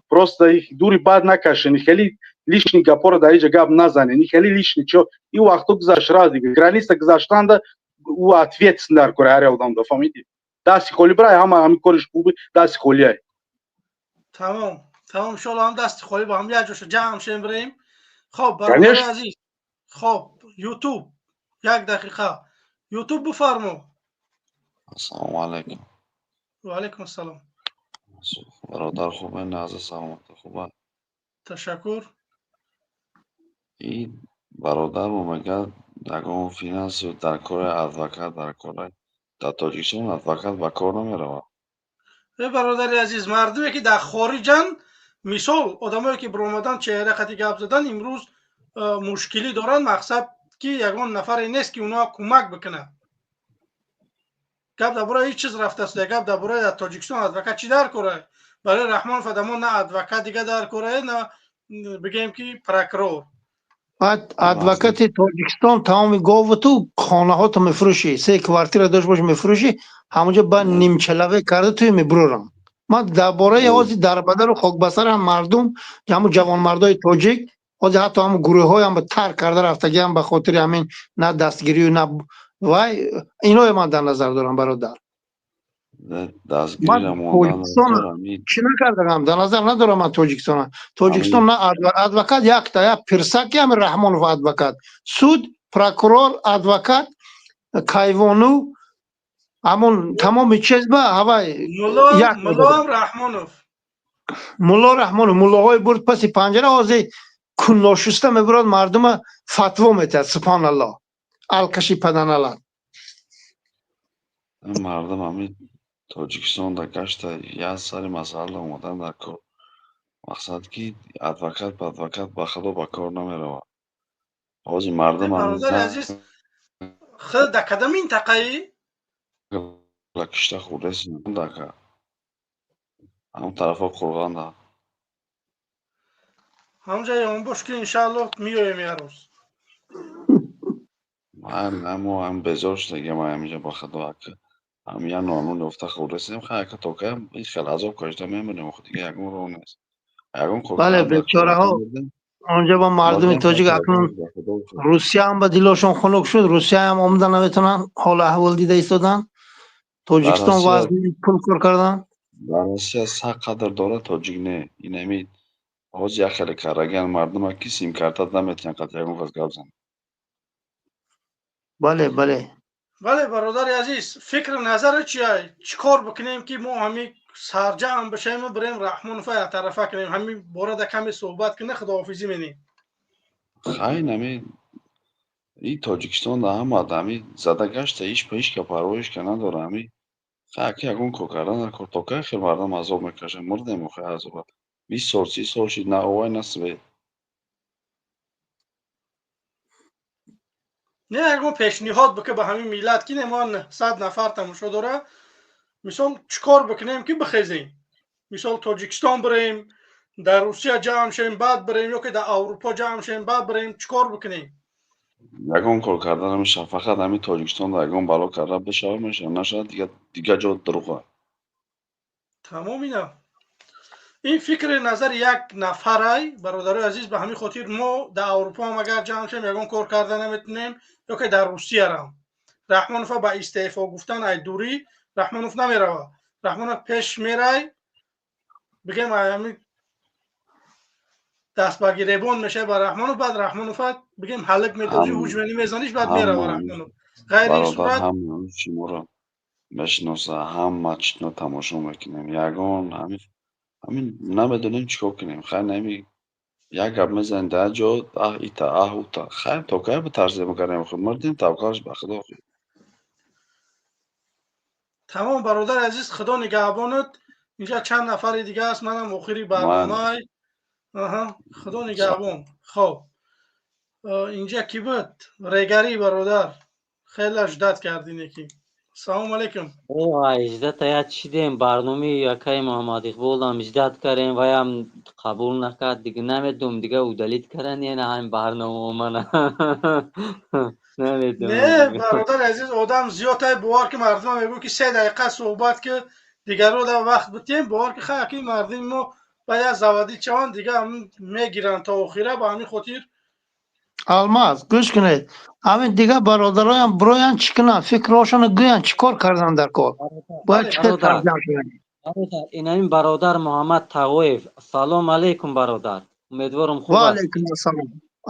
просто дури бад накашен, хеле лишний гапҳоро дар инҷа гап назанен, хеле лишний чо. И вақто гузашт, ра дига граница гузаштанда ӯ ответствен дар кори ҳар одам да, фаҳмидӣ? Дасти холӣ бирай, ҳама ҳами кориш хуби, дасти холиай. Тамом, тамом, иншоалло, ҳам дасти холӣ ба ҳам як ҷоша ҷамъ шем, бирем. Хоб, бародари азиз, хоб, Ютуб, як дақиқа, Ютуб, бифармо. Ассалому алайкум. Ва алайкум ассалом. Бародар, хубе, наза саломатӣ хуба? Ташаккур. И бародармо мегӯяд, ягон финансови дар кори адвокат дар кори дар Тоҷикистон адвокат ба кор намеравад. Э, бародари азиз, мардуме ки дар хориҷанд, мисол, одамое ки биромадан, чеҳра қати гап задан, имрӯз мушкилӣ доранд. Мақсад ки ягон нафаре нест, ки онҳо кӯмак бикунад. Гап дар бораи ҳеҷ чиз рафтааст. Гап дар бораи дар Тоҷикистон адвокат чӣ дар кора? Барои Раҳмонов адамо на адвокат дига дар кора, на бигем ки прокурор. Адвокати Тоҷикистон тамоми говату хонаҳото мефурӯшӣ, се квартира дошт боши, мефурӯшӣ, ҳамонҷо ба нимчалаве карда туи мебурорам. Ман дар бораи ҳози дарбадару хокбасарам мардум, ҳамун ҷавонмардои тоҷик, ҳозир ҳатто ҳамун гурӯҳҳоям тарк карда рафтагиам ба хотири ҳамин на дастгирию на вай, иное ман дар назар дорам, бародар. Тоҷикистон чӣ накардагам, дар назар надорам ман Тоҷикистона. Тоҷикистон на адвокат, якта як пирсаки ҳами Раҳмонов адвокат, суд, прокурор, адвокат, кайвону, ҳамон тамоми чиз ба ҳавай. Муллоам Раҳмонов. Мулло Раҳмонов муллоҳои бурд паси панҷара, ҳозир кунношуста мебурад, мардума фатво метиҳад. Субҳоналлоҳ, алкаши паданалат. Мардум ҳамин Тоҷикистон да гашта, як сари масъала омадан дар кор. Мақсад ки адвокат ба адвокат ба худо ба кор намеравад. Ҳозир мардум Бародари азиз, худ дар кадом минтақаӣ? Кишта хӯрдасидака ҳамон тарафо Қурғанда. Ҳамҷа он бош, ки иншааллоҳ меоем як рӯз. Мо ҳам безор шудагиам ҳаминҷа, ба худо, ака. Ҳам як нормал ёфта хӯрдасем, хай, ака, то кай ин хел азоб кашида мемонем? Охи дига ягон роҳ нест, ягон кор. Бале, бечораҳо онҷо ба мардуми тоҷик акнун Русияам ба дилошон хунук шуд, Русияам омада наметавонанд, ҳолу аҳвол дида истоданд, Тоҷикистон вазни пул кор кардан. Дар Россия сақ қадр дорад тоҷик, не инами ҳозир як хеле каррагиан мардума, ки симкарта наметиҳанд, қад ягон кас гап зан. Бале. Бале, бародари азиз, фикру назари чия? Чӣ кор бикунем, ки мо ҳами сарҷамъ бишавему бирем, Раҳмонова яктарафа кунем? Ҳамин борада каме суҳбат кунем, худоҳофизӣ менем. Хай, нами и Тоҷикистон да ҳама ҳами зада гашта, ҳеч ҳеч ка парво ҳеч ка надора. Ҳами хай, ака, ягон кор кардан дар кор. То кай хел мардам азоб мекашад? Мурдем охи азоб. 20 сол, 30 сол шид, на овай, на свет. Не, ягон пешниҳод бика ба ҳамин миллат, ки не мо 900 нафар тамошо дора. Мисол, чӣ кор бикунем, ки бихезем? Мисол, Тоҷикистон бирем, дар Русия ҷамъ шем, баъд бирем, ё ки дар Аврупо ҷамъ шем, баъд бирем, чӣ кор бикунем? Ягон кор карда намешавад, фақат ҳамин Тоҷикистон да ягон бало карда бишава, мешавад, нашавад, дига ҷо дурӯға. Тамом, ина ин фикри назари як нафарай, бародарои азиз. Ба ҳамин хотир мо дар Аврупо ҳам агар ҷамъ шем, ягон кор карда наметунем, ё ки дар Русиярам. Раҳмонова ба истеъфо гуфтан ай дурӣ Раҳмонов намерава. Раҳмонов пеш мерай, бигем, ҳамин даст ба гиребон мешавад ба Раҳмонов, баъд Раҳмонова, бигем, ҳалик медозӣ, ҳуҷмани мезаниш, баъд мерава Раҳмонов. Ғайри ин сурат шуморо мешиноса, ҳама чино тамошо мекунем, ягон ҳамин намедонем чӣ кор кунем. Хай, нами Як гап мезанем дар ҷо, аҳ ита, аҳ ута. Хайр, то кай битарсем карем, худ мурдем, таваккалш ба Худо. Тамом, бародари азиз, Худо нигаҳбонат. Инҷа чанд нафари дига аст, манам охири барномаи. Худо нигаҳбон. Хоб, инҷа кӣ буд? Регарӣ бародар, хеле ждать кардине ки. Салому алейкум. Ждать я чидем, барномаи акаи Муҳаммад Иқболам ждать кардем, ваям қабул накард. Дига намедонам, дига удалить кардан я на ҳамин барнома мана намедонам. Не, бародари азиз, одам зиёд ай, бовар ки мардума мегӯ ки 3 дақиқа суҳбат ки, дигарро да вақт битем. Бовар ки хаки мардуми мо бояд заводить шаванд, дига мегиранд то охира, ба ҳамин хотир. Алмаз, гӯш кунед, ҳамин дигар бародароям бироянд, чӣ кунанд, фикрҳошонро гӯянд, чӣ кор кардан дар кор бояд, чӣ хел тарҷам шаванд. Инамин бародар Муҳаммад Тағоев, салом алейкум, бародар, умедворам хуб. Ва алейкум ассалом,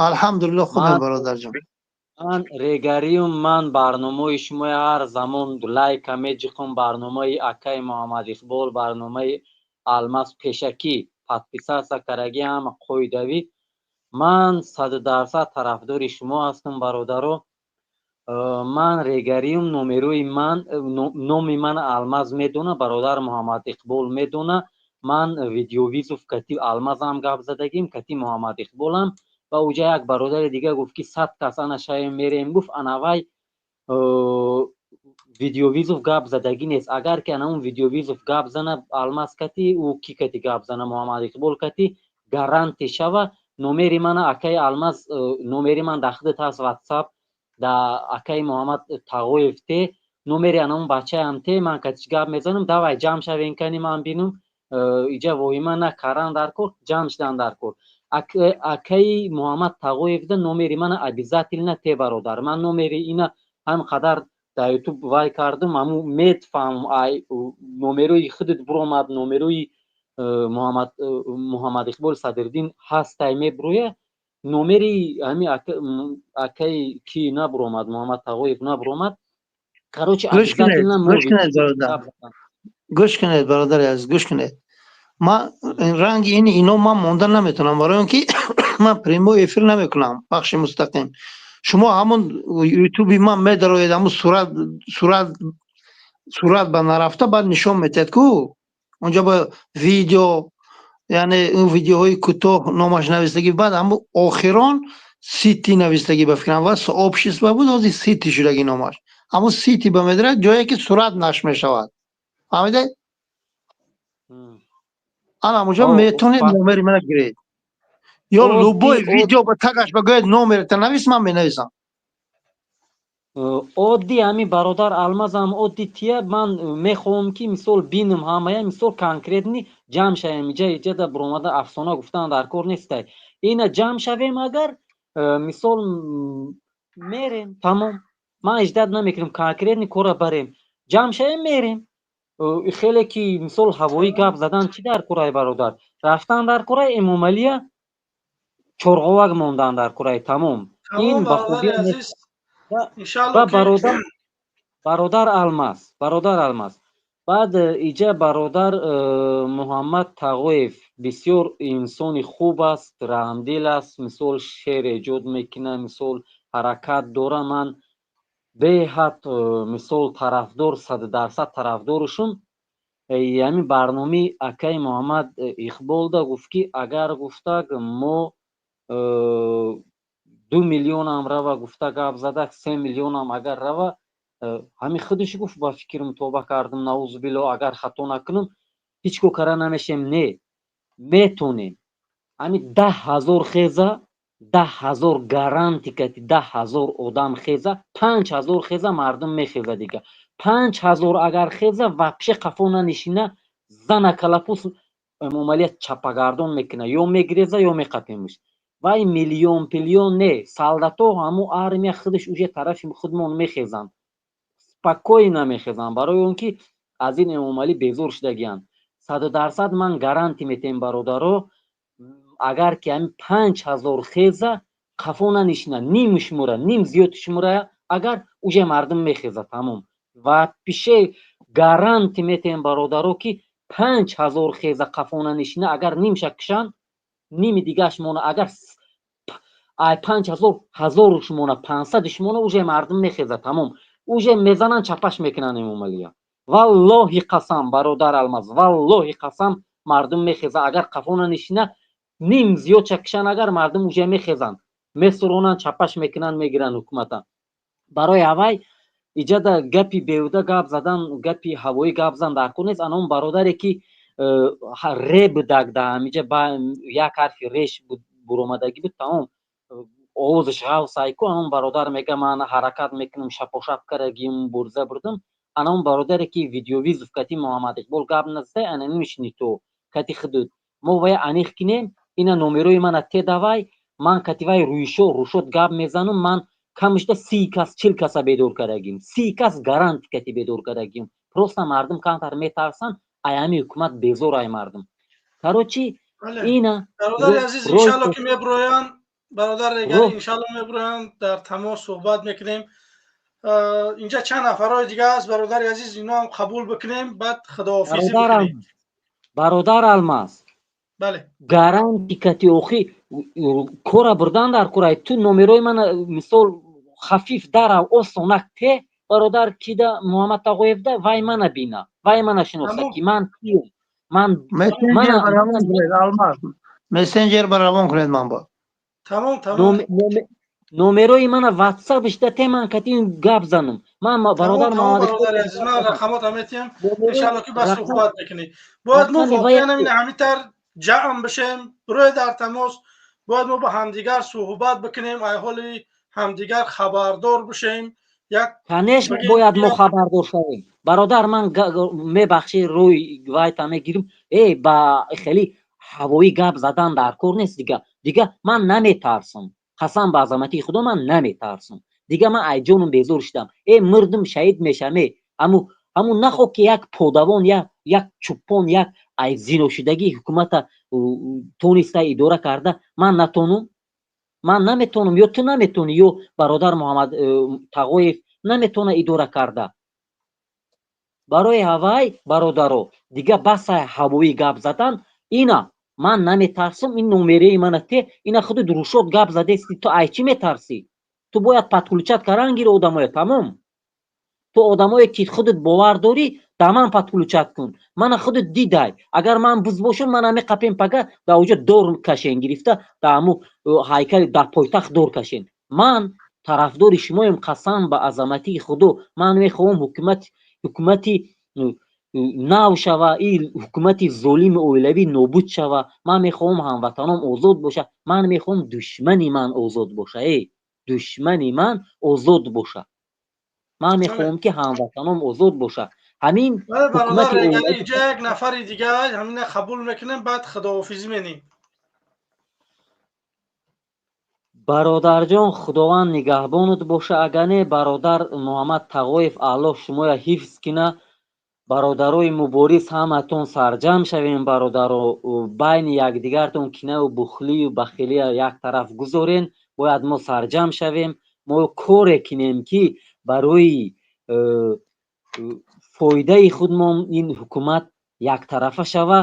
алҳамдулилло, хубем, бародарҷон. Ман регариюм, ман барномаи шумои ҳар замон лайка меҷиқум, барномаи акаи Муҳаммад Иқбол, барномаи Алмаз пешакӣ подписаться карагӣ, ҳама қоидавӣ. Ман 100% тарафдори шумо ҳастам, бародаро. Ман регариюм, номерои ман, номи ман Алмаз медона, бародар Муҳаммад Иқбол медона. Ман видеовызов кати Алмазам гап задагим, кати Муҳаммад Иқболам ва уҷа як бародари дига гуфт ки 100 кас ана шаем мерем, гуфт анавай видеовызов гап задагӣ нест. Агар ки анамун видеовызов гап зана Алмаз кати, ӯ ки кати гап зана, Муҳаммад Иқбол кати, гарантия шава. Номери мана акаи Алмаз, номери ман дар худат ҳаст, Ватсап да акаи Муҳаммад Тағоев те, номери анамун бачаам те, ман катиш гап мезанам. Давай ҷамъ шавем, кани ман бинум. Иҷа воҳима накардан дар кор, ҷамъ шудан дар кор. Акаи Муҳаммад Тағоевда номери мана обязательно те, бародар. Ман номери ина ҳам қадар дар Ютуб вай кардум, ҳаму метфаҳмам. Ай номерои худат буромад, номерои Муҳаммад Иқбол Садриддин ҳастай, мебурӯя. Номери ҳами акаи ки набуромад, Муҳаммад Тағоев набуромад. Короче, обязательно. Гӯш кунед, бародари азиз, гӯш кунед. Ман ранги ини ино ман монда наметавонам, барои он ки ман прямой эфир намекунам, пахши мустақим. Шумо ҳамун Ютуби ман медароед, ҳамун сурат, сурат, сурат ба нарафта, баъд нишон метиҳад ку онҷо ба видео, яъне он видеоҳои кӯтоҳ номаш навистагӣ, баъд ҳамун охирон сити навистагӣ, ба фикрам, ва сообщество буд, ҳозир сити шудагӣ номаш. Ҳамун сити ба медарад, ҷое ки сурат нашр мешавад, фаҳмидед? Ана ҳамунҷо метавонед номери мана гиред ё любой видео ба тагаш багӯяд номерата навис, ман менависам. Оддӣ ҳами бародар Алмазам оддӣ тия. Ман мехоҳам ки мисол бинам ҳамая, мисол конкретный ҷамъ шавем. Иҷа иҷада буромада афсона гуфтан дар кор нестай. Ина ҷамъ шавем, агар мисол мерем, тамом. Ман ждать намекунам, конкретный кора барем, ҷамъ шавем, мерем. Хеле ки мисол ҳавоӣ гап задан чӣ дар кораи, бародар? Рафтан дар кораи, Эмомалия чорғовак мондан дар кораи, тамом. Ин ба хубӣ ва бародар, бародар Алмаз, бародар Алмаз, баъд иҷа бародар Муҳаммад Тағоев бисёр инсони хуб аст, раҳмдил аст, мисол шеър эҷод мекунад, мисол ҳаракат дора. Ман беҳад мисол тарафдор, 100% тарафдорушум. Ҳамин барномаи акаи Муҳаммад Иқболда гуфт ки агар гуфтак мо 2 миллионам рава, гуфта гап задак, 3 миллионам агар рава, ҳамин худаш гуфт, ба фикрм тоба кардам, наузубилло, агар хато накунам, ҳеҷ ко кара намешем. Не, метонем. Ҳамин 10 000 хеза, 10 000 гарантия кати, 10 000 одам хеза, 5000 хеза, мардум мехеза. Дига 5000 агар хеза, вообще қафо нанишина, зана калапус Эмомалия чапагардон мекуна, ё мегиреза, ё меқапемш. Вай миллион пиллион не, солдато, ҳамун армия худаш уже тарафи худмон мехезанд, спокойно мехезанд, барои он ки аз ин Эмомалӣ безор шудагиянд. 100% ман гарантия метем, бародаро, агар ки ҳамин 5000 хеза, қафо нанишина, ним шумора, ним зиёд шумора, агар уже мардум мехеза, тамом. Вообще гарантия метем, бародаро, ки 5000 хеза, қафо нанишина, агар нимша кушанд. Ними дигаш мона, агар ай 5000 ҳазоруш мона, 500-ш мона, уже мардум мехеза, тамом, уже мезананд, чапаш мекунанд Эмомалия. Валлоҳи қасам, бародар Алмаз, валлоҳи қасам, мардум мехеза. Агар қафо нанишина, ним зиёд чакишан, агар мардум уже мехезанд, месуронанд, чапаш мекунанд, мегиранд ҳукумата. Барои ҳавай иҷада гапи беҳуда гап задан, гапи ҳавоӣ гап зан дар кор нест. Ана он бародаре ки ре будак, да ҳамиҷа як ҳарфи реш буромадагӣ буд, тамом, овозаш ғавсайку. Ана он бародар мега: ман ҳаракат мекунам, шапошап карагим, бурза бурдам. Ана он бародаре ки видеовызов кати Муҳаммад Иқбол гап назадай, ана мишини ту кати худут, мо вая аниқ кинем. Ина номерои мана те, давай ман кати вай рӯйшо рӯшод гап мезанам. Ман камишда 30 кас, 40 каса бедор кардагим, 30 кас гаранти кати бедор кардагим. Просто мардум камтар метарсанд, ай ҳами ҳукумат безор, ай мардум, короче. Ина бародари азиз, иншалло ки меброянд, бародар Регари, иншалло меброянд, дар тамос суҳбат мекунем. Инҷа чанд нафарҳои дига аст, бародари азиз, ино ҳам қабул бикунем, баъд худоҳофизӣ бикунем. Бародар Алмаз. Бале. Гаранти кати охи кора бурдан дар курай. Ту номерои мана, мисол, хафиф дарав, осонак те, бародар кида, Муҳаммад Тағоевда, вай мана бина, вай мана шиноса, ки ман кием ман. Мессенҷер ба равон кунед ман ба. Тамом, тамом. Номерои мана ватсап ишта те, ман кати гап занам, ман бародар. Бародари азиз, ман рақамота метиҳам, иншалло ки ба суҳбат мекунӣ. Бояд мо воқеан ҳамин ҳамитар ҷамъ бишем, рӯй дар тамос, бояд мо ба ҳамдигар суҳбат бикунем, ай ҳоли ҳамдигар хабардор бишем. Як Конечно, бояд мо хабардор шавем, бародар. Ман мебахши, рӯи вайта мегирим. Э, ба хеле ҳавоӣ гап задан дар кор нест. Дига ман наметарсам, қасам ба азаматии Худо, ман наметарсам. Дига ман ай ҷонум безор шудам. Э, мурдум, шаҳид мешам. Э, ҳаму нахо ки як подавон, як чӯпон, як ай зиношидагии ҳукумата тониста идора карда, ман натонум, ман наметонам, ё ту наметонӣ, ё бародар Муҳаммад Тағоев наметона идора карда. Барои ҳавай, бародаро, дига басай ҳавоӣ гап задан. Ина ман наметарсам, ин номераи мана те. Ина худи дурушод гап задести, ту ай чӣ метарсӣ? Ту бояд подключать кардан гири одамое, тамом. Ту одамое ки худат бовар дорӣ, да ман подключать кун. Мана худат дидай, агар ман буз бошам, мана меқапем, пага да оҷо дор кашен, гирифта да ҳаму ҳайкали дар пойтахт дор кашен. Ман тарафдори шумоем, қасам ба азаматии Худо. Ман мехоҳам ҳукумати нав шава, и ҳукумати золими оилавӣ нобуд шава. Ман мехоҳам ҳамватаном озод боша, ман мехоҳам душмани ман озод боша. Э, душмани ман озод боша. Ман мехоҳам ки ҳамватаном озод боша. Ҳамин. Инҷа як нафари дига, ҳамина қабул мекунем, баъд худоҳофизӣ менем. Бародарҷон, Худованд нигаҳбонат боша. Агар не, бародар Муҳаммад Тағоев, Аллоҳ шумоя ҳифз кина. Бародарои мубориз, ҳаматон сарҷамъ шавем, бародаро, байни якдигартон кинаву бухлию бахилия як тараф гузорен. Бояд мо сарҷамъ шавем, мо коре кинем, ки барои фоидаи худмон ин ҳукумат яктарафа шава,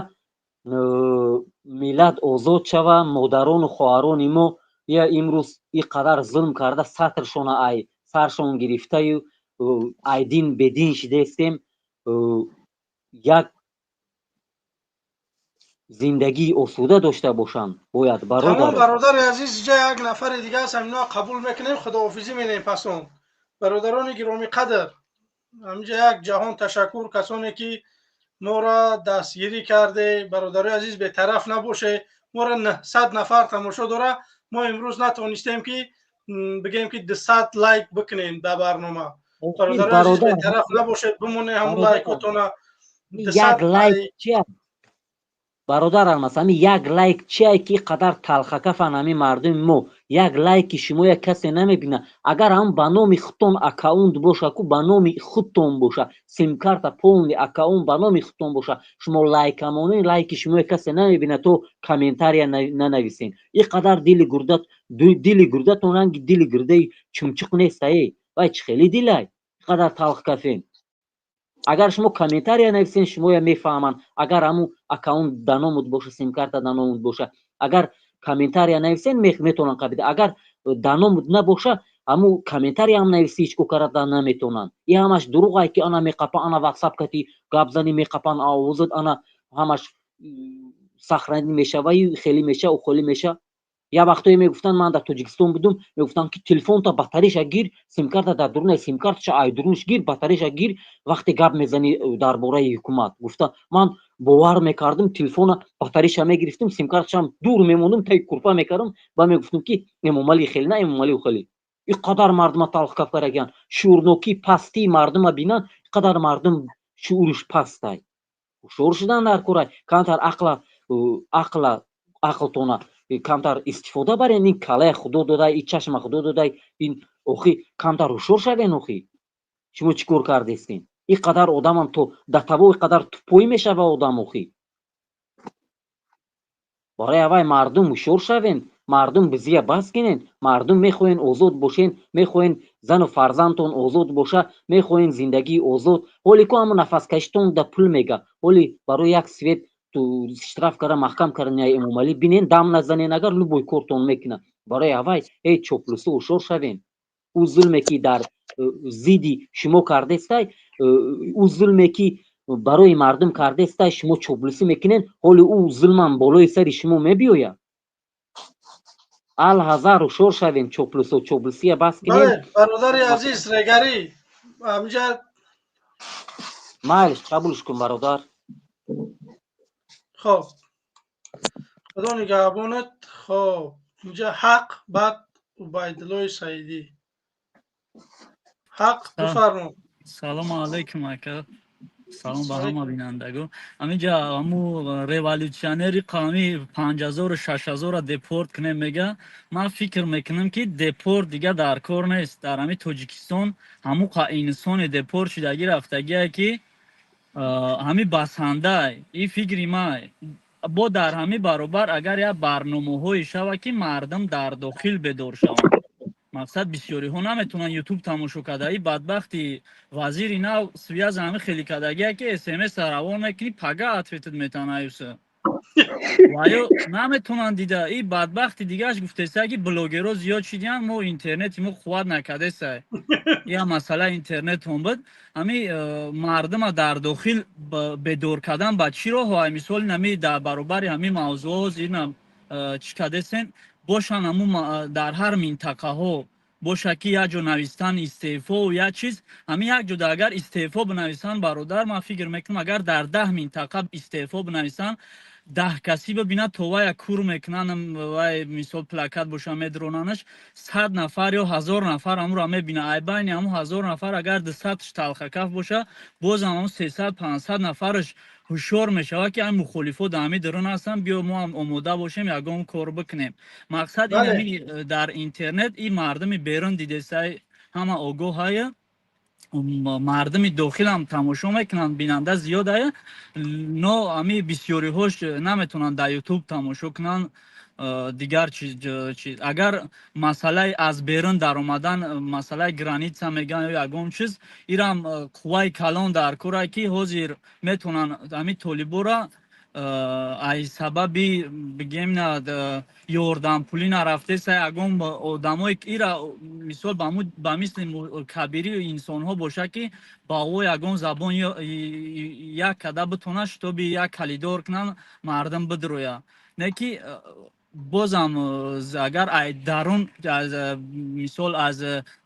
миллат озод шава, модарону хоҳарони мо я имрӯз ин қадар зулм карда, сатршона ай саршон гирифтаю, ай дин бедин шидаистем, як зиндагии осуда дошта бошанд бояд. Бародар, бародари азиз, инҷа як нафари дига аст, ҳамино қабул мекунем, худоҳофизӣ менем. Пас он, бародарони гиромиқадр, ҳаминҷа як ҷаҳон ташаккур, касоне ки моро дастгирӣ карде. Бародарои азиз, бетараф набоше. Моро 900 нафар тамошо дора. Мо имрӯз натонистем ки бигем ки 200 лайк бикунем дар барнома. Бародарои азиз, бетараф набошед, бимоне ҳамун лайкотона. Як лайк чия, бародар Алмаз? Ҳами як лайк чия, ки қадар талхакафан ҳами мардуми мо? Як лайки шумо як касе намебина. Агар ҳам ба номи худтон аккаунт боша ку, ба номи худтон боша, симкарта, полный аккаунт ба номи худтон боша, шумо лайка монен, лайки шумо як касе намебина, то комментария нанависен. Ин қадар дили гурдат, дили гурдатон ранги дили гурдаи чумчуқ неста. Э, вай чӣ хели дилай, қадар талхкафен? Агар шумо комментария нависен, шумоя мефаҳманд. Агар ҳамун аккаунт да номут боша, симкарта да номут боша. Агар комментария нависен, метавонанд қапида. Агар дар ном набоша, ҳамун комментариям нависи, ҳеҷ кор карда наметавонанд. И ҳамаш дурӯғае, ки ана меқапан, ана ватсап кати гап зани, меқапан овозат, ана ҳамаш сохранить мешава, хеле меша, хеле меша. Як вақтое мегуфтанд, ман дар Тоҷикистон будум, мегуфтанд, ки телефонта батареша гир, симкарта дар дуруна, симкарташа ай дурунаш гир, батареша гир, вақте гап мезанӣ дар бораи ҳукумат. Гуфта, ман бовар мекардам, телефона батареша мегирифтам, симкарташам дур мемондам, таи курпа мекардам ва мегуфтам, ки Эмомалӣ хеле на, Эмомалӣ хеле. И қадар мардума талхкаф карагиян, шуурнокии пастии мардума бинанд, и қадар мардум шууриш пастай. Ҳушёр шудан дар корай, камтар ақла, ақлтона камтар истифода барен. Ин калая Худо додай, ин чашма Худо додай, ин охи камтар ҳушёр шавен. Охи, шумо чӣ кор кардестин? Ин қадар одамам то до того и қадар тупой мешава одам. Охи, барои аввай мардум ҳушёр шавен, мардум бизия бас кинен. Мардум, мехоҳен озод бошен, мехоҳен зану фарзандтон озод боша, мехоҳен зиндагии озод. Ҳоле ку ҳамо нафаскашитон да пул мега. Ҳоли барои як свет штраф карда, маҳкам кардани Эмомалӣ бинен, дам назанен, агар любой кортон мекунад. Барои аввай, эй чоплусу, ҳушёр шавен. Ӯ зулме, ки дар зидди шумо кардестай, ӯ зулме, ки барои мардум кардестай, шумо чоплусӣ мекунен. Ҳоли ӯ зулмам болои сари шумо мебиёяд. Алҳазар, ҳушёр шавем, чоплусо, чоплусия бас кинем. Бародари азиз, регарӣ ҳаминҷа. Майлиш, қабулш кун, бародар. Хоб, Худо нигаҳбонат. Хоб, инҷа Ҳақ, баъд Убайдуллои Саидӣ. Ҳақ, бифармо. Салому алайкум, ака, салом ба ҳама бинандагон. Ҳаминҷа ҳаму революционери қавмӣ 5000-у 6000-ра депорт кунем мега. Ман фикр мекунам, ки депорт дига дар кор нест. Дар ҳамин Тоҷикистон ҳамуқа инсони депорт шудагӣ рафтагие, ки ҳами басандай. И фикри май. Бо дар ҳамин баробар агар як барномаҳое шава, ки мардум дар дохил бедор шаванд. Мақсад, бисёриҳо наметавонанд Ютуб тамошо карда. И бадбахти вазири нав связь ҳами хеле кардагия, ки СМС равон мекунӣ, пага ответит метавон аюса. Ва ё наметавонанд дида. И бадбахти дигааш гуфтеса, ки блогерҳо зиёд шидиянд, мо интернети мо қувват накардеса. Я масъалаи интернетон буд. Ҳами мардума дар дохил бедор кардан ба чӣ роҳҳо? Мисоли нами дар баробари ҳамин мавзӯъҳо зина чӣ кардесен, бошанд ҳамун дар ҳар минтақаҳо боша, ки як ҷо навистан истеъфо, як чиз, ҳамин як ҷода агар истеъфо бинависанд, бародар, ман фикр мекунам, агар дар 10 минтақа истеъфо бинависанд, 10 касӣ бибинад, то вая кур мекунанд, вай мисол плакат боша, медронанаш, 100 нафар ё 1000 нафар ҳамуро мебинад. Ай байни ҳамун 1000 нафар агар 200-ш талхакаф боша, бозам ҳамун 300, 500 нафараш ҳушёр мешавад, ки ай мухолифо дар ҳамин дарун ҳастанд, биё мо ҳам омода бошем, ягон кор бикунем. Мақсад ин ҳамин дар интернет ин мардуми берун дидесай, ҳама огоҳая, мардуми дохилам тамошо мекунанд, бинанда зиёдая, но ҳами бисёриҳош наметавонанд дар Ютуб тамошо кунанд. Дигар чиз, агар масъалаи аз берун даромадан, масъалаи граница мегӯянд ё ягон чиз, ирам қувваи калон дар кора, ки ҳозир метавонанд ҳамин толибора ай сабаби бигем на ёрдампулӣ нарафтеса, ягон одамое ира мисол ба мисли кабири инсонҳо боша, ки ба ӯ ягон забон як када битонад, шитоби як калидор кунанд, мардум бидроя. Не ки бозам агар ай дарун, мисол, аз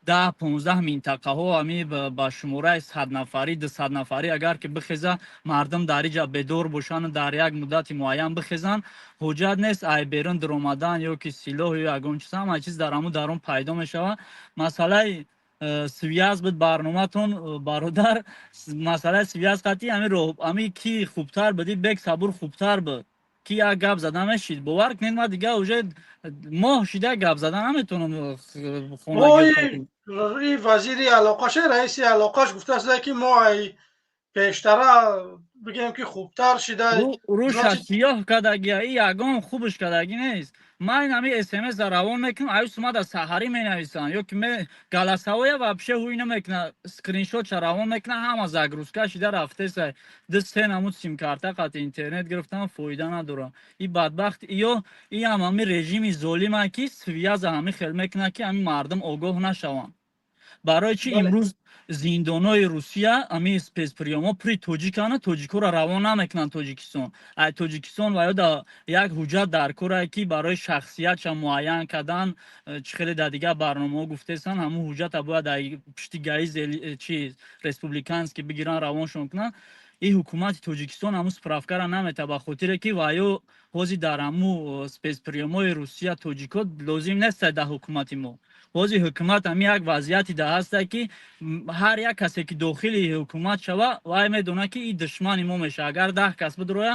10, 15 минтақаҳо ҳами ба шумораи 100 нафарӣ, 200 нафарӣ агар ки бихеза, мардум дар иҷа бедор бошанд, дар як муддати муайян бихезанд, ҳуҷҷат нест ай берун даромадан ё ки силоҳ ё ягон чиз, ҳама чиз дар ҳамун дарун пайдо мешавад. Масъалаи связь буд барноматон, бародар. Масъалаи связь қатъи ҳами ки хубтар буди, Бек Сабур хубтар буд, ки як гап зада мешид. Бовар кунед, ман дига уже моҳ шида гап зада наметавонам. Вазири алоқаш, раиси алоқаш гуфтааст, ки мо ай Пештара бигем ки хубтар шида. Руша сиёҳ кардагия, и ягон хубш кардагӣ нест. Ман ин ҳами смс равон мекунам, аю сумада саҳарӣ менависам ё ки голосовое вообще ҳуй намекуна, скриншотша равон мекуна, ҳама загрузка шида рафтеса. Ду се намуд симкарта қати интернет гирифтам, фоида надора. И бадбахт ё иам ҳами режими золима, ки связа ҳами хел мекуна, ки ҳами мардум огоҳ нашаванд. Барои чи имрӯз зиндонҳои Русия, ами спецприёмҳо пури тоҷикана, тоҷикҳоро равон намекунанд Тоҷикистон? Ай Тоҷикистон ва ё да як ҳуҷҷат дар корае, ки барои шахсиятша муайян кардан, чӣ хеле дар дигар барномаҳо гуфтесан, ҳамун ҳуҷҷата бояд ай пишти ГАИ чи республиканский бигиранд, равоншон кунанд. И ҳукумати Тоҷикистон ҳамун справкара намета, ба хотире ки ва ё ҳозир дар ҳамун спецприёмҳои Русия тоҷикҳо лозим нестад дар ҳукумати мо. Ҳозир ҳукумат ҳами як вазъияти да ҳаста, ки ҳар як касе ки дохили ҳукумат шава, вай медонад, ки и душмани мо мешава. Агар 10 кас бидроя,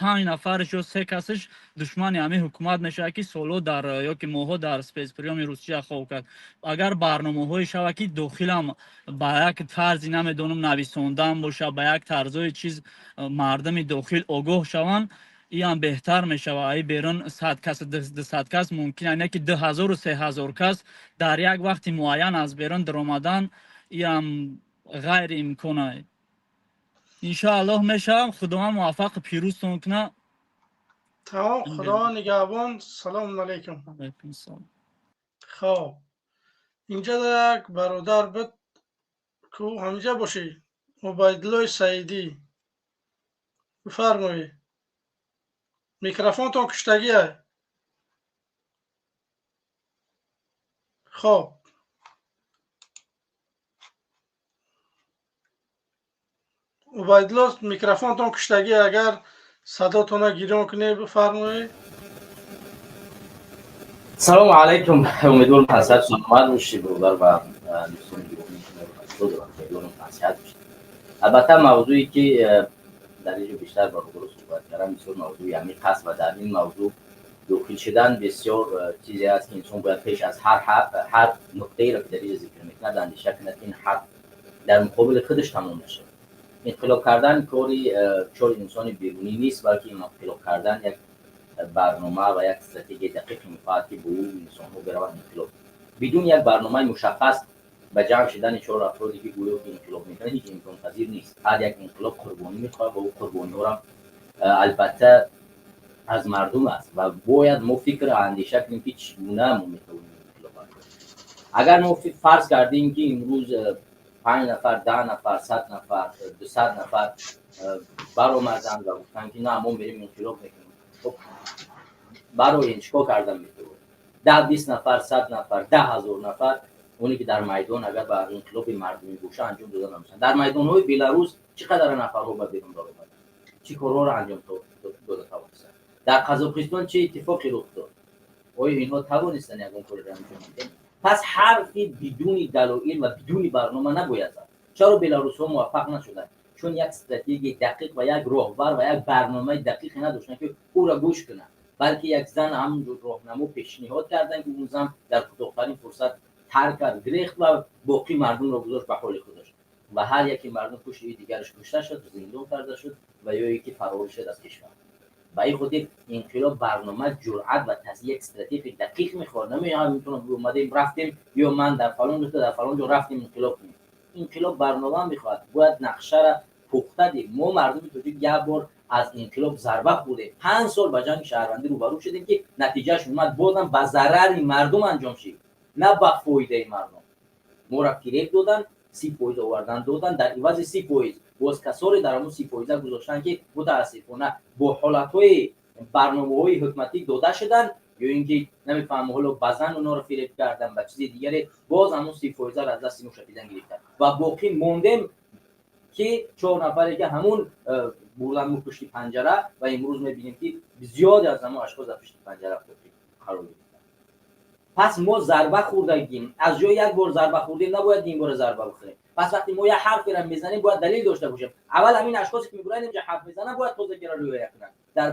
панҷ нафараш ё се касаш душмани ҳамин ҳукумат мешавад, ки солҳо дар ё ки моҳҳо дар спецприёми Русия хоб кард. Агар барномаҳое шава, ки дохилам ба як тарзи, намедонам, нависондан боша, ба як тарзои чиз мардуми дохил огоҳ шаванд, иам беҳтар мешавад. Ай берун 100 кас, 200 кас мумкин, не ки 2000-у 3000 кас дар як вақти муайян аз берун даромадан, иам ғайриимкон. Иншоаллоҳ мешавам, Худованд муваффақу пирӯзтон куна. Тамом, Худованд нигаҳбон, салому алайкум. Хоб, инҷа як бародар буд ку, ҳаминҷа бошӣ, Убайдуллои Саидӣ, бифармоед, микрофонтон куштагия. Хоб, Убайдулло, микрофонтон куштагия, агар садотона гирён кунед, бифармоед. Салому алайкум, умедворам ҳасад саломат бошед, бародар ва дӯстони гиромӣ, умедворам насиҳат бошед. Албатта, мавзӯе ки дар инҷо бештар бародаро суҳбат кардам, бисёр мавзӯи амиқ аст ва дар ин мавзӯъ дохил шудан бисёр чизе аст, ки инсон бояд пеш аз ҳар нуқтаеро ки дар инҷо зикр мекунад, андеша кунад, ки ин ҳарф дар муқобили худаш тамом нашавад. Инқилоб кардан кори чор инсони берунӣ нест, балки инқилоб кардан як барнома ва як стратегияи дақиқе мехоҳад, ки бо ӯ инсонҳо бираванд инқилоб. Бидуни як барномаи мушаххас ба ҷамъ шудани чор афроде ки гӯё ки инқилоб мекунанд, ҳеҷ имконпазир нест. Ҳар як инқилоб қурбонӣ мехоҳад ва ӯ қурбониҳоро албатта аз мардум аст ва бояд мо фикр андеша кунем, ки чӣ гуна мо метавонем инқилоб анҷом. Агар мо фарз кардем, ки имрӯз панҷ нафар, 10 нафар, 100 нафар, 200 нафар баромаданд ва гуфтанд, ки на, мо мерем инқилоб мекунем, хоб, барои чӣ кор кардан метавонем? 10, 20 нафар, 100 нафар, 10 000 нафар, оне ки дар майдон агар ба инқилоби мардумӣ боша, анҷом дода намешаванд. Дар майдонҳои Беларус чӣ қадар нафарҳо ба берун баромаданд, чӣ корҳоро анҷом дода тавонистанд? Дар Қазоқистон чӣ иттифоқе рух дод? Оё инҳо тавонистанд ягон кореро анҷом диҳанд? Пас ҳарфи бидуни далоил ва бидуни барнома набояд зад. Чаро беларусҳо муваффақ нашуданд? Чун як стратегияи дақиқ ва як роҳбар ва як барномаи дақиқе надоштанд, ки ӯро гӯш кунанд, балки як зан ҳамун роҳнамо пешниҳод карданд, ки он зан дар кӯтоҳтарин фурсат тарк кард, гирехт ва боқӣ мардумро гузошт ба ҳоли худаш ва ҳар яке мардум пушти дигараш кушта шуд, зиндон карда шуд ва ё ки фарорӣ шуд аз кишвар. Ба ин хотир инқилоб барнома, ҷуръат ва як стратегияи дақиқ мехоҳад. Намеҳам омадем, рафтем, ё ман дар фалон нуқта, дар фалон ҷо рафтем, инқилоб кунем. Инқилоб барнома мехоҳад, бояд нақшара пухта дид. Мо мардуми тоҷик як бор аз инқилоб зарба хӯрдем, 5 сол ба ҷанги шаҳрвандӣ рӯбарӯ шудем, ки натиҷааш омад, бозам ба зарари мардум анҷом шид, на ба фоидаи мардум. Моро фиреб доданд, 30% овардан додан, дар ивази 30% боз касоре дар ҳамун 30 фоиза гузоштанд, ки мутаассифона бо ҳолатҳои барномаҳои ҳукуматӣ дода шуданд ё ин ки намефаҳмам, ҳоло ба зан онҳоро фиреб кардан, ба чизи дигаре, боз ҳамун 30 фоизаро аз дасти мо шапидан гирифтанд ва боқӣ мондем, ки чор нафаре ки ҳамун бурдан мо пушти панҷара ва имрӯз мебинем, ки зиёде аз ҳамон ашхос дар пушти панҷара қарор гирифтанд. Пас мо зарба хӯрдагим, аз ҷои як бор зарба хӯрдем, набояд ин бора зарба бихӯрем. Пас вақте мо як ҳарферо мезанем, бояд далел дошта бошем. Аввал ҳамин ашхосе ки мегӯянд инҷа ҳарф мезананд, бояд тозагиро риоя кунанд. Дар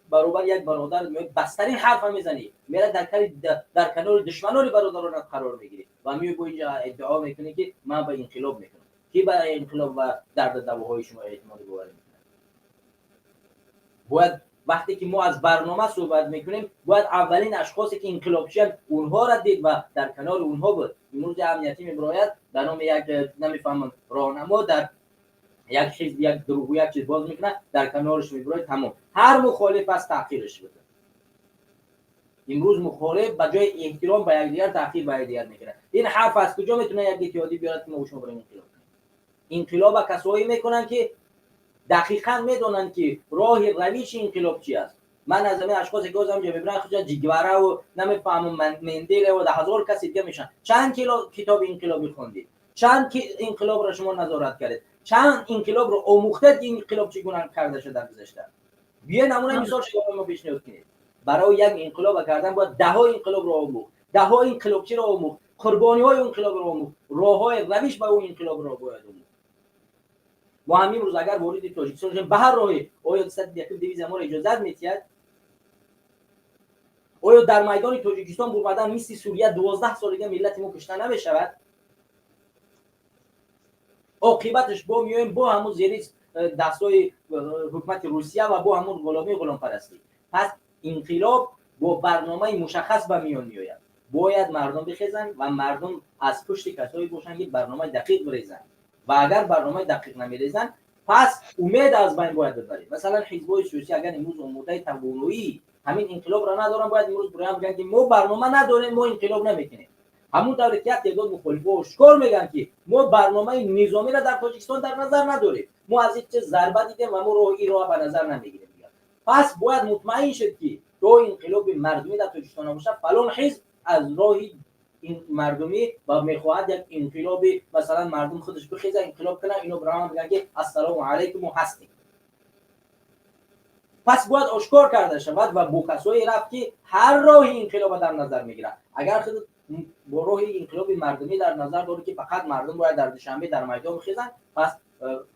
баробар як бародар бастарин ҳарфа мезанӣ, мера дар канори душманони бародаронат қарор мегирӣ ва меои бо инҷа иддао мекунӣ, ки ман ба инқилоб мекунам. Ки ба инқилоб ва дарду давоҳои шумо эътимоду боварӣ мекунад? Бояд вақте ки мо аз барнома суҳбат мекунем, бояд аввалин ашхосе ки инқилобчиянд, онҳоро дид ва дар канори онҳо буд. Имрӯз амнияти мебирояд, дар номи як, намефаҳмам, роҳнамо дар як ҳизб, як дурӯғу як чиз боз мекунад, дар канориш мебирояд, тамом, ҳар мухолиф аст, таҳқирш буда. Имрӯз мухолиф ба ҷои эҳтиром ба якдигар таҳқир ба якдигар мекунад. Ин ҳарф аз куҷо метавонад як иттиҳодӣ биёрад, ки мо шумо барем инқилоб кунем? Инқилоба касое мекунанд, ки дақиқан медонанд, ки роҳи равиши инқилоб чи аст. Ман аз ҳамин ашхосе ки ҳозир ҳамҷо мебинам, хуҷа Ҷигвараву, намефаҳмам, Менделево, да ҳазор каси дига мешаванд. Чанд кило китоби инқилобӣ хондед? Чанд инқилобро шумо назорат кардед? Чанд инқилобро омӯхтед, ки инқилоб чӣ гуна карда шуд дар гузашта? Биё, намунаи мисол шумо мо пешниҳод кунед. Барои як инқилоба кардан бояд даҳҳо инқилобро омӯхт, даҳҳо инқилобчиро омӯхт, қурбониҳои инқилобро омӯхт, роҳҳои равиш ба ӯ инқилобро бояд омӯхт. Мо ҳамин рӯз агар вориди Тоҷикистон шавем ба ҳар роҳе, оё 101-ум дивизия моро иҷозат метиҳад? Оё дар майдони Тоҷикистон бурмадан мисли Сурия 12 солига миллати мо кушта намешавад? Оқибаташ бо меоем бо ҳамун зери дастҳои ҳукумати Русия ва бо ҳамун ғуломии ғуломпарастӣ. Пас инқилоб бо барномаи мушаххас ба миён меояд. Бояд мардум бихезанд ва мардум аз пушти касое бошанд, ки барномаи дақиқ бирезанд. Ва агар барномаи дақиқ намерезанд, пас умед аз байн бояд бибарем. Масалан, ҳизбҳои сиёсӣ агар имрӯз омодаи тавоноии ҳамин инқилобро надоранд, бояд имрӯз бироянд, бигӯянд, ки мо барнома надорем, мо инқилоб намекунем. Ҳамун тавре ки як теъдод мухолифҳо ошкор мегӯянд, ки мо барномаи низомиро дар Тоҷикистон дар назар надорем, мо аз ин чиз зарба дидем ва мо роҳи ин роҳа ба назар намегирем. Пас бояд мутмаин шуд, ки то инқилоби мардумӣ дар Тоҷикистон набошад, фалон ҳизб аз роҳи мардумӣ ва мехоҳад як инқилоби, масалан, мардум худаш бихеза, инқилоб кунад, ино бираванд, бигӯянд, ки ассалому алайкум, мо ҳастем. Пас бояд ошкор карда шавад ва бо касое рафт, ки ҳар роҳи инқилоба дар назар мегирад. Агар худ бо роҳи инқилоби мардумӣ дар назар дорӣ, ки фақат мардум бояд дар Душанбе дар майдон бихезанд, пас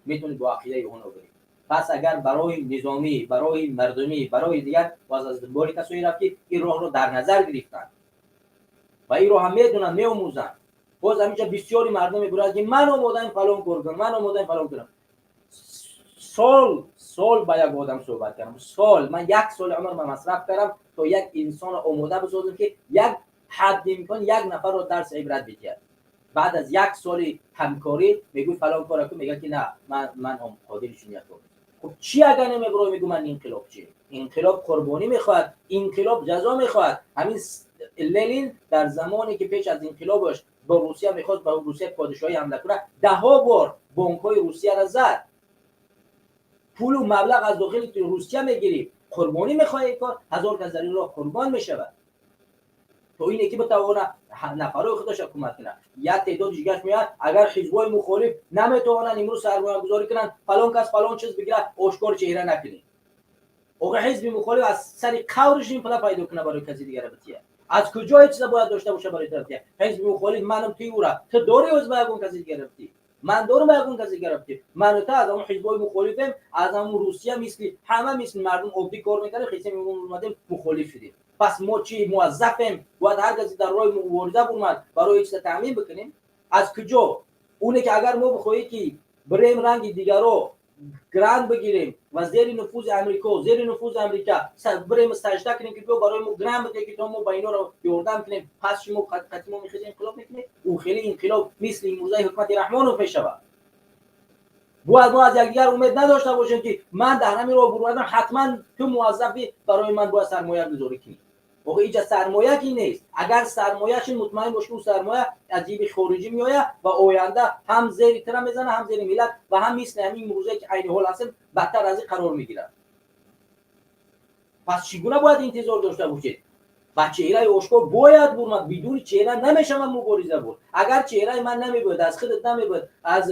метавонӣ бо ақидаи онҳо бирӣ. Пас агар барои низомӣ, барои мардумӣ, барои дигар, боз аз дунболи касое рафт, ки ин роҳро дар назар гирифтанд ва ин роҳ ҳам медонанд, меомӯзанд. Боз ҳаминҷа бисёри мардум мебурад, ки ман омодаем фалон кор кунам, ман омодаем фалон кунам. Сол сол ба як одам суҳбат кардам, сол ман як соли умр ма масраф кардам, то як инсонро омода бисозем, ки як ҳадди имкон як нафарро дарси ибрат бидиҳад. Баъд аз як соли ҳамкорӣ мегӯй, фалон кора кун, мегӯяд, ки на, ман қодири чунин як кор. Хуб, чӣ агар намебурой, мегӯ, ман инқилобчи? Инқилоб қурбонӣ мехоҳад, инқилоб ҷазо мехоҳад. Ҳамин Ленин дар замоне ки пеш аз инқилобаш ба Русия мехост, ба Русия подшоҳӣ ҳамла кунад, даҳҳо бор бонкҳои Русияро зад, пулу маблағ аз дохили Русия мегирифт. Қурбонӣ мехоҳад кор, ҳазор кас дар ин роҳ қурбон мешавад, то ине ки битавона нафарҳои худаша кӯмак кунад. Як теъдоди дигаш меояд, агар ҳизбҳои мухолиф наметавонанд имрӯз сармоягузорӣ кунанд, фалон кас фалон чиз бигирад, ошкор чеҳра накунед. Оға, ҳизби мухолиф аз сари қавриш ин пула пайдо кунад, барои каси дигара бития? Аз куҷое чиза бояд дошта боша барои тарафтия ҳизби мухолиф? Манам туи ура, ту дорӣ ҳизба, ягон каси дигара битӣ? Ман дорам, ба ягон каси дигара битӣ? Ману ту аз ҳамон ҳизбҳои мухолифем, аз ҳамон Русия, мисли ҳама, мисли мардум оддӣ кор мекардем, хисем омадем, мухолиф шудем. Пас мо чӣ, муваззафем, бояд ҳар касе дар роҳи мубориза бурмад, барои чиза таъмин бикунем? Аз куҷо? Оне ки агар мо бихоҳем, ки бирем ранги дигаро грант бигирем ва зери нуфузи Амрико, зери нуфузи Амрика бирем, сажда кунем, ки биё барои мо грант биде, ки то мо ба инора ёрдам кунем, пас шумо қати мо мехезем, инқилоб мекунем? Ӯ хеле инқилоб мисли имрӯзаи ҳукумати Раҳмонов мешавад. Бояд мо аз якдигар умед надошта бошем, ки ман дар ҳамин роҳ бурмадам, ҳатман ту муваззафӣ, барои ман бояд сармоя гузорӣ кунӣ. Охи, инҷа сармоя ки нест. Агар сармоя шин, мутмаин бош, ки ӯ сармоя аз ҷиби хориҷӣ меояд ва оянда ҳам зери тира мезанад, ҳам зери миллат ва ҳам мисли ҳамин имрӯзае, ки айни ҳол ҳастем, бадтар аз ин қарор мегирад. Пас чӣ гуна бояд интизор дошта бошед? Ба чеҳраи ошкор бояд бурмад, бидуни чеҳра намешавад мубориза бурд. Агар чеҳраи ман намебояд, аз худат намебояд, аз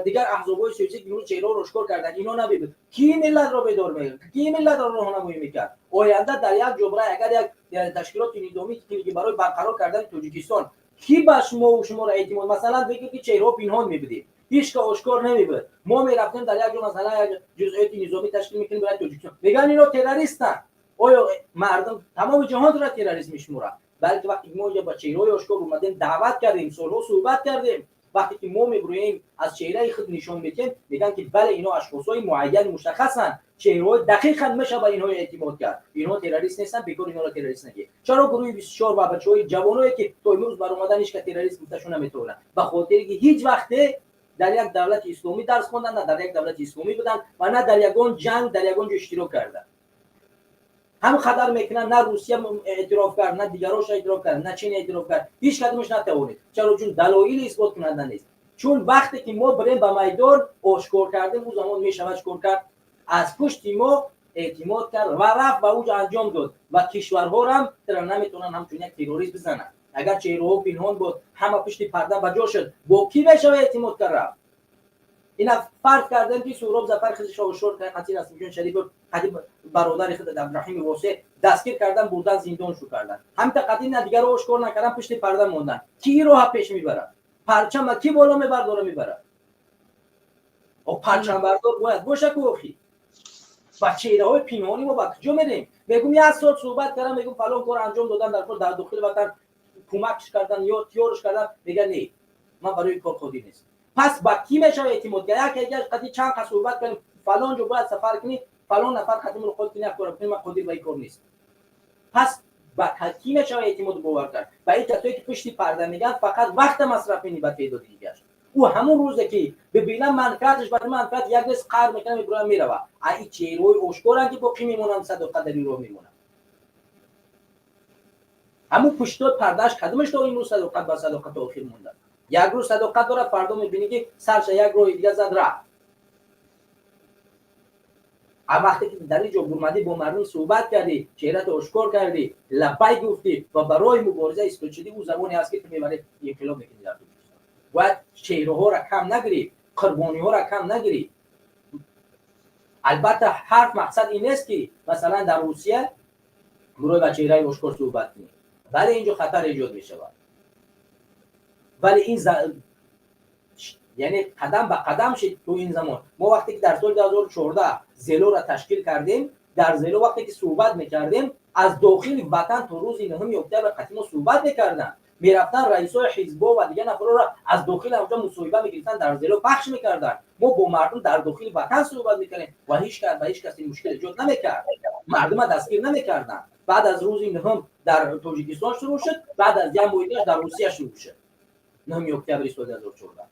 дигар аҳзобҳои сиёсӣ, ки имрӯз чеҳраро ошкор карданд, ино намебояд, ки миллатро бедор мекард, ки миллатро роҳнамоӣ мекард? Оянда дар як ҷо бирай, агар як ташкилоти низомӣ ки барои барқарор кардани Тоҷикистон, ки ба шумову шуморо эътимод? Масалан, бигӯ, ки чеҳраҳо пинҳон мебудед, ҳеҷ ка ошкор намебуд. Мо мерафтем дар як ҷо, масалан, як ҷузъияти низомӣ ташкил мекунем барои Тоҷикистон, мегӯянд, ино террористанд. Оё мардум тамоми ҷаҳонро террорист мешуморад? Балки вақте мо инҷа ба чеҳраҳои ошкор омадем, даъват кардем, солҳо суҳбат кардем. Вақте ки мо мебурӯем, аз чеҳраи худ нишон медиҳем, мегӯянд, ки бале, инҳо ашхосҳои муайян мушаххасанд, чеҳраҳои дақиқан меша ба инҳо эътимод кард, инҳо террорист нестанд, бекор инҳоро террорист нагир. Чаро гурӯҳи 24 ва бачаҳои ҷавоное, ки то имрӯз баромадан, ҳеч кас террорист гуфташон наметавонад? Ба хотире ки ҳеҷ вақте дар як давлати исломӣ дарс хонданд, на дар як давлати исломӣ буданд ва на дар ягон ҷанг, дар ягон ҷо иштирок карданд. Ҳам қадар мекунанд, на Русия эътироф кард, на дигарош эътироф кард, на Чин эътироф кард, ҳеҷ кадомаш натавонид. Чаро? Чун далоили исботкунанда нест. Чун вақте ки мо бирем ба майдон, ошкор кардем, ӯ замон мешавад чикор кард, аз пушти мо эътимод кард ва рафт ба уҷо анҷом дод. Ва кишварҳорам тира наметавонанд ҳамчун як террорист бизананд. Агар чеҳраҳо пинҳон буд, ҳама пушти парда ба ҷо шуд, бо кӣ мешава эътимод кард рафт? Ина фарз кардем, ки Суҳроб Зафар хизишо ошкор кард, қатил Расимҷон Шарипов қадим бародари худ Абдураҳими Восеъ дастгир кардан, бурдан, зиндон шу кардан. Ҳамта қадим на дигаро ошкор накардан, пушти парда мондан. Ки роҳа пеш мебарад? Парчама ки боло мебардора, мебарад? О, парчамбардор бояд боша ку охи. Ба чеҳраҳои пинҳонӣ мо ба куҷо мерем? Мегум, як соат суҳбат кардам, мегум, фалон кор анҷом додан дар кор, дар дохили ватан кӯмакш кардан ё тиёрш кардан, мега, не, ман барои кор қодир нестам. Пас ба кӣ мешава эътимод кард? Як яш қати чанд қас суҳбат кардем, фалон ҷо бояд сафар кунӣ, фалон нафар қати мулоқот кунӣ, як кора кунӣ, ман қодир ба ин кор нестам. Пас ба кӣ мешава эътимоду бовар кард? Ба ин касое, ки пушти парда мегӯянд, фақат вақта масраф мекунӣ ба теъдоди дигарш. Ӯ ҳамон рӯзе, ки бибинам манфиаташ ба манфиат як нест, қаҳр мекунад, мебурад, мерава. А ин чеҳраҳои ошкоранд, ки боқӣ мемонанд, садоқат дар ин роҳ мемонанд. Ҳамун пуштод пардааш кадомаш то имрӯз садоқат ба садоқат охир монда? Як рӯз садоқат дорад, фардо мебинӣ, ки сарша як роҳи дига зад, рафт. А вақте ки дар ин ҷо бурмадӣ, бо мардум суҳбат кардӣ, чеҳрато ошкор кардӣ, лаббай гуфтӣ ва барои мубориза истод шудӣ, ӯ замоне ҳаст, ки ту мебарӣ, инқилоб мекунӣ дар Тоҷикистон. Бояд чеҳраҳоро кам нагирӣ, қурбониҳоро кам нагирӣ. Албатта, ҳарф мақсад ин нест, ки масалан дар Русия гурӯҳи ба чеҳраи ошкор суҳбат кунӣ. Бале, инҷо хатар эҷод мешавад, вале ин яъне қадам ба қадам шид. То ин замон мо вақте ки дар соли 2014 Зелоро ташкил кардем, дар Зело вақте ки суҳбат мекардем, аз дохили ватан то рӯзи 9 октябр қатъи мо суҳбат мекарданд, мерафтан, раисои ҳизбо ва дигар нафарро аз дохили ҳамҷо мусоҳиба мегирифтанд, дар Зело пахш мекарданд. Мо бо мардум дар дохили ватан суҳбат мекардем ва ҳеҷ кас ба ҳеҷ касе мушкил эҷод намекард, мардума дастгир намекарданд. Баъд аз рӯзи 9 дар Тоҷикистон шурӯъ шуд, баъд аз як моҳи дигар дар Русия шурӯъ шуд, 9 октябри соли 2014,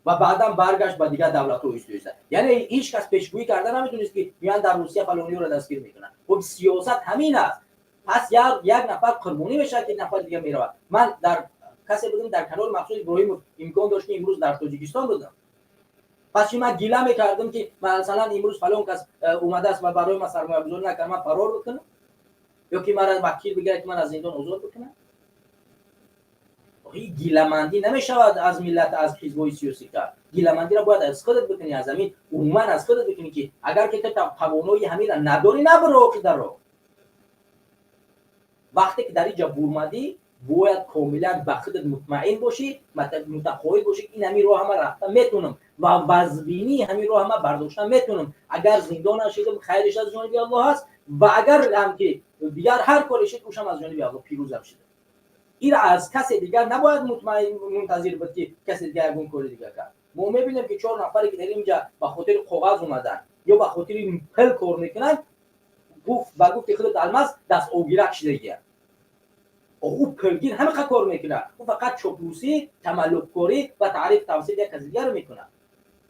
ва баъдан баргашт ба дигар давлатҳо истоиста. Яъне ҳеҷ кас пешгӯӣ карда наметонист, ки меян дар Русия фалониёро дастгир мекунанд. Хуб, сиёсат ҳамин аст. Пас як нафар қурбонӣ мешавад, ки нафари дигар меравад. Ман дар касе будам дар канори Мақсуд Иброҳимов, имкон дошт, ки имрӯз дар Тоҷикистон будам. Пас чи ман гила мекардам, ки масалан имрӯз фалон кас омадааст ва барои ман сармоягузорӣ накард, ман фарор бикунам ё ки мара вакил бигирад, ки ман аз зиндон озод бикунам? Гиламандӣ намешавад аз миллат, аз ҳизбҳои сиёсӣ кард. Гиламандиро бояд аз худат бикунӣ, аз ҳамин умуман аз худат бикунӣ, ки агар ки ту тавонои ҳаминра надорӣ, набуро охи дар роҳ. Вақте ки дар инҷа бурмадӣ, бояд комилан ба худат мутмаин бошӣ, мутақоид бошӣ, ин ҳамин роҳ ҳама рафта метавонам ва вазбинии ҳамин роҳ ҳама бардошта метавонам. Агар зиндон нашидам, хайриш аз ҷониби Аллоҳ аст ва агар ҳам ки дигар ҳар коре шид, ӯшам аз ҷониби Аллоҳ, пирӯзам шуда. Ира аз касе дигар набояд мутмаин мунтазир буд, ки касе дигар ягон кори дигар кард. Мо мебинем, ки чор нафаре, ки дар инҷа ба хотири коғаз омаданд ё ба хотири пул кор мекунанд, гуфт ба гуфти худат Алмаз, даст огирак шидагиянд. Ӯ пулгир ҳамақа кор мекунад, ӯ фақат чоплусӣ, тамаллуқкорӣ ва таъриф тавсиф як каси дигарро мекунад.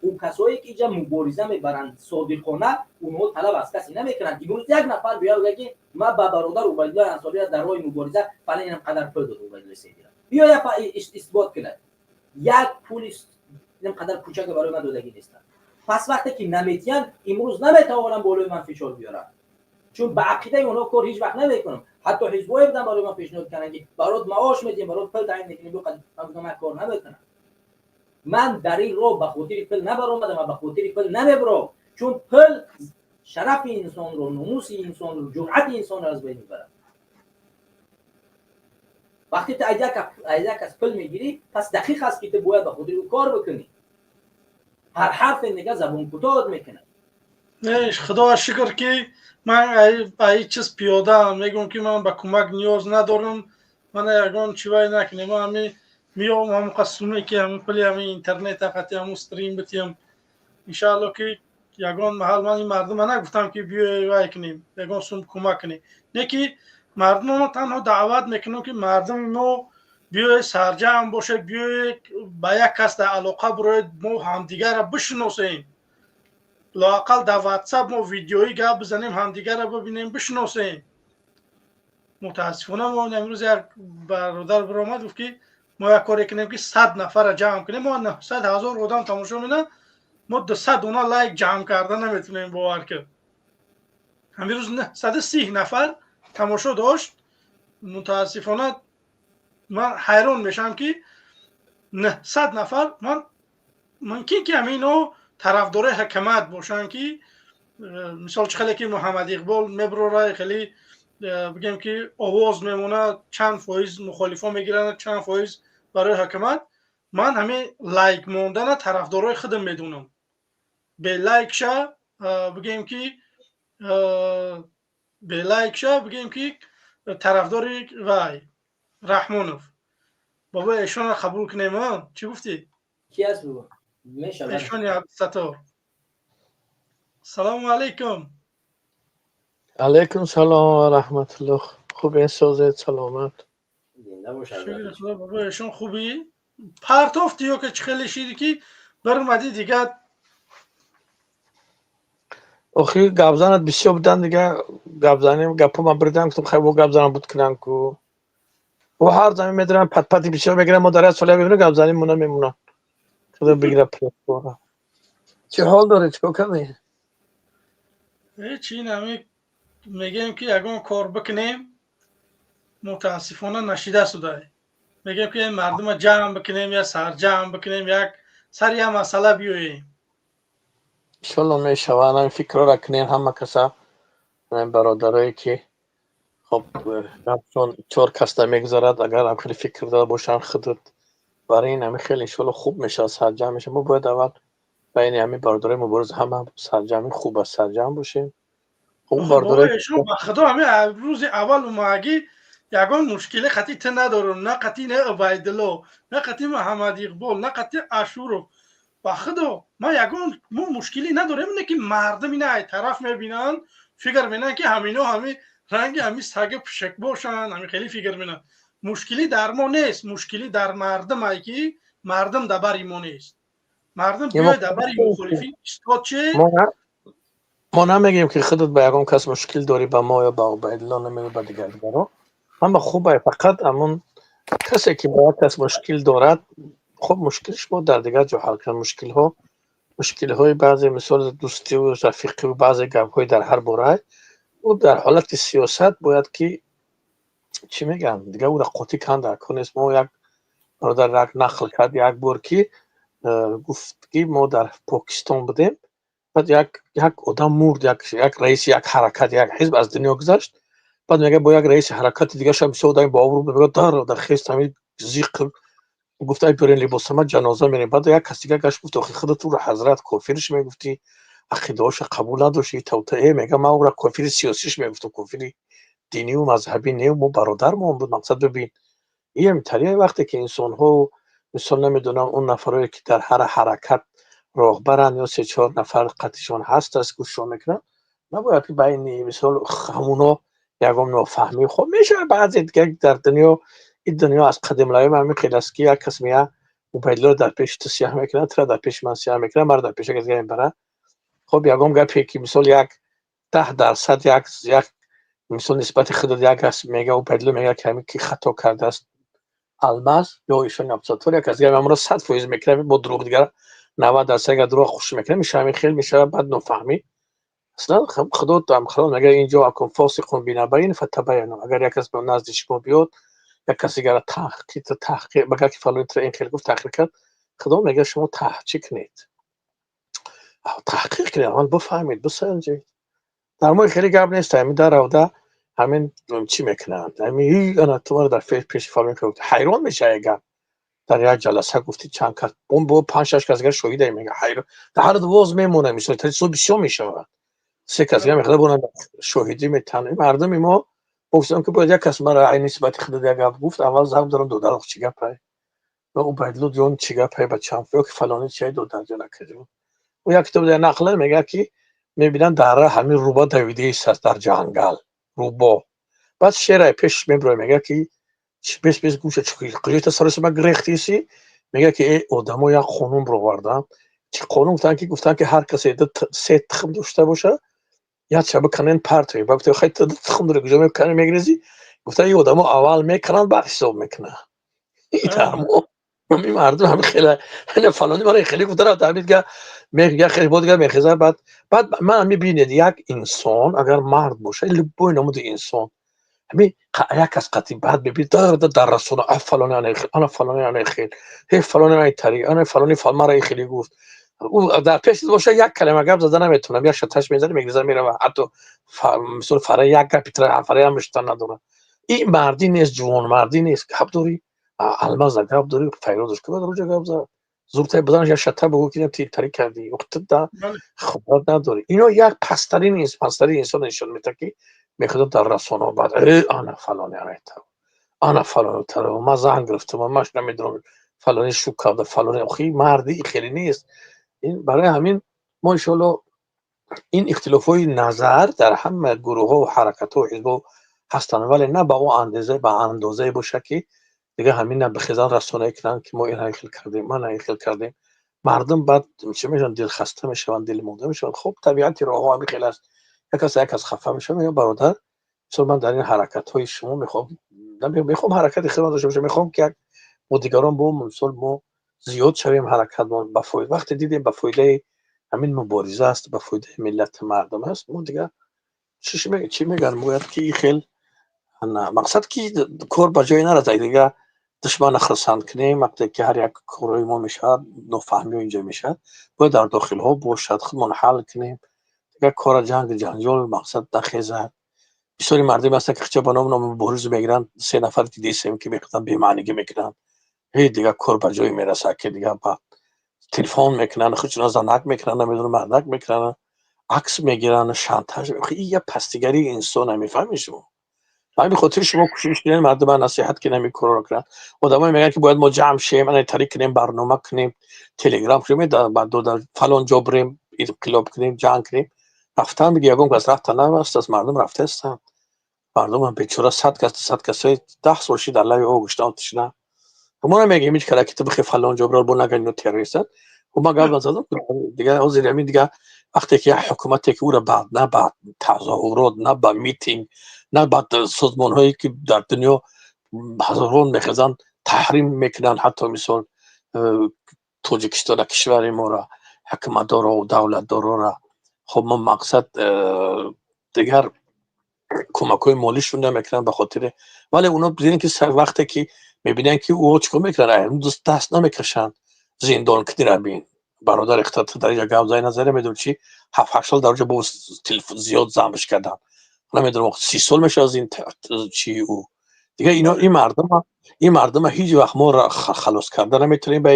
Ӯ касое, ки инҷа мубориза мебаранд содиқона, онҳо талаб аз касе намекунанд. Имрӯз як нафар биёяд, гӯяд, ки ман ба бародар Убайдуллои Ансориро дар роҳи мубориза фалон инам қадар пул дод, Убайдуллои Сейдира биёяд, исбот кунад, як пули инам қадар кӯчака барои ман додагӣ нестанд. Пас вақте ки наметиҳанд, имрӯз наметавонам болои ман фишор биёранд, чун ба ақидаи онҳо кор ҳеҷ вақт намекунам. Ҳатто ҳизбҳое буданд, барои ман пешниҳод карданд, ки барот маош медиҳем, барот пул таъин мекунем. Ман гуфтам, ман кор намекунам. Ман дар ин роҳ ба хотири пул набаромадам ва ба хотири пул намебурам, чун пул шарафи инсонро, номуси инсонро, ҷуръати инсонро аз байн мебарад. Вақте ту аз як кас пул мегирӣ, пас дақиқ аст, ки ту бояд ба хотири ӯ кор бикунӣ. Ҳар ҳарфе мега, забон кӯтоҳат мекунад. Не, худоро шукр, ки ман ай чиз пиёдаам. Мегӯм, ки ман ба кӯмак ниёз надорам, мана ягон чивай накунем. Мо ҳами Меом ҳамон қасуме ки ҳамин пули ҳамин интернет қати ҳамун стрим битиям. Иншаалло ки ягон маҳал ман ин мардума нагуфтам ки биёй вай кунем, ягон сум кӯмак кунем. Не ки мардума мо танҳо даъват мекунем ки мардуми мо биёед сарҷамъ бошед, биёед ба як кас дар алоқа бироед, мо ҳамдигарро бишиносем. Лоақал дар ватсап мо видеоӣ гап бизанем, ҳамдигарро бибинем, бишиносем. Мутаассифона мо имрӯз як бародар биромад, гуфт ки мо як коре кунем ки 100 нафарро ҷамъ кунем. Мо 900 000 одам тамошо менад, мо 200 дона лайк ҷамъ карда наметунем, бовар кун. Ҳамин рӯз 930 нафар тамошо дошт. Мутаассифона ман ҳайрон мешавам ки 900 нафар. Ман мумкин ки ҳамино тарафдорои ҳакамат бошанд ки мисол чӣ хеле ки Муҳаммад Иқбол мебурора, хеле бигем ки овоз мемонад, чанд фоиз мухолифо мегиранд, чанд фоиз барои ҳакамат. Ман ҳамин лайк мондана тарафдорои худам медонам. Белайкша бигем ки белайкша бигем ки тарафдори вай Раҳмонов. Бобо, эшонро қабул кунем, чӣ гуфтӣ? Ки аст бобо? Мешавад. Эшони Абдусаттор. Салому алайкум. Алайкум салом ва раҳматуллоҳ. Хубен, созед, саломат? Зинда бош. Шукри Худо, бобо эшон, хубӣ? Партофти ё ки чӣ хеле шиди ки бирмади дигар? Охи гапзанат бисёр будан, дига гапзанем, гапо ман бирдам, гуфтам хай бо гапзанам буд кунам ку. О ҳар замин медарам, патпати бисёр мегирам, мо дар як соля мебинем, гапзанӣ мона мемонам. Худо бигира платформа. Чӣ ҳол дорӣ, чикор кардӣ? Ҳеч, ин ҳами мегӯем ки ягон кор бикунем, мутаассифона нашида судай. Мегӯем ки мардума ҷамъ бикунем, я сарҷамъ бикунем, як сари як масъала биёем. Иншолло мешавад, ҳамин фикрҳоро кунем ҳама каса, ҳамин бародарое ки хоб гапшон чор кас намегузарад, агар ҳам хеле фикр дора бошанд худат барои ин ҳамин хеле иншолло хуб мешавад, сарҷамъ мешавад. Мо бояд аввал байни ҳамин бародарои мубориз ҳама сарҷамъи хуб аст, сарҷамъ бошем. Хуб бародарое Эшон, ба худо, ҳамин рӯзи аввал омагӣ ягон мушкили қати ту надорам, на қати на Убайдулло, на қати Муҳаммад Иқбол, на қати Ашуров. Ба худо, ман ягон мо мушкилӣ надорем. Не ки мардум ина ай тараф мебинанд, фикр менанд ки ҳамино ҳами ранги ҳами саги пишак бошанд, ҳами хеле фикр менанд. Мушкилӣ дар мо нест, мушкилӣ дар мардум ай ки мардум дар бари мо нест. Мардум биёй дар бари мухолифин истод чи. Мо намегӯем ки худат ба ягон кас мушкил дорӣ, ба мо ё ба Убайдулло, намегӯем, ба дигар дигаро. Ҳама хуб ай, фақат ҳамон касе ки ба як кас мушкил дорад, хуб мушкилш мо дар дигар ҷо ҳал кунад. Мушкилҳо, мушкилҳои баъзе, мисол дӯстиву рафиқиву баъзе гапҳои дар ҳар бора, ӯ дар ҳолати сиёсат бояд ки чӣ мегӯянд, дигар ӯра қотӣ кан дар кор нест. Мо як бародар як нақл кард як бор ки гуфт ки мо дар Покистон будем, баъд як одам мурд, як раиси як ҳаракат, як ҳизб аз дунё гузашт. Баъд мегӯяд бо як раиси ҳаракати дигарша бисёр одами бообрӯ, мегӯяд дар хест ҳамин зиқ гуфт: ай биёрен либосама, ҷаноза мерем. Баъд як кас дигар гашт, гуфт: охи худат ӯро ҳазрат кофирш мегуфтӣ, ақидаҳоша қабул надоштӣ, тавта. Э, мега, ман ӯра кофири сиёсиш мегуфтам, кофири диниву мазҳабӣ не, мо бародармон буд. Мақсад бибин, иам тариқи вақте ки инсонҳо, мисол намедонам, он нафарое ки дар ҳар ҳаракат роҳбаранд ё се чор нафар қатишон ҳаст аст, гӯшшон мекунанд, набояд ки байни мисол ҳамуно ягон нофаҳмӣ. Хоб мешавад баъзе дигар дар дунё, ин дунё аз қадимлаём ҳамин хел аст ки як кас мея Убайдуллоро дар пеши ту сиёҳ мекунад, тура дар пеши ман сиёҳ мекунад, маро дар пеши кас дигар мебарад. Хоб ягон гапе ки мисол 10% як мисол нисбати худат як кас мега, Убайдулло мега ки ҳамин ки хато кардааст Алмаз ё ишони Абдусаттор, як кас дигар ҳамонро 100% мекунад бо дурӯғ, дигар 90% агар дурӯғ хуш мекунад, мешава ҳамин хел мешавад, баъд нофаҳмӣ. Аслан худо худо мегӯяд: ин ҷоакум фосиқун бинабаин фатабаяну. Агар як кас ба назди шумо биёд, як кас дигара таҳқиқ таҳқиқ багар ки фалони тура ин хел гуфт, таҳқиқ кард, худо мегӯяд шумо чӣ кунед? Таҳқиқ кунед, аввал бифаҳмед, бисанҷед. Дар мо хеле гап нест, ҳамин дар равда ҳамин чӣ мекунанд, ҳамин ана ту маро дар пеши фалон гуфт, ҳайрон мешавӣ. Гап дар як ҷаласа гуфти чанд кас, он бо панҷ шаш кас дигар шоҳида, мега ҳайрон дар ҳар воз мемонад, мисол чизо бисёр мешавад, се кас дигар мехоҳад бонад, шоҳидӣ метан. Мардуми мо гуфтам ки бояд як кас мара ай нисбати худат як гап гуфт, аввал зарб дорам додарох, чӣ гапай? Ва Убайдулло ҷон, чӣ гапае, бачам, ё ки фалонӣ чиай, додарҷон, акаҷон? Ӯ як китоб дар нақла мегӯяд, ки мебинанд, дар ҳамин рӯба давидаист дар ҷангал рӯбо. Баъд шерай пешаш мебирояд, мегӯяд, ки бес бес гӯша куҷоита саросима гирехтиси. Мегӯяд, ки э, одамо як қонун бироварданд. Чӣ қонун? Гуфтанд, ки ҳар касе се тухм дошта бошад, як шаба канен партои. Ба гуфта: хай, тухм дори, куҷо мекани, мегирезӣ? Гуфта: ин одамо аввал мекунанд, баъд ҳисоб мекунанд. Ҳамин мардум ҳами хеле фалони мара хеле гуфта рафта, ҳамин дига як хеле бо дига мехезад. Баъд ман мебинед, як инсон агар мард бошад, любой намуди инсон, ҳамин як кас қатъи баъд мебинед дар расона: а фалони ана хел, ана фалони ана хел, ҳе фалони ана тари, ана фалони мара хеле гуфт. Ӯ дар пеш боша, як калима гап зада наметавонам, як шаташ мезанад, мегиреза, мерава. Ҳатто мисол фара як гапи фара ҳам шута надорад. Ин мардӣ нест, ҷувонмардӣ нест. Гап дорӣ, Алмаза, гап дорӣ, файрозаш ки рӯҷа гап зад, зуртай баданаш як шата бугӯ, ки титарӣ кардӣ, да хубрат надорӣ. Ино як пасттарин пасттарин инсон нишон медиҳад, ки мехоҳад дар расонаҳо баъд э ана фалони ана ана фалони тараф ман занг гирифтам, маш намедонам, фалони шу карда, фалони. Охи, марди хеле нест ин. Барои ҳамин мо иншоалло ин ихтилофҳои назар дар ҳама гурӯҳҳо, ҳаракатҳо, ҳизбҳо ҳастанд, вале на ба он андоза, ба андозае бошад, ки дига ҳамина бихезан, расонае кунанд, ки мо ин хел кардем, мана ин хел кардем. Мардум баъд чӣ мешаванд? Дилхаста мешаванд, дилмонда мешаванд. Хуб, табиати роҳҳо ҳамин хел аст. Як кас, як кас хафа мешавад. Мегӯям: бародар, мисол, ман дар ин ҳаракатҳои шумо мехоҳам ҳаракати хидмат дошта бошам, мехоҳам, ки як бо дигарон бо мисол мо зиёд шавем, ҳаракатмон ба фоида. Вақте дидем, ба фоидаи ҳамин мубориза аст, ба фоидаи миллати мардум аст, мо дига чӣ мегӯянд, бояд ки хел мақсад, ки кор ба ҷое нарасад, дига душмана хурсанд кунем. Вақте ки ҳар як корҳои мо мешавад, нофаҳмиҳо инҷо мешавад, бояд дар дохилҳо бошад, худмон ҳал кунем. Дигар кора ҷанг ҷанҷол мақсад нахезад. Бисёри мардуме ҳастанд, ки хича ба номи мубориз мегиранд. Се нафар дидесем, ки мехоҳанд, бемаънигӣ мекунанд. Ҳе, дигар кор ба ҷое мерасад, ки дигар ба телефон мекунанд, худшона занак мекунанд, намедонам, мардак мекунанд, акс мегиранд, шантаж. Ин як пастигарии инсона, мефаҳмед шумо? Ба ҳамин хотир шумо кӯшиш кунед, мардума насиҳат кунед, ҳамин корро кунанд. Одамое мегӯянд, ки бояд мо ҷамъ шем, ана тариқ кунем, барнома кунем, телеграм кунем, фалон ҷо бирем, инқилоб кунем, ҷанг кунем. Рафтан биги, ягон кас рафта навастааст, мардум рафтаистанд. Мардумам бечора, 100 кас, 200 касои 10 сол ши дар лави об гӯштаон тишна. Мо намегӯем ҳеҷ кара, ки ту бихе фалон ҷо бирор, бо наган, ино террористанд. Ман гап назадам дигар. Ҳозир ҳамин дига вақте ки як ҳукумате, ки ӯро ба на ба тазоҳурот, на ба митинг, на ба созмонҳое, ки дар дунё ҳазорон мехезанд, таҳрим мекунанд, ҳатто мисол Тоҷикистона, кишвари моро, ҳукуматдоро, давлатдорора. Хоб, мо мақсад дигар кӯмакҳои молишон намекунанд ба хотире, вале оно дидем, ки вақте ки мебинанд, ки ӯ чикор мекунанд, даст намекашанд. Зиндон кунира бин, бародар, дар инҷа гап зани назаре, медонам чи, 7-8 сол дар оҷа бо зиёд замш карданд. Намедонам, 30 сол мешавад аз ин чи ӯ дига. Ино ин мардума ҳеҷ вақт мо халос карда наметавонем ба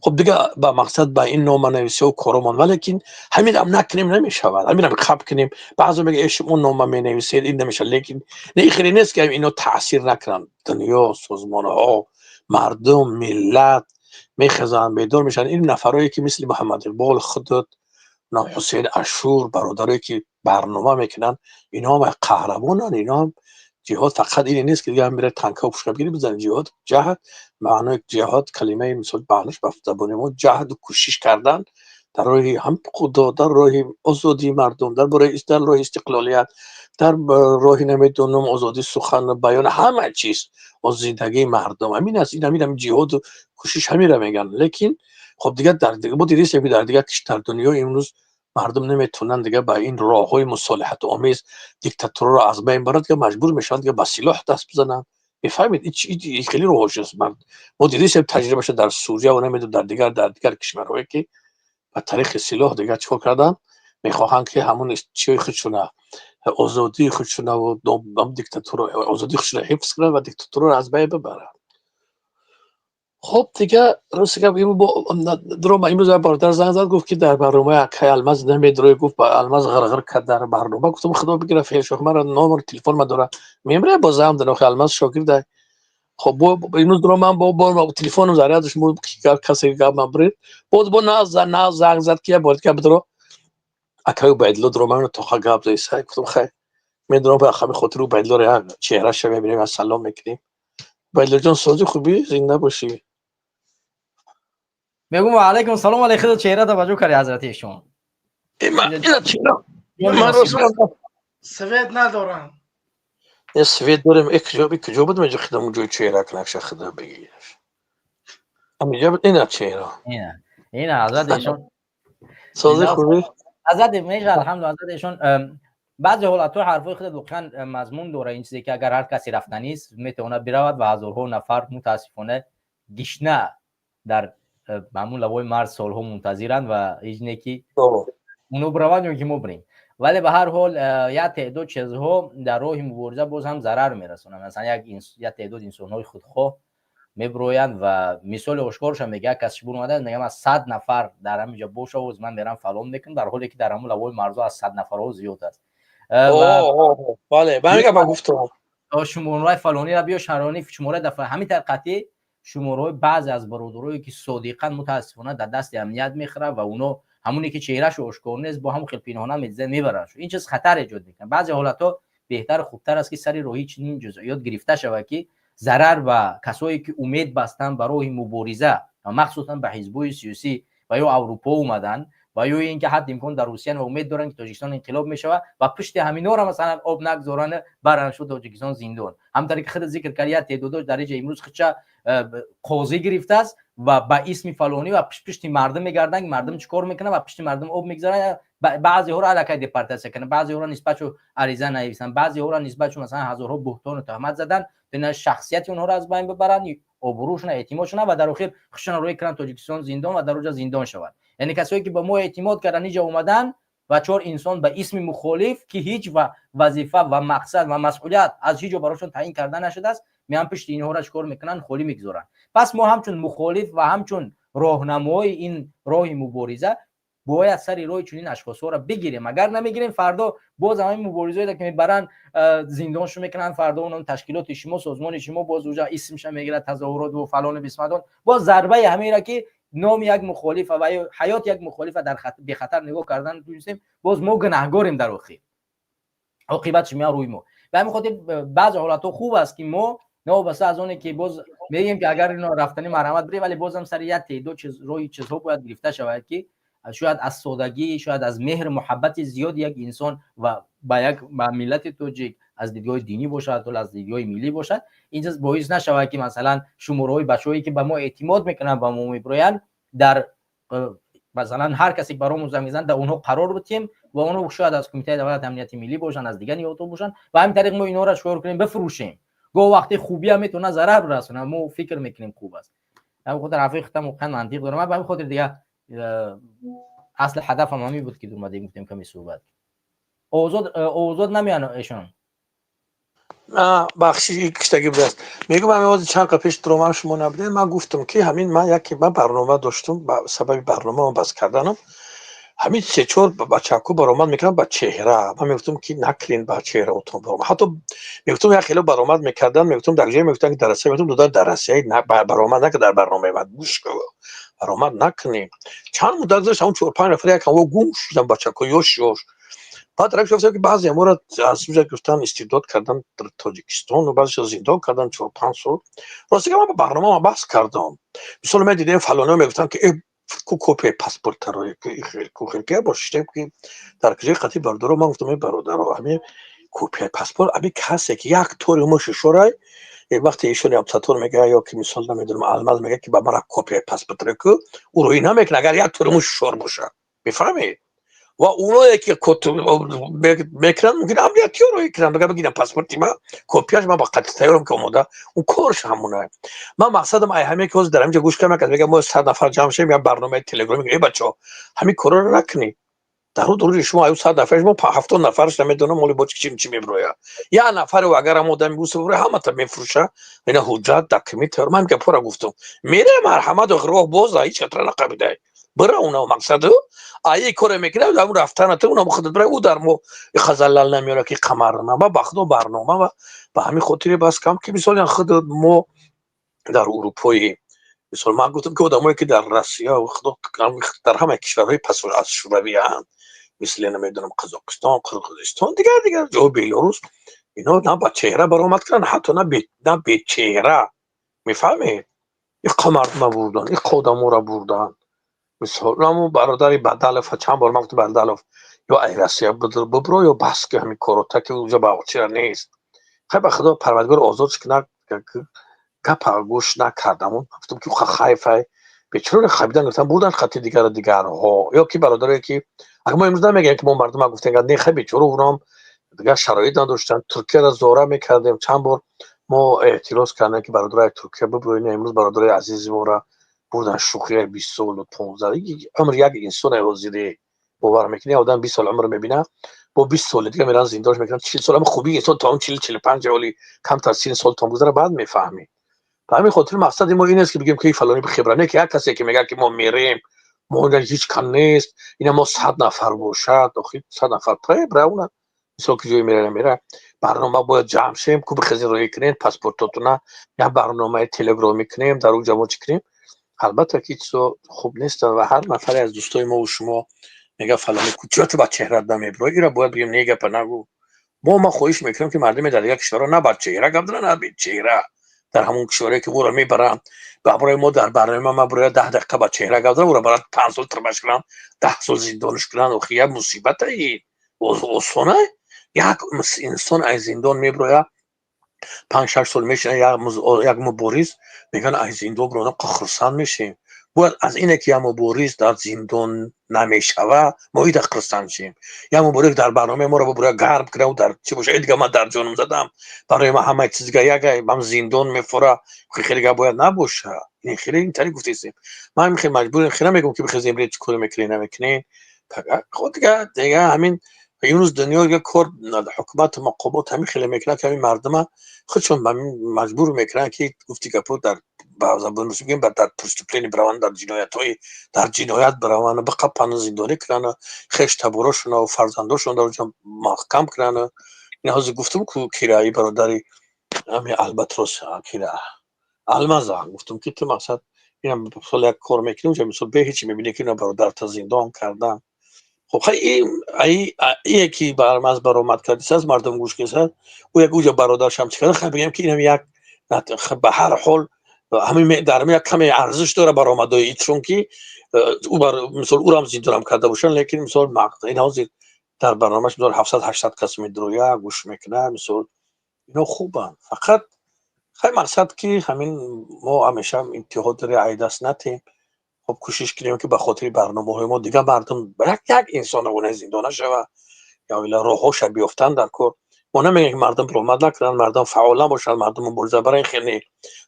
хуб дига ба мақсад, ба ин номанависиҳо коромон. Валекин ҳаминам накунем, намешавад. Ҳаминам қаб кунем. Баъзо мега: э, шумо нома менависед, ин намешавад. Лекин не, ин хеле нест, ки ино таъсир накунанд. Дунё, созмонҳо, мардум, миллат мехезанд, бедор мешаванд. Ин нафарое, ки мисли Муҳаммад Иқбол, худат, Ҳусейн Ашур, бародарое, ки барнома мекунанд, инҳо ҳам қаҳрамонанд. Ино ҳам ҷиҳод фақат ине нест, ки дига мера танка пушка бигири, бизани. Ҷиҳод, ҷаҳд, маънои ҷиҳод, калимаи мисол маънош ба забони мо ҷаҳду кӯшиш кардан дар роҳи ҳам худо, дар роҳи озодии мардум, дар бораи дар роҳи истиқлолият, дар роҳи, намедонам, озодии сухан, баён, ҳама чиз, зиндагии мардум ҳамин аст. Ин ҳамин ҷиҳоду кӯшиш ҳаминро мегӯянд. Лекин хоб, дигар дар мо дидистем, ки дар дигар дар дунё имрӯз мардум наметавонанд дига ба ин роҳҳои мусолиҳатомез диктатурро аз байн барад. Дига маҷбур мешаванд, дига ба силоҳ даст бизананд. Мефаҳмед, хеле роҳош аст. Мо дидистем таҷрибаша дар Сурия ва намедонам, дар дигар кишварҳое, ки ба тариқи силоҳ дига чӣ кор карданд. Мехоҳанд, ки ҳамон чиҳои худшуна, озодии худшунаву диктатура, озодии худшуна ҳифз кунанд ва диктатураро аз байн бибаранд. Хоб, дига рости гап, дрома имрӯз як бародар занг зад, гуфт, ки дар барномаи акай Алмаз намедрои. Гуфт, ба Алмаз ғирғир кард дар барнома. Гуфтам: худо бигира феҳшох, мара номер телефон ма дора, мемра, бо занг дан. Охи, Алмаз шогирда. Хоб, имрӯз дуро ман бо телефонам зарядаш касе гап мабрид, боз бо на занг зад, ки я бор ки бидро акаи Убайдулло дуро ман тоха гап заиса. Гуфтам, хай, медонам, ба ҳамин хотир Убайдуллоро як чеҳраша мебинем, як салом мекунем. Убайдуллоҷон, сози, хубӣ, зинда бошӣ. Мегум, ва алайкум салом, алай худо чеҳра таваҷҷӯҳ карди ҳазрати шумо. Свет надорам. Свет дорем. Куҷо буд? Меҷо хидам ҷои чеҳра кунакша хида бигираш. Амиҷа буд, ина чеҳра. Ина ҳазрат эшон. Сози, хубӣ. Ҳазрат меша, алҳамдулилла. Ҳазрат эшон, баъзе ҳолатҳо ҳарфҳои худат воқеан мазмун дора. Ин чизе ки агар ҳар касе рафтанист, метавонад биравад ва ҳазорҳо нафар мутаассифона гишна дар ҳамун лавои марз солҳо мунтазиранд ва ҳеҷ не ки оно бираванд ё ки мо бирем. Вале ба ҳар ҳол як теъдод чизҳо дар роҳи мубориза боз ҳам зарар мерасонанд. Масалан, як теъдод инсонҳои худхоҳ мебироянд ва мисоли ошкорша мега, як кас шибур омада мегам, аз 100 нафар дар ҳамин ҷо боша, оз ман мерам фалон мекунам, дар ҳоле ки дар ҳамун лавои марзо аз 100 нафарҳо зиёд аст. Бале, гуфтам. Шумораи фалонира биё, шарони шумораи дафъа ҳамин тар қатъӣ шумораҳои баъзе аз бародарое ки содиқан мутаассифона дар дасти амният мехӯрад ва оно ҳамоне ки чеҳрашо ошкор нест, бо ҳамон хел пинҳона медизад, мебаранд. Ин чиз хатар эҷод мекунад. Баъзе ҳолатҳо беҳтару хубтар аст, ки сари роҳи чунин ҷузъиёт гирифта шавад, ки зарар ба касое ки умед бастанд ба роҳи мубориза ва махсусан ба ҳизбҳои сиёсӣ ва ё Аврупо омаданд ва ё ин ки ҳадди имкон дар Русиян ва умед доранд, ки Тоҷикистон инқилоб мешавад ва пушти ҳаминора масалан об нагзоранд, баранд шуд Тоҷикистон зиндон. Ҳамтаре ки худ зикр кард, як теъдодош дар иҷа имрӯз хича қозӣ гирифтааст ва ба исми фалонӣ ва пушти мардум мегарданд, ки мардум чӣ кор мекунад, ва пушти мардум об мегзаранд. Баъзеҳоро аллакай депортатсия карданд, баъзеҳоро нисбатшо ариза нависанд, баъзеҳоро нисбатшо масалан ҳазорҳо буҳтону туҳмат заданд, то шахсияти онҳоро аз байн бибаранд, обрӯшона, эътимодшона ва дар охир худшона рӯй кунанд Тоҷикистон зиндон ва дар оҷа зиндон шавад. Яъне касое ки ба мо эътимод карданд, иҷа омаданд ва чор инсон ба исми мухолиф, ки ҳеҷ вазифа ва мақсад ва масъулият аз ҳеҷ ҷо барошон таъин карда нашудааст, меан пушти инҳоро чӣ кор мекунанд? Холӣ мегузоранд. Пас мо ҳамчун мухолиф ва ҳамчун роҳнамои ин роҳи мубориза бояд сари роҳи чунин ашхосҳоро бигирем. Агар намегирем, фардо боз ҳамин муборизаеро ки мебаранд, зиндоншо мекунанд. Фардо онон ташкилоти шумо, созмони шумо боз уҷа исмша мегирад, тазоҳурот ва фалону бисмадон. Боз зарбаи ҳамеро ки номи як мухолифа ва ҳаёти як мухолифа дар бехатар нигоҳ кардан дунистем, боз мо гунаҳгорем. Дар охир оқибатш меяд рӯи мо. Ба ҳамин хотир баъзе ҳолатҳо хуб аст, ки мо новобаста аз оне ки боз мегӯем, ки агар ино рафтани, марҳамат биред, вале бозам сари як теъдод роҳи чизҳо бояд гирифта шавад, ки шояд аз содагӣ, шояд аз меҳру муҳаббати зиёди як инсон ва ба як ба миллати тоҷик, аз дидгоҳи динӣ бошад, аз дидгоҳи миллӣ бошад, ин чиз боис нашавад, ки масалан шумораҳои бачаҳое ки ба мо эътимод мекунанд, ба мо мебироянд, дар масалан ҳар касе ки баромо занг мезанад, дар онҳо қарор битем ва онҳо шояд аз Кумитаи давлати амнияти миллӣ бошанд, аз дигар ниҳодҳо бошанд ва ҳамин тариқ мо инҳоро чикор кунем? Бифурӯшем. Гоҳ вақте хубиам метавонад зарар бирасонад. Мо фикр мекунем, хуб аст. Ҳамин хотир ҳарфои худам воқеан мантиқ дорам. Ман ба ҳамин хотир дига асли ҳадафам ҳамин буд, ки омадем, гуфтем каме суҳбат. Озод, озод намеян эшон. Бахши киштагӣ будааст. Мегӯм, ҳамин ҳозир чанд қад пеш дуромам, шумо набудед, ман гуфтам, ки ҳамин ман яке ман барнома доштум, ба сабаби барномаам бас карданам ҳамин се-чор бачаку баромад мекардам ба чеҳра. Ман мегуфтам, ки накунед ба чеҳраотон баромад. Ҳатто мегуфтам, як хело баромад мекардан, мегуфтам, дар ҷое мегуфтам, ки дар Россия, мегуфтам, додар, дар Россия баромад накун, дар барномаи ман гӯш кун, баромад накунем. Чанд муддат гузашт, ҳамон чор-панҷ нафар якам гум шудан, бачако ёш ёш. Баъд рак шуд, ки баъзе аморо аз уҷа гуфтан, истибдод кардан дар Тоҷикистон ва баъзеша зиндон кардан 4-5 сол. Рости, ман ба барномаам баҳс кардам. Мисол, медидем, фалониҳо мегуфтанд, ки ку копияи паспортаро ку хел ки бор шиштем, ки дар куҷои қатъи бародаро. Ман гуфтам, бародаро, ҳамин копияи паспорт, ҳамин касе ки як тори муши шорай, вақте ишони Абдусаттор мегӯяд ё ки мисол намедонам, Алмаз мегӯяд, ки ба мара копияи паспортро ку, ӯ рӯӣ намекунад, агар як тори муши шор бошад, мефаҳмед? Ва оное ки мекунанд, мумкин амниятиё рӯӣ кунанд, бага бигирам паспорти ма копияш, ман ба қатъи тайёрам, ки омода он корш ҳамона. Ман мақсадам ай ҳаме ки ҳозир дар ҳаминҷо гӯш кардам, мегӯям, мо 100 нафар ҷамъ шавем, як барномаи телеграм. Э, бачаҳо, ҳамин корро накунед. Дар рӯзи шумо аю 100 нафар, шумо 70 нафараш намедонам, моли бо чӣ чӣ мебирояд. Як нафаре агар ам одами буса бибирояд, ҳамата мефурӯша. Ина ҳуҷҷат, документ тайёр. Ман гапҳоро гуфтам, мере, марҳамат, роҳ боз, ҳеҷ хатра нақабидай. Бира, уна мақсаду ай коре мекунад, дар рафтаната уна худат бира, ӯ дар мо хазаллал намеёра ки қамарма ба бахдо барнома. Ва ба ҳамин хотире бас кам ки мисол худ мо дар Урупои, мисол ман гуфтам ки одамое ки дар Россия, худо, дар ҳама кишварҳои пас аз шӯравианд, мисли намедонам Қазоқистон, Қирғизистон, дигар дигар ҷо, Белорус, ино на ба чеҳра баромад карданд, ҳатто на бечеҳра, мефаҳмед, иққа мардума бурдан, иққа одаморо бурдан. Мисол наму бародари Бадалов, чанд бор ман гуфтам, Бадалов, ё ай Россия бибро, ё бас ки ҳамин корота ки уҷа бачира нест. Хай, ба худо, Парвардигор озодш кунад, гапа гӯш накардам. Гуфтам ки хайфай, бечароре хабидан гирифтан бурдан хати дигару дигарҳо, ё ки бародарое ки агар мо имрӯз намегӯем ки мо мардума гуфтем, не, хай, бечора, унам дигар шароит надоштанд. Туркияро зора мекардем, чанд бор мо эътироз кардем ки бародарои Туркия биброед, имрӯз бародарои азизи моро бурдан, шӯхия, 20 солу 15 умр як инсоне ҳозире бовар мекунӣ, одам 20 сол умр мебина, бо 20 соли дига меран зиндонш мекунанд, 40 сол. Ама хуби инсон то он 40, 45 оли камтар сини солтон гузара, баъд мефаҳмӣ. Ба ҳамин хотир мақсади мо ин аст ки бигем ки фалони хибра не, ки як касе ки мегӯяд ки мо мерем, мо ҳеҷ кам нест, ина мо 100 нафар бошад, охи 100 нафар бравна, мисол ки ҷое мера мера барнома бояд ҷамъ шем, ку бихези роҳӣ кунем паспортотуна, як барномаи телеграмӣ кунем, дар уҷа мо чӣ кунем. Албатта ки чизо хуб нестанд ва ҳар нафаре аз дӯстои мову шумо мега фалони куча ту ба чеҳрат намебирои, ира бояд бигем, не, гапа нагӯ. Мо ман хоҳиш мекунам ки мардуме дар дигар кишварҳо на бар чеҳра гап зана, на бечеҳра, дар ҳамон кишваре ки ӯро мебаранд, ба барои мо дар барнома ма барои 10 дақиқа ба чеҳра гап зана, ӯро барад 5 сол тирмаш кунанд, 10 сол зиндонш кунанд. Охи як мусибата осона, як инсон аз зиндон мебирояд, 5-6 сол мешина, як мубориз мегӯянд аз зиндон биродан хурсанд мешем. Бояд аз ине ки як мубориз дар зиндон намешава, мо ида хурсанд шем. Як мубориз дар барномаи моро бибуря гарм кунав, дар чӣ боша, дига ман дар ҷонам задам, барои ман ҳамаи чиз дига ягай ман зиндон мефура, хеле гап бояд набоша. Ин хеле интари гуфтесем, ман хеле маҷбурем, хеле мегӯм ки бихезем, чӣ кор мекунем, намекунем. Хо дига ҳамин имрӯз дунё дига кор, ҳукумату мақомот ҳамин хеле мекунанд ки ҳамин мардума худшон маҷбур мекунанд ки гуфти гапо дар ба забони русӣ бигӯем, дар преступление бираванд, дар ҷиноятҳои, дар ҷиноят бираванд, биқапанд, зиндонӣ кунанд, хеш таборошона фарзандошон дар оҷа маҳкам кунанд. Ин ҳозир гуфтам ку кираи бародари ҳами Албатрос, кира Алмаза, гуфтам ки ту мақсад инам мисол як кор мекунӣ, уҷа мисол бе ҳеҷ мебинӣ ки ина бародарта зиндон кардан. Хоб, хай, ие ки ба Алмаз баромад кардисааст, мардум гӯш кисад, ӯ як уҷа бародаршам чӣ карда. Хай, бигем ки инам як ба ҳар ҳол ҳамин дар як каме арзиш дора баромадои, чунки ӯ мисол ӯрам зиндонам карда бошанд, лекин мисол ин ҳозир дар барномааш мисол 700, 800 кас медроя, гӯш мекунад, мисол ино хубанд. Фақат хай, мақсад ки ҳамин мо ҳамеша иттиҳодро айдаст натем. Хоб, кӯшиш кунем ки ба хотири барномаҳои мо дигар мардум, як як инсон гуна зиндон нашава ё ила роҳҳоша биёфтанд дар кор. Мо намегӯем ки мардум баромад накунанд, мардум фаъол набошанд, мардум мубориза барои хел не,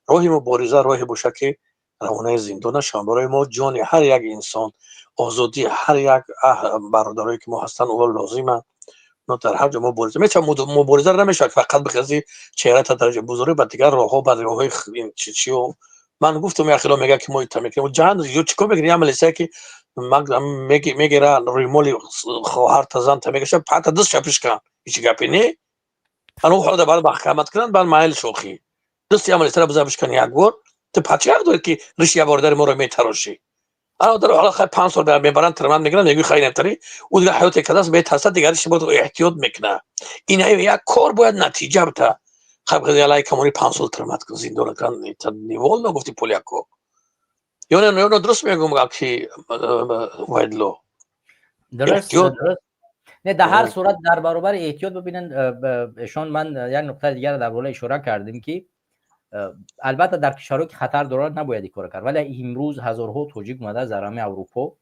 роҳи мубориза роҳе бошад ки равонаи зиндон нашаванд. Барои мо ҷони ҳар як инсон, озодии ҳар як бародарое ки мо ҳастанд, ӯ лозиманд. Но дар ҳар ҷо мубориза мешавад, мубориза намешавад фақат бихези чеҳрата дараҷа бузург, ба дигар роҳҳо, ба роҳҳои чио. Ман гуфтам, як хело мега ки мо ита мекунем, ҷан ё чӣ кор мекунем, як милисия ки мегира рӯймоли хоҳарта, занта мекаша, пата дастша пишкан, ҳеҷ гапе не. Ан ӯ ҳоло баъд маҳкамат кунанд, баъд майл шохӣ дасти як милисияро бизан, бишкан як бор. Ту пачи ҳақ дорӣ ки риши як бародари моро метарошӣ? Ана дар ҳола хай 5 сол мебаранд, тирманд мегиранд, мегӯи хай натари, ӯ дигар ҳаёте кардааст, метарсад, дигариш бояд эҳтиёт мекунад. Ин як кор бояд натиҷа бита. Хай, ялай камони 5 сол тирмат зиндон кунанд, невольно гуфти поляко ё не, ё дуруст мегӯм ки Убайдулло? Дуруст, не, дар ҳар сурат дар баробари эҳтиёт бибинанд эшон. Ман як нуқтаи дигар дар боло ишора кардем ки албатта дар кишварҳое ки хатар дорад набояд ин кора кард, вале имрӯз ҳазорҳо тоҷик омада дар ҳамаи Аврупо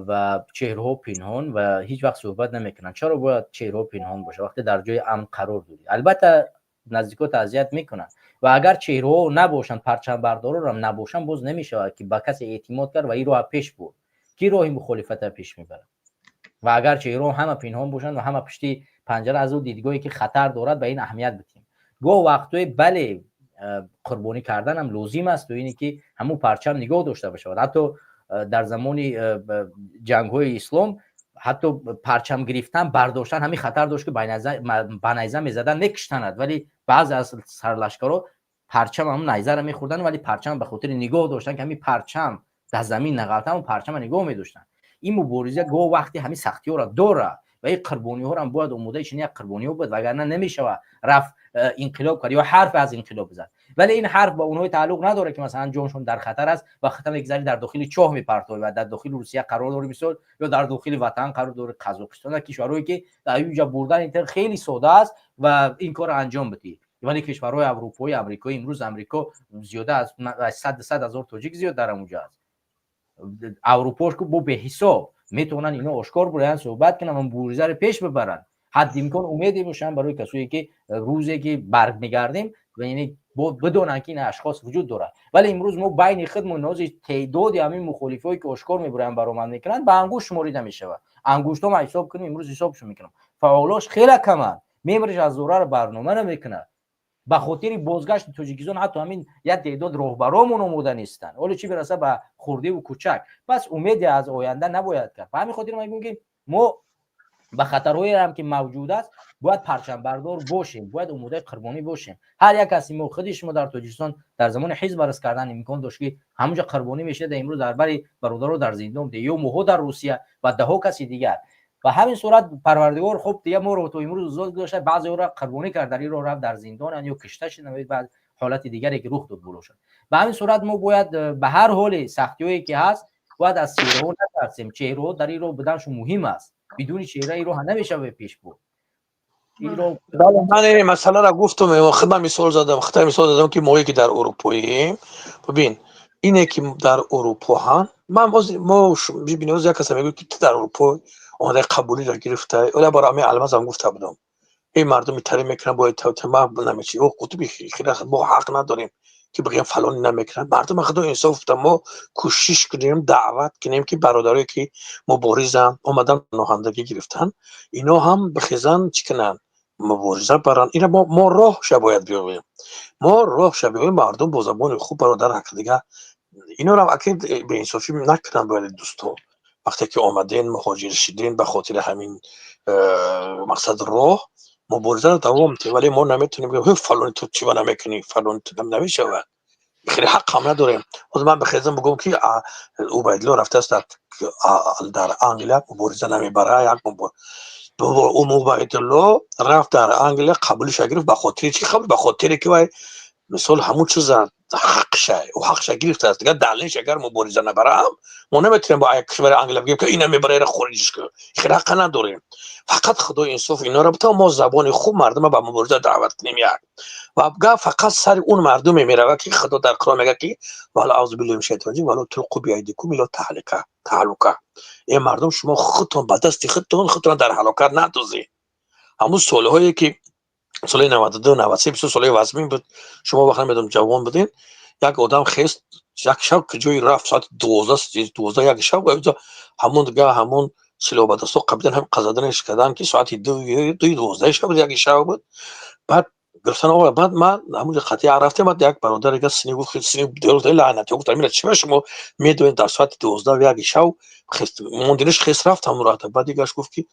ва чеҳраҳо пинҳон ва ҳеҷ вақт суҳбат намекунанд. Чаро бояд чеҳраҳо пинҳон бошад вақте дар ҷои амн қарор дорӣ? Албатта наздикот азият мекунанд ва агар чеҳраҳо набошанд, парчамбардорорам набошанд, боз намешавад ки ба касе эътимод кард ва ин роҳа пеш бурд. Ки роҳи мухолифата пеш мебарад? Ва агар чеҳраҳо ҳама пинҳон бошанд ва ҳама пушти панҷара, аз ӯ дидгоҳе ки хатар дорад, ба ин аҳамият бидиҳем. Гоҳ вақтҳое бале, қурбонӣ карданам лозим аст, то ине ки ҳамун парчам нигоҳ дошта бошавад. Ҳатто Дар замони ҷангҳои ислом ҳатто парчам гирифтан, бардоштан ҳамин хатар дошт, ки ба найза мезадан, мекуштанад. Вале баъзе аз сарлашкарҳо парчам, ҳамн найзаро мехӯрданд, вале парчам ба хотири нигоҳ доштан, ки ҳамин парчам дар замин нағалта, ҳамн парчама нигоҳ медоштанд. Ин мубориза гоҳ вақти ҳамин сахтиҳоро дорад ва ин қурбониҳоро ҳам бояд омодаи чунин як қурбониҳо буд, вагарна намешавад рафт инқилоб кард ё ҳарф аз инқилоб зад. Вале ин ҳарф ба онҳое тааллуқ надорад, ки масалан ҷоншон дар хатар аст ва хата мегзари дар дохили чоҳ мепартоӣ ва дар дохили Русия қарор дори, мисол, ё дар дохили ватан қарор дори, Қазоқистон, кишварҳое ки дар инҷа бурдан ин хеле сода аст ва ин корро анҷом бидиҳӣ. Вале кишварҳои аврупоӣ, амрикоӣ, имрӯз Амрико зиёда аз 100 000 тоҷик зиёд дар онҷа аст. Аврупош бо беҳисоб метавонанд ино ошкор бураянд, суҳбат кунанд ва муборизаро пеш бибаранд. Ҳадди имкон умеде бошанд барои касое, ки рӯзе ки бармегардем, яъне бидонанд, ки ин ашхос вуҷуд дорад. Вале имрӯз мо байни худмон нози теъдоди ҳамин мухолифое, ки ошкор мебураянд, баромад мекунанд, ба ангушт шуморида мешавад. Ангуштҳо ма ҳисоб кунем, имрӯз ҳисобшо мекунам, фаъолош хеле каманд. Мемриш аз зораро барнома намекунад ба хотири бозгашти Тоҷикистон. Ҳатто ҳамин як теъдод роҳбаромон омода нестанд, ҳоло чӣ бираса ба хурдиву кӯчак. Пас умеде аз оянда набояд кард. Ба ҳамин хотир ман мегӯям, ки мо ба хатарҳоеам, ки мавҷуд аст, бояд парчамбардор бошем, бояд омодаи қурбонӣ бошем. Ҳар як каси мо, худи шумо дар Тоҷикистон дар замони ҳизб арз кардан имкон дошт, ки ҳамонҷа қурбонӣ мешуда. Имрӯз дар бари бародаро дар зиндон ё моҳо дар Русия ва даҳо каси дигар. Ба ҳамин сурат Парвардигор хуб дига моро то имрӯз озод гузошта, баъзеҳоро қурбонӣ кард, дар ин роҳ рафт, дар зиндонанд ё кишта шуданд, баъд ҳолати дигаре ки рух дод бошад. Ба ҳамин сурат мо бояд ба ҳар ҳоле сахтиҳое ки ҳаст, бояд аз чеҳраҳо натарсем. Чеҳраҳо дар ин роҳ буданшон муҳим аст. Бидуни чеҳра ин роҳ намешавад пеш бурд. Бале, ман ин масъаларо гуфтам, худам мисол задам, худам мисол задам, ки моҳое ки дар Урупоем, бибин, ине ки дар Урупо ҳан, ман боз мо бибин, як каса мегӯяд, ки ту дар Урупо омадаи, қабулиро гирифта. Ола бора ҳамин Алмазам гуфта будам, эй мардуми тари мекунанд, бояд ма намечи о қутуби хира, мо ҳақ надорем, ки бигӯем фалони намекунанд. Мардума худо инсоф гуфта, мо кӯшиш кунем, даъват кунем, ки бародарое ки муборизанд, омадан, паноҳандагӣ гирифтан, ино ҳам бихезанд, чӣ кунанд, мубориза баранд. Ина мо роҳша бояд биёбем, мо роҳша биёбем. Мардум бо забони хуб, бародар, ҳақ дига инорам аки беинсофӣ накунанд. Бояд дӯсто, вақте ки омаден, муҳоҷир шиден, ба хотири ҳамин мақсад роҳ муборизаро давом диҳем. Вале мо наметавонем бигӯем, фалони ту чиба намекунӣ, фалони ту, намешавад. Хеле ҳақ ҳам надорем. Ҳозир ман бихезам, бигӯям, ки Убайдулло рафтааст дар Англия, мубориза намебара. Як Убайдулло рафт дар Англия, қабулиша гирифт. Ба хотири чӣ қабул? Ба хотире ки вай мисол ҳамун чиза ҳақша, ӯ ҳақша гирифтааст. Дигар далелш, агар мубориза набарам, мо наметавонем бо як кишвари Англия бигӯем, ки ина мебара, хориҷиш кун. Хеле ҳаққа надорем. Фақат Худо инсоф инора бита, мо забони хуб мардума ба мубориза даъват кунем. Як ва гап фақат сари он мардуме меравад, ки Худо дар Қуръон мегӯяд, ки вала аузу биллаҳи минаш шайтони раҷим, вала тулқу биайдикум ила таҳлика, таҳлука. Э мардум, шумо худтон ба дасти худтон худтон дар ҳалокат надозед. Ҳамун солҳое ки соли 92, 93 бисёр солҳои вазмин буд. Шумо вақт намедонам, ҷавон будед. Як одам хест, як шаб ҷои рафт, соати 12, 12, 1 шаб, ҳамон дига ҳамон силоҳбадастҳо қабидан, ҳам қазаданаш карданд, ки соати 2, 12 шаб буд, яки шаб буд. Баъд гирифтан овард. Баъд ман ҳамунҷо қатъия рафтем. Баъд як бародаре га сини гуфт, сини лаънати гуфт: «Амира, чима шумо медонед, дар соати 12, 1 шаб мондиниш хес рафт ҳамун роҳата?» Баъд дигаш гуфт, ки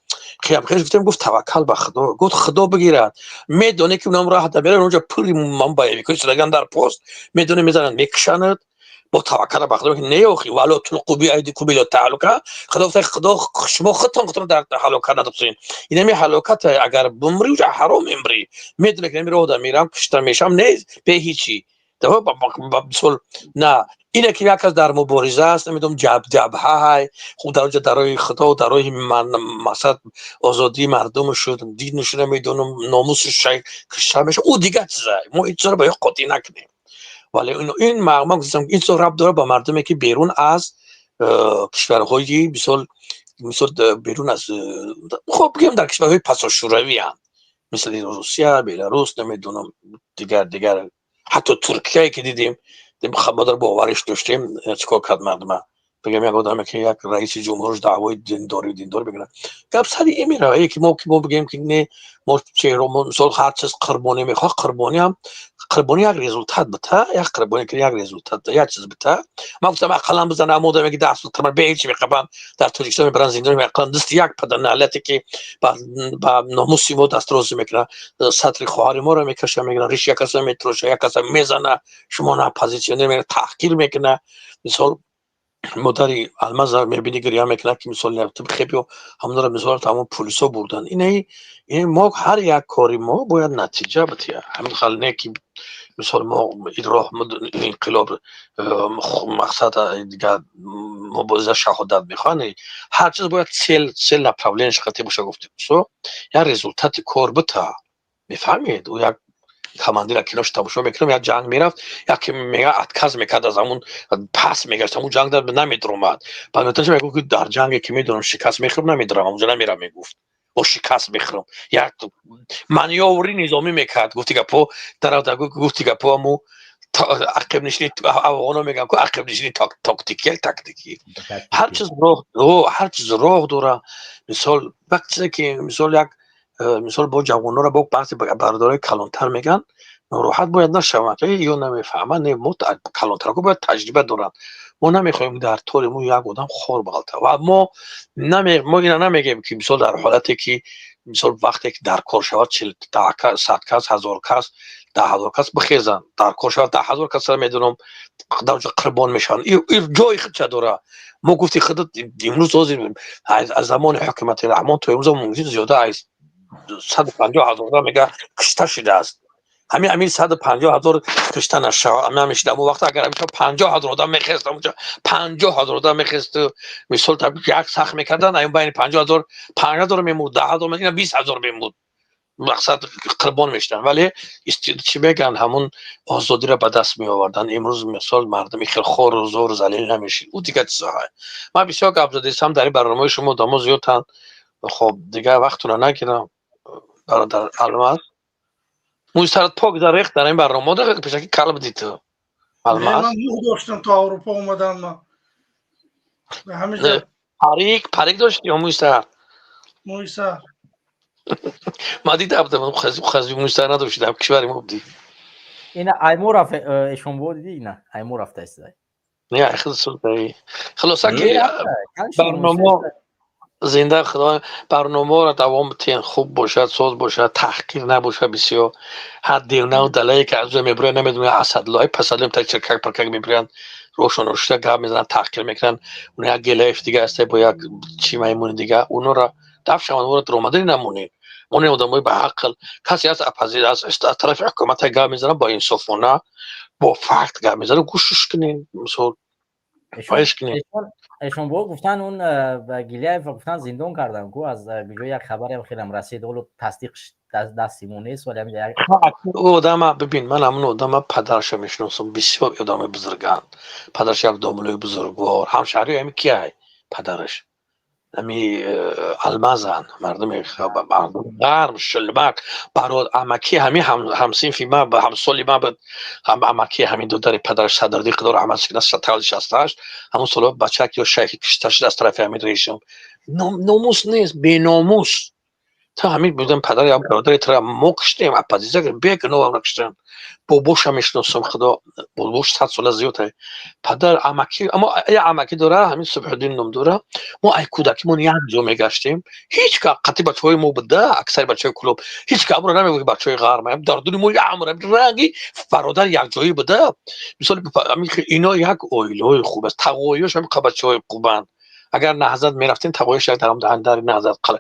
хиям хес гуфтем. Гуфт: «Таваккал ба Худо». Гуфт: «Худо бигирад, медонӣ, ки унам роҳата меравад, онҷо пули ман боевикои шудаган дар пост, медонӣ, мезананд, мекушанад. Бо таваккал ба Худо не, охи вало тулқу биайдикум ила таҳлука». Худо гуфта, Худо, шумо худтон худтон дар ҳалокат надохтед. Инами ҳалокат, агар бумрӣ, уҷа ҳаром мемрӣ. Медонӣ, ки нами роҳда мерам, кушта мешам, не бе ҳичи мисол на. Ине ки як кас дар мубориза аст, намедонам, ҷабҳа ҳай хуб, дар оҷа дар роҳи Худо, дар роҳи мақсад озодии мардум шуд, динушу намедонам, номусу кушта меша, ӯ дигар чиза. Мо ин чизаро ба ё қотӣ накунем. Вале ин ман гуфтам, ин чизо рабт дорад ба мардуме, ки берун аз кишварҳои, мисол берун аз, хуб бигӯем, дар кишварҳои пасошӯравианд, мисли Русия, Беларус, намедонам, дигар дигар, ҳатто Туркияе ки дидем, модар бовариш доштем, чӣ кор кард мардума. Бигем, як одаме ки як раиси ҷумҳурш даъвои диндорӣ диндорӣ мекунад, гап сари ин меравад, ки мо бигем, ки не, мо чеҳро, мисол, ҳар чиз қурбонӣ мехоҳад. Қурбонӣ ҳам, қурбонӣ як результат бита, як қурбонӣ ки як результат, як чиз бита. Ман гуфтам, ақаллан бизан ам одаме ки 10 сол қурбон бе ҳеҷ меқабанд, дар Тоҷикистон мебаранд, зиндон, ақаллан дасти як падарналате ки ба номуси мо дастрозӣ мекунад, сатри хоҳари моро мекаша, мегирад, риши як каса метроша, як каса мезана, шумо на оппозитсионер мегӯяд, таҳқир мекунад. Мисол, модари Алмаза мебини, гиря мекунад, ки мисол хебиё ҳамонро, мисол, ҳамон пулисо бурдан. Инаи ин мо ҳар як кори мо бояд натиҷа бития. Ҳамин хел не, ки мисол мо ин роҳ, инқилоб мақсад дигар мубориза шаҳодат мехоҳанд. Ҳар чиз бояд цель, направление ш қатъӣ боша. Гуфтем, со як результат и кор бита, мефаҳмед? Ӯ як командира кинош тамошо мекунам, як ҷанг мерафт, яке мега отказ мекард аз ҳамун, пас мегашт, ҳамун ҷанг дар намедромад. Баъд мегуфт, ки дар ҷанге ки медонам шикаст мехӯрам, намедорам, ҳамунҷо намерам, мегуфт, бо шикаст мехӯрам. Як манёври низомӣ мекард, гуфти гапо дар гуфти гапо ҳаму ақибнишини афғоно мегӯям ку, ақибнишини тактикӣ, тактикӣ. Ҳар чиз роҳ, ҳар чиз роҳ дора. Мисол, вақт чизе ки мисол як мисол бо ҷавононро, бо баъзе бародарои калонтар мегӯянд, нороҳат бояд нашаванд, ё намефаҳманд. Не, мо калонтарко бояд таҷриба доранд. Мо намехоҳем дар тори мо як одам хор бағалта ва мо ина намегӯем, ки мисол дар ҳолате ки мисол вақте ки дар кор шавад, 100 кас, 1000 кас, 10 000 кас бихезанд, дар кор шавад, 10 000 касра медонам, дар ҷо қурбон мешаванд. Ҷои худша дора. Мо гуфти худат, имрӯз ҳозир аз замони ҳукумати Раҳмон то имрӯза мумкин зиёда аз 150 000 одам, мега, кушта шудааст. Ҳамин 150 000 кушта нашава намешид. Аммо вақт агар 50 000 одам мехест, амуҷа 50 000 одам мехест, мисол, як сах мекардан, аю байни 50 000, 5 000 мемурд, 10 000, 20 000 мемурд, мақсад қурбон мешуданд, вале чӣ мегӯянд, ҳамун озодиро ба даст меоварданд. Имрӯз, мисол, мардуми хел хору зору залил намешид. Ӯ дигар чизоҳа. Ман бисёр гап задистам дар ин барномаи шумо, одамо зиёдтанд. Хоб, дигар вақтона нагирам. Бародар Алмаз, мӯи сарат пок зарехт дар ин барнома, пешаки кал будӣ ту, Алмаз. Ман мӯ доштам, то Аврупо омадам ман. Парик, парик дошти ё мӯи сар? Мӯи сар. Ман дидам, хази мӯи сар надошти, дар кишвари мо будӣ. Ина айму рафт, эшонбо диди, ина айму рафтааст. Не, хулоса ки барнома зинда, худо барномаро давом битиҳен, хуб бошад, соз бошад, таҳқир набошад. Бисёр ҳар девнаву далае ки аз ҷо мебурянд, намедонам, асадлои пасадлои та чиркак паркак мебурянд, роҳшон шуда гап мезананд, таҳқир мекунанд. Уна як гелаев дига аста, бо як чи маймуни дига, онора даф шаванд, онро даромадани намонед. Монед одамои ба ақл. Касе аст аз тарафи ҳукумата гап мезанад, бо инсофона, бо факт гап мезанад, гӯшш кунед, мисол, хоҳиш кунед. Эшон бо гуфтан, он Гилияев гуфтан, зиндон кардам ку, аз ҷои як хабарам хелам расид, ҳоло тасдиқ дасти мо нест, вале Ӯ одама бибин, ман ҳамон одама падараша мешиносам, бисёр одами бузурганд. Падараш як домулои бузургвор, ҳамшаҳри ҳами кияй, падараш ами алмазан, мардуми ғарм шилмак, барод амаки ҳами ҳамсинфи ма, ҳамсоли ма буд, амаки ҳамин додари падараш Садриддин, худо раҳмат кунад, таваллуди 68, ҳамон солҳо бачак ё шайхи кушта шуд аз тарафи ҳамин режим. Номус нест, беномус. Та ҳамин будам, падари бародари тара мо куштем, оппозитсия бегуноҳ куштем. Бобоша мешиносам, худо бобош 100 сола зиёд. Падар амаки, аммо я амаки дора, ҳамин Субҳуддин ном дора. Мо ай кӯдакимон як ҷо мегаштем, ҳеҷ ка қатъи бачаҳои мо буда, аксари бачаҳои клуб ҳеҷ ка амро намегӯ, бачаҳои ғарм дар дуни мо ямр ранги бародар якҷоӣ буда. Мисоли, ино як оилаҳои хуб аст, тағоёш ҳами бачаҳои хубанд. Агар Наҳзат мерафтем, тағояш як дарам дар Наҳзат қала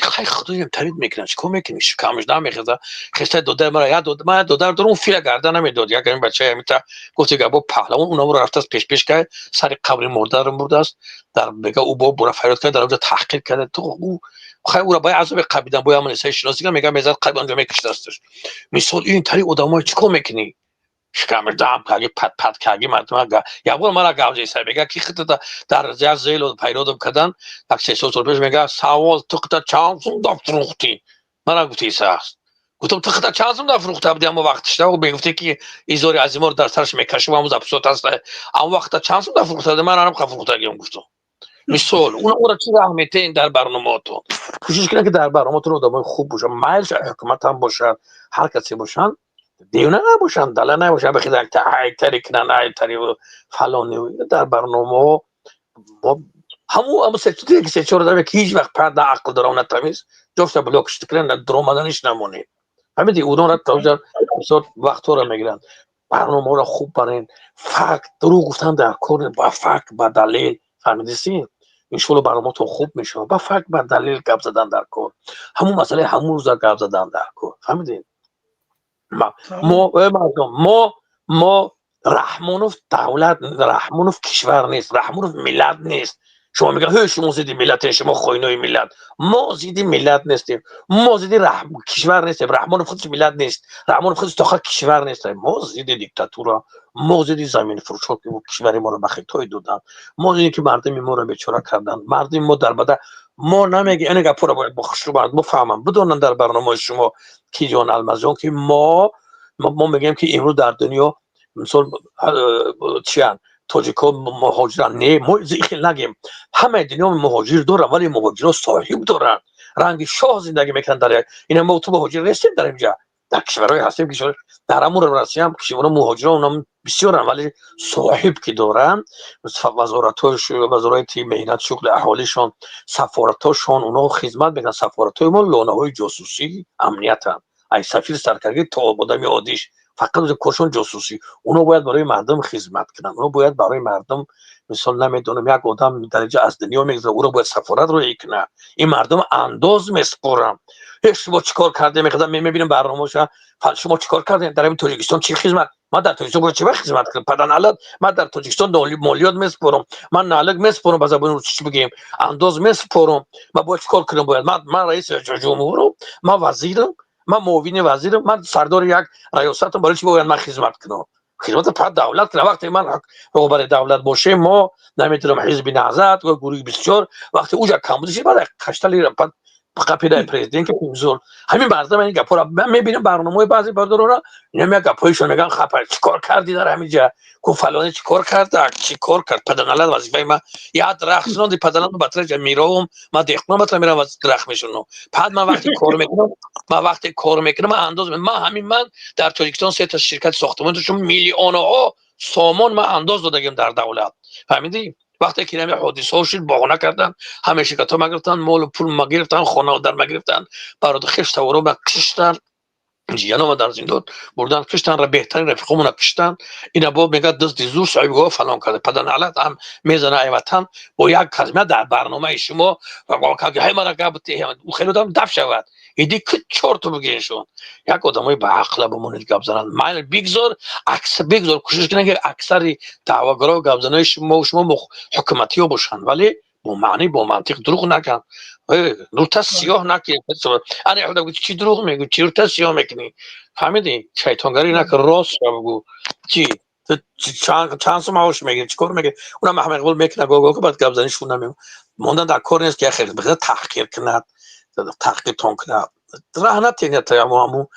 хай, худоям тарид мекунад, чикор мекунӣ, шикамаш намехеза. Хеста додар мара, як дод, ман додар дорум, фила гарда намедод. Як ҳамин бачаи ҳамита гуфти гапо паҳлавон, унамро рафтааст, пеш пеш кард, сари қабри модарам бурдааст, дар мега ӯ бо бура фарёд кард, дар онҷо таҳқир карда. Ту ӯ хай ӯра бай азоби қабидан, бо ҳамон исаи шиносӣ мега, мезад қабри онҷо мекиштасташ. Мисол, ин тари одамое чикор мекунӣ? Шикамаш дам карди, пат пат карди мардума. Як бор мара гап зеса, мега ки худата дар як зело пайродам кардан як 3 сол пеш, мега савол ту худата чанд сум дафтрухтӣ, мара гуфти иса аст. Гуфтам, ту худат чанд сум фурӯхта будӣ ҳамон вақтишда? Мегуфте ки изори азиморо дар сараш мекашим, ҳамон записот ҳаст. Ҳамон вақта чанд сум фурӯхта будӣ? Ман ҳам фурӯхтагиам, гуфтам. Мисол, ура чӣ раҳ метаин дар барномаотон? Кӯшиш кунед, ки дар барномаотон одамои хуб бошанд, майл ҳукумат ҳам бошад, ҳар касе бошанд, девона набошанд, дала набошанд, бихезанд якта айтари кунанд, айтари фалони дар барномаҳо. Ҳамун ҳамун се чор одаме, ки ҳеҷ вақт на ақл дорам, на тамиз, ҷошта блокш кунанд, дуромаданиш намонед. Фаҳмиди? Онора бисёр вақтҳоро мегиранд. Барномаҳоро хуб барен, факт, дурӯғ гуфтан дар кор, ба факт, ба далел. Фаҳмидисӣ? Иншоалло, барномаотон хуб мешавад. Ба факт, ба далел гап задан дар кор, ҳамун масъалаи ҳамун рӯза гап задан дар кор. Фаҳмидед? Мо, мардум, мо Раҳмонов давлат, Раҳмонов кишвар нест, Раҳмонов миллат нест. Шумо мегӯяд, ҳей, шумо зидди миллатен, шумо хоинои миллат. Мо зидди миллат нестем, мо зидди кишвар нестем. Раҳмонов худаш миллат нест, Раҳмонов худаш тоха кишвар нест. Мо зидди диктатура, мо зидди заминфурӯшҳо, ки кишвари моро ба хитой доданд, мо зидди ки мардуми моро бечора карданд, мардуми мо дар бада. Мо намегӯем ин гапҳоро, бояд бо хушрӯ бифаҳмам, бидонанд дар барномаи шумо, ки ҷон Алмазҷон, ки мо мегӯем, ки имрӯз дар дунё мисол чиянд, тоҷикҳо муҳоҷиранд. Не, мо хел нагем. Ҳамаи дунё муҳоҷир доранд, вале муҳоҷирҳо соҳиб доранд, ранги шоҳ зиндагӣ мекунанд. Дар як ина мо ту муҳоҷир нестем, дар инҷа дар кишварҳое ҳастем, ки дар ҳамун Россиям кишварҳо муҳоҷирон онам бисёранд, вале соҳиб ки доранд, вазоратҳои, вазорати меҳнат, шуғли аҳолишон, сафоратҳошон, онҳо хизмат мекунанд. Сафоратҳои мо лонаҳои ҷосусӣ, амниятанд, ай сафир саркарги то одами оддиш, фақат коршон ҷосусӣ. Онҳо бояд барои мардум хизмат кунанд, онҳо бояд барои мардум, мисол, намедонам, як одам дараҷа аз дунё мегузарад, ӯро бояд сафорат роӣ кунад. Ин мардум андоз месупоранд. Ҳеч шумо чӣ кор кардем? Мехоҳам, мебинем барномаша, шумо чӣ кор кардем дар ҳамин Тоҷикистон? Чӣ хизмат? Ман дар Тоҷикистон бояд чӣ хизмат кунам? Паданалат, ман дар Тоҷикистон молиёт месупорам, ман налог месупорам, ба забони русӣ чӣ бигӯем, андоз месупорам. Ман бояд чӣ кор кунам? Бояд ман раиси ҷумҳурам, ман вазирам, ман муовини вазирам, ман сардори як раёсатам, барои чӣ бояд ман хизмат кунам? Хизмата фақат давлат кунам. Вақте ман роҳбари давлат бошем, мо наметавонам, ҳизби Наҳзат, гурӯҳи 24, вақте уҷа камбудӣ шид, баъд каштали қапидаи президент, ки зур ҳамин мардум ин гапҳоро ман мебинам, барномаҳои баъзе бардорора, инам як гапҳоишон мегӯян, хапа, чӣ кор кардӣ дар ҳамин ҷа? Ку фалоне чӣ кор карда, чӣ кор кард? Паданалат, вазифаи ман як дарахт шинонди, паданалат, батра ҷа мировум, ман деҳқонам, батра мерам, дарахт мешинонам. Пад ман вақте кор мекунам, ман вақте кор мекунам, ман андоз, ман ҳамин, ман дар Тоҷикистон сета ширкати сохтмон доштам, миллионҳо сомон ман андоз додагим дар давлат. Фаҳмидӣ? Вақте ки ҳамин ҳодисаҳо шуд, баҳона карданд, ҳама ширкатҳо ма гирифтанд, молу пул ма гирифтанд, хонадар ма гирифтанд, бародар хеш таворо ма киштанд, ҷиянома дар зиндон бурдан, киштанд, беҳтарин рафиқомона киштанд. Ина бо мегӯяд, дузди зур соҳибгоҳ фалон карда, паданалат ҳам мезана ай ватан бо як казмия дар барномаи шумо ҳай мара гап, хеле одам даф шавад, иди ки чорту бигӯеншон. Як одамои ба ақла бимонед, гап зананд, майли, бигзор, бигзор, кӯшиш кунанд, ки аксари даъвогаро, гапзанои шумо ҳукуматиё бошанд, вале бо маънӣ, бо мантиқ, дурӯғ наган, рӯта сиёҳ накунӣ. Ана чӣ дурӯғ мегӯ, чӣ рӯта сиёҳ мекунӣ? Фаҳмидӣ? Шайтонгарӣ накун, рост бигӯ. Чӣ чанд сум маош мегирӣ, чӣ кор мегирӣ? Унам ҳама иқбол мекунад, гоҳ баъд гапзанӣ шу намем мондан дар кор нест, ки таҳқир кунад, таҳқиртон кунад, раҳ натенад. Ҳамун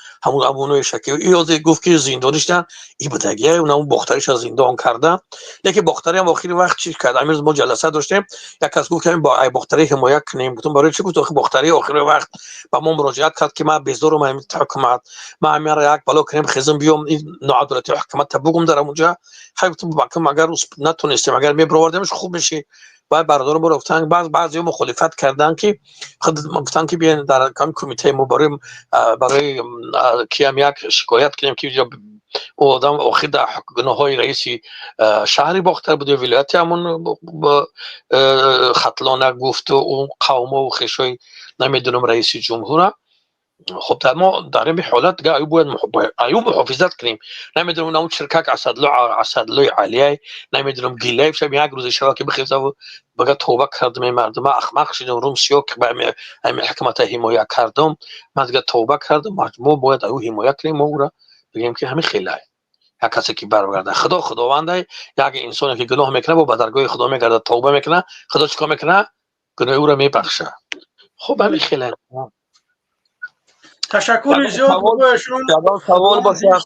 ҳамуноиша ки иёзе гуфт, ки зиндонӣ шуданд, и будагия унамун бохтариша зиндон кардан. Лекин бохтариам охири вақт чӣ кард? Амирӯз мо ҷаласа доштем, як кас гуфт, ки ай бохтарӣ ҳимоя кунем. Гуфтам, барои чӣ? Гуфт, охи бохтарӣ охири вақт ба мо муроҷиат кард, ки ман безорум ҳамин ҳукумат, ман ҳаминро як бало кунем, хезм биём, ин ноадолати ҳукуматта бугум дар ҳамунҷа. Хай, гуфтам, бакам, агар натонистем, агар мебировардемш, хуб меши. Баъд бародарон моро гуфтанд, баъзеҳо мухолифат карданд, ки гуфтанд, ки биёен дар кумитаи мо барои киам як шикоят кунем, ки ӯ одам охир дар гуноҳҳои раиси шаҳри Бохтар буд ё вилояти ҳамон Хатлона гуфту ӯ қавмову хешои, намедонам, раиси ҷумҳура. Хуб, дар мо дар ин ҳолат дига аю бояд аю муҳофизат кунем. Намедонам, намун чиркак Асадло, Асадлои Алияй, намедонам, Гилаев шаб як рӯзе шава, ки бихезаву бага, тавба кардам, эй мардум, ман ахмақ шудам, рум сиёҳ, ки ба ҳамин ҳукумата ҳимоя кардам, ман дига тавба кардам. Мо бояд аю ҳимоя кунем, мо ӯра бигӯем, ки ҳамин хелай як касе ки баргарда, Худо худовандай, як инсоне ки гуноҳ мекунад, бо ба даргоҳи Худо мегардад, тавба мекунад, Худо чӣ кор мекунад? Гуноҳи ӯро мебахшад. Хуб, ҳамин хелай. Ташаккури зиёд бобояшон. Ягон савол бошад,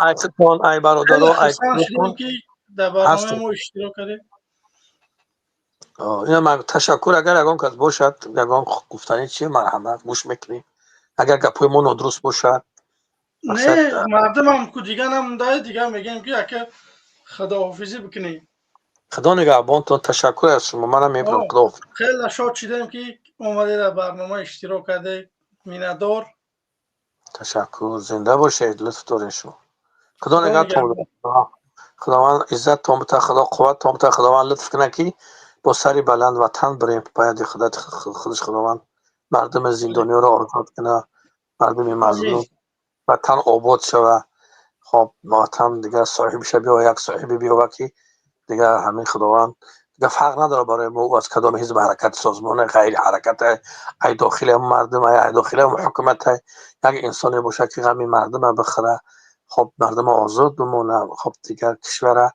айтитон, ай бародаро, ай ки дар барномаи мо иштирок кардед. Ина ман ташаккур. Агар ягон кас бошад, ягон гуфтани чи, марҳамат, гӯш мекунем. Агар гапҳои мо нодуруст бошад. Не, мардумам ку дига намонда, дига мегӯем ки ака худоҳофизӣ бикунем. Худо нигаҳбонтон, ташаккур аз шумо, манам мебирам, худоҳофиз. Хеле шод шудем ки омадед, дар барнома иштирок кардед, миннатдор. Ташаккур, зинда бошед, лутф доред шумо. Худо нигаҳтон, Худованд иззаттон бита, Худо қувваттон бита, Худованд лутф кунад ки бо сари баланд ватан бирем. Баяди худаш Худованд мардуми зиндониёро озод кунад, мардуми мазлум, ватан обод шава. Хоб, ватан дигар соҳибша биёва, як соҳибе биёва ки дигар ҳамин Худованд дигар фарқ надорад барои мо аз кадом ҳизб, ҳаракат, созмоне, ғайри ҳаракат, ай дохили мардум, ай дохили ҳукумат, як инсоне бошад ки ғами мардума бихӯра, хоб, мардума озод бимонад, хоб, дигар кишвара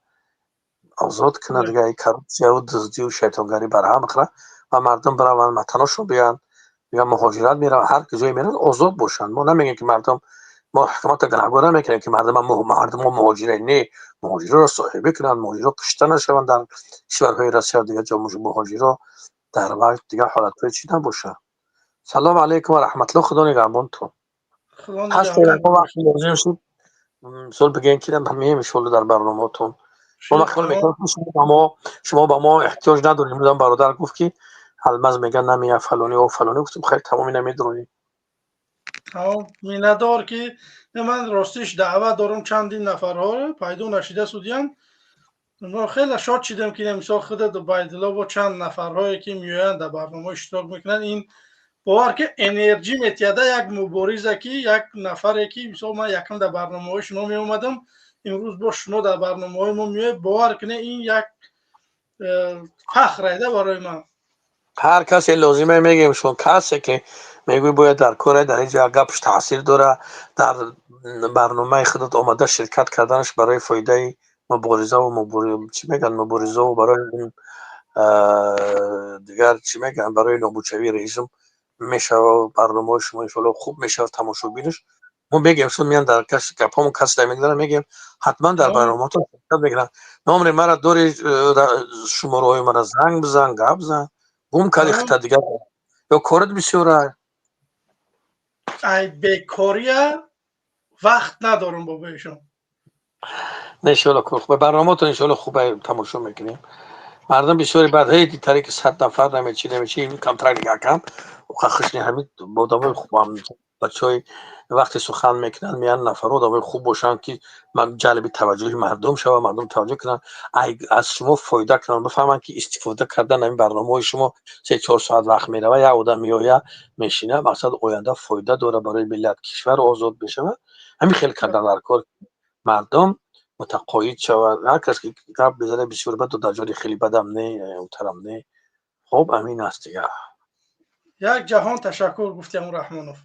озод кунад, дигар коррупсияву дуздию шайтонгарӣ барҳам бихӯрад ва мардум бираванд ватаношон биёянд, дигар муҳоҷират мераванд, ҳар ҷое мераванд озод бошанд. Мо намегӯем ки мардум, мо ҳукуматро гунаҳгор намекунем ки мардумо муҳоҷире, не, муҳоҷироро соҳибӣ кунанд, муҳоҷиро кушта нашаванд дар кишварҳои Россия, дигар ҷо муҳоҷиро дар вақт дигар ҳолатҳои чӣ набошад. Салому алайкум ва раҳматуллоҳ, Худо нигаҳбонтон. Ҳаст вақт лозим шуд, мисол бигӯем ки меем иншоалло дар барномаотон. Мо хиёл мекунам ки шумо ба мо эҳтиёҷ надоред. Имрӯзам бародар гуфт ки Алмаз мегӯяд намея фалонӣ о фалонӣ, гуфтем хеле тамом ина медронем. Тамом, миннатдор ки ман ростиш даъват дорам чандин нафарҳоро пайдо нашида судиянд. Мо хеле шод шудем ки мисол худат Убайдулло бо чанд нафарҳое ки меоянд дар барномаҳо иштирок мекунанд, ин бовар ки энерҷӣ метиҳада як мубориза ки як нафаре ки мисол ман якам дар барномаҳои шумо меомадам, имрӯз бо шумо дар барномаҳои мо меоед, бовар кунед ин як фахр айда барои ман. Ҳар касе лозиме мегӯем шумо, касе ки мегӯй бояд дар коре дар ин ҷо гапш таъсир дора, дар барномаи худат омада ширкат карданаш барои фоидаи муборизаву чӣ мегӯянд, муборизаву барои дигар чӣ мегӯянд, барои нобудшавии режим мешава. Барномаҳои шумо иншоалло хуб мешавад тамошобинаш. Мо мегӯем шумо меянд дар гапҳомон касе дар мегузарад, мегӯем ҳатман дар барномаҳотон ширкат мекунанд. Номри мара дори, шумораҳои мара занг бизан, гап зан. Гум карди хита дигар ё корат бисёра? Ай бекория вақт надорам бобоишон. Не, иншоалло кор хуб, барномаотон иншоалло хуб тамошо мекунем. Мардум бисёре баъд ҳей дитаре ки 100 нафар намечи намечи, камтар нигоҳ кам хушни ҳамин одамои хубам бачаҳои вақте сухан мекунанд меянд нафаро одамои хуб бошанд ки ҷалби таваҷҷӯҳи мардум шавад, мардум таваҷҷӯҳ кунанд, аз шумо фоида кунанд, бифаҳманд ки истифода кардан ҳамин барномаҳои шумо 3-4 соат вақт меравад, як одам меояд мешинад, мақсад оянда фоида дорад барои миллат, кишвар озод мешавад. Ҳамин хел кардан дар кор мардум мутақоид шавад. Ҳар кас ки гап мезанад бисёр бад, дар ҷони хеле бадам не, утарам не. Хоб, ҳамин аст дигар. Як ҷаҳон ташаккур гуфти Аму Раҳмонов.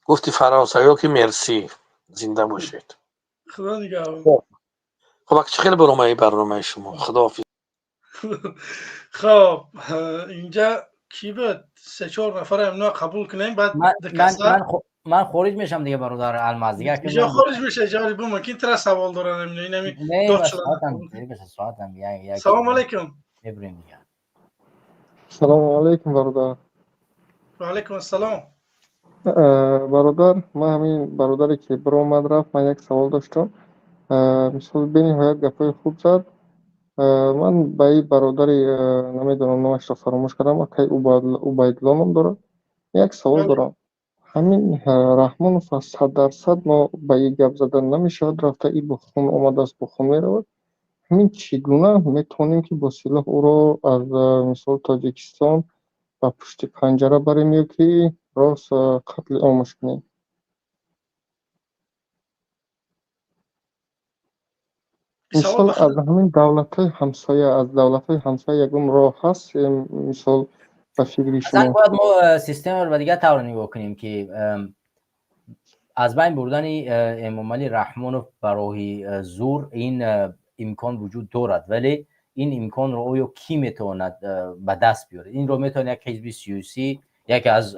Гуфти фаронсавиё ки мерси, зинда бошед. Худо нигаҳбон. Хоб, ак чӣ хеле баромаи барномаи шумо, худоҳофиз. Хоб, инҷа ки буд, 3-4 нафара имно қабул кунем, баъд ман хориҷ мешам дига бародар Алмаз, дига ҷо хориҷ меша, ҷори бумон ки тра савол дорам инами дод шуда. Салом алейкум. Мебурем дига. Салому алейкум бародар. Ва алейкум ассалом. Бародар, ман ҳамин бародаре ки биромад рафт, ман як савол доштам. Мисол бениҳоят гапҳои хуб зад. Ман ба ин бародари намедонам номашро фаромӯш кардам, акай Убайдулло ном дорад. Як савол дорам. Ҳамин Раҳмонов аз 100% мо ба ин гап задан намешавад, рафта и бо хун омадааст, бо хун меравад. Ҳамин чӣ гуна метавонем ки бо силоҳ ӯро аз мисол Тоҷикистон ба пушти панҷара барем ё ки рост қатли омаш кунем? Мисол аз ҳамин давлатҳои ҳамсоя, аз давлатҳои ҳамсоя ягон роҳ ҳаст, мисол ба фикри шумо? Бояд мо системаро ба дигар тавр нигоҳ кунем ки аз байн бурдани Эмомалӣ Раҳмонов ба роҳи зур ин имкон вуҷуд дорад, вале ин имконро оё кӣ метавонад ба даст биёрад? Инро метавонад як ҳизби сиёсӣ Яке аз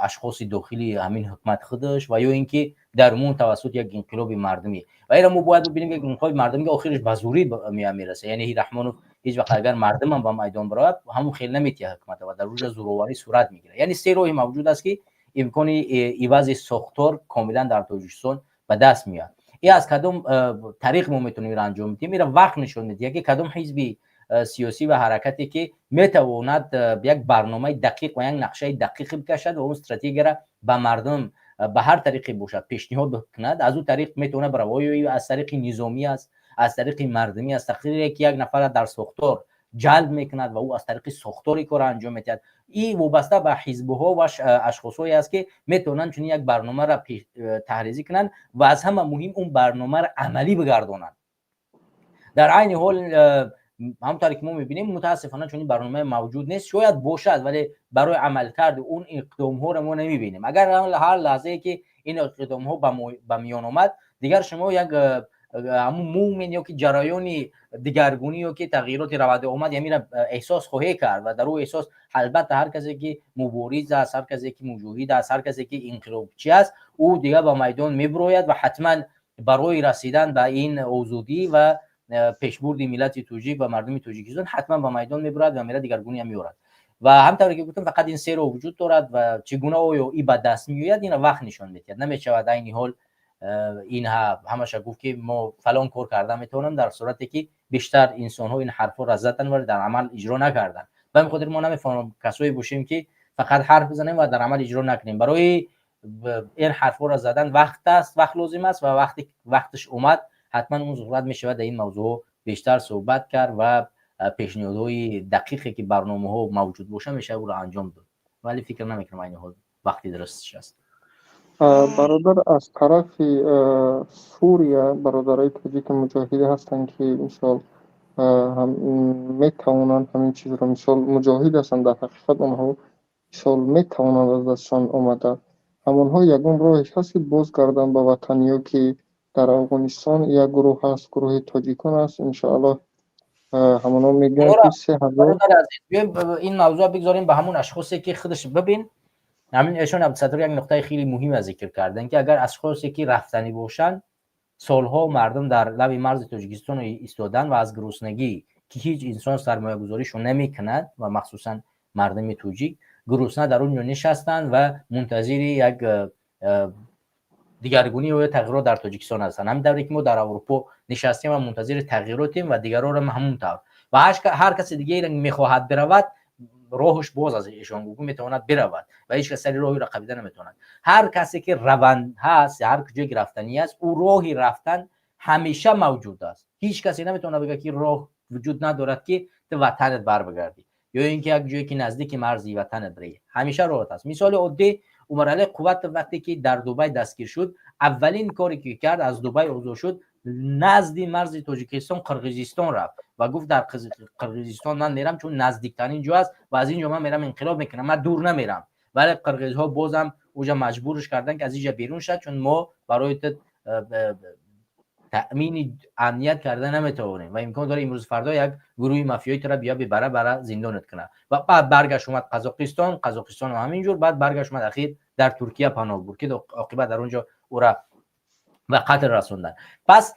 ашхоси дохили ҳамин ҳукумат худаш ва ё ин ки дар умум тавассути як инқилоби мардумӣ. Ва инро мо бояд бибинем, ки инқилоби мардумӣ охираш ба зӯрӣ мерасад. Яъне Раҳмонов ҳеҷ вақт, агар мардумам ба майдон барояд, ҳамон хел наметиҳад ҳукумата ва дар рӯжа зӯроварӣ сурат мегирад. Яъне се роҳи мавҷуд аст, ки имкони ивази сохтор комилан дар Тоҷикистон ба даст меояд. И аз кадом тариқ мо метавонем инро анҷом диҳем, инро вақт нишон медиҳад, ки кадом ҳизби сиёсӣ ва ҳаракате ки метавонад як барномаи дақиқ ва як нақшаи дақиқе бикашад ва он стратегияра ба мардум ба ҳар тариқе бошад пешниҳод кунад, аз ӯ тариқ метавонад барава. Оё аз тариқи низомӣ аст, аз тариқи мардумӣ аст, тариқе ки як нафара дар сохтор ҷалб мекунад ва ӯ аз тариқи сохтори кора анҷом медиҳад, и вобаста ба ҳизбҳо ва ашхосҳое аст, ки метавонанд чунин як барномаро таҳризӣ кунанд ва аз ҳама муҳим он барномаро амалӣ бигардонанд. Дар айни ҳол, ҳамонтавре ки мо мебинем, мутаассифона чунин барномаи мавҷуд нест. Шояд бошад, вале барои амалкарди он иқдомҳоро мо намебинем. Агар ҳар лаҳзае ки ин иқдомҳо ба миён омад, дигар шумо як ҳамун movement ё ки ҷараёни дигаргунӣ ё ки тағйироти раванди омад, ямира эҳсос хоҳе кард. Ва дар ӯ эҳсос, албатта, ҳар касе ки мубориз аст, ҳар касе ки муҷоҳид аст, ҳар касе ки инқилобчӣ аст, ӯ дигар ба майдон мебирояд ва ҳатман барои расидан ба ин озодӣ ва пешбурди миллати тоҷик ва мардуми Тоҷикистон ҳатман ба майдон мебурад ва миллат дигаргунӣ ҳам меорад. Ва ҳамтавре ки гуфтам, фақат ин се роҳ вуҷуд дорад ва чӣ гуна оё и ба даст меояд, ина вақт нишон медиҳад. Намешавад айни ҳол ин ҳамаша гуфт, ки мо фалон кор карда метавонам, дар сурате ки бештар инсонҳо ин ҳарфҳоро заданд, вале дар амал иҷро накарданд. Ба ҳамин хотир мо намефаҳмам касое бошем, ки фақат ҳарф бизанем ва дар амал иҷро накунем. Барои ин ҳарфҳоро задан вақт аст, вақт лозим аст ва вақте вақташ омад, ҳатман он сурат мешавад дар ин мавзӯъҳо бештар суҳбат кард ва пешниҳодҳои дақиқе ки барномаҳо мавҷуд бошад, мешавад ӯро анҷом дод. Вале фикр намекунам айни ҳол вақти дурусташ аст. Бародар, аз тарафи Сурия бародарои тоҷики муҷоҳидӣ ҳастанд, ки мисол метавонанд ҳамин чизро, мисол, муҷоҳид ҳастанд дар ҳақиқат, онҳо мисол метавонанд аз дастшон омада. Ҳамонҳо ягон роҳеш ҳаст, ки бозгарданд ба ватан, ё ки дар Афғонистон як гурӯҳ ҳаст, гурӯҳи тоҷикон аст, иншоаллоҳ, ҳамонҳо мегӯянд, ки 3000. Биёем, ин мавзӯъ бигзорем ба ҳамон ашхосе, ки худаш бибин, ҳамин эшон Абдусаттор як нуқтаи хеле муҳиме зикр карданд, ки агар ашхосе ки рафтанӣ бошанд, солҳо мардум дар лаби марзи Тоҷикистон истоданд ва аз гуруснагӣ, ки ҳеҷ инсон сармоягузоришо намекунад ва махсусан мардуми тоҷик гурусна дар он ҷо нишастанд ва мунтазири як дигаргунӣ ё тағйирот дар Тоҷикистон ҳастанд. Ҳамин давре ки мо дар Аврупо нишастем ва мунтазири тағйиротем ва дигарҳоро ҳамон тавр ва ҳар касе дигаре мехоҳад биравад, роҳаш боз аз эшон гугу метавонад биравад ва ҳеҷ кас сари роҳиро қабида наметавонад. Ҳар касе ки раванд ҳаст, ҳар куҷое ки рафтанӣ аст, ӯ роҳи рафтан ҳамеша мавҷуд аст. Ҳеҷ касе наметавонад бигӯяд, ки роҳ вуҷуд надорад, ки ту ватанат барбигардӣ ё ин ки як ҷое ки наздики марзи ватанат бирӣ, ҳамеша роҳат аст. Мисоли оддӣ, Умаралӣ Қувватов вақте ки дар Дубай дастгир шуд, аввалин коре ки кард, аз Дубай озод шуд, назди марзи Тоҷикистон Қирғизистон рафт ва гуфт: «Дар Қирғизистон ман мерам, чун наздиктарин ҷо аст ва аз ин ҷо ман мерам инқилоб мекунам, ман дур намерам». Вале қирғизҳо бозам уҷа маҷбурш карданд, ки аз инҷа берун шад, чун мо барои ту таъмини амният карда наметавонем ва имкон дорад имрӯз фардо як гурӯҳи мафиёи тура бия бибара, бара зиндонат кунад. Ва баъд баргашт омад Қазоқистон, Қазоқистон ҳамин ҷур, баъд баргашт омад, ахир дар Туркия паноҳ бурд, ки оқибат дар он ҷо ӯра ба қатл расонданд. Пас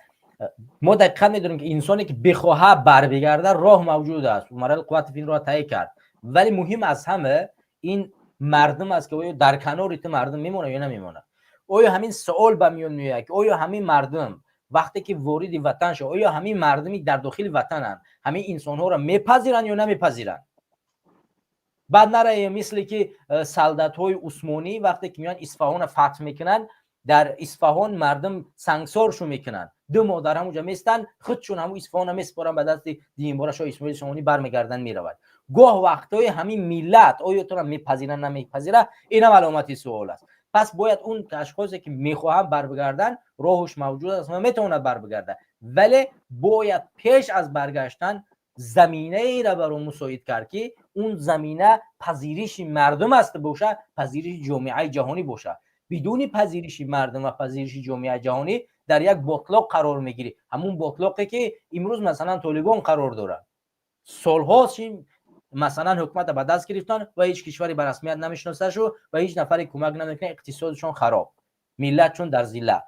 мо дақиқан медонем, ки инсоне ки бихоҳад барбигардад, роҳ мавҷуд аст. Умарали Қувватов инро тай кард. Вале муҳим аз ҳама ин мардум аст, ки оё дар канори ту мардум мемонад ё намемонад. Оё ҳамин суол ба миён меояд, ки оё ҳамин мардум вақте ки вориди ватан шуд, оё ҳамин мардуми дар дохили ватананд, ҳамин инсонҳоро мепазиранд ё намепазиранд? Баъд нарае, мисле ки солдатҳои усмонӣ вақте ки меоянд, Исфаҳона фатҳ мекунанд, дар Исфаҳон мардум сангсоршу мекунанд, 2 моҳ дар ҳамуҷа местанд, худшон ҳамун Исфаҳона месупоранд ба дасти дуюмбора шоҳ Исмоили Сомонӣ, бармегарданд, меравад. Гоҳ вақтҳои ҳамин миллат оё тура мепазиранд, намепазирад, инам аломати суол аст. Пас бояд он ашхосе ки мехоҳанд барбигарданд, роҳуш мавҷуд аст ва метавонад барбигардад, вале бояд пеш аз баргаштан заминаеро бар ӯ мусоид кард, ки он замина пазириши мардум аст бошад, пазириши ҷомеаи ҷаҳонӣ бошад. Бидуни пазириши мардум ва пазириши ҷомеаи ҷаҳонӣ дар як ботлоқ қарор мегирӣ, ҳамун ботлоқе ки имрӯз масалан Толибон қарор дорад. Солҳост. Масалан, ҳукумата ба даст гирифтан ва ҳеҷ кишваре ба расмият намешиносашу ва ҳеҷ нафаре кӯмак намекунад, иқтисодшон хароб, миллатшон дар зиллат.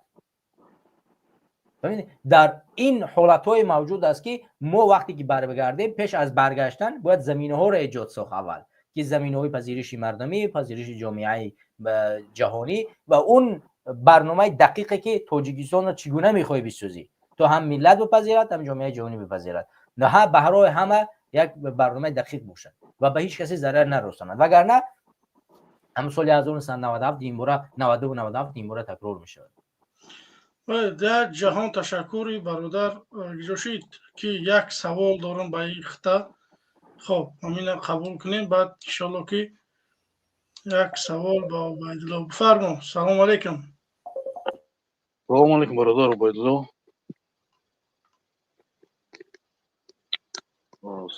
Дар ин ҳолатҳое мавҷуд аст, ки мо вақте ки баргардем, пеш аз баргаштан бояд заминаҳоро эҷод сохт. Аввал ки заминаҳои пазириши мардумӣ, пазириши ҷомеаи ҷаҳонӣ ва он барномаи дақиқе, ки Тоҷикистонро чӣ гуна мехоҳӣ бисозӣ, то ҳам миллат бипазирад, ҳам ҷомеаи ҷаҳонӣ бипазирад, баҳрои ҳама як барномаи дақиқ бошад ва ба ҳеҷ касе зарар нарасонад. Вагарна ҳам соли 1997 динбора, 92, 97 динбора такрор мешавад. Дар ҷаҳон ташаккури, бародар Ҷошид, ки як савол дорам ба ин хита. Хоб, ҳамина қабул кунем, баъд иншолло ки як савол ба Убайдулло. Бифармо, салому алейкум. Салому алейкум, бародар Убайдулло.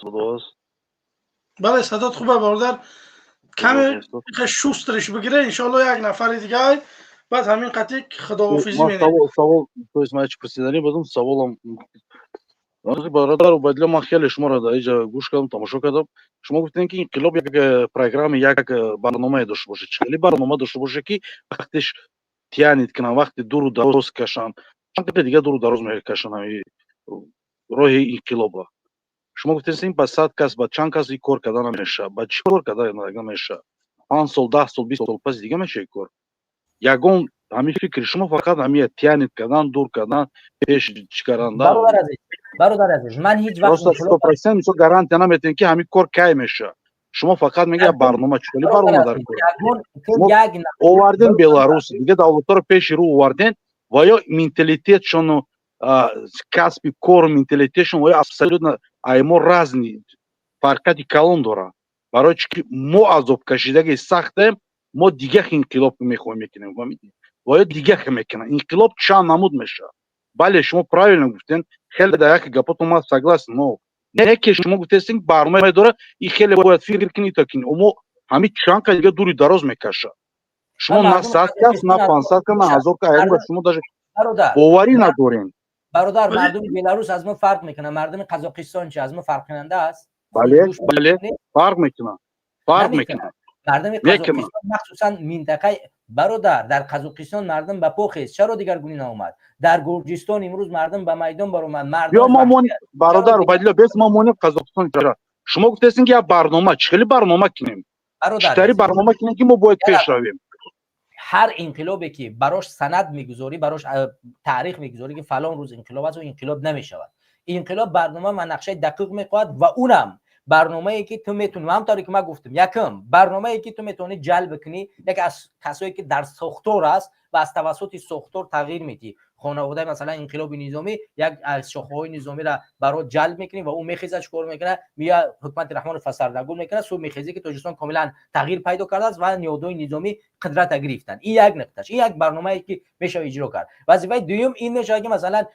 Садо аст? Бале, садот хуба, бародар. Каме шустриш бигире, иншолло як нафари дигар, баъд ҳамин қатъи худоҳофизӣ. Менем. Савол, то есть ман чӣ пурсиданӣ будам, саволам, бародар Убайдулло, ман хеле шуморо дар инҷа гӯш кардам, тамошо кардам. Шумо гуфтем, ки инқилоб як программа, як барномае дошта бошад. Чӣ хеле барнома дошта бошад, ки вақтеш тянет кунанд, вақти дуру дароз кашанд, чанд қадр дига дуру дароз мекашанд ҳами роҳи инқилоба? Шумо гуфтем, ба 100 кас, ба чанд кас ин кор карда намешавад. Ба чӣ кор карда намешавад? 5 сол, 10 сол, 20 сол пас дига мешавад кор. Ягон ҳамин фикри шумо фақат ҳамин тянет кардан, дур кардан, пеш чӣ кардан. Бародар азиз, ман ҳеҷ вақт 100% мисол гарантия наметиҳем, ки ҳамин кор кай мешавад. Шумо фақат мегӯяд барнома. Чӣ барнома дар кор оварден? Беларус, дига давлатҳоро пеши рӯ оварден ва ё менталитетшону касби кору менталитетшон ва ё абсолютно ай мо разный, фарқияти калон дорад. Барои чӣ ки мо азобкашидаги сахтем, мо дига инқилоб мехоҳем мекунем, фаҳмидӣ? Ва ё дига мекунам. Инқилоб чанд намуд мешавад. Бале, шумо правильно гуфтен, хеле дар яке гапотон ман согласен, но не ки шумо гуфтестин барномае дорад и хеле бояд фикр кунӣ, то ки мо ҳамин чанд ка дига дури дароз мекашад. Шумо на 100 кас, на 500 кас, на 1000 кас, ягон шумо даже боварӣ надорем. Бародар, мардуми Беларус аз мо фарқ мекунад? Мардуми Қазоқистон чи аз мо фарқкунанда аст? Бале, фарқ мекунад, фарқ мекунад. Мардуми Қазоқистон, махсусан минтақаи, бародар, дар Қазоқистон мардум ба по хест, чаро дигаргунӣ наомад? Дар Гурҷистон имрӯз мардум ба майдон баромад. Мардум бародар Убайдулло, бес мо монем Қазоқистон. Шумо гуфтестин, ки як барнома. Чӣ хели барнома кунем, чӣ барнома кунем, ки мо бояд пеш равем? Ҳар инқилобе ки барош санад мегузорӣ, барош таърих мегузорӣ, ки фалон рӯз инқилоб аст, инқилоб намешавад. Инқилоб барнома ва нақшаи дақиқ мехоҳад ва унам барномае, ки ту метавонӣ, ҳамтавре ки ман гуфтам, якум барномае, ки ту метавонӣ ҷалб кунӣ яке аз касое, ки дар сохтор аст ва аз тавассути сохтор тағйир медиҳӣ. Хонаводаи, масалан, инқилоби низомӣ, як аз шохаҳои низомиро баро ҷалб мекунӣ ва ӯ мехезад, чикор мекунад? Мия ҳукумати Раҳмонов сардаргун мекунад. Субҳ мехезӣ, ки Тоҷикистон комилан тағйир пайдо кардааст ва ниҳодҳои низомӣ қудрата гирифтанд. Ин як нуқташ, ин як барномае, ки мешавад иҷро кард. Вазифаи дуюм ин мешавад, ки масалан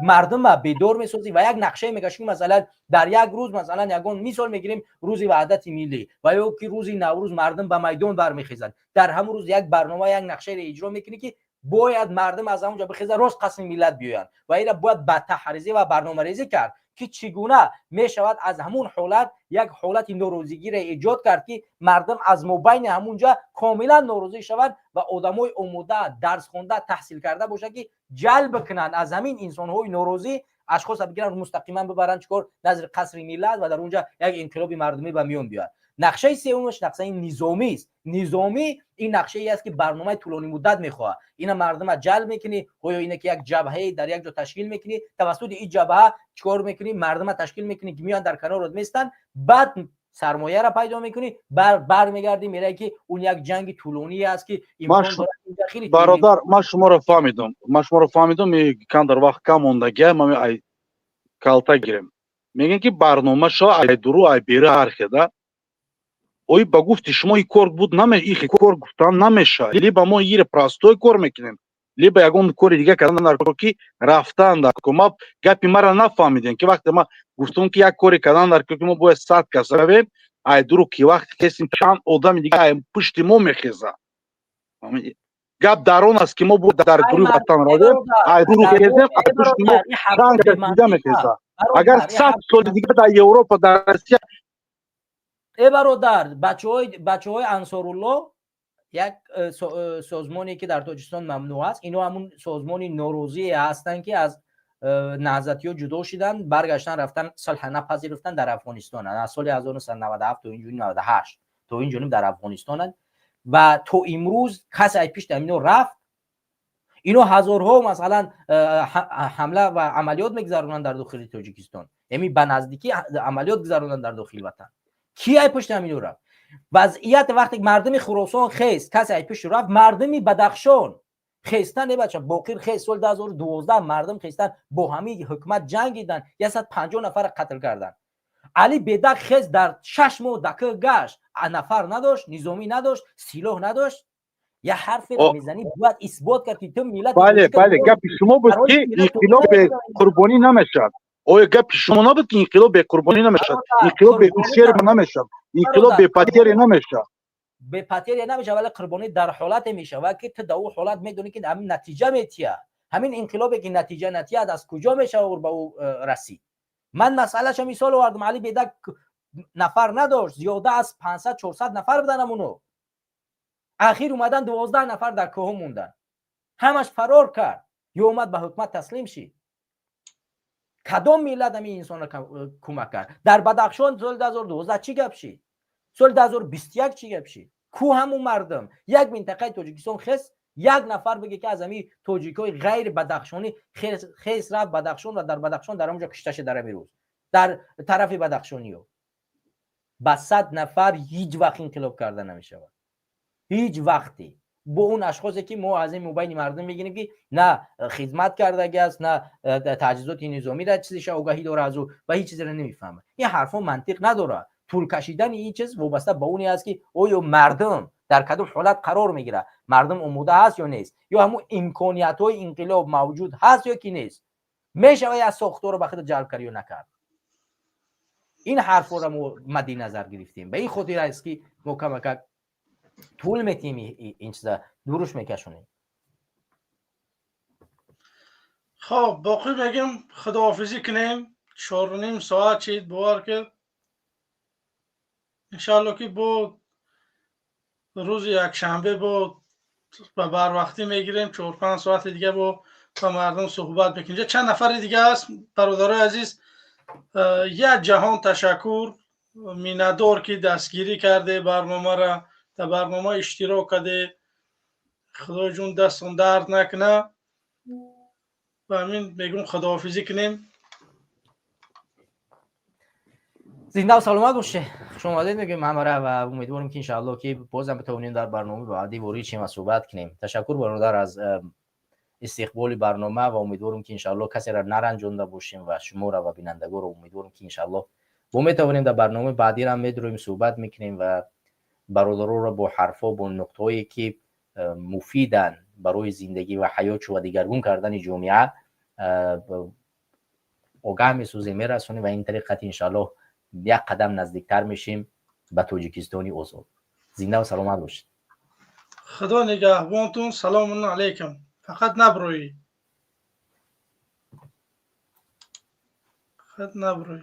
мардума бедор месозӣ ва як нақшае мекашӣ, ки масалан дар як рӯз, масалан ягон мисол мегирем, рӯзи ваҳдати миллӣ ва ё ки рӯзи Наврӯз мардум ба майдон бармехезанд. Дар ҳамон рӯз як барнома, як нақшаеро иҷро мекунӣ, ки бояд мардум аз ҳамонҷо бихеза, рост қасми миллат биёянд. Ва инро бояд ба таҳризӣ ва барномарезӣ кард, ки чӣ гуна мешавад аз ҳамун ҳолат як ҳолати норозигиро эҷод кард, ки мардум аз мобайни ҳамунҷа комилан норозӣ шаванд ва одамои омода, дарсхонда, таҳсил карда бошад, ки ҷалб кунанд, аз ҳамин инсонҳои норозӣ ашхоса бигиранд, мустақиман бибаранд чикор, назди қасри миллат ва дар унҷа як инқилоби мардумӣ ба миён биёяд. Нақшаи сеюмаш нақшаи низомист. Низомӣ ин нақшае аст, ки барномаи тӯлонимуддат мехоҳад. Ина мардума ҷалб мекунӣ, оё ина ки як ҷабҳае дар як ҷо ташкил мекунӣ, тавассути ин ҷабҳа чикор мекунӣ? Мардума ташкил мекунӣ, ки меоянд, дар канорот местанд. Баъд сармояро пайдо мекунӣ, бармегардӣ, меравӣ, ки он як ҷанги тӯлоние аст, ки имкон дорад. Бародар, ман шуморо фаҳмидам, ман шуморо фаҳмидам. Камдар вақт кам мондагия, ман ай калта гирем. Мегӯем, ки барнома шава ай дуру ай бери ҳархеда. Ой, ба гуфти шумо и кор буд наме, ихи кор гуфтан намешавад. Либо мо ире простой кор мекунем, либо ягон кори дига кардан дар кор, ки рафтан дар кор. Ма гапи мара нафаҳмидем, ки вақте ма гуфтам, ки як коре кардан дар кор, ки мо бояд 100 кас равем, ай дуру ки вақте кесим, чанд одами дига ай пушти мо мехезад. Гап дар он аст, ки мо бояд дар дуруи ватан равем, ай дуру хезем, ай пушти мо чанд кас дига мехезад. Агар 100 соли дига дар Европа, дар Россия. Э бародар, бачаҳои Ансорулло, як созмоне ки дар Тоҷикистон мамнӯъ аст, ино ҳамун созмони норозие ҳастанд, ки аз наҳзатиҳо ҷудо шиданд, баргаштан, рафтан, сулҳа напазируфтан, дар Афғонистон аз соли 1997 то инҷониб, 98 то инҷониб дар Афғонистонанд ва то имрӯз касе ай пишти ҳамино рафт? Ино ҳазорҳо, масалан, ҳамла ва амалиёт мегузаронанд дар дохили Тоҷикистон, яъне ба наздикӣ амалиёт гузаронанд дар дохили ватан. Ки ай пушти ҳамино рафт? Вазъият вақте мардуми Хуросон хест, касе ай пушти рафт? Мардуми Бадахшон хестан, бача Боқир хест, соли 2012 мардум хестан, бо ҳамин ҳукумат ҷангидан, 150 нафара қатл карданд. Али Бедак хест, дар 6 моҳ дакы гашт, нафар надошт, низомӣ надошт, силоҳ надошт. Як ҳарферо мезанӣ, бояд исбот кард, ки ту миллат. Бале, бале, гапи шумо буд, ки инқилоб беқурбонӣ намешавад. Оё гапи шумо набуд, ки инқилоб беқурбонӣ намешавад, инқилоб беущерб намешавад, инқилоб бепотеря намешавад? Бепотеря намешавад, вале қурбонӣ дар ҳолате мешавад, ки ту дар ӯ ҳолат медонӣ, ки ҳамин натиҷа метиҳад. Ҳамин инқилобе ки натиҷа натиҳад, аз куҷо мешавад ба ӯ расид? Ман масъалаша мисол овардам. Али Бедак нафар надошт, зиёда аз 500, 400 нафар будан ҳамуно, ахир омадан 12 нафар дар кӯҳо монданд, ҳамаш фарор кард ё омад ба ҳукумат таслим шид. Кадом миллат ҳамин инсонро кӯмак кард? Дар Бадахшон соли 2012 чӣ гап шид? Соли 2021 чӣ гап шид? Ку ҳамун мардум? Як минтақаи Тоҷикистон хес, як нафар бигӯ, ки аз ҳамин тоҷикҳои ғайри бадахшонӣ хес, рафт Бадахшон ва дар Бадахшон дар ҳамонҷо кушта шид. Дар ҳамин рӯз дар тарафи бадахшониё ба 100 нафар ҳеҷ вақт инқилоб карда намешавад, ҳеҷ вақте, бо он ашхосе ки мо аз ин мобайни мардум мегирем, ки на хизмат кардаги аст, на таҷҳизоти низомиро чизеша огаҳӣ дора аз ӯ ва ҳеҷ чизеро намефаҳмад. Ин ҳарфҳо мантиқ надорад. Тӯл кашидани ин чиз вобаста ба оне аст, ки оё мардум дар кадом ҳолат қарор мегирад, мардум омода ҳаст ё нест, ё ҳамун имкониятҳои инқилоб мавҷуд ҳаст ё ки нест, мешавад як сохторро ба худ ҷалб кард ё накард. Ин ҳарфҳоро мо мадди назар гирифтем. Ба ин хотир аст, ки мо камакак тӯл метиҳем, ин чиза дуруш мекашонем. Хоб, боқӣ мегим, худоҳофизӣ кунем. 4:30 соат шид, бовар кард. Иншаалло, ки бо рӯзи якшанбе бо ба барвақтӣ мегирем, 4-5 соати дига бо ба мардум суҳбат мекунем. Чанд нафари дига аст. Бародарои азиз, як ҷаҳон ташаккур, миннатдор, ки дастгирӣ карде барномара, дар барнома иштирок карде. Худои ҷун, дастон дард накуна. Ба ҳамин мегӯм, худоҳофизӣ кунем. Зиндаву саломат бошед. Хушомадед мегӯем ҳамара ва умедворем, ки иншаалло, ки бозам битавонем дар барномаи баъдӣ ворид шем ва суҳбат кунем. Ташаккур, бародар, аз истиқболи барнома ва умедворем, ки иншаалло касеро наранҷонда бошем ва шуморо ва бинандагоро. Умедворем, ки иншаалло бо метавонем дар барномаи баъдиро медуроем, суҳбат мекунем ва бародароро бо ҳарфҳо, бо нуқтаҳое ки муфиданд барои зиндагӣ ва ҳаётшу ва дигаргун кардани ҷомеа, огаҳ месозем, мерасонем ва ин тариқати иншааллоҳ як қадам наздиктар мешем ба Тоҷикистони озод. Зинда ва саломат бошед. Худо нигаҳбонтун. Салому алайкум. Фақат наброӣ, фақат наброӣ.